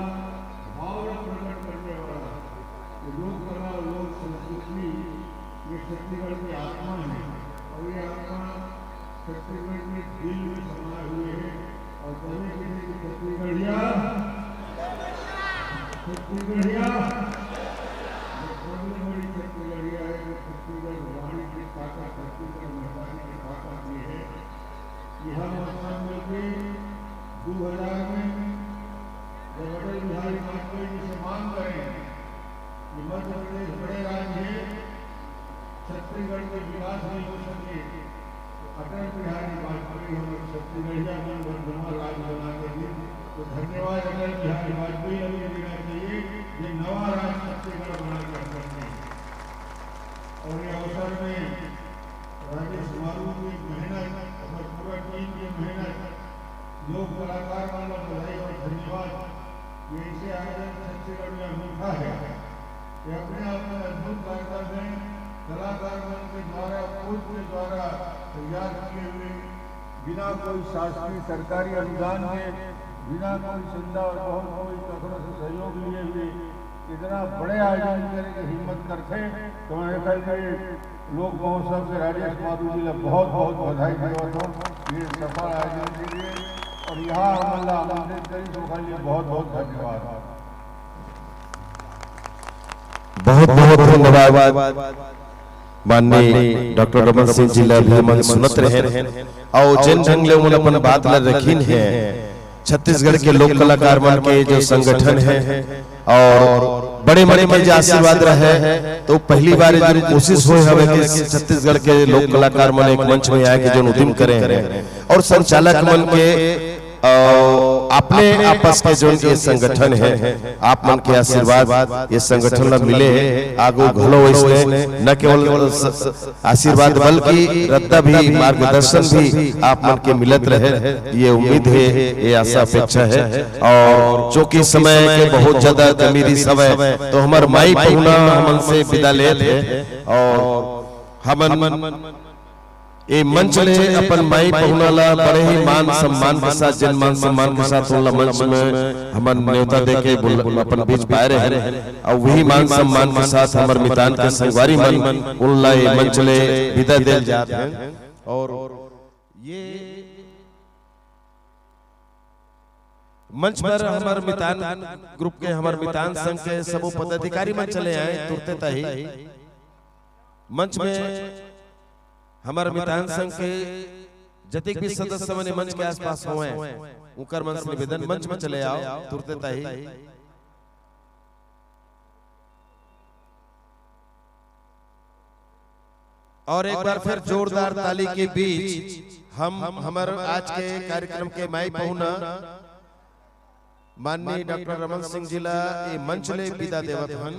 भावना प्रकट करने वाला ये लोक कला, लोक संस्कृति, ये छत्तीसगढ़ की आत्मा है और ये आत्मा छत्तीसगढ़ के दिल में समाये हुए हैं। और जमे किसी की छत्तीसगढ़िया, छत्तीसगढ़िया, ये सबसे बड़ी छत्तीसगढ़िया है कि छत्तीसगढ़ वाणी की ताकत, छत्तीसगढ़ महतारी की ताकत ये है कि हम सब मिलके दो हज़ार में जब अटल बिहारी वाजपेयी जी से मांग करें कि मध्य प्रदेश बड़े राज्य है, छत्तीसगढ़ के विकास नहीं हो सके, तो अटल बिहारी वाजपेयी हमर छत्तीसगढ़िया मन बर नवा राज बना के दिन, तो धन्यवाद अटल बिहारी वाजपेयी ल भी देना चाहिए, ये नवा राज छत्तीसगढ़ बना के हम करते हैं। और ये अवसर में राजेश मारू की मेहनत, हमर पूरा टीम की मेहनत, लोक कलाकार मन ला बधाई और धन्यवाद। ये ऐसे आयोजन छत्तीसगढ़ में अनूठा है। ये अपने आप में अद्भुत कार्यक्रम है। कलाकार मन के द्वारा, खुद के द्वारा तैयार किए हुए, बिना कोई शासकीय सरकारी अनुदान के, बिना कोई चंदा और बहुत कोई कखरो से सहयोग लिए हुए इतना बड़े आयोजन करे के हिम्मत करथे, तो मैं एकर लिए लोक महोत्सव के राजेश मारू जी ला बहुत बहुत बधाई देवत हूँ ये सफल आयोजन के लिए। और यहाँ हमन ला आमंत्रित करिस, ओकर लिए बहुत बहुत धन्यवाद। बहुत बहुत धन्यवाद। माननीय डॉक्टर रमन सिंह जी ला भी हमन सुनत रहेन, अउ जेन ढंग ले उमन अपन बात ला रखिन हे, छत्तीसगढ़ के लोक कलाकार मन के जो संगठन हे और बड़े मन के जो आशीर्वाद रहे, तो पहली बार ये जो कोशिश होए हवे कि छत्तीसगढ़ के लोक कलाकार मन एक मंच में आए के जो उद्यम करे हे और संचालक मन के अउ अपने आपस के जोन ये संगठन हे, आप मन के आशीर्वाद ये संगठन ला मिले हे, आगू घलो इसने न केवल स-, स-, आशीर्वाद बल्कि रद्दा भी, मार्गदर्शन भी आप मन के मिलत रहे, ये उम्मीद हे, ये आशा अपेक्षा हे। अउ चूंकि समय के बहुत ज्यादा कमी रहिस हवय, तो हमर माई पहुना हमन से विदा लेत हे अउ हमन ए मंच ले अपन माई पहुना ला बड़े ही मान सम्मान के साथ, जेन मान सम्मान के साथ उनला मंच में हमन नेवता देके बुल-, अपन बीच पाए रहे, अउ वही मान सम्मान के साथ हमर मितान के संगवारी मन उनला ए मंच ले विदा देल जात हे। अउ ये मंच पर हमर मितान ग्रुप के, हमर मितान संघ के सबो पदाधिकारी मन चले आए तुरते ताही। मंच में हमर मितान संघ के जतेक भी सदस्य मन मंच के आसपास होवय, उकर मन से निवेदन, मंच में चले आओ तुरते ताही। और एक बार फिर जोरदार ताली के बीच हम हमर आज के कार्यक्रम के माई पहुना माननीय डॉक्टर रमन सिंह जी ला ए मंच ले विदा देवत हन।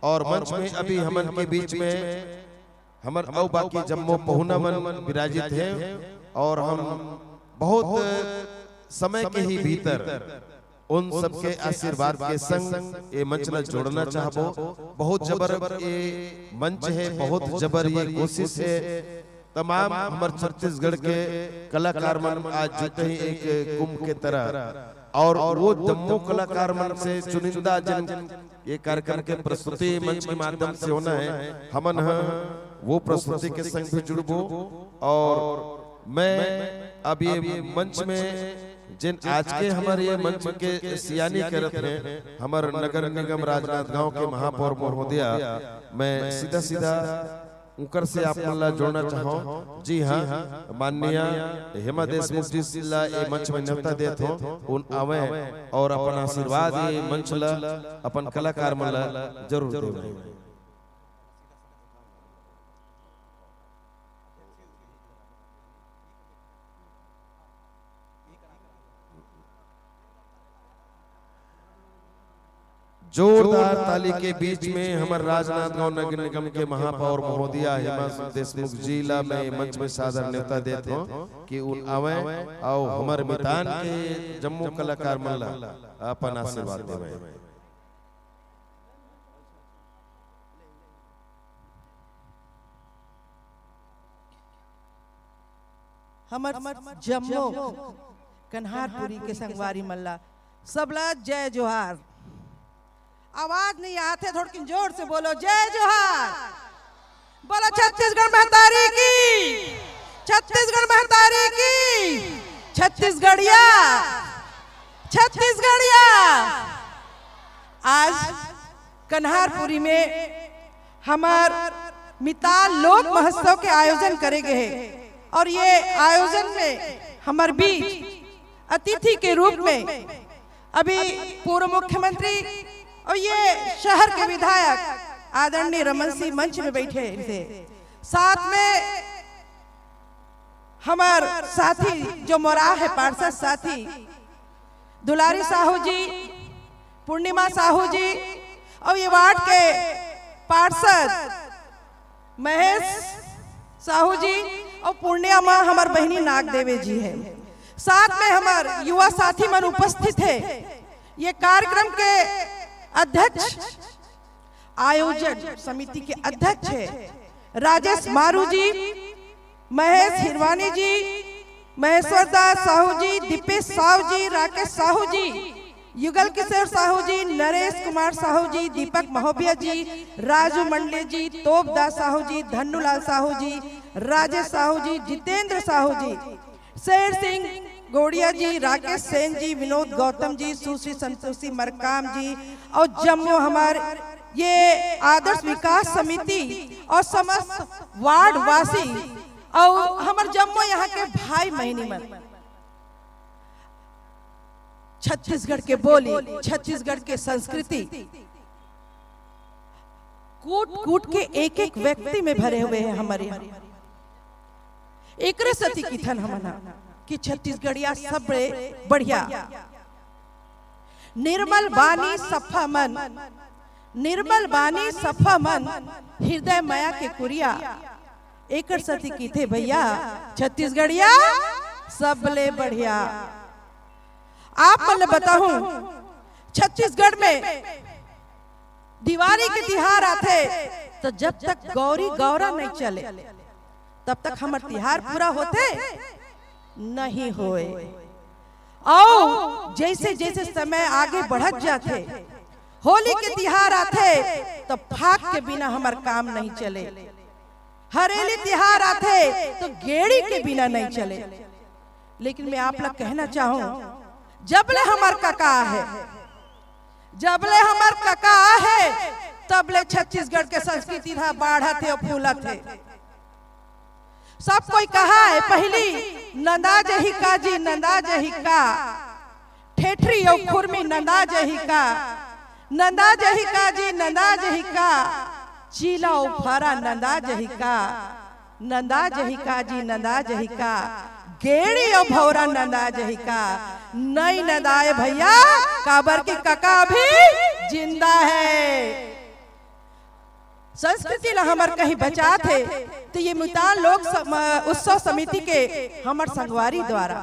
और मंच में अभी हमन के बीच में हमर अउ बाकी जम्मो पहुना मन विराजित हे और हम बहुत समय के ही भीतर उन सबके आशीर्वाद के संग ए मंच ला जोड़ना चाहबो। बहुत जबर ए मंच हे, बहुत जबर ये कोशिश हे। तमाम हमर छत्तीसगढ़ के कलाकार मन आज जुटे ही एक कुंभ के तरह, और वो जम्मो कलाकार मन से चुनिंदा जिन ये कार्यक्रम के प्रस्तुति मंच के माध्यम से होना है, हमन ह वो प्रस्तुति के संग भी जुड़बो। और मैं अब ये मंच में जिन आज के हमर ये मंच के सियानी करत हे हमर नगर निगम राजनांदगांव के महापौर महोदया, मैं सीधा सीधा उनकर से आप मन ला जोड़ना चाहूं। जी हाँ, माननीय हेमा देशमुख जी ला ए मंच में न्योता देत हों, उन आवे और अपन आशीर्वाद ये मंच ला अपन कलाकार मन ला जरूर देवे। जोरदार ताली के बीच में हमर राजनांदगांव नगर निगम के महापौर महोदया हेमा देशमुख जी ला मैं मंच में सादर न्योता देत हों कि उन आवे और हमर मितान के जम्मो कलाकार मन ला अपन आशीर्वाद देवे। हमर जम्मो कन्हारपुरी के संगवारी मन ला सबला जय जोहार। आवाज नहीं आते, थोड़किन जोर से बोलो, जय जोहार। बोलो छत्तीसगढ़ महतारी की, छत्तीसगढ़ महतारी की, छत्तीसगढ़िया, छत्तीसगढ़िया। आज कन्हारपुरी में हमार मिताल लोक महोत्सव के आयोजन करे गए हैं और ये आयोजन में हमार बीच अतिथि के रूप में अभी पूर्व मुख्यमंत्री और ये शहर के विधायक आदरणीय रमन सिंह मंच में बैठे थे। साथ में हमार साथी जो मोरा है पार्षद साथी दुलारी साहू जी, पूर्णिमा साहू जी और ये वार्ड के पार्षद महेश साहू जी और पूर्णिमा हमार बहिनी नाग देवे जी है। साथ में हमार युवा साथी मन उपस्थित है। ये कार्यक्रम के अध्यक्ष आयोजन समिति के अध्यक्ष है राजेश मारू जी, महेश हिरवानी जी, महेश्वर दास साहू जी, दीपेश साहू जी, राकेश साहू जी, युगल किशोर साहू जी, नरेश कुमार साहू जी, दीपक महोबिया जी, राजू मंडले जी, तोप दास साहू जी, धन्नूलाल साहू जी, राजेश साहू जी, जितेंद्र साहू जी, शेर सिंह गोड़िया जी, राकेश सेन जी, विनोद गौतम जी, सुश्री संतोषी मरकाम जी और जम्मो हमार ये आदर्श विकास समिति और समस्त वार्ड वासी और हमर जम्मो यहाँ के भाई बहिनी मन। छत्तीसगढ़ के बोली, छत्तीसगढ़ के संस्कृति कूट कूट के एक एक व्यक्ति में भरे हुए हैं हमारे यहाँ। एकरे सती किथन हमन ह कि छत्तीसगढ़िया सबले बढ़िया। निर्मल बानी सफा मन, निर्मल बानी सफा मन, हृदय मया के कुरिया। एकर सती किथे भैया छत्तीसगढ़िया सबले बढ़िया। आप मन ल बताहूं, छत्तीसगढ़ में दिवाली के तिहार आथे तो जब तक गौरी गौरा नहीं चले तब तक हमर तिहार पूरा होथे नहीं होए। अउ जैसे जैसे समय आगे बढ़त जाथे, होली के तिहार आथे तो फाग के बिना हमर काम नहीं चले, हरेली तिहार आथे तो गेड़ी के बिना नहीं चले। लेकिन मैं आप ला कहना चाहूं, जब ले हमर कका हे, जब ले हमर कका हे, तब ले छत्तीसगढ़ के संस्कृति ह बाढ़त हे अउ फूलत हे। सब कोई कहा है पहली, नंदा जही का जी, नंदा जही का, ठेठरी अउ खुरमी नंदा जही का, नंदा जही का जी, नंदा जही का, चीला अउ फरा नंदा जही का। नंदा जही का जी, नंदा जही का, गेड़ी अउ भौरा नंदा जही का। नइ नंदाए भैया, काबर के कका अभी जिंदा हे। संस्कृति ला हमर कहीं बचात हे, त ये मुतान लोक सम-, उत्सव समिति के हमर संगवारी द्वारा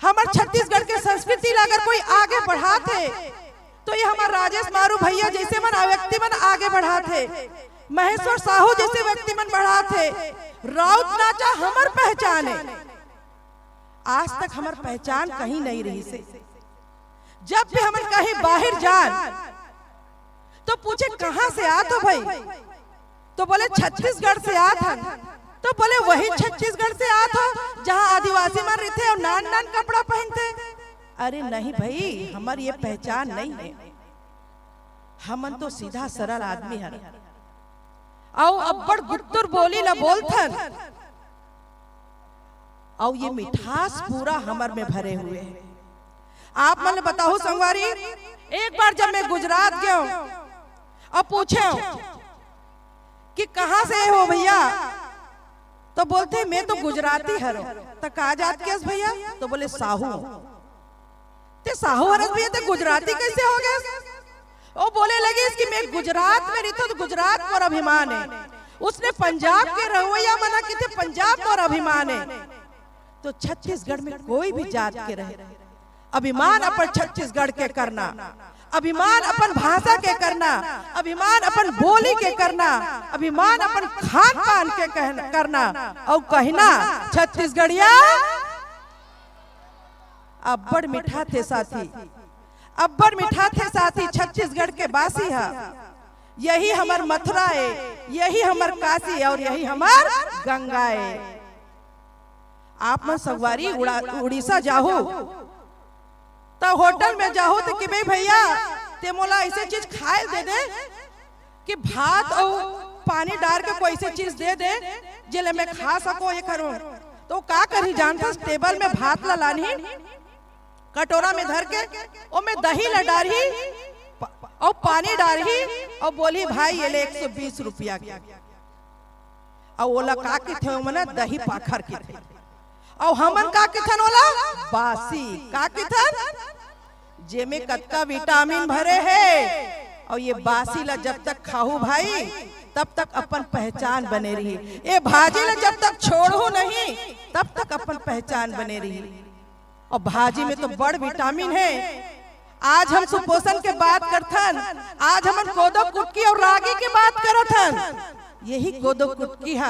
हमर छत्तीसगढ़ के संस्कृति ला अगर कोई आगे बढ़ात हे, तो ये हमर राजेश मारू भैया जइसे मन आ व्यक्ति मन आगे बढ़ात हे, महेश्वर साहू जइसे व्यक्ति मन बढ़ात हे। राउत नाचा हमर पहचान हे, आज तक हमर पहचान कहीं नइ रहिस हे। जब भी हमन कहीं बाहिर जान, तो पूछे, "कहाँ से आत हो भाई?" तो बोले, "छत्तीसगढ़ से आत हन।" तो बोले, "वही छत्तीसगढ़ से आत हो, जहाँ आदिवासी मन रहिथे अउ नान नान कपड़ा पहिनथे?" अरे नहीं भाई, हमर ये पहचान नइ हे। हमन तो सीधा सरल आदमी हन, अउ अब्बड़ गुट्टुर बोली ला बोलथन, अउ ये मिठास पूरा हमर में भरे हुए हे। आप मन ल बताहूं संगवारी, एक बार जब मैं गुजरात गेंव अउ पूछेंव कि कहाँ से हो भैया, तो बोलथे, "मैं तो गुजराती हरंव।" "त का जात के हस भैया?" तो बोले, "साहू।" "ते साहू हरस भैया, ते गुजराती कइसे हो गेस?" ओ बोले लगिस कि मैं गुजरात में रहिथंव त गुजरात मोर अभिमान हे, उसने पंजाब के रहवइया मन कथे पंजाब मोर अभिमान हे। तो छत्तीसगढ़ में कोई भी जात के रहे, अभिमान अपन छत्तीसगढ़ के करना, अभिमान अपन भाषा के करना, अभिमान अपन बोली के करना, अभिमान अपन खान पान के कहन-, करना, अउ कहना, "छत्तीसगढ़िया।" अब्बड़ मिठाथे साथी, अब्बड़ मिठाथे साथी, छत्तीसगढ़ के बासी ह। यही हमर मथुरा हे, यही हमर कासी हे अउ यही हमर गंगा हे। आप मन संगवारी उड़ा-, उड़ीसा जाहू, त होटल में जाहू त कि, "बे भैया, ते मोला अइसे चीज खाए ल दे दे कि भात अउ पानी डार के कोई अइसे चीज दे दे, जेला मैं खा सकंव, ये करंव।" तो का करही जानथस, टेबल में भात ला लानही, कटोरा में धर के, ओमे दही ला डारही, प-, अउ पानी डारही, अउ बोलही, "भाई, ये ले एक सौ बीस रुपया के।" अउ ओला का कथे, ओमन दही पाखर कथे। अउ हमन का कथन ओला? बासी। का कथन? जेमे कतका विटामिन भरे हे, अउ ये बासी ला जब तक खाहू भाई, तब तक अपन पहचान बने रही। ये भाजी ला जब तक छोड़हू नहीं, तब तक अपन पहचान बने रही। अउ भाजी में तो बड़ विटामिन हे। आज हम सुपोषण के बात करथन, आज हमन कोदो कुटकी अउ रागी के बात करत हन। यही कोदो कुटकी ह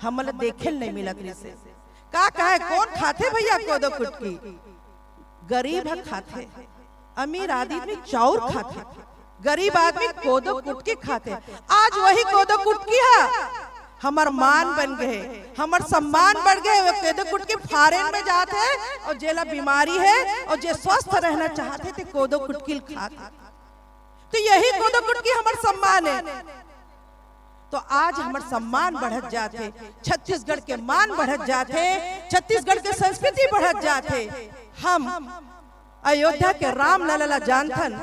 हमन ल देखे ल नइ मिलत रिहिसे। का कहे, कोन खाथे भैया कोदो कुटकी? गरीब ह खाथे, अमीर आदमी चाउर खाथे, गरीब आदमी कोदो कुटकी खाथे। आज वही कोदो कुटकी ह हमर मान बन गे हे, हमर सम्मान बढ़ गे हे। वो कोदो कुटकी फॉरेन में जात हे अउ जेला बीमारी हे अउ जे स्वस्थ रहना चाहत हे, ते कोदो कुटकी ल खात हे। तो यही कोदो कुटकी हमर सम्मान हे। तो आज हमर सम्मान बढ़त जात हे, छत्तीसगढ़ के मान बढ़त जात हे, छत्तीसगढ़ के संस्कृति बढ़त जात हे। हम अयोध्या के रामलला ला जानथन,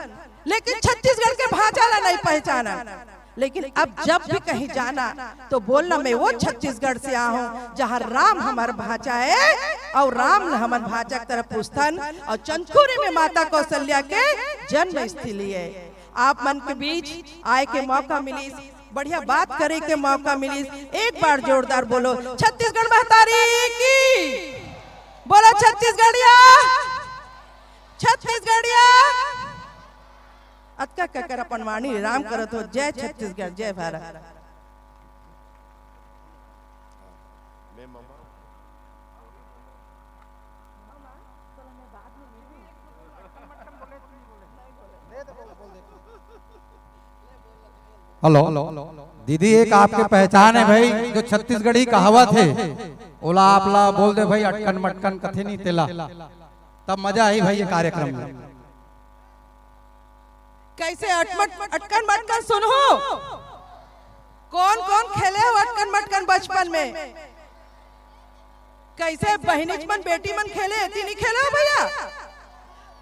लेकिन छत्तीसगढ़ के भांचा ला नहीं पहचानन। लेकिन अब जब भी कहीं जाना, तो बोलना, "मैं वो छत्तीसगढ़ से आया हूँ, जहाँ राम हमर भांचा हे, अउ राम ल हमन भांचा के तरह पूजथन, अउ चंदखुरी में माता कौशल्या के जन्म स्थली हे।" आप मन के बीच आए के मौका मिलिस, बढ़िया बात करे के मौका मिलिस। एक बार जोरदार बोलो, छत्तीसगढ़ महतारी की। बोलो छत्तीसगढ़िया, छत्तीसगढ़िया। अतका कहकर अपन वाणी विराम करत हों। जय छत्तीसगढ़, जय भारत। हेलो, दीदी, एक आपके पहचान हे भाई, जो छत्तीसगढ़ी कहावत हे, ओला आप ला बोल दे भाई, अटकन मटकन कथे नहीं तेला, तब मजा आही भाई ये कार्यक्रम में। कइसे अटमट अटकन मटकन सुनहू? कोन कोन खेले हो अटकन मटकन बचपन में? कइसे बहिनीच मन बेटी मन खेले, एती नहीं खेले हो भैया?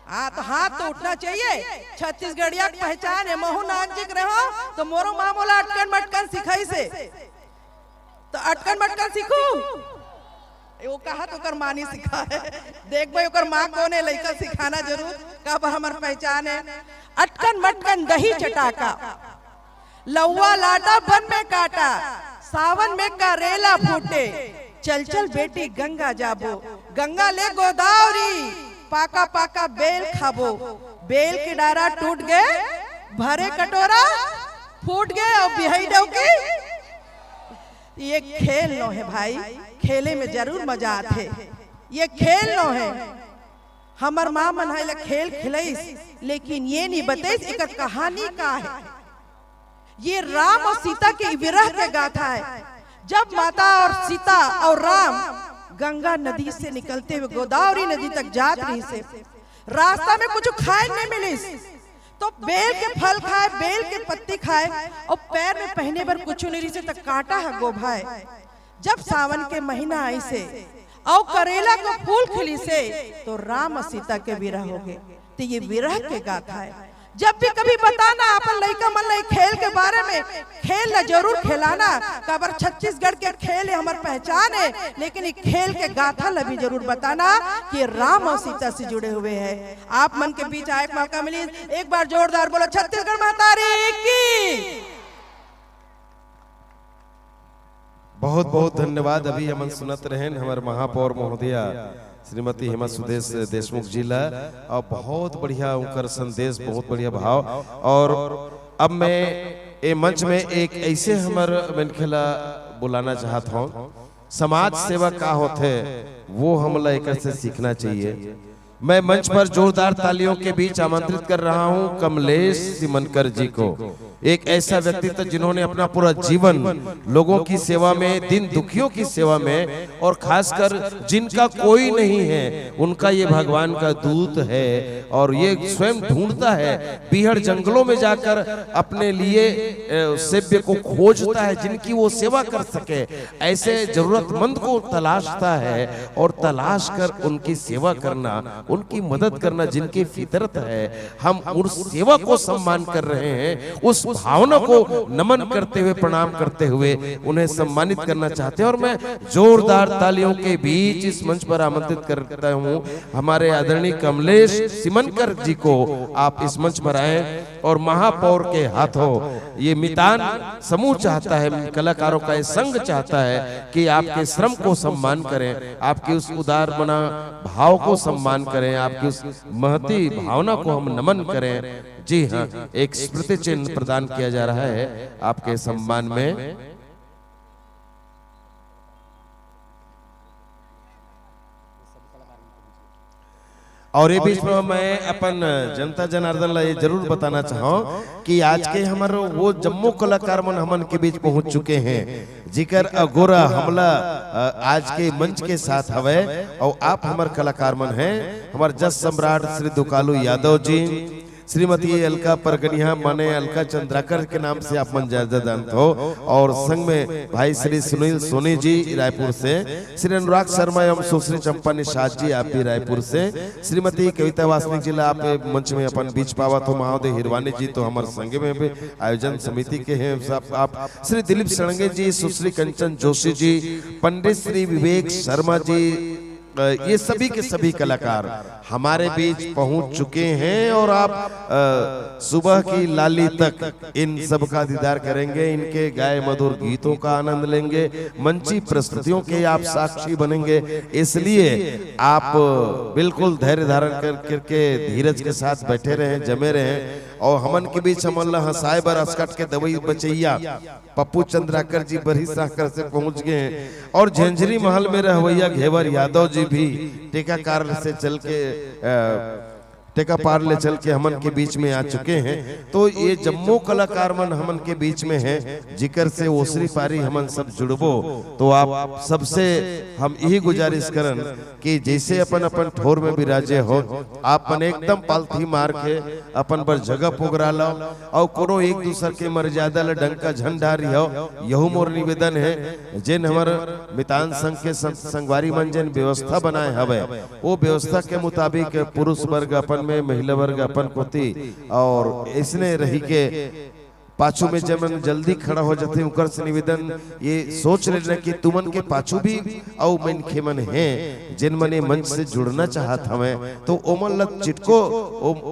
हाँ, तो हाथ तो उठना चाहिए। छत्तीसगढ़िया के पहचान हे, महू नानचिक रहेंव तो मोरो माँ मोला अटकन मटकन सिखाइस हे। तो अटकन मटकन सीखू। ए, वो कहा तो ओकर माँ नहीं सिखा है। देख भाई, ओकर माँ कौन है, लइका सिखाना जरूर, काबर हमर पहचान है। अटकन मटकन दही चटाका, लौवा लाटा बन में काटा, सावन में करेला फूटे। चल चल बेटी गंगा जाबो, गंगा ले गोदावरी, पाका पाका बेल खाबो। बेल के डारा टूट गए, भरे कटोरा फूट गए, और बिहाई डौकी। ये खेल नो है भाई, खेले में जरूर मजा आथे। ये खेल नो है। हमर माँ मन हा एला खेल खिलइस, लेकिन ये नहीं बतइस एकर कहानी का है। ये राम और सीता के विरह के गाथा है। जब माता और सीता और राम गंगा नदी से निकलते हुए गोदावरी नदी तक जात रहिसे, रास्ता में कुछ खाए नहीं मिलिस, तो बेल के फल खाए, बेल के पत्ती खाए, और पैर में पहने बर कुछ नहीं रहिसे, तो कांटा ह गोभाए। जब सावन के महीना आइसे और करेला को फूल खिलिसे, तो राम और सीता के विरह हो गए। तो ये विरह के गाथा है। जब भी कभी बताना अपन लइका मन ला खेल के बारे में, खेल ला जरूर खिलाना, काबर छत्तीसगढ़ के खेल ये हमर पहचान है, लेकिन ये खेल के गाथा ला भी जरूर बताना कि राम और सीता से जुड़े हुए हैं। आप मन के बीच आए के मौका मिली, एक बार जोरदार बोलो छत्तीसगढ़ महतारी की। बहुत बहुत धन्यवाद। अभी हमन सुनत रहेन हमर महापौर महोदया श्रीमती हेमा सुदेश देशमुख जी ला, और बहुत बढ़िया उनकर संदेश, बहुत बढ़िया भाव। और अब मैं ए मंच में एक ऐसे हमर मनखे ला बुलाना चाहत हूँ, समाज सेवा का होथे, वो हमला एकर से सीखना चाहिए। मैं मंच पर जोरदार तालियों के बीच आमंत्रित कर रहा हूं कमलेश सिमनकर जी को, एक ऐसा व्यक्तित्व जिन्होंने अपना पूरा जीवन लोगों की सेवा में, दीन दुखियों की सेवा में, और खासकर जिनका कोई नहीं है, उनका ये भगवान का दूत है और ये स्वयं ढूंढता है, बीहड़ जंगलों में जाकर अपने लिए, अ, सेव्य को खोजता है, जिनकी वो सेवा कर सके। ऐसे जरूरतमंद को तलाशता है और तलाश कर उनकी सेवा करना, उनकी मदद करना जिनकी फितरत है, हम उस सेवा को सम्मान कर रहे हैं, उस भावना को नमन करते हुए, प्रणाम करते हुए उन्हें सम्मानित करना चाहते हैं। और मैं जोरदार तालियों के बीच इस मंच पर आमंत्रित करता हूं हमारे आदरणीय कमलेश सिमनकर जी को। आप इस मंच पर आए और महापौर के हाथों ये मितान समूह चाहता है, कलाकारों का ये संघ चाहता है कि आपके श्रम को सम्मान करें, आपकी उस उदार मना भाव को सम्मान करें, आपकी उस महती भावना को हम नमन करें। जी हाँ, एक स्मृति चिन्ह प्रदान किया जा रहा है आपके सम्मान में। और ये बीच में मैं अपन जनता जनार्दन ला ये जरूर बताना चाहूँ कि आज के हमर वो जम्मो कलाकार मन हमन के बीच पहुंच चुके हैं, जिकर अगोरा हमला, अ, आज के मंच के साथ हवे, और आप हमर कलाकार मन हैं, हमर जस सम्राट श्री दुकालू यादव जी, श्रीमती अलका परगनिया, माने अलका चंद्राकर के नाम से आप मन ज्यादा जानत हो, और संग में भाई श्री सुनील सोनी जी रायपुर से, श्री अनुराग शर्मा एवं सुश्री चंपा निषाद जी, आप भी रायपुर से, श्रीमती कविता वासनिक जी ला आप मंच में अपन बीच पावत हो, महादेव हिरवानी जी तो हमर संगे में भी आयोजन समिति के हैं, सब आप, श्री दिलीप सड़ंगे जी, सुश्री कंचन जोशी जी, पंडित श्री विवेक शर्मा जी, अ, ये सभी के सभी कलाकार हमारे बीच पहुंच चुके हैं और आप, अ, सुबह की लाली तक इन सब का दीदार करेंगे, इनके गाए मधुर गीतों का आनंद लेंगे, मंची प्रस्तुतियों के आप साक्षी बनेंगे। इसलिए आप बिल्कुल धैर्य धारण कर, करके धीरज के साथ बैठे रहें, जमे रहें। और हमन के बीच हमन ला हंसाए बर अस्कट के दवई बचैया पप्पू चंद्राकर जी बरही साकर से पहुंच गए हैं और झंझरी महल में रहवैया घेवर यादव जी भी टेकाकार से चल के, अ, टेका पार ले चल के हमन के बीच में आ चुके हैं। तो ये जम्मो कलाकार मन हमन के बीच में हैं, जिकर से ओसरी पारी हमन सब जुड़बो। तो आप सबसे हम यही गुजारिश करन कि जैसे अपन अपन ठोर में विराजे हो, आप मन एकदम पालथी मार के अपन बर जगह पोगरा लो, और कोनो एक दूसर के मर्यादा ल डंका झन डारिहो। यहू मोर निवेदन है, जेन हमर मितान संघ के सं-, संगवारी मन जेन व्यवस्था बनाए हवे, वो व्यवस्था के मुताबिक पुरुष वर्ग अपन में, महिला वर्ग अपन कोती, और इसने रही के पाछू में जेमन जल्दी खड़ा हो जाथे, उकर से निवेदन, ये सोच लेना कि तुमन के पाछू भी अउ मनखे मन हे, जेन मन ये मंच से जुड़ना चाहत हवय, तो ओमन ल चिटको, ओ,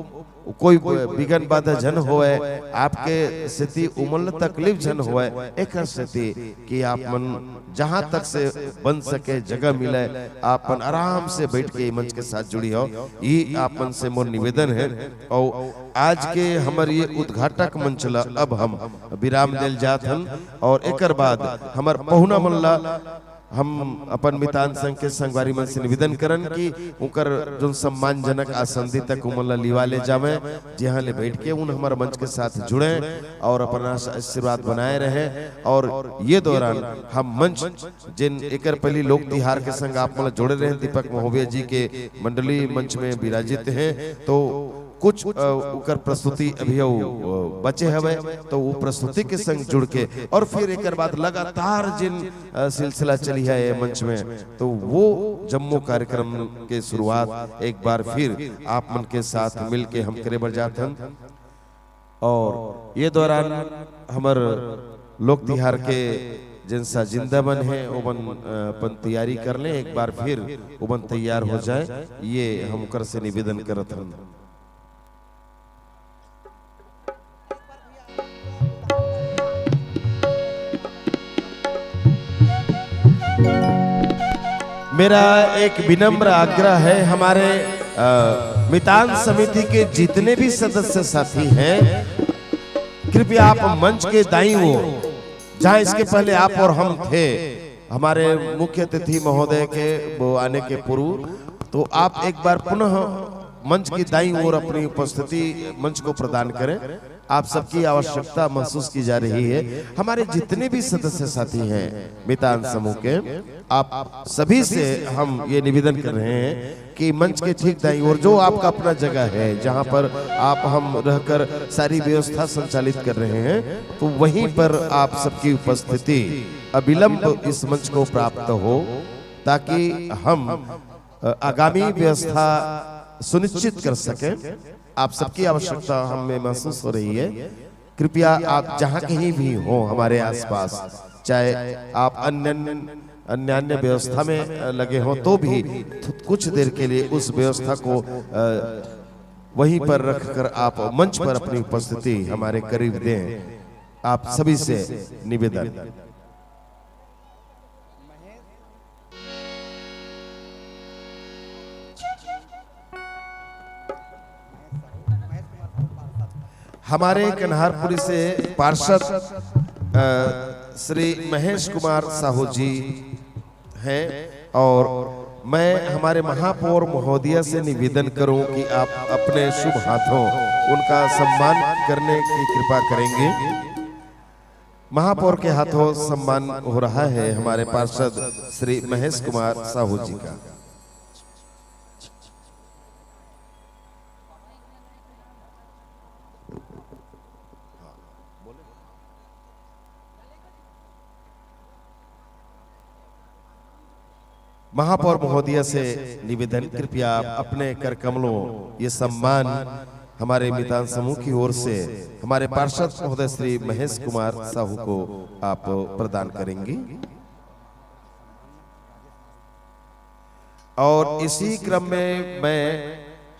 कोई बिघन बाधा झन होवय, आपके सेती ओमन ल तकलीफ झन होवय, एकर सेती कि आप मन जहां तक से बन सके जगह मिले, आप मन आराम से बैठ के ये मंच के साथ जुड़ी हो, ये आप मन से मोर निवेदन है। और आज के हमर ये उद्घाटक मंच ला अब हम विराम देल जात हन और एकर बाद हमर पहुना मन ला हम अपन मितान संघ के संगवारी मन से निवेदन करन कि उनकर जोन सम्मानजनक आसन दी तक उमन ला लिवा ले जावे, जिहां ले बैठ के उन हमर मंच के साथ जुड़े और अपन आस-, आशीर्वाद बनाए रहे। और ये दौरान हम मंच जिन एकर पहली लोक तिहार के संग आप मन ला जोड़े रहे, दीपक महोबिया जी के मंडली मंच में विराजित हैं, तो कुछ, अ, उकर प्रस्तुति अभी अउ, अ, बचे हवे, तो वो प्रस्तुति के संग जुड़ के और फिर एकर बाद लगातार जिन, अ, सिलसिला चली है ये मंच में, तो वो जम्मो कार्यक्रम के शुरुआत एक बार फिर आप मन के साथ मिल के हम करे बर जात हन। और ये दौरान हमर लोक तिहार के जिन सा जिंदा मन है, ओमन, अ, अपन तैयारी कर लें, एक बार फिर ओमन तैयार हो जाए, ये हम ओकर से निवेदन करत हन। मेरा एक विनम्र आग्रह है, हमारे, अ, मितान समिति के जितने भी सदस्य साथी हैं, कृपया आप मंच के दाईं ओर, जहां इसके पहले आप और हम थे, हमारे मुख्य अतिथि महोदय के वो आने के पूर्व, तो आप एक बार पुनः मंच की दाईं ओर अपनी उपस्थिति मंच को प्रदान करें। आप सबकी आवश्यकता महसूस की जा रही है। हमारे जितने भी सदस्य साथी हैं मितान समूह के, आप सभी से हम ये निवेदन कर रहे हैं कि मंच के ठीक दाईं ओर जो आपका अपना जगह है, जहां पर आप हम रहकर सारी व्यवस्था संचालित कर रहे हैं, तो वहीं पर आप सबकी उपस्थिति अविलंब इस मंच को प्राप्त हो, ताकि हम, अ, आगामी व्यवस्था सुनिश्चित कर सकें। आप सबकी आवश्यकता हमें महसूस हो रही है। कृपया आप जहां कहीं भी हों हमारे आसपास, चाहे आप अन्य, अन्य, अन्य व्यवस्था में, अ, लगे हों, तो भी कुछ देर के लिए उस व्यवस्था को, अ, वहीं पर रखकर आप मंच पर अपनी उपस्थिति हमारे करीब दें। आप सभी से निवेदन। हमारे कन्हारपुरी से पार्षद, अ, श्री महेश कुमार साहू जी हैं और मैं हमारे महापौर महोदया से निवेदन करूं कि आप अपने शुभ हाथों उनका सम्मान करने की कृपा करेंगे। महापौर के हाथों सम्मान हो रहा है हमारे पार्षद श्री महेश कुमार साहू जी का। महापौर महोदया से निवेदन, कृपया अपने कर कमलों ये सम्मान हमारे मितान समूह की ओर से हमारे पार्षद महोदय श्री महेश कुमार साहू को आप प्रदान करेंगी। और इसी क्रम में मैं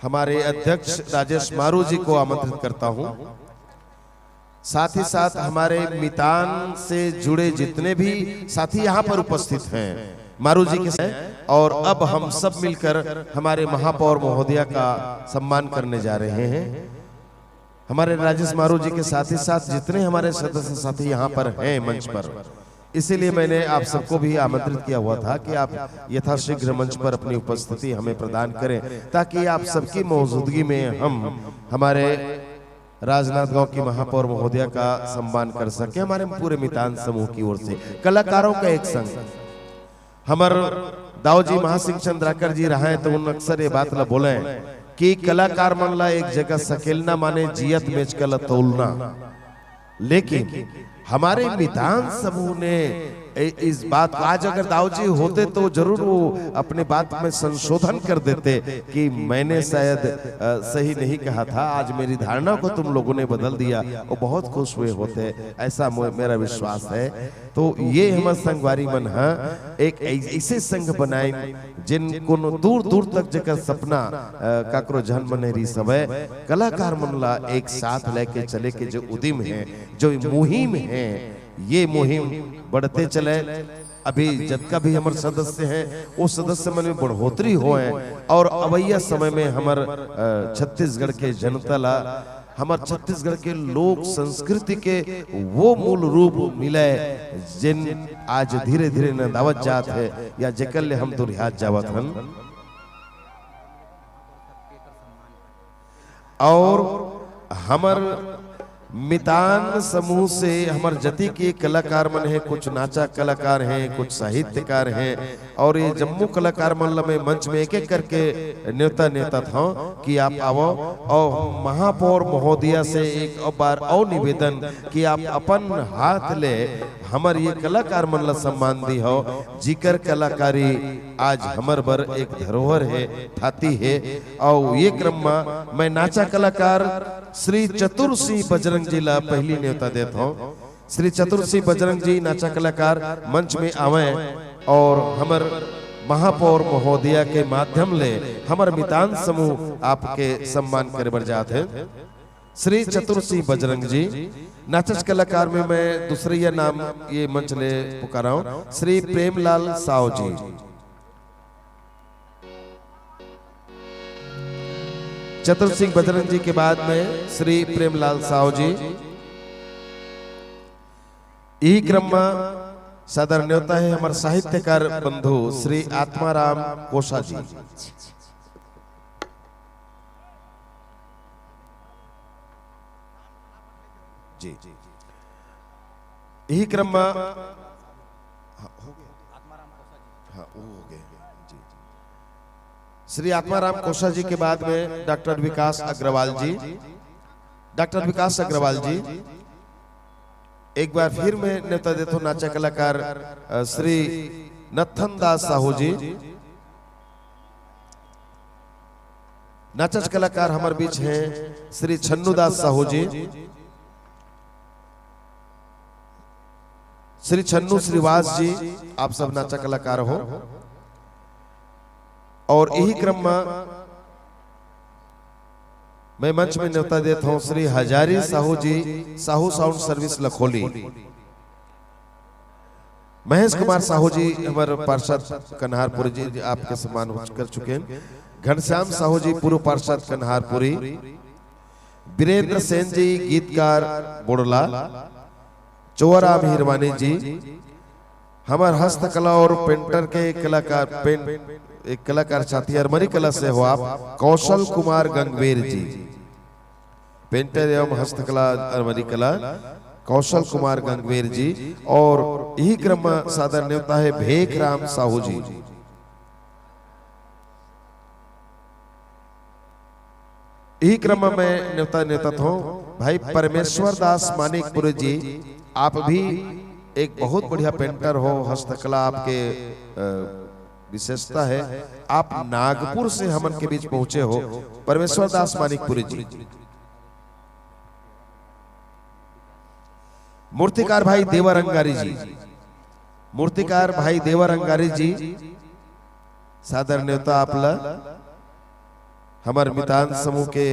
हमारे अध्यक्ष राजेश मारू जी को आमंत्रित करता हूं। साथ ही साथ हमारे मितान से जुड़े जितने भी साथी यहां पर उपस्थित हैं, मारू जी के साथ, और अब हम सब मिलकर हमारे महापौर महोदया का सम्मान करने जा रहे हैं। हमारे राजेश मारू जी के साथ ही साथ जितने हमारे सदस्य साथी यहां पर हैं मंच पर, इसीलिए मैंने आप सबको भी आमंत्रित किया हुआ था कि आप यथाशीघ्र मंच पर अपनी उपस्थिति हमें प्रदान करें, ताकि आप सबकी मौजूदगी में हम हमारे राजनांदगांव की महापौर महोदया का सम्मान कर सकें हमारे पूरे मितान समूह की ओर से। कलाकारों का एक संघ, हमर दाऊ जी महासिंह चंद्राकर जी रहे तो उन अक्सर ये बात ला बोले कि कलाकार मन ला एक जगह सकेलना माने जियत मेचका ला तोलना, लेकिन हमारे मितान समूह ने ए-, इस बात को आज अगर दाऊ जी होते तो जरूर वो अपने बात में संशोधन कर देते कि मैंने शायद, अ, सही नहीं कहा था, आज मेरी धारणा को तुम लोगों ने बदल दिया, वो बहुत खुश हुए होते, ऐसा मो-, मेरा विश्वास है। तो ये हमर संगवारी मन ह एक ऐ-, ऐसे संघ बनाइन जिन कोनो दूर दूर तक जेकर सपना, अ, काकरो झन मन रिहिस हवय, कलाकार मन ला एक साथ लेके चले के जो उदिम है, जो मुहिम है, ये मुहिम बढ़ते चले। अभी जतका भी हमर सदस्य हैं, वो सदस्य मन में बढ़ोतरी होए और अवैया समय में हमर, अ, छत्तीसगढ़ के जनता ला, हमर छत्तीसगढ़ के लोक संस्कृति के वो मूल रूप मिले, जिन आज धीरे-धीरे नंदावत जात है या जेकर ले हम दुरिहात जावत हन। और हमर मितान समूह से हमर जति के कलाकार मन हे, कुछ नाचा कलाकार हैं, कुछ साहित्यकार हैं, और ये जम्मो कलाकार मन ल मैं मंच में एक-एक करके न्योता, न्योता था कि आप आवो। और महापौर महोदया से एक बार और निवेदन कि आप अपन हाथ ले हमर ये कलाकार मन ल सम्मान दी हो, जिकर कलाकारी आज हमर बर एक धरोहर हे, थाती हे। और ये क्रम में मैं नाचा कलाकार श्री चतुर सिंह बजरंग जी ला पहली न्योता देत हौं। श्री चतुर सिंह बजरंग जी नाचा कलाकार मंच में आवें और हमर महापौर महोदया के माध्यम ले हमर मितान समूह आपके सम्मान करे बर जात हे। श्री चतुर सिंह बजरंग जी, नाचच कलाकार में मैं दूसरइया नाम ये मंच ले पुकारा हूं, श्री प्रेमलाल साव जी। चतुर सिंह बजरंग जी के बाद में श्री प्रेमलाल साव जी। इही क्रम में सादर न्योता हे हमर साहित्यकार बंधु श्री आत्माराम कोसा जी। जी। इही क्रम में, हाँ, हो गया। हाँ, वो हो गया। जी। श्री आत्माराम कोसा जी के बाद में डॉक्टर विकास अग्रवाल जी। डॉक्टर विकास अग्रवाल जी, एक बार फिर मैं न्योता देथों नाचा कलाकार, अ, श्री नत्थन दास साहू जी। नाचच कलाकार हमर बीच हैं श्री छन्नू दास साहू जी, श्री छन्नू श्रीवास जी, आप सब नाचा कलाकार हो। और इही क्रम में मैं मंच में न्योता देत हौं श्री हजारी साहू जी, साहू साउंड सर्विस लखोली। महेश कुमार साहू जी हमर पार्षद कन्हारपुरी जी, आपके सम्मान हो, कर चुके हैं। घनश्याम साहू जी पूर्व पार्षद कन्हारपुरी, वीरेंद्र सेन जी गीतकार बोड़ला, चोराम हिरवानी जी, हमर हस्तकला और पेंटर के कलाकार, पेंट, एक कलाकार साथी अरमरी कला से हो आप, कौशल कुमार गंगवेर जी, पेंटर एवं हस्तकला अरमरी कला, कौशल कुमार गंगवेर जी, और इही क्रम में सादर न्योता हे भेख राम साहू जी। इही क्रम में न्योता, न्योता थो भाई परमेश्वर दास मानिकपुरी जी, आप भी एक बहुत बढ़िया पेंटर हो, हस्तकला आपके, अ, विशेषता है। आप नागपुर से हमन के बीच पहुंचे हो, परमेश्वर दास मानिकपुरी जी। मूर्तिकार भाई देवा रंगारी जी, मूर्तिकार भाई देवा रंगारी जी, सादर न्योता आपला हमर मितान समूह के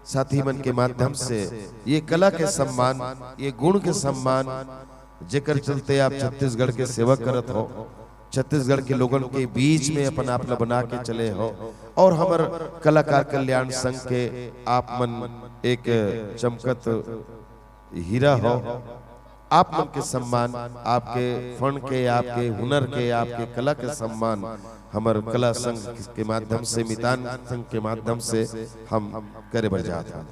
साथी मन के माध्यम से ये कला के सम्मान, ये गुण के सम्मान, जेकर चलते आप छत्तीसगढ़ के सेवा करत हो, छत्तीसगढ़ के लोगन के बीच में अपन आप ला बना के चले हो, और हमर कलाकार कल्याण संघ के आप मन एक चमकत हीरा हो। आप मन के सम्मान, आपके फन के, आपके हुनर के, आपके कला के सम्मान हमर कला संघ के माध्यम से, मितान संघ के माध्यम से हम करे बर जात हन।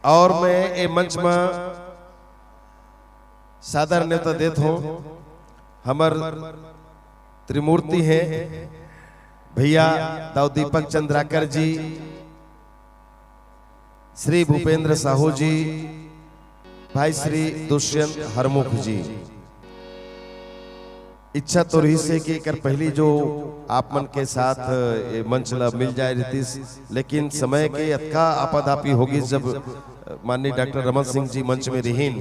और मैं ए मंच में सादर नेवता देत हों। हमर त्रिमूर्ति हे भैया दाऊ दीपक चंद्राकर जी, श्री भूपेंद्र साहू जी, भाई श्री दुष्यंत हरमुख जी। इच्छा तो रहिस हे कि एकर पहिली जो आप मन के साथ ये मंच ला मिल जाए रहितिस, लेकिन समय के अतका आपाधापी होगिस, जब माननीय डॉक्टर रमन सिंह जी मंच में रहिन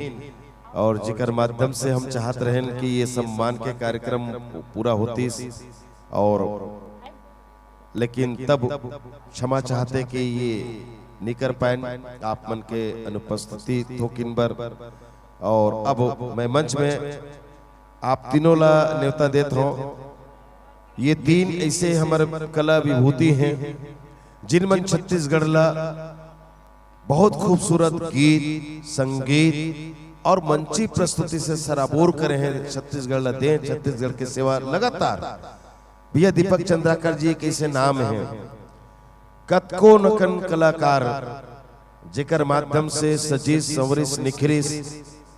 और जेकर माध्यम से हम चाहत रहेन कि ये सम्मान के कार्यक्रम पूरा होतिस, और लेकिन तब क्षमा चाहते कि ये निकर पाएन आप मन के अनुपस्थिति थोकिन बर। और अब मैं मंच में आप तीनों ला नेवता देत हों। ये तीन ऐसे हमर कला विभूति हैं, जिन मन छत्तीसगढ़ ला बहुत खूबसूरत गीत, संगीत और मंची प्रस्तुति से सराबोर करे हैं। छत्तीसगढ़ ला दें, छत्तीसगढ़ के सेवा लगातार। भैया दीपक चंद्राकर जी एक ऐसे नाम हैं, कतको नकन कलाकार जेकर माध्यम से सजिस, संवरिस, निखरिस,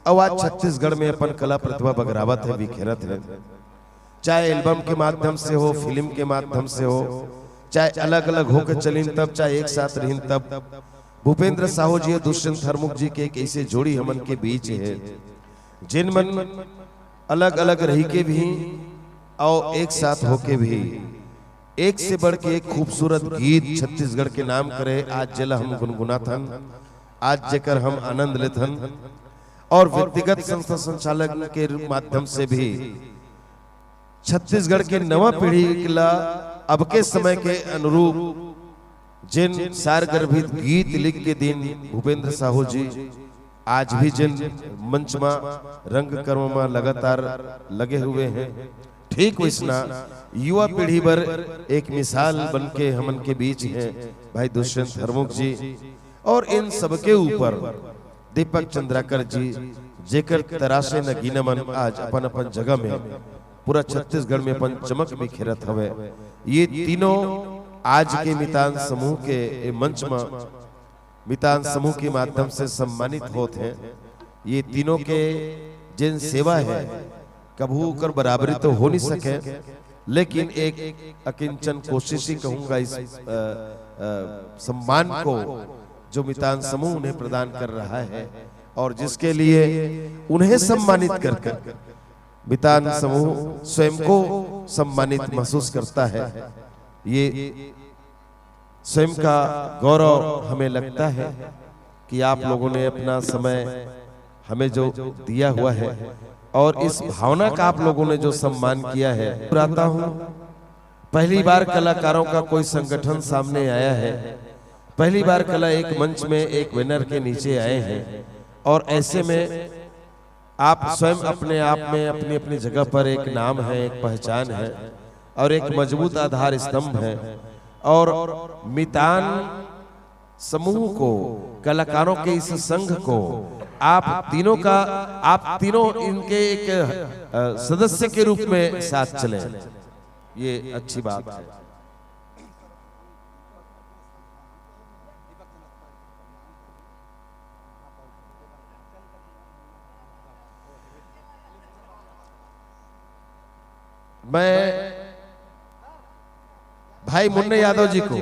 अउ आज छत्तीसगढ़ में अपन कला प्रतिभा बगरावत हे, बिखेरत हे। चाहे एल्बम के माध्यम से हो, फिल्म के माध्यम से हो, चाहे अलग-अलग होके चलिन तब, चाहे एक साथ रहिन तब, भूपेंद्र साहू जी अउ दुष्यंत हरमुख जी के एक ऐसे जोड़ी हमन के बीच हे, जिन मन अलग-अलग रहि के भी अउ एक साथ होके भी एक से बढ़ के एक खूबसूरत गीत छत्तीसगढ़ के नाम करे, आज जेला हम गुनगुनाथन, आज जेकर हम आनंद लेथन, और व्यक्तिगत संस्था संचालन के माध्यम से भी छत्तीसगढ़ के नवा पीढ़ी ला अब के समय के अनुरूप जेन सारगर्भित गीत लिख के दिन भूपेंद्र साहू जी आज भी जेन मंच मा रंग कर्म मा लगातार लगे हुए हैं, ठीक वैसना युवा पीढ़ी बर एक मिसाल बन के हमन के बीच हैं भाई दुष्यंत हरमुख जी। और इन सबके ऊपर दीपक चंद्राकर जी, जेकर तरासे नगीना मन आज अपन अपन जगह में पूरा छत्तीसगढ़ में अपन चमक बिखेरत हवे। ये तीनों आज के मितान समूह के ए मंच मा मितान समूह के माध्यम से सम्मानित होत हैं। ये तीनों के जेन सेवा है, कभू ओकर बराबरी तो हो नहीं सके, लेकिन एक अकिंचन कोशिश ही कहूंगा इस, अ, अ, सम्मान को, जो मितान समूह उन्हें प्रदान कर रहा है और जिसके लिए उन्हें सम्मानित करके मितान समूह स्वयं को सम्मानित महसूस करता है। ये स्वयं का गौरव हमें लगता है कि आप लोगों ने अपना समय हमें जो दिया हुआ है और इस भावना का आप लोगों ने जो सम्मान किया है, मुस्कुराता हूँ। पहली बार कलाकारों का कोई संगठन सामने आया है, पहली बार कला एक मंच में एक बैनर के नीचे आए हैं और ऐसे में आप स्वयं अपने आप में अपनी अपनी जगह पर एक नाम है, एक पहचान है और एक मजबूत आधार स्तंभ है। और मितान समूह को, कलाकारों के इस संघ को आप तीनों का, आप तीनों इनके एक, अ, सदस्य के रूप में साथ चले, ये अच्छी बात है। मैं भाई मुन्ना यादव जी को,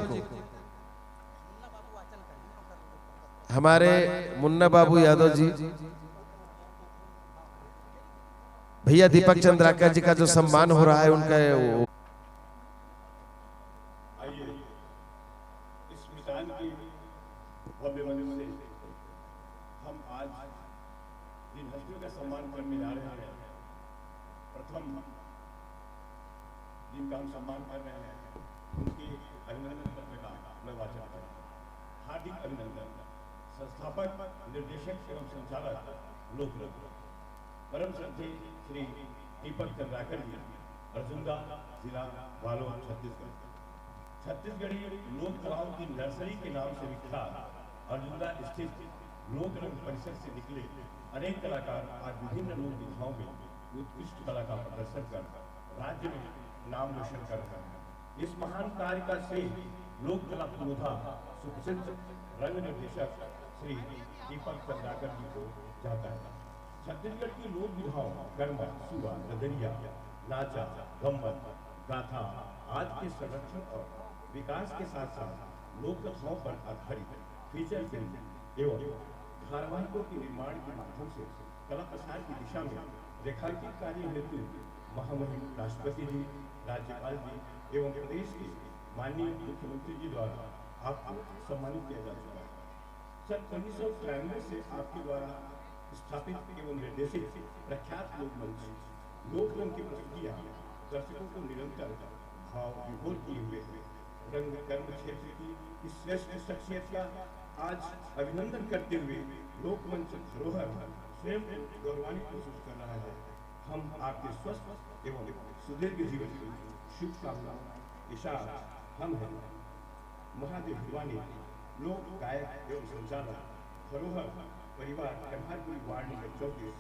हमारे मुन्ना बाबू यादव जी, भैया दीपक चंद्राकर जी का जो सम्मान हो रहा है उनका, वो आइए, इस मितान के भव्य मंच से हम आज जिन हस्तियों का सम्मान करने जा रहे हैं, प्रथम जिनका हम सम्मान कर रहे हैं, उनके अभिनंदन पत्र का मैं वाचन करूँ। हार्दिक अभिनंदन। संस्थापक, निर्देशक एवं संचालक लोकरत्न, परम श्रद्धेय श्री दीपक चंद्राकर जी, अर्जुंदा, जिला बालोद, छत्तीसगढ़। छत्तीसगढ़ी लोक कलाओं की नर्सरी के नाम से विख्यात अर्जुंदा स्थित लोक रंग परिसर से निकले अनेक कलाकार आज विभिन्न लोक विधाओं में उत्कृष्ट कला का प्रदर्शन कर राज्य में नाम रोशन कर रहे हैं। इस महान कार्य का श्रेय लोक कला पुरोधा सुप्रसिद्ध रंग निर्देशक श्री दीपक चंद्राकर जी को जाता है। छत्तीसगढ़ की लोक विधाओं, गरमा, सुआ, रदरिया, नाचा, गम्मत, गाथा आदि के संरक्षण और विकास के साथ साथ लोक कथाओं पर आधारित फीचर फिल्म एवं धारावाहिकों के निर्माण के माध्यम से कला प्रसार की दिशा में रेखांकित कार्य हेतु महामहिम राष्ट्रपति जी, राज्यपाल जी एवं प्रदेश के माननीय मुख्यमंत्री जी द्वारा आपको सम्मानित किया जा चुका है। सन उन्नीस सौ तिरानवे से आपके द्वारा स्थापित एवं निर्देशित प्रख्यात लोकमंच लोकरंग की प्रस्तुतियां दर्शकों को निरंतर भाव विभोर किए हुए हैं। रंग कर्म क्षेत्र की इस श्रेष्ठ शख्सियत का आज अभिनंदन करते हुए लोकमंच धरोहर स्वयं को गौरवान्वित महसूस कर रहा है। हम आपके स्वस्थ एवं सुदीर्घ जीवन की शुभकामनाओं के साथ हम हैं महादेव हिरवानी, लोक गायक एवं संचालक, धरोहर परिवार, कन्हारपुरी वार्ड नंबर चौंतीस,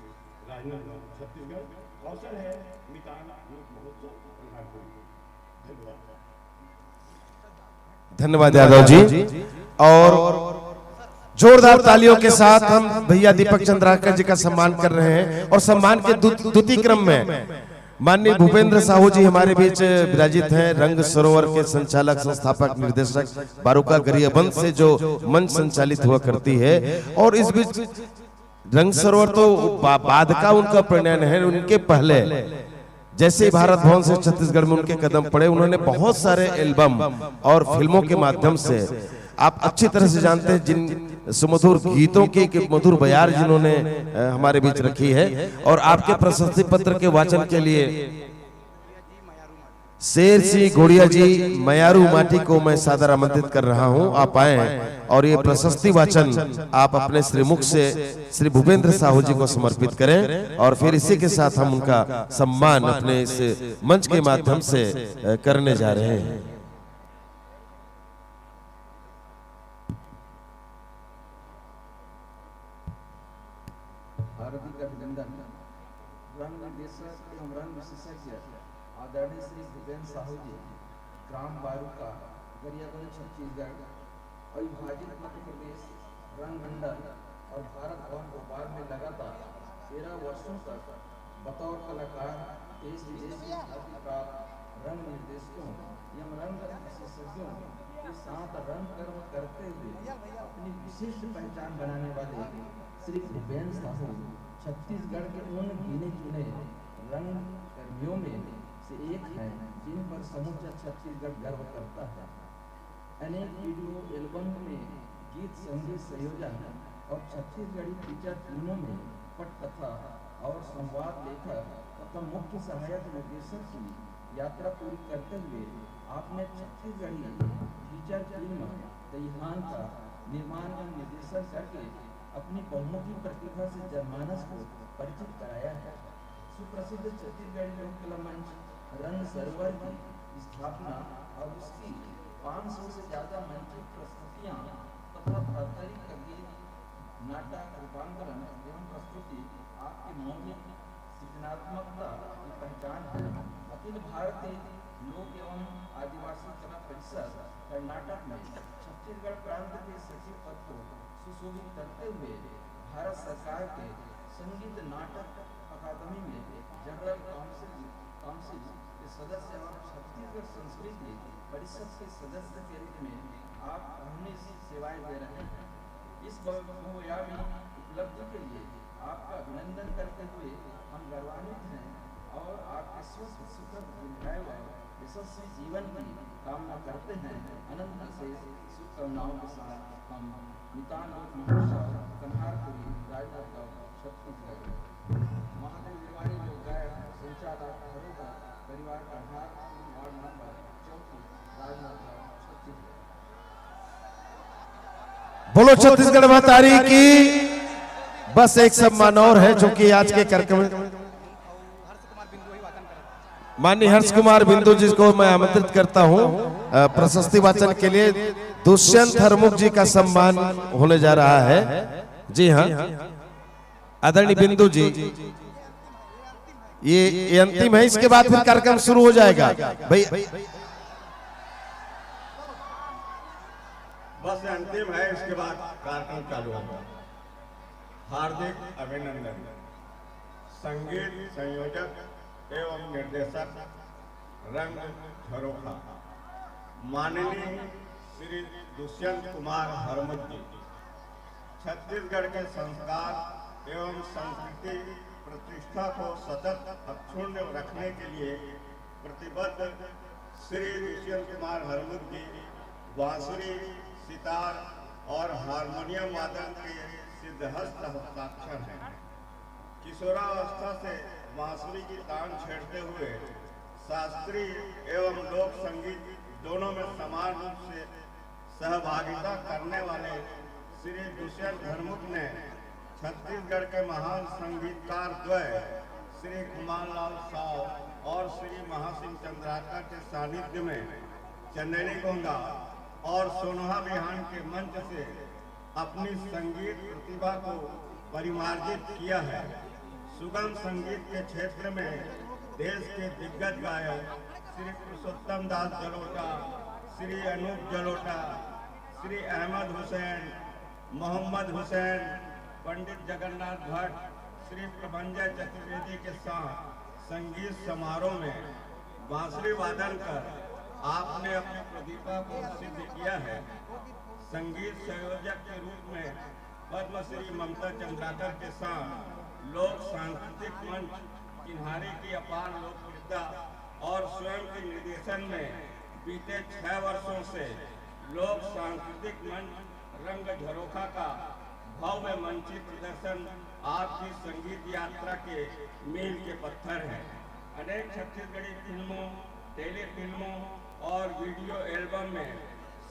राजनांदगांव, छत्तीसगढ़। अवसर है मितान लोक महोत्सव कन्हारपुरी। धन्यवाद। धन्यवाद यादव जी। और जोरदार तालियों के साथ हम भैया दीपक चंद्राकर जी का सम्मान कर रहे हैं और सम्मान के द्वितीय क्रम में माननीय भूपेंद्र साहू जी हमारे बीच विराजित हैं, रंग सरोवर के संचालक, संस्थापक, निर्देशक, बारूका गरियाबंद से जो मंच संचालित हुआ करती है। और इस बीच रंग सरोवर तो बा, बाद का उनका प्रणयन है, उनके पहले जैसे ही भारत भवन से छत्तीसगढ़ में उनके कदम पड़े, उन्होंने बहुत सारे एल्बम और फिल्मों के माध्यम से, आप अच्छी तरह से जानते हैं, जिन सुमधुर गीतों की एक मधुर बयार जिन्होंने हमारे बीच रखी है। और आपके प्रशस्ति पत्र के वाचन के लिए शेर सिंह घोड़िया जी, मयारू माटी को मैं सादर आमंत्रित कर रहा हूं, आप आए और ये प्रशस्ति वाचन आप अपने श्रीमुख से श्री भूपेंद्र साहू जी को समर्पित करें और फिर इसी के साथ हम उनका सम्मान अपने इस मंच के माध्यम से करने जा रहे हैं। हार्दिक अभिनंदन। रंग निर्देशक एवं रंग विशेषज्ञ आदरणीय श्री भूपेंद्र साहू जी, ग्राम बारूका, गरियाबंद, छत्तीसगढ़, अविभाजित मध्य प्रदेश, रंग मंडल और भारत भवन भोपाल में लगातार तेरह वर्षों तक बतौर कलाकार देश विदेश में ख्याति प्राप्त रंग निर्देशकों एवं रंग विशेषज्ञों के साथ रंग कर्म करते हुए अपनी विशिष्ट पहचान बनाने वाले श्री भूपेंद्र साहू छत्तीसगढ़ के उन गिने चुने रंग कर्मियों में से एक हैं जिन पर समूचा छत्तीसगढ़ गर्व करता है। अनेक वीडियो एल्बम में गीत संगीत संयोजन और छत्तीसगढ़ी फीचर फिल्मों में पटकथा और संवाद लेखक तथा मुख्य सहायक निर्देशक की यात्रा पूरी करते हुए आपने छत्तीसगढ़ी फीचर फिल्म दईहान का निर्माण एवं निर्देशन करके अपनी बहुमुखी प्रतिभा से जनमानस को परिचित कराया है। सुप्रसिद्ध छत्तीसगढ़ी लोक कला मंच रंग सरोवर की स्थापना और उसकी पाँच सौ से ज्यादा मंच प्रस्तुतियां तथा धात्रिक गीत, नाटक, रूपांतरण एवं प्रस्तुति आपकी मौलिक सृजनात्मकता की पहचान है। अखिल भारतीय लोक एवं आदिवासी कला परिषद कर्नाटक में छत्तीसगढ़ प्रांत के सचिव पद को सुशोभित करते हुए भारत सरकार के संगीत नाटक अकादमी में जनरल काउंसिल काउंसिल के सदस्य और छत्तीसगढ़ संस्कृति परिषद के सदस्य के रूप में आप अहर्निश सेवाएं दे रहे हैं। इस बहुआयामी उपलब्धि के लिए आपका अभिनंदन करते हुए हम गर्वान्वित हैं और आपके स्वस्थ सुखद दीर्घायु और यशस्वी जीवन की कामना करते हैं। अनंत अशेष शुभकामनाओं के साथ हम मितान लोक महोत्सव कन्हारपुरी राजनांदगांव छत्तीसगढ़। महादेव रेवाड़ी लोक गायन संचालक धरोहर परिवार कन्हारपुरी वार्ड नंबर चौंतीस राजनांदगांव छत्तीसगढ़। बोलो छत्तीसगढ़ महतारी की। बस एक सम्मान और है, चूंकि आज के कार्यक्रम माननीय हर्ष कुमार बिंदु जी को मैं आमंत्रित करता हूं प्रशस्ति वाचन के लिए। दुष्यंत हरमुख जी का सम्मान होने जा रहा है। जी हाँ आदरणीय बिंदु जी, ये, ये अंतिम है, इसके बाद फिर कार्यक्रम शुरू हो जाएगा भाई। बस अंतिम है, इसके बाद कार्यक्रम चालू होगा। हार्दिक अभिनंदन। संगीत संयोजक एवं निर्देशक रंग झरोखा माननीय श्री दुष्यंत कुमार हरमुद जी, छत्तीसगढ़ के संस्कार एवं संस्कृति प्रतिष्ठा को सतत अक्षुण्ण रखने के लिए प्रतिबद्ध श्री दुष्यंत कुमार हरमुद जी बांसुरी, सितार और हारमोनियम वादन के सिद्धहस्त हस्ताक्षर हैं। किशोरावस्था से बांसुरी की तान छेड़ते हुए शास्त्रीय एवं लोक संगीत दोनों में समान रूप से सहभागिता करने वाले श्री दुष्यंत हरमुद ने छत्तीसगढ़ के महान संगीतकार द्वय श्री खुमानलाल साव और श्री महासिंह चंद्राकर के सानिध्य में चंदेरी गोंदा और सोनहा बिहान के मंच से अपनी संगीत प्रतिभा को परिमार्जित किया है। सुगम संगीत के क्षेत्र में देश के दिग्गज गायक श्री पुरुषोत्तम दास जलोटा, श्री अनूप जलोटा, श्री अहमद हुसैन, मोहम्मद हुसैन, पंडित जगन्नाथ भट्ट, श्री प्रभंजय चतुर्वेदी के साथ संगीत समारोह में बांसुरी वादन कर आपने अपनी प्रतिभा को सिद्ध किया है। संगीत संयोजक के रूप में पद्मश्री ममता चंद्राकर के साथ लोक सांस्कृतिक मंच किन्हारे की अपार लोकप्रियता और स्वयं के निर्देशन में बीते छह वर्षों से लोक सांस्कृतिक मंच रंग झरोखा का भव्य मंची प्रदर्शन आपकी संगीत यात्रा के मील के पत्थर है। अनेक छत्तीसगढ़ी फिल्मों, टेली फिल्मों और वीडियो एल्बम में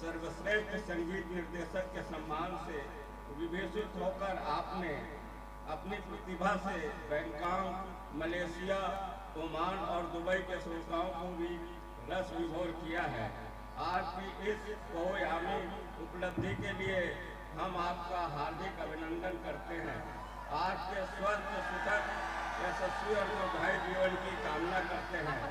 सर्वश्रेष्ठ संगीत निर्देशक के सम्मान से विभूषित होकर आपने अपनी प्रतिभा से बैंकॉक, मलेशिया, ओमान और दुबई के श्रोताओं को भी रस विभोर किया है। आज की इस बहुआयामी उपलब्धि के लिए हम आपका हार्दिक अभिनंदन करते हैं। आपके स्वस्थ, सुखद, यशस्वी और सुखदायी जीवन की कामना करते हैं।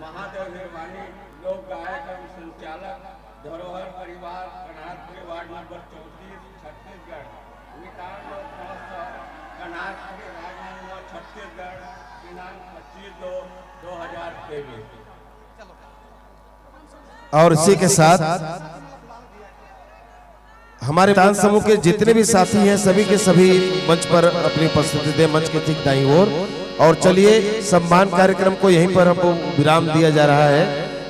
महादेव हिरवानी लोक गायक एवं संचालक, धरोहर परिवार, कनारपुरी वार्ड नंबर चौंतीस, छत्तीसगढ़। मितान लोक महोत्सव, कनारपुरी वार्ड नंबर छत्तीसगढ़, दिनांक पच्चीस दो दो हजार तेईस। और इसी के साथ हमारे दान समूह के जितने भी साथी हैं, सभी के सभी मंच पर अपनी उपस्थिति दें, मंच के ठीक दाईं ओर। और चलिए, सम्मान कार्यक्रम को यहीं पर हमको विराम दिया जा रहा है।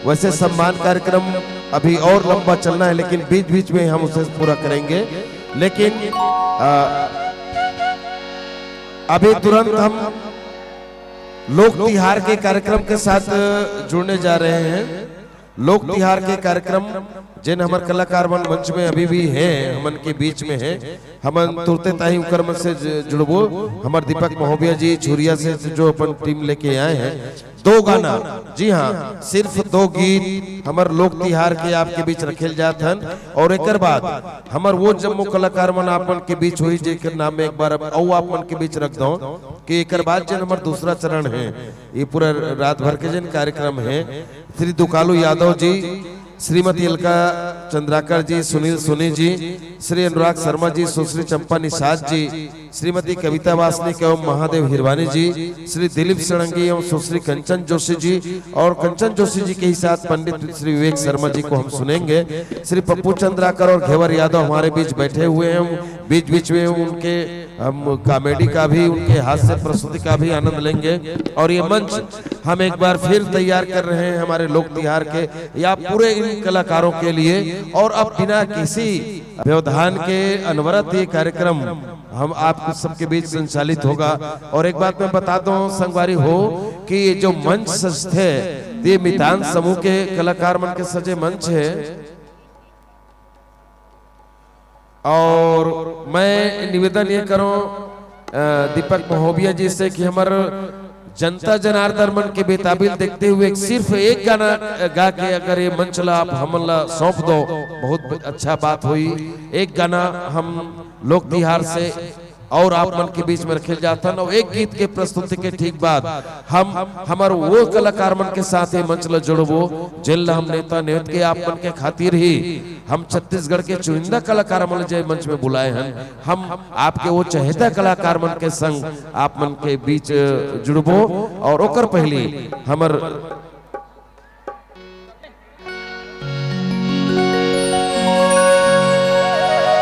वैसे सम्मान कार्यक्रम अभी और लंबा चलना है, लेकिन बीच बीच में हम उसे पूरा करेंगे। लेकिन आ, अभी तुरंत हम लोक तिहार के कार्यक्रम के साथ जुड़ने जा रहे हैं। लोक तिहार के कार्यक्रम, जिन हमर कलाकार मन मंच में अभी भी हैं, हमन के बीच में हैं, हमन तुरते ताही उकर मन से ज- जुड़बो। हमर दीपक महोबिया जी छुरिया से, से जो अपन टीम लेके आए हैं, दो गाना, जी हाँ, सिर्फ दो गीत हमर लोक तिहार के आपके बीच रखेल जात हन। और एकर बाद हमर वो जम्मो कलाकार मन आप मन के बीच होही, जेकर नाम में एक बार अब अउ आप मन के बीच रख दो कि एकर बाद जन हमर दूसरा चरण है, ये पूरा रात भर के जन कार्यक्रम है, श्री दुकालू यादव जी, श्रीमती अलका चंद्राकर जी, सुनील सोनी जी, श्री अनुराग शर्मा जी, सुश्री चंपा निषाद जी, श्रीमती कविता वासनिक एवं महादेव हिरवानी जी, श्री दिलीप षडंगी एवं सुश्री कंचन जोशी जी और कंचन जोशी जी के ही साथ पंडित श्री विवेक शर्मा जी को हम सुनेंगे। श्री पप्पू चंद्राकर और घेवर यादव हमारे बीच बैठे हुए हैं, बीच बीच में उनके हम कॉमेडी का भी, उनके हास्य प्रस्तुति का भी आनंद लेंगे। और ये मंच हम एक बार फिर तैयार कर रहे हैं हमारे लोक तिहार के या पूरे इन कलाकारों के लिए। और अब बिना किसी व्यवधान के अनवरत ये कार्यक्रम हम आप सबके बीच संचालित होगा। और एक बात मैं बता दूं संगवारी हो कि ये जो मंच सज्जित है, ये मितान समूह के कलाकार मन के सजे मंच है। और मैं निवेदन ये करूं अ, दीपक महोबिया जी से कि हमर जनता जनार्दन मन के बेताबिल देखते हुए सिर्फ एक गाना गा के अगर ये मंच ला आप हमन ला सौंप दो, बहुत अच्छा बात होई। एक गाना हम लोक तिहार से और आप मन के बीच में रखे जाथन। और एक गीत के प्रस्तुति के ठीक बाद हम हमर वो कलाकार मन के साथ ये मंच ल जुड़बो, जेन ल हम नेता नेवत के आप मन के खातिर ही हम छत्तीसगढ़ के चुनिंदा कलाकार मन ल जे मंच में बुलाए हन। हम आपके वो चहेता कलाकार मन के संग आप मन के बीच जुड़बो। और ओकर पहली हमर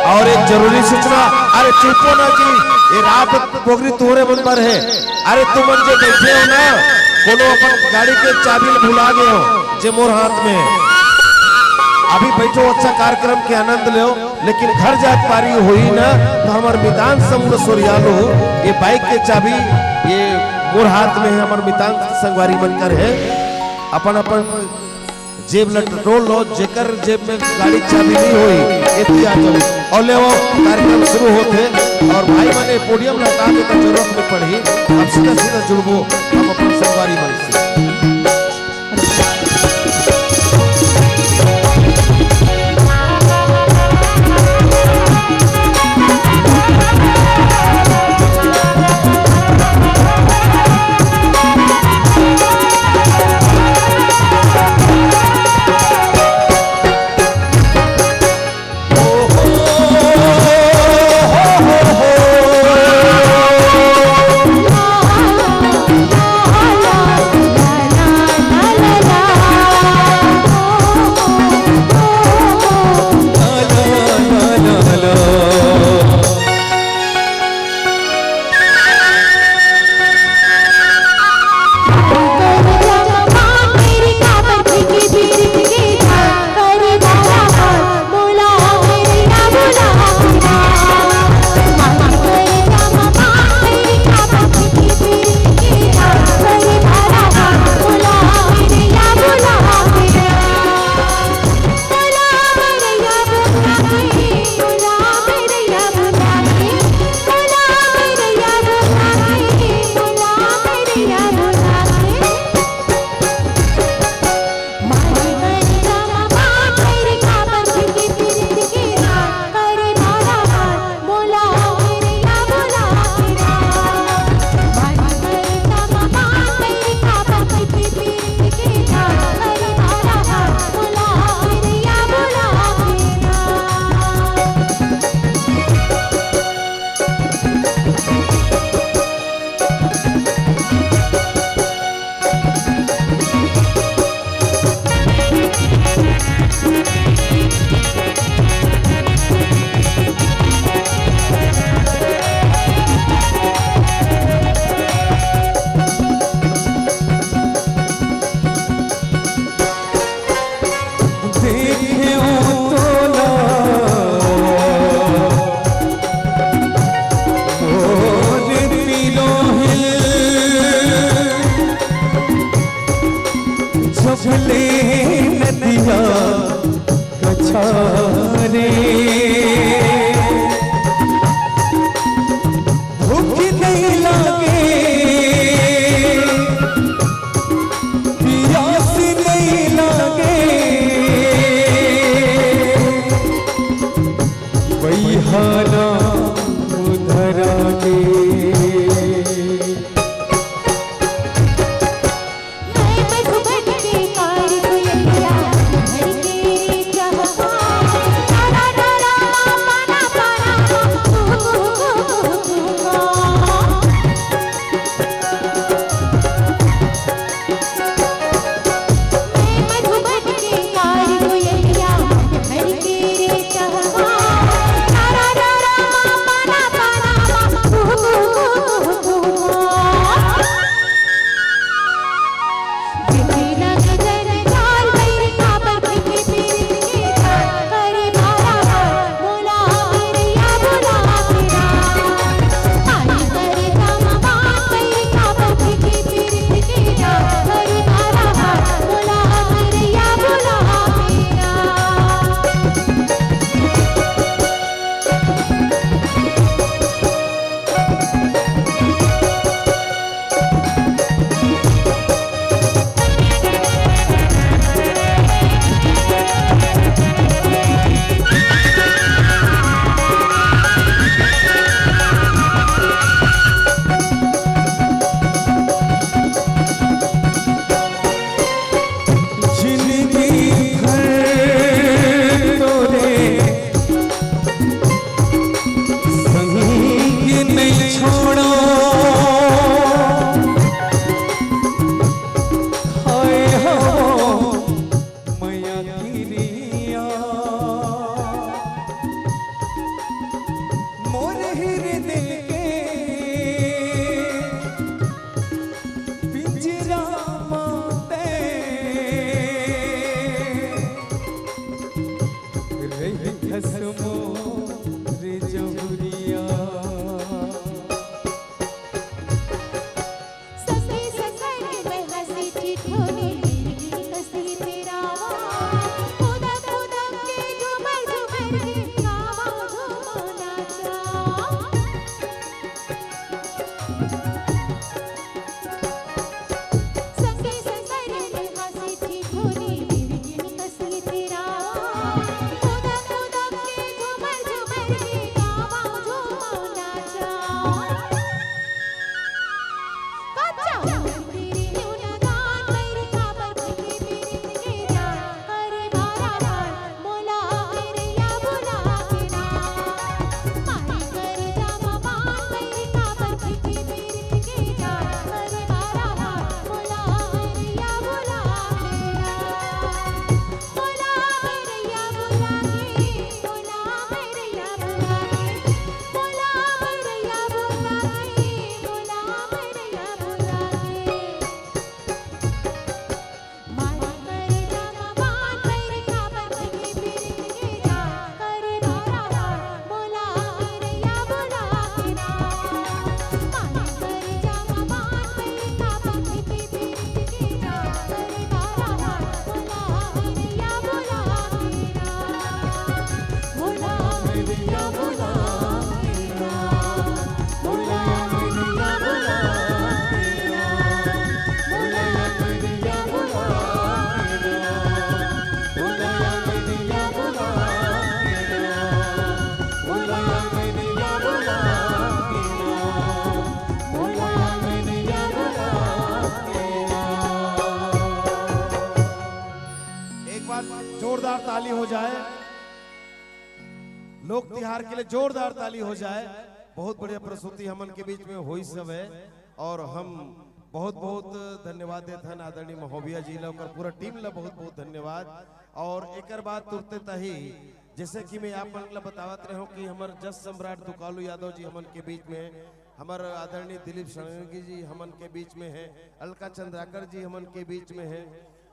और एक जरूरी सूचना, अरे चुपो ना जी, ये रात पोगरी तोरे मन बर हे। अरे तुमन जे बैठे हो ना, कोनो अपन गाड़ी के चाबी ल भुला गए हो, जे मोर हाथ में हे। अभी बैठो, अच्छा कार्यक्रम के आनंद लो, लेकिन घर जात पारी होई ना, तो हमर मितान समूह सोरियालो, ये बाइक के चाबी, ये मोर हाथ में हे, हमर मितान संगवारी मन कर हे। अपन अपन जेब ल टटोल लो, जेकर जेब में गाड़ी के चाबी नहीं होई, एती आ जाओ। और ले वो कार्यक्रम शुरू होथे और भाई माने पोडियम ल हटा के तो जरूरत नहीं पड़ी। अब सीधा सीधा जुड़बो हम अपन संगवारी मन से। ताली हो जाए, लोक तिहार के लिए जोरदार ताली हो जाए। बहुत बढ़िया प्रस्तुति हमन के बीच में होइस हवे और हम बहुत बहुत धन्यवाद देत हन आदरणीय महोबिया जी ला, ओकर पूरा टीम ला बहुत बहुत धन्यवाद। और एकर बाद तुरते तही, जैसे कि मैं आप मन ला बतावत रहे हूँ कि हमर जस सम्राट दुकालू यादव जी हमन के बीच में, हमर आदरणीय दिलीप षडंगी जी हमन के बीच में है, अलका चंद्राकर जी हमन के बीच में है,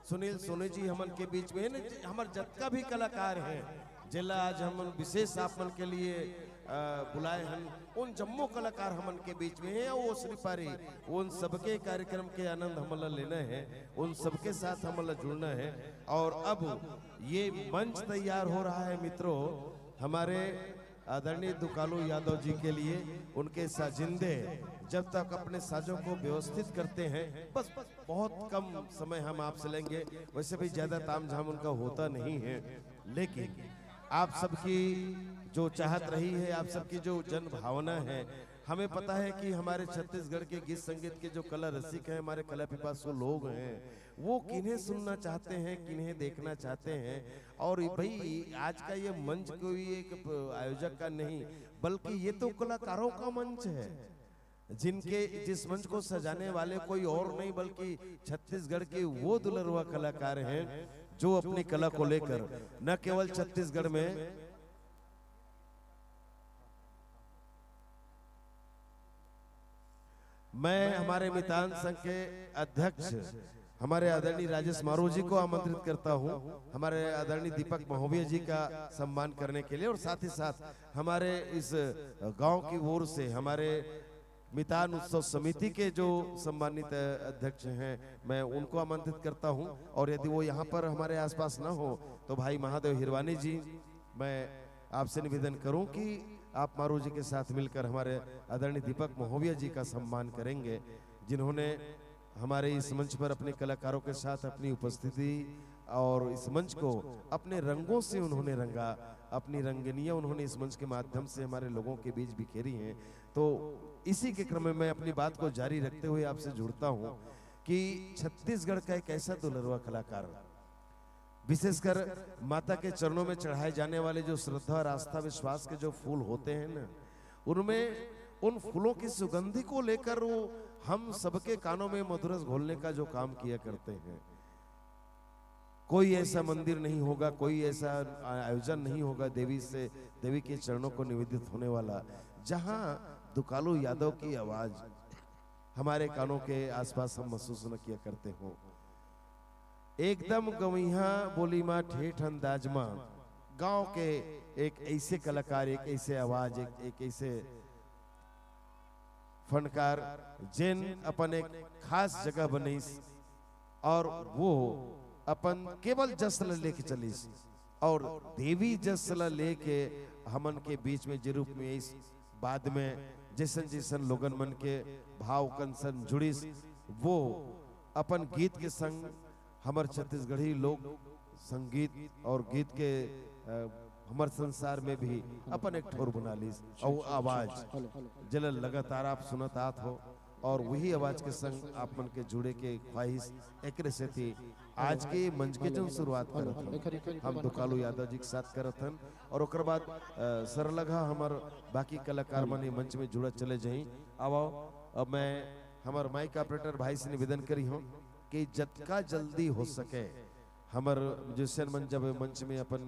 सुनील सोनी जी हमन के बीच में है, न, ज-, हमर जतका भी कलाकार हैं, जेला आज हम विशेष आप मन के लिए, अ, बुलाए हन, उन जम्मो कलाकार हमन के बीच में हैं, और वो श्री पारी, उन सबके कार्यक्रम के आनंद हमन ला लेना है, उन सबके साथ हमन ला जुड़ना है। और अब ये मंच तैयार हो रहा है मित्रों, हमारे आदरणीय दुकालू यादव जी के लिए। उनके साजिंदे जब तक अपने साजों को व्यवस्थित करते हैं, बस बहुत कम समय हम आपसे लेंगे, वैसे भी ज्यादा तामझाम उनका होता नहीं है, लेकिन आप सबकी जो चाहत रही है, आप सबकी जो जन भावना है, हमें पता है कि हमारे छत्तीसगढ़ के गीत संगीत के जो कला रसिक हैं, हमारे कला पिपासु लोग हैं, वो किन्हें सुनना चाहते हैं, किन्हें देखना चाहते हैं। और भाई, आज का ये मंच कोई एक प-, आयोजक का नहीं, बल्कि ये तो कलाकारों का मंच है, जिनके, जिस मंच को सजाने वाले कोई और नहीं बल्कि छत्तीसगढ़ के वो दुलरवा कलाकार हैं, जो अपनी कला को लेकर न केवल छत्तीसगढ़ में, मैं हमारे मितान संघ के अध्यक्ष हमारे आदरणीय राजेश मारू जी को आमंत्रित करता हूं, हमारे आदरणीय दीपक महोबिया जी का सम्मान करने के लिए, और साथ ही साथ हमारे इस गांव की ओर से हमारे मितान उत्सव समिति के जो सम्मानित अध्यक्ष हैं, मैं उनको आमंत्रित करता हूं। और यदि वो यहां पर हमारे आसपास ना हो, तो भाई महादेव हिरवानी जी, मैं आपसे निवेदन करूं कि आप मारू जी के साथ मिलकर हमारे आदरणीय दीपक महोबिया जी का सम्मान करेंगे, जिन्होंने हमारे इस मंच पर अपने कलाकारों के साथ अपनी उपस्थिति और इस मंच को अपने रंगों से उन्होंने रंगा, अपनी रंगनियां उन्होंने इस मंच के माध्यम से हमारे लोगों के बीच बिखेरी हैं। तो इसी के क्रम में मैं अपनी बात को जारी रखते हुए आपसे जुड़ता हूं कि छत्तीसगढ़ का एक ऐसा दुलरवा कलाकार, विशेषकर माता के चरणों में चढ़ाए जाने वाले जो श्रद्धा और आस्था विश्वास के जो फूल होते हैं ना, उनमें, उन फूलों की सुगंधि को लेकर वो हम सबके कानों में मधुरस घोलने का जो काम किया करते हैं। कोई ऐसा मंदिर नहीं होगा, कोई ऐसा आयोजन नहीं होगा देवी से, देवी के चरणों को निवेदित होने वाला, जहां दुकालू यादव की आवाज हमारे कानों के आसपास हम महसूस न किया करते हो। एकदम गवैहा बोली मा ठेठ अंदाज मा गांव के एक ऐसे कलाकार, एक ऐसे आवाज, एक, एक ऐसे फनकार, जेन अपन एक खास जगह बनइस और वो अपन केवल जस ल लेके चलिस और देवी जस ल लेके हमन के बीच में जे रूप में इस बाद में जैसन जैसन लोगन मन के भाव कन सन जुड़िस, वो अपन गीत के संग हमर छत्तीसगढ़ी लोक संगीत और गीत के, अ, हमर संसार में भी अपन एक ठोर बना लिस। और आवाज जेला लगातार आप सुनत आत हो और वही आवाज के संग आप मन के जुड़े के ख्वाहिश, एकरे सेती आज के मंच के जौन शुरुआत करत हन, हम दुकालू यादव जी के साथ करत हन और ओकर बाद, अ, सरलघा हमर बाकी कलाकार मन ये मंच में जुड़त चले जाही। अब आओ, अब मैं हमर माइक ऑपरेटर भाई से निवेदन करी हूँ कि जतका जल्दी हो सके हमर म्यूजिशियन मन जब मंच में अपन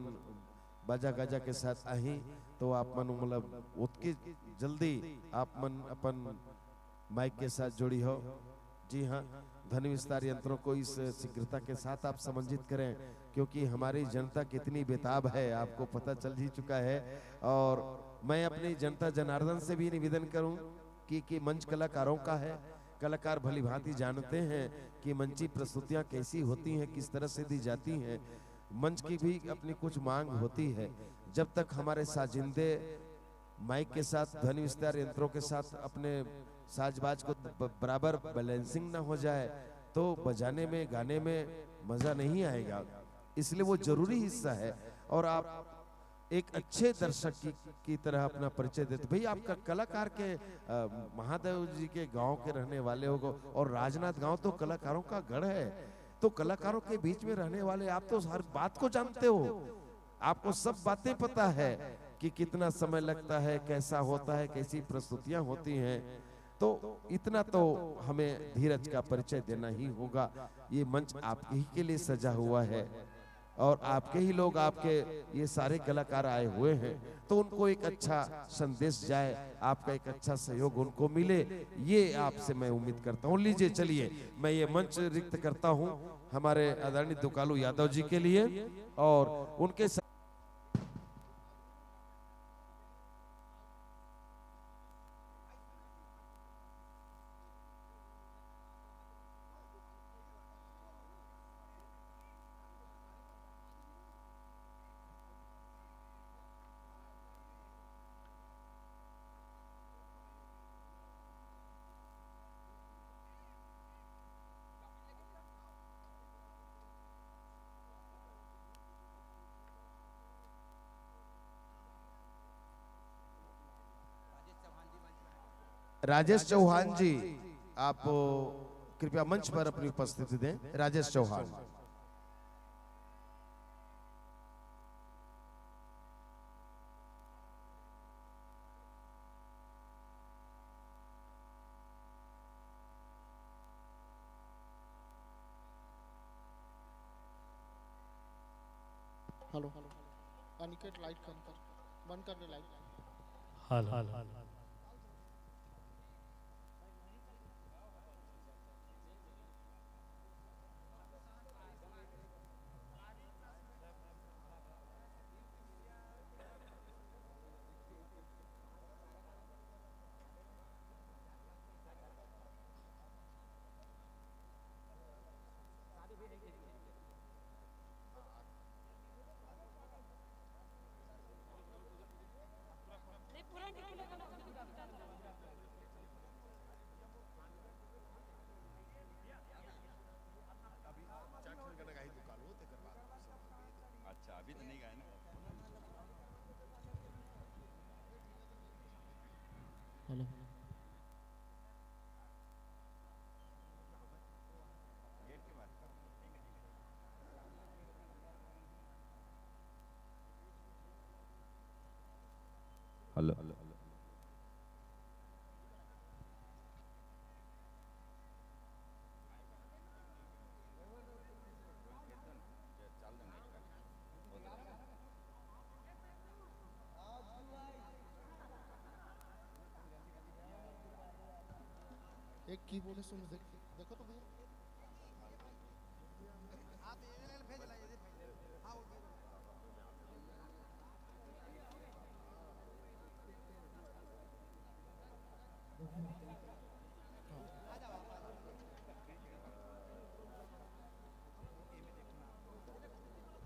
बाजा गाजा के साथ आही, तो आप मन, मतलब, उतकी जल्दी आप मन अपन माइक के साथ जुड़ी हो। जी हाँ, ध्वनि विस्तार यंत्रों को इस शीघ्रता के साथ आप समंजित करें, क्योंकि हमारी जनता कितनी बेताब है, आपको पता चल ही चुका है। और मैं अपनी जनता जनार्दन से भी निवेदन करूं कि, कि मंच कलाकारों का है, कलाकार भली भांति जानते हैं कि मंची प्रस्तुतियां कैसी होती हैं, किस तरह से दी जाती हैं। मंच की भी अपनी कुछ मांग होती है। जब तक हमारे साजिंदे माइक के साथ, ध्वनि विस्तार यंत्रों के साथ अपने साजबाज को ब-, बराबर बैलेंसिंग ना हो जाए, तो बजाने में, गाने में मजा नहीं आएगा। इसलिए वो जरूरी हिस्सा है। और आप एक अच्छे दर्शक की, की तरह अपना परिचय देते। भाई, आपका कलाकार के, अ, महादेव जी के गांव के रहने वाले हो और राजनांदगांव तो कलाकारों का गढ़ है। तो कलाकारों के बीच में रहने वाले आप तो हर बात को जानते हो, आपको सब बातें पता है कि कितना समय लगता है, कैसा होता है, कैसी प्रस्तुतियां होती हैं। तो इतना तो हमें धीरज का परिचय देना ही होगा। ये मंच आप ही के लिए सजा हुआ है और आपके ही लोग, आपके ये सारे कलाकार आए हुए हैं, तो उनको एक अच्छा संदेश जाए, आपका एक अच्छा सहयोग उनको मिले, ये आपसे मैं उम्मीद करता हूँ। लीजिए, चलिए, मैं ये मंच रिक्त करता हूँ हमारे आदरणीय दुकालू यादव जी के लिए और उनके सा- राजेश चौहान जी, आप कृपया मंच पर अपनी उपस्थिति दें। राजेश चौहान। हेलो, अनिकेत, लाइट कम कर, बंद कर दे लाइट। हेलो। अच्छा, अभी तो नहीं गाए ना। हेलो। हेलो। एक कीबोर्ड है, सुन, देख, देखो तो भैया। आप ईमेल भेज लाइए। हाँ, वो भेज।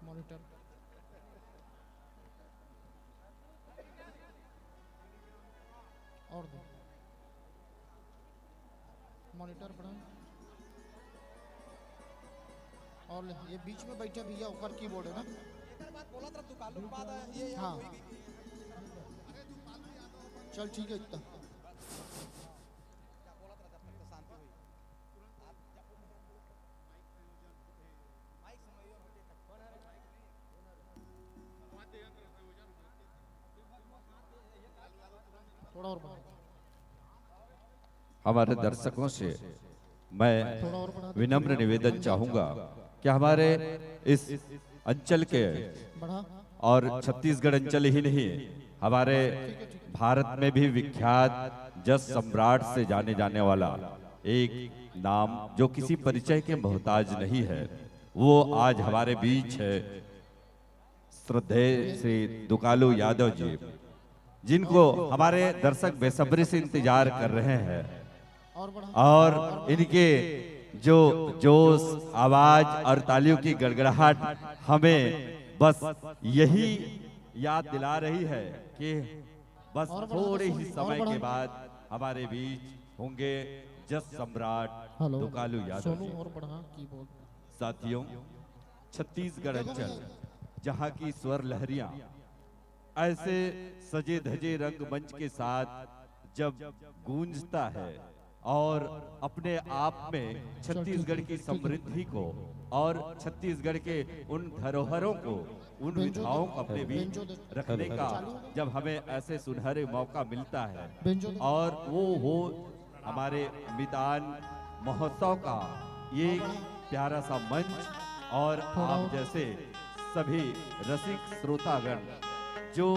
मॉनिटर। और दो। मॉनिटर बढ़ा। और ले, ये बीच में बैठे भैया, ओकर कीबोर्ड है ना? एकर बात बोलत रह, दुकालू के बाद ये यहाँ हाँ। कोई भी चल ठीक है इतना। थोड़ा और बढ़ा। हमारे दर्शकों से मैं थोड़ा और बढ़ा दो। विनम्र निवेदन चाहूंगा कि हमारे इस अंचल के बढ़ा। और छत्तीसगढ़ अंचल ही नहीं, हमारे भारत में भी विख्यात जस सम्राट से जाने जाने वाला एक नाम, जो किसी परिचय के मोहताज नहीं है, वो आज हमारे बीच है। श्रद्धेय श्री दुकालू यादव जी, जिनको हमारे दर्शक बेसब्री से इंतजार कर रहे हैं, और इनके जो जोश, आवाज और तालियों की गड़गड़ाहट हमें बस यही याद दिला रही है कि बस थोड़े ही समय के बाद हमारे बीच होंगे जस सम्राट दुकालू यादव जी। साथियों, छत्तीसगढ़ अंचल, जहाँ की स्वर लहरियां ऐसे सजे धजे रंगमंच के साथ जब गूंजता है, और अपने आप में छत्तीसगढ़ की समृद्धि को और छत्तीसगढ़ के उन धरोहरों को, उन विधाओं को अपने बीच रखने का जब हमें ऐसे सुनहरे मौका मिलता है, और वो हो हमारे मितान महोत्सव का ये प्यारा सा मंच और आप जैसे सभी रसिक श्रोतागण जो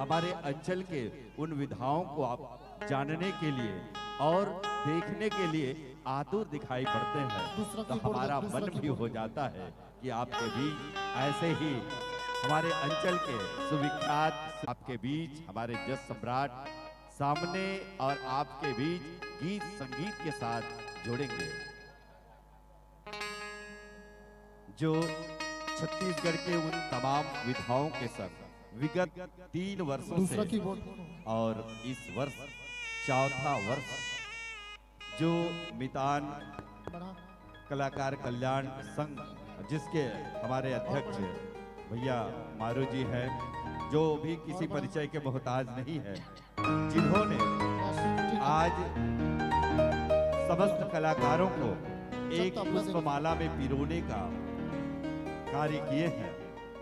हमारे अंचल के उन विधाओं को आप जानने के लिए और देखने के लिए आतुर दिखाई पड़ते हैं, तो हमारा मन भी हो जाता है कि आपके बीच ऐसे ही हमारे अंचल के सुविख्यात, आपके बीच हमारे जस सम्राट सामने और आपके बीच गीत संगीत के साथ जुड़ेंगे, जो छत्तीसगढ़ के उन तमाम विधाओं के संग विगत तीन वर्षों से और इस वर्ष चौथा वर्ष जो मितान कलाकार कल्याण संघ, जिसके हमारे अध्यक्ष भैया मारू जी हैं, जो भी किसी परिचय के मोहताज नहीं है, जिन्होंने आज समस्त कलाकारों को एक पुष्पमाला में पिरोने का कार्य किए हैं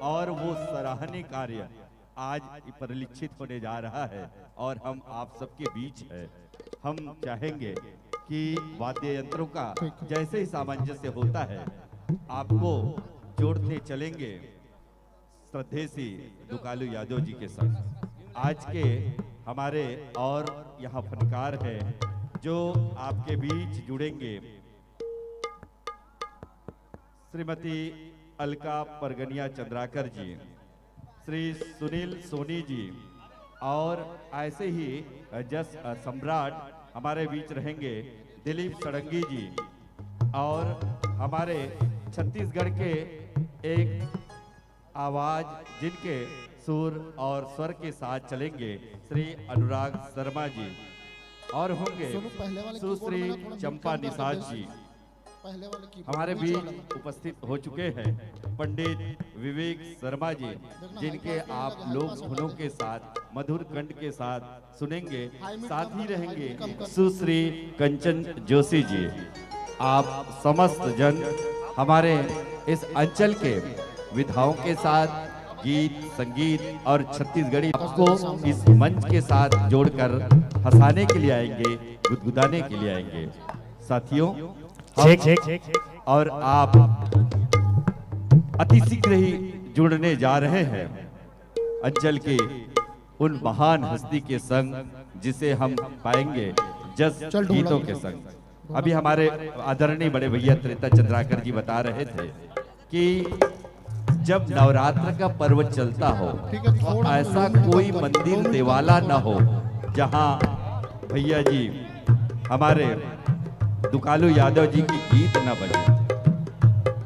और वो सराहनीय कार्य आज परिलक्षित होने जा रहा है और हम आप सबके बीच है। हम चाहेंगे कि वाद्य यंत्रों का जैसे ही सामंजस्य होता है, आपको जोड़ते चलेंगे श्रद्धेय श्री दुकालू यादव जी के संग। आज के हमारे और यहाँ फनकार हैं जो आपके बीच जुड़ेंगे, श्रीमती अलका परगनिया चंद्राकर जी, श्री सुनील सोनी जी, और ऐसे ही जस सम्राट हमारे बीच रहेंगे दिलीप षडंगी जी, और हमारे छत्तीसगढ़ के एक आवाज, जिनके सुर और स्वर के साथ चलेंगे श्री अनुराग शर्मा जी, और होंगे सुश्री चंपा निषाद जी। हमारे बीच उपस्थित हो चुके हैं पंडित विवेक शर्मा जी, जिनके आप लोक धुनों के साथ, मधुर कंठ के साथ सुनेंगे। साथ ही रहेंगे सुश्री कंचन जोशी जी। आप समस्त जन हमारे इस अंचल के विधाओं के साथ गीत, संगीत और छत्तीसगढ़ी को इस मंच के साथ जोड़कर हंसाने के लिए आएंगे, गुदगुदाने के लिए आएंगे। साथियों, हम और आप अति शीघ्र ही जुड़ने जा रहे हैं अंचल के उन महान हस्ती के संग, जिसे हम पाएंगे जस गीतों के संग। अभी हमारे आदरणीय बड़े भैया त्रेता चंद्राकर जी बता रहे थे कि जब नवरात्र का पर्व चलता हो तो ऐसा कोई मंदिर, देवाला न हो जहां भैया जी हमारे दुकालू यादव जी की गीत न बजे,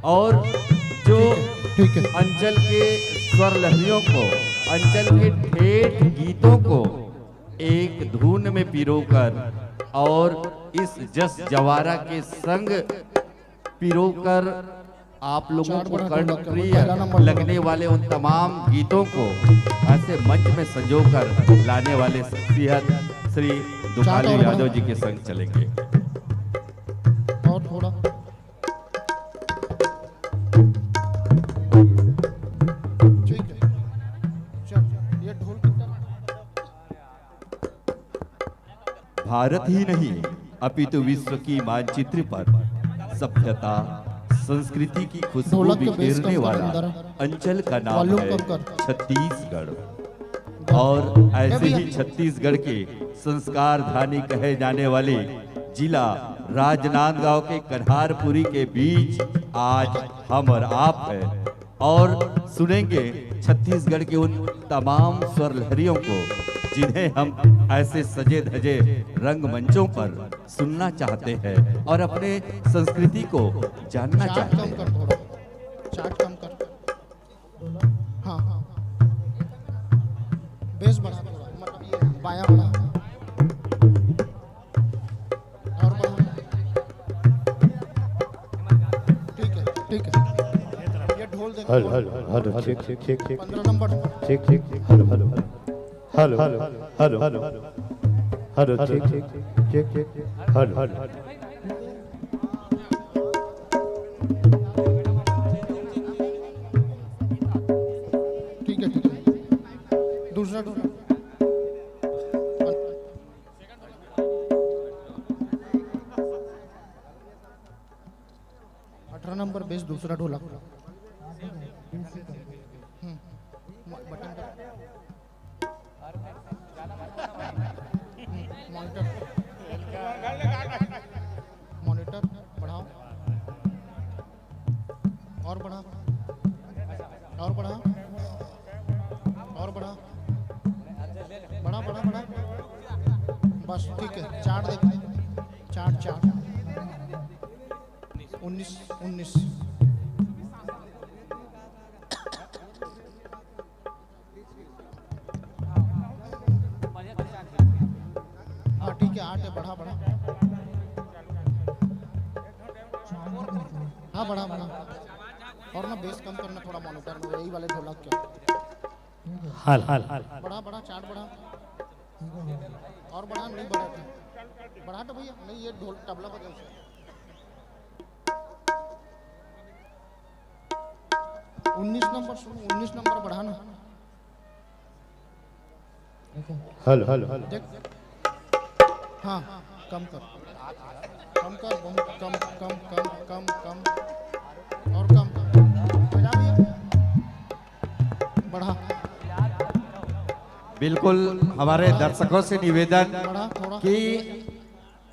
और जो अंचल के स्वर लहरियों को, अंचल के ठेठ गीतों को एक धुन में पिरोकर और इस जस जवारा के संग पिरोकर आप लोगों को कर्णप्रिय लगने वाले उन तमाम गीतों को ऐसे मंच में संजोकर लाने वाले शख्सियत श्री दुकालू यादव जी के संग चलेंगे। और थोड़ा ठीक है, चल, ये ढोल भारत ही नहीं अपितु विश्व की मानचित्र पर सभ्यता, संस्कृति की खुशबू बिखेरने वाला अंचल का नाम है छत्तीसगढ़। और ऐसे ही छत्तीसगढ़ के संस्कार धानी कहे जाने वाले जिला राजनांदगांव के कन्हारपुरी के बीच आज हम और आप हैं और सुनेंगे छत्तीसगढ़ के उन तमाम स्वर लहरियों को जिन्हें हम ऐसे सजे धजे रंगमंचों पर सुनना चाहते हैं और अपने संस्कृति को जानना चाहते हैं। चाट कम कर। हाँ, हाँ। बेस बढ़ा थोड़ा, मतलब ये बाया बढ़ा। और बढ़ा। ठीक है, ठीक है। ये ढोल देखो। Hello, hello, hello, check, check, check, check. पंद्रह नंबर। Check, check, check. Hello, hello, hello. Hello, hello, hello, hello. Hello, check, check, check, check. Hello, hello. ठीक है, ठीक है। दूसरा ढोलक। अठारह नंबर बेस, दूसरा ढोलक। हम्म, म-, बटन पर। हम्म, मॉनिटर। मॉनिटर बढ़ाओ। और बढ़ा। और बढ़ा। और बढ़ा। बढ़ा, बढ़ा, बढ़ा। बस, ठीक है। चार्ट देख। Chart, chart. उन्नीस, उन्नीस। हाँ, ठीक है, आठ है, बढ़ा, बढ़ा। हाँ, बढ़ा, बढ़ा। और ना, बेस कम करना थोड़ा मॉनिटर में, यही वाले ढोलक के। हाल, हाल, हाल। बढ़ा, बढ़ा, चार्ट बढ़ा। और बढ़ा, नहीं बढ़ा था। बढ़ा तो भैया, नहीं, ये ढोल, तबला बजा उसे। उन्नीस नंबर सुनो, उन्नीस नंबर बढ़ा ना। Hello, hello, hello. देख, हाँ, कम कर, कम कर, बहुत कम, कम, कम, कम, कम, और कम, कम। बजा भैया, बढ़ा। बिल्कुल, हमारे दर्शकों से निवेदन बढ़ा थोड़ा। कि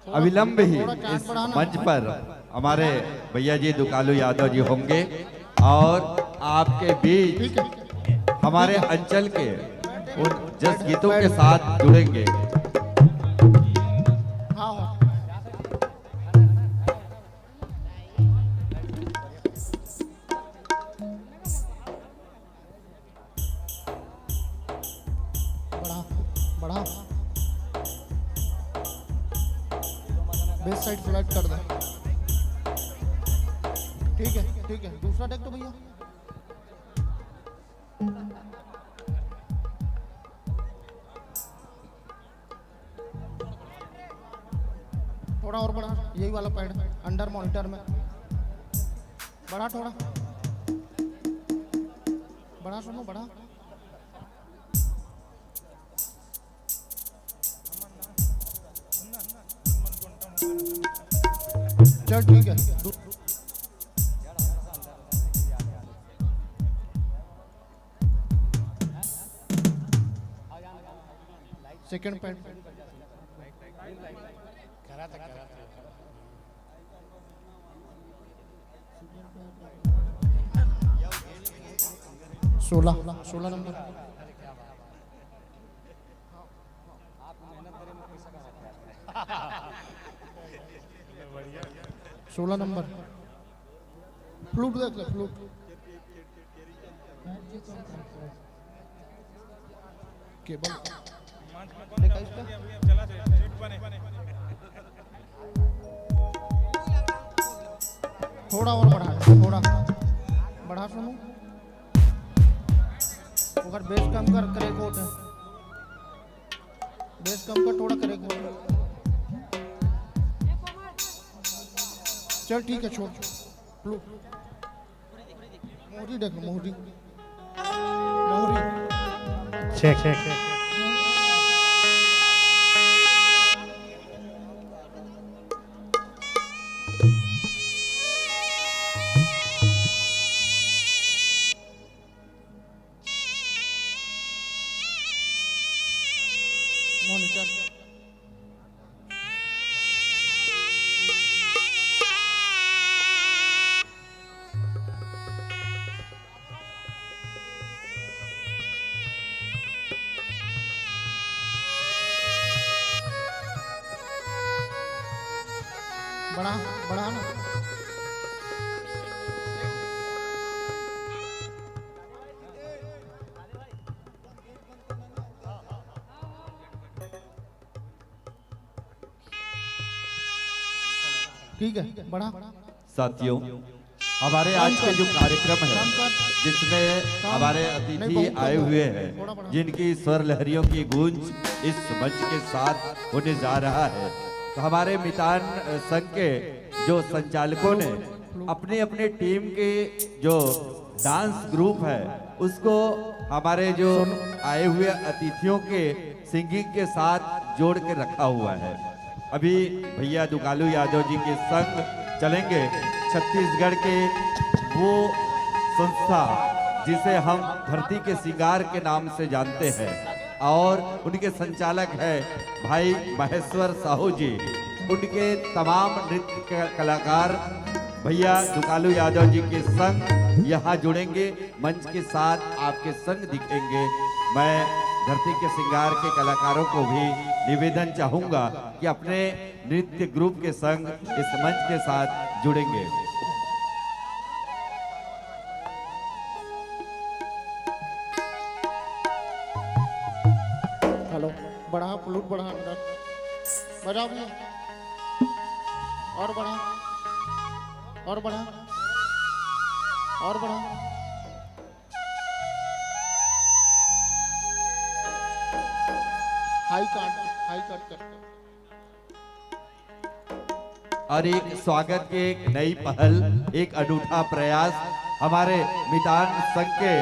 अविलंब ही इस मंच पर हमारे भैया जी दुकालू यादव जी होंगे और आपके बीच हमारे अंचल के उन जस गीतों के साथ जुड़ेंगे। हाँ, हाँ। बढ़ा, बढ़ा। बेस साइड फ्लैट कर दे। ठीक है, ठीक है, दूसरा टेक तो भैया। थोड़ा और बढ़ा, यही वाला पैड अंडर मॉनिटर में। बढ़ा थोड़ा, बढ़ा सुनो, बढ़ा। चल, ठीक है। Second point. सोलह, सोलह नंबर। सोलह नंबर। फ्लूट देख ले, फ्लूट। केबल। देखा इसका? थोड़ा और बढ़ा, थोड़ा बढ़ा सुनो। अगर बेस कम कर, क्रैक होता है। बेस कम कर, थोड़ा क्रैक होता है। चल, ठीक है, छोड़। फ्लूट। मोहरी देख लो, मोहरी। मोहरी। Check, check, check. मॉनिटर। बढ़ा, बढ़ा ना। ठीक है, बढ़ा। साथियों, हमारे आज का जो कार्यक्रम है, जिसमें हमारे अतिथि आए हुए हैं, जिनकी स्वर लहरियों की गूंज इस मंच के साथ होने जा रहा है, तो हमारे मितान, अ, संघ के जो संचालकों ने अपने अपने टीम के जो डांस ग्रुप है, उसको हमारे जो आए हुए अतिथियों के सिंगिंग के साथ जोड़ के रखा हुआ है। अभी भैया दुकालू यादव जी के संग चलेंगे। छत्तीसगढ़ के वो संस्था जिसे हम धरती के सिंगार के नाम से जानते हैं और उनके संचालक है भाई महेश्वर साहू जी। उनके तमाम नृत्य क-, कलाकार भैया दुकालू यादव जी के संग यहाँ जुड़ेंगे, मंच के साथ आपके संग दिखेंगे। मैं धरती के सिंगार के कलाकारों को भी निवेदन चाहूंगा कि अपने नृत्य ग्रुप के संग इस मंच के साथ जुड़ेंगे। हेलो, बढ़ा, फ्लूट बढ़ा अंदर, बजाओ भैया, और बढ़ा, और बढ़ा, और बढ़ा। हाई काट, हाई काट कर। और एक स्वागत के एक नई पहल, एक अनूठा प्रयास हमारे मितान संघ के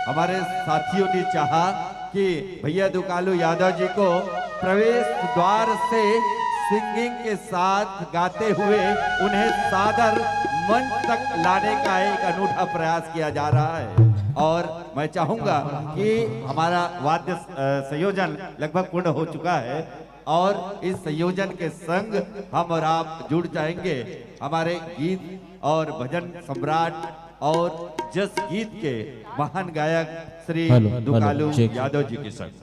हमारे साथियों ने चाहा कि भैया दुकालू यादव जी को प्रवेश द्वार से सिंगिंग के साथ गाते हुए उन्हें सादर मंच तक लाने का एक अनूठा प्रयास किया जा रहा है। और मैं चाहूंगा कि हमारा वाद्य, अ, संयोजन लगभग पूर्ण हो चुका है और इस संयोजन के संग हम और आप जुड़ जाएंगे हमारे गीत और भजन सम्राट और जस गीत के महान गायक Shri hello, hello, Dukalu check. Yadav ji के संग।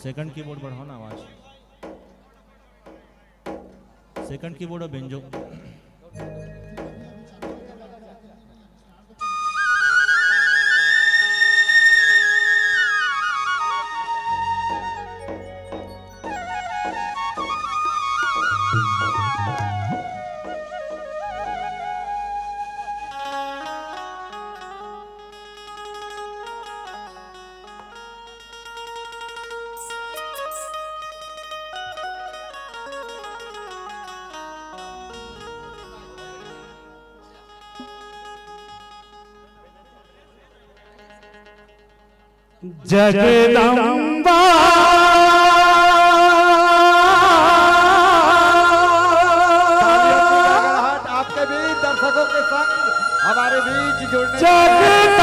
सेकंड कीबोर्ड बढ़ाओ ना आवाज। सेकंड कीबोर्ड और बेंजो। जगदम्बा। तालियों की गड़गड़ाहट आपके बीच, दर्शकों के संग हमारे बीच जुड़ने जगतारिणी।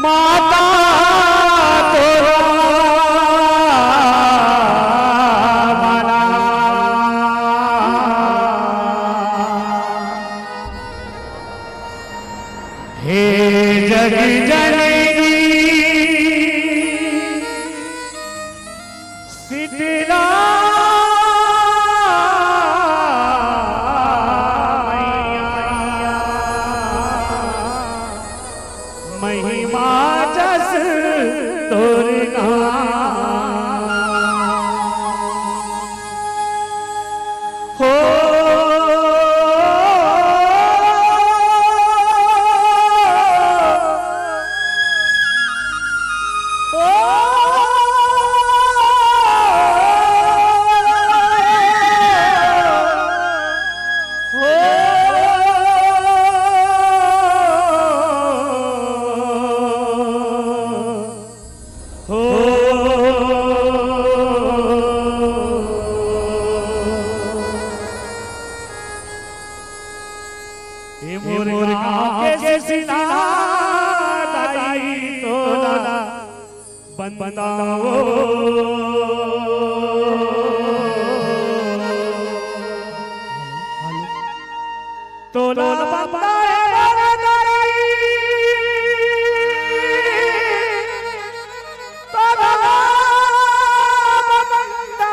माता तोरा मना। हे जग जननी शीतला मैया, महिमा जस तोर नाम। हो। हो। ए मोर गाँव के सिसना दाई तोला बंदाओ। तोला बंदा है मोर दाई, तोला बंदा।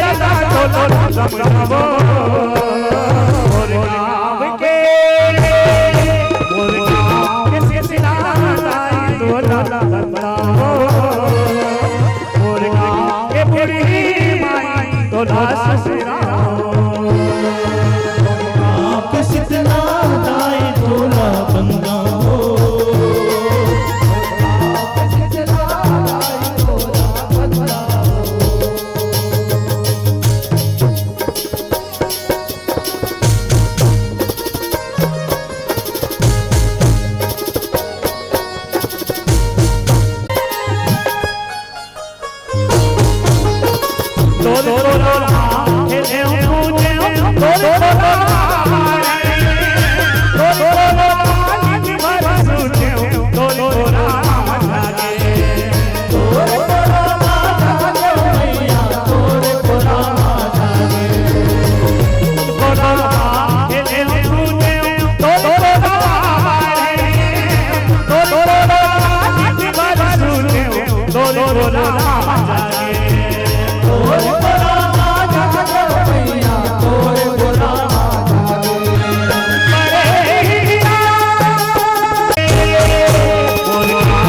दादा तोला समझावो। मोर गाँव के, मोर गाँव के शीतला दाई तोला समझावो। मोर गाँव के बूढ़ी माई तोला समझावो। गाँव के शीतला दाई तोला बंदा हो।